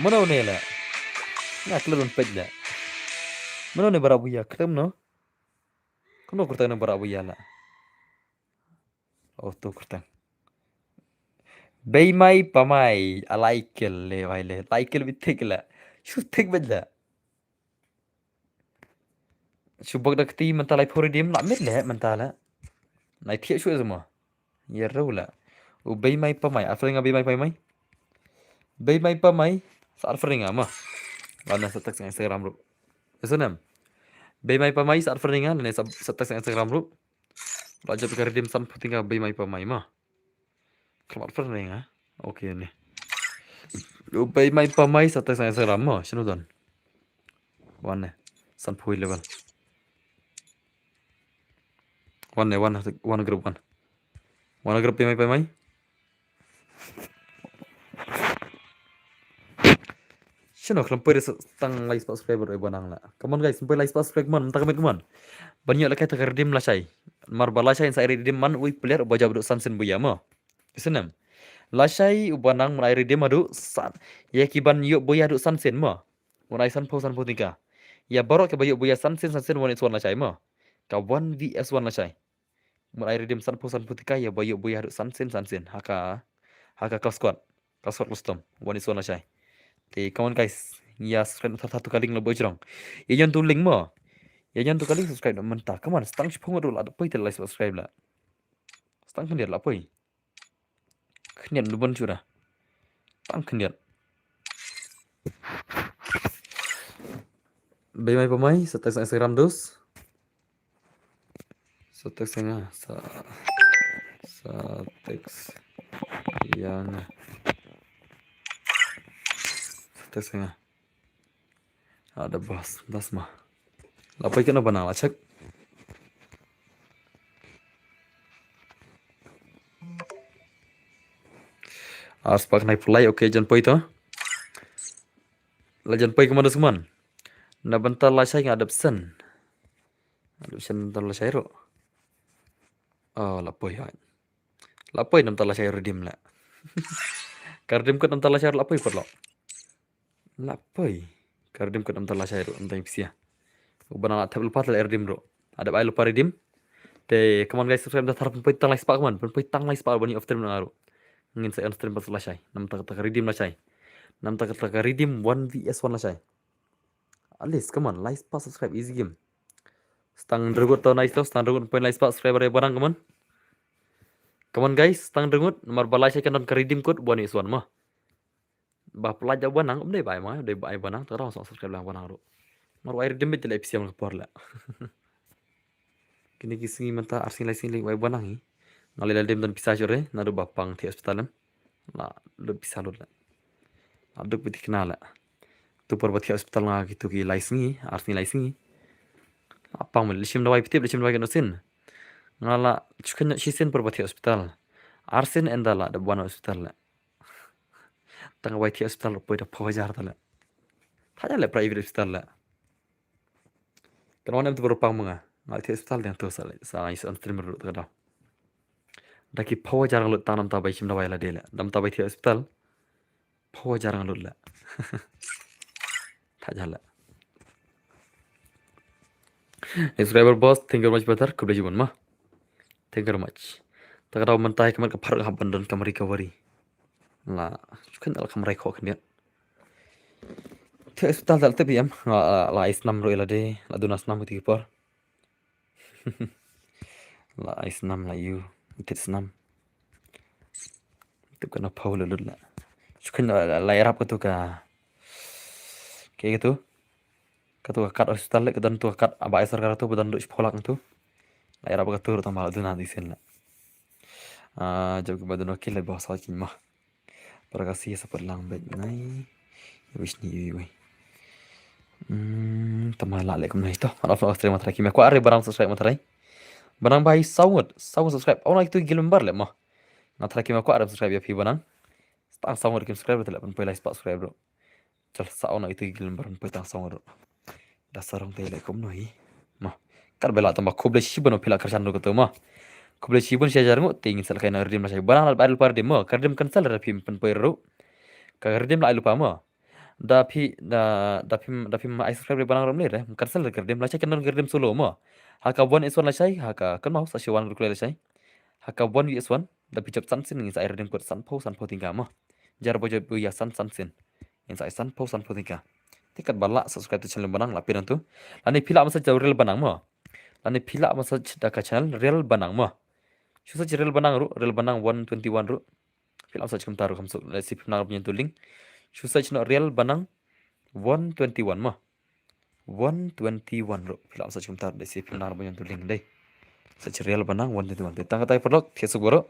Mano ne le? Nga klem pej le. Mano ne barak buya? Klem no? Kono kurta ne barak buya le. Oh, tu kurta. Bei mai pa mai, a lai kel le, wai le, lai kel bi tik le. Shu tik bej le. Shu bok da kti mynta lai pori dim, la mit le, mynta le. Lai thiak shu zama. Ya rau le. U bei mai pa mai, a fringa bei mai pa mai. Bei mai pa mai, sa ar fringa ma. Lana sa text Instagram ru. Eso nem. Bei mai pa mai, sa ar fringa, lana sa, sa text Instagram ru. La jop ka redeem san phew tyngka bei mai pa mai ma. Khlem ar fringa. Okay ne. U bei mai pa mai sa text Instagram ma, shano don. Wan ne. San phew level. Wan ne, wan, wan group wan. Wan group bei mai pa mai. Shano khlem poi tang lai spah subscriber oi ba nang la. Come on guys, poi lai spah subscribe man, mynta ka miet man. Ban ïoh lehkai ta ka redeem lashai. Mar ba lashai sa redeem man ui player ba jop duk san sien buya mo. Isnem. Lashai u ba nang man ai redeem haduh san. Ïa ki ban ïoh buya haduh san sien mo. Wan ai san phew san phew tyngka. Ïa baroh ki ba ïoh buya san sien san sien wan is wan lashai mo. Ka one V S one lashai. Mut ai redeem san phew san phew tyngka ïa ba ïoh buya haduh san sien san sien. Ha ka, ha ka Clash Squad. Clash Squad custom. Wan is wan lashai. Te come on guys. Ïa subscribe na thar thar tu ka link la boi jrong. Ïa ïan tu link mo. Ïa ïan tu ka link subscribe na mynta. Come on, stang shiphew ngut la da poi te la subscribe la. Stang khyndiat la poi. Khyndiat lu ban chura. Stang khyndiat. Bei mai pa mai, sa text Instagram dus. Sa text nga, sa, sa text ïa nga. Sa text nga. Ada bas, das ma. La poi kena bana la check. Ar spah khnai pulai, okay, jan poi to. La jan poi kemana seman? Na bynta lashai nga adep sen. Adep sen bynta lashai ro. Oh, la poi hai. La poi na bynta lashai redeem la. Ka redeem kot na bynta lashai la poi perlo. La poi. Ka redeem kot na bynta lashai ro, na bynta pisa. U ba nang la thep lypa te la redeem ro. Adep ai lypa redeem. Te come on guys, subscribe da thar pynpoi tang lai spah man. Pynpoi tang lai spah ban ïa off stream na ro. Ngin sa on stream pas lashai. Na bynta ka redeem lashai. Na bynta ka redeem one V S one lashai. At least, come on, lai spah subscribe, easy game. Stang drgut to nice to, stang drgut poi lai spah subscriber ba nang, come on. Come on guys, stang drgut, mar ba lashai kan don ka redeem code, one is one mo. Ba pla ja ba nang, um dei ba ai ma, dei ba ai ba nang, tara sa subscribe lang ba nang ro. Mar wai redeem bit le pisa ka por la. Kini ki sngi mynta ar sngi lai sngi lai wai ba nang hi. Nga le la dem don pisa jore, na do ba pang ti hospital em. La lut pisa lut la. La duk piti kena la. Tu por ba ti hospital nga ki tu ki lai sngi, ar sngi lai sngi. La pang mel lishim dawai piti, lishim dawai kano sin. Nga la chukan shi sin por ba ti hospital. Ar sin enda la da buan hospital la. Tang wai ti hospital poi da phaw hajar ta la. Thaja le private hospital la. Kan wan em tu baru pang menga. Ngal ti hospital dang tu sa sa ngai sa stream ru ta da. Da ki phaw hajar ngal tang nam ta bai shim dawai la de la. Nam ta bai ti hospital. Phaw hajar ngal la. Thaja la. Subscriber boss, thank you very much brother. Khublei shibun ma. Thank you very much. Ta ka daw mynta ka mat ka pharok hap ban don kam recovery. La chukan la kam rai kho khyndiat. Te hospital dal te biam la la ai snam ro ila de la duna snam ti por. La ai snam la yu tit snam. Te kana pau la lut la. Chukan la la rap ka tu ka. Ke ka tu. Ka tu ka kat hospital le ka don tu ka kat aba ai sorkar tu ba don du pholak tu. La rap ka tu ro tang ba la duna di sen la. Ah, jab ka ba duna kile ba sa kin ma. Para ka si sa pat lang bet nai. Ya wis ni yu yu. Hmm, tama la le kum nai to. Ala fa stream matrai ki me kwa are barang subscribe matrai. Barang bai saw ngut, saw ngut subscribe. Aw na kitu gil member le ma. Nga trai ki me kwa are subscribe ya phi barang. tang saw ngut kim subscribe ruh, te la pynpoi lai spah subscribe ruh. Jal sa ong na itu ki lambar pynpoi tang saw ngut ruh. Da sarong te leh kumno hi. Mo. Kat ba la tang ba khublei shibun phi la kyrshan ruh kato mo. Khublei shibun shi hajar ngut te ngin sa leh kai na redeem lashai. Ba nang la ba ai lypa redeem mo. Ka redeem cancel da phim pynpoi ruh. Ka redeem la ai lypa mo. Da phi, da, da phim, da phim ai subscribe ba nang ruh mlei re. Cancel da ka redeem lashai, kan don ka redeem solo mo. Ha ka one is one lashai, ha ka kynmaw sa shi wan ruh klei lashai. Ha ka one is one, da phi jop san sien ngin sa ai redeem code sanphew, sanphew tyngka mo. Jar ba jop ïa san, san sien. Ngin sa ai sanphew, sanphew tyngka. Te kat ba la subscribe to channel ba nang la phi nang tu. Lane phi la message da Real Banang mo. Lane phi la message da ka channel Real Banang mo. Shu search Real Banang ruh, Real Banang one twenty-one ruh. Phi la message kumta ruh kham suk. Let's see phi nang ruh nyen tu link. Shu search noh Real Banang one twenty-one mo. One twenty-one ruh. Phi la message kumta ruh. Let's see phi nang ruh nyen tu link dei. Search Real Banang one twenty-one. Te tang katai paralok, thied suk baroh.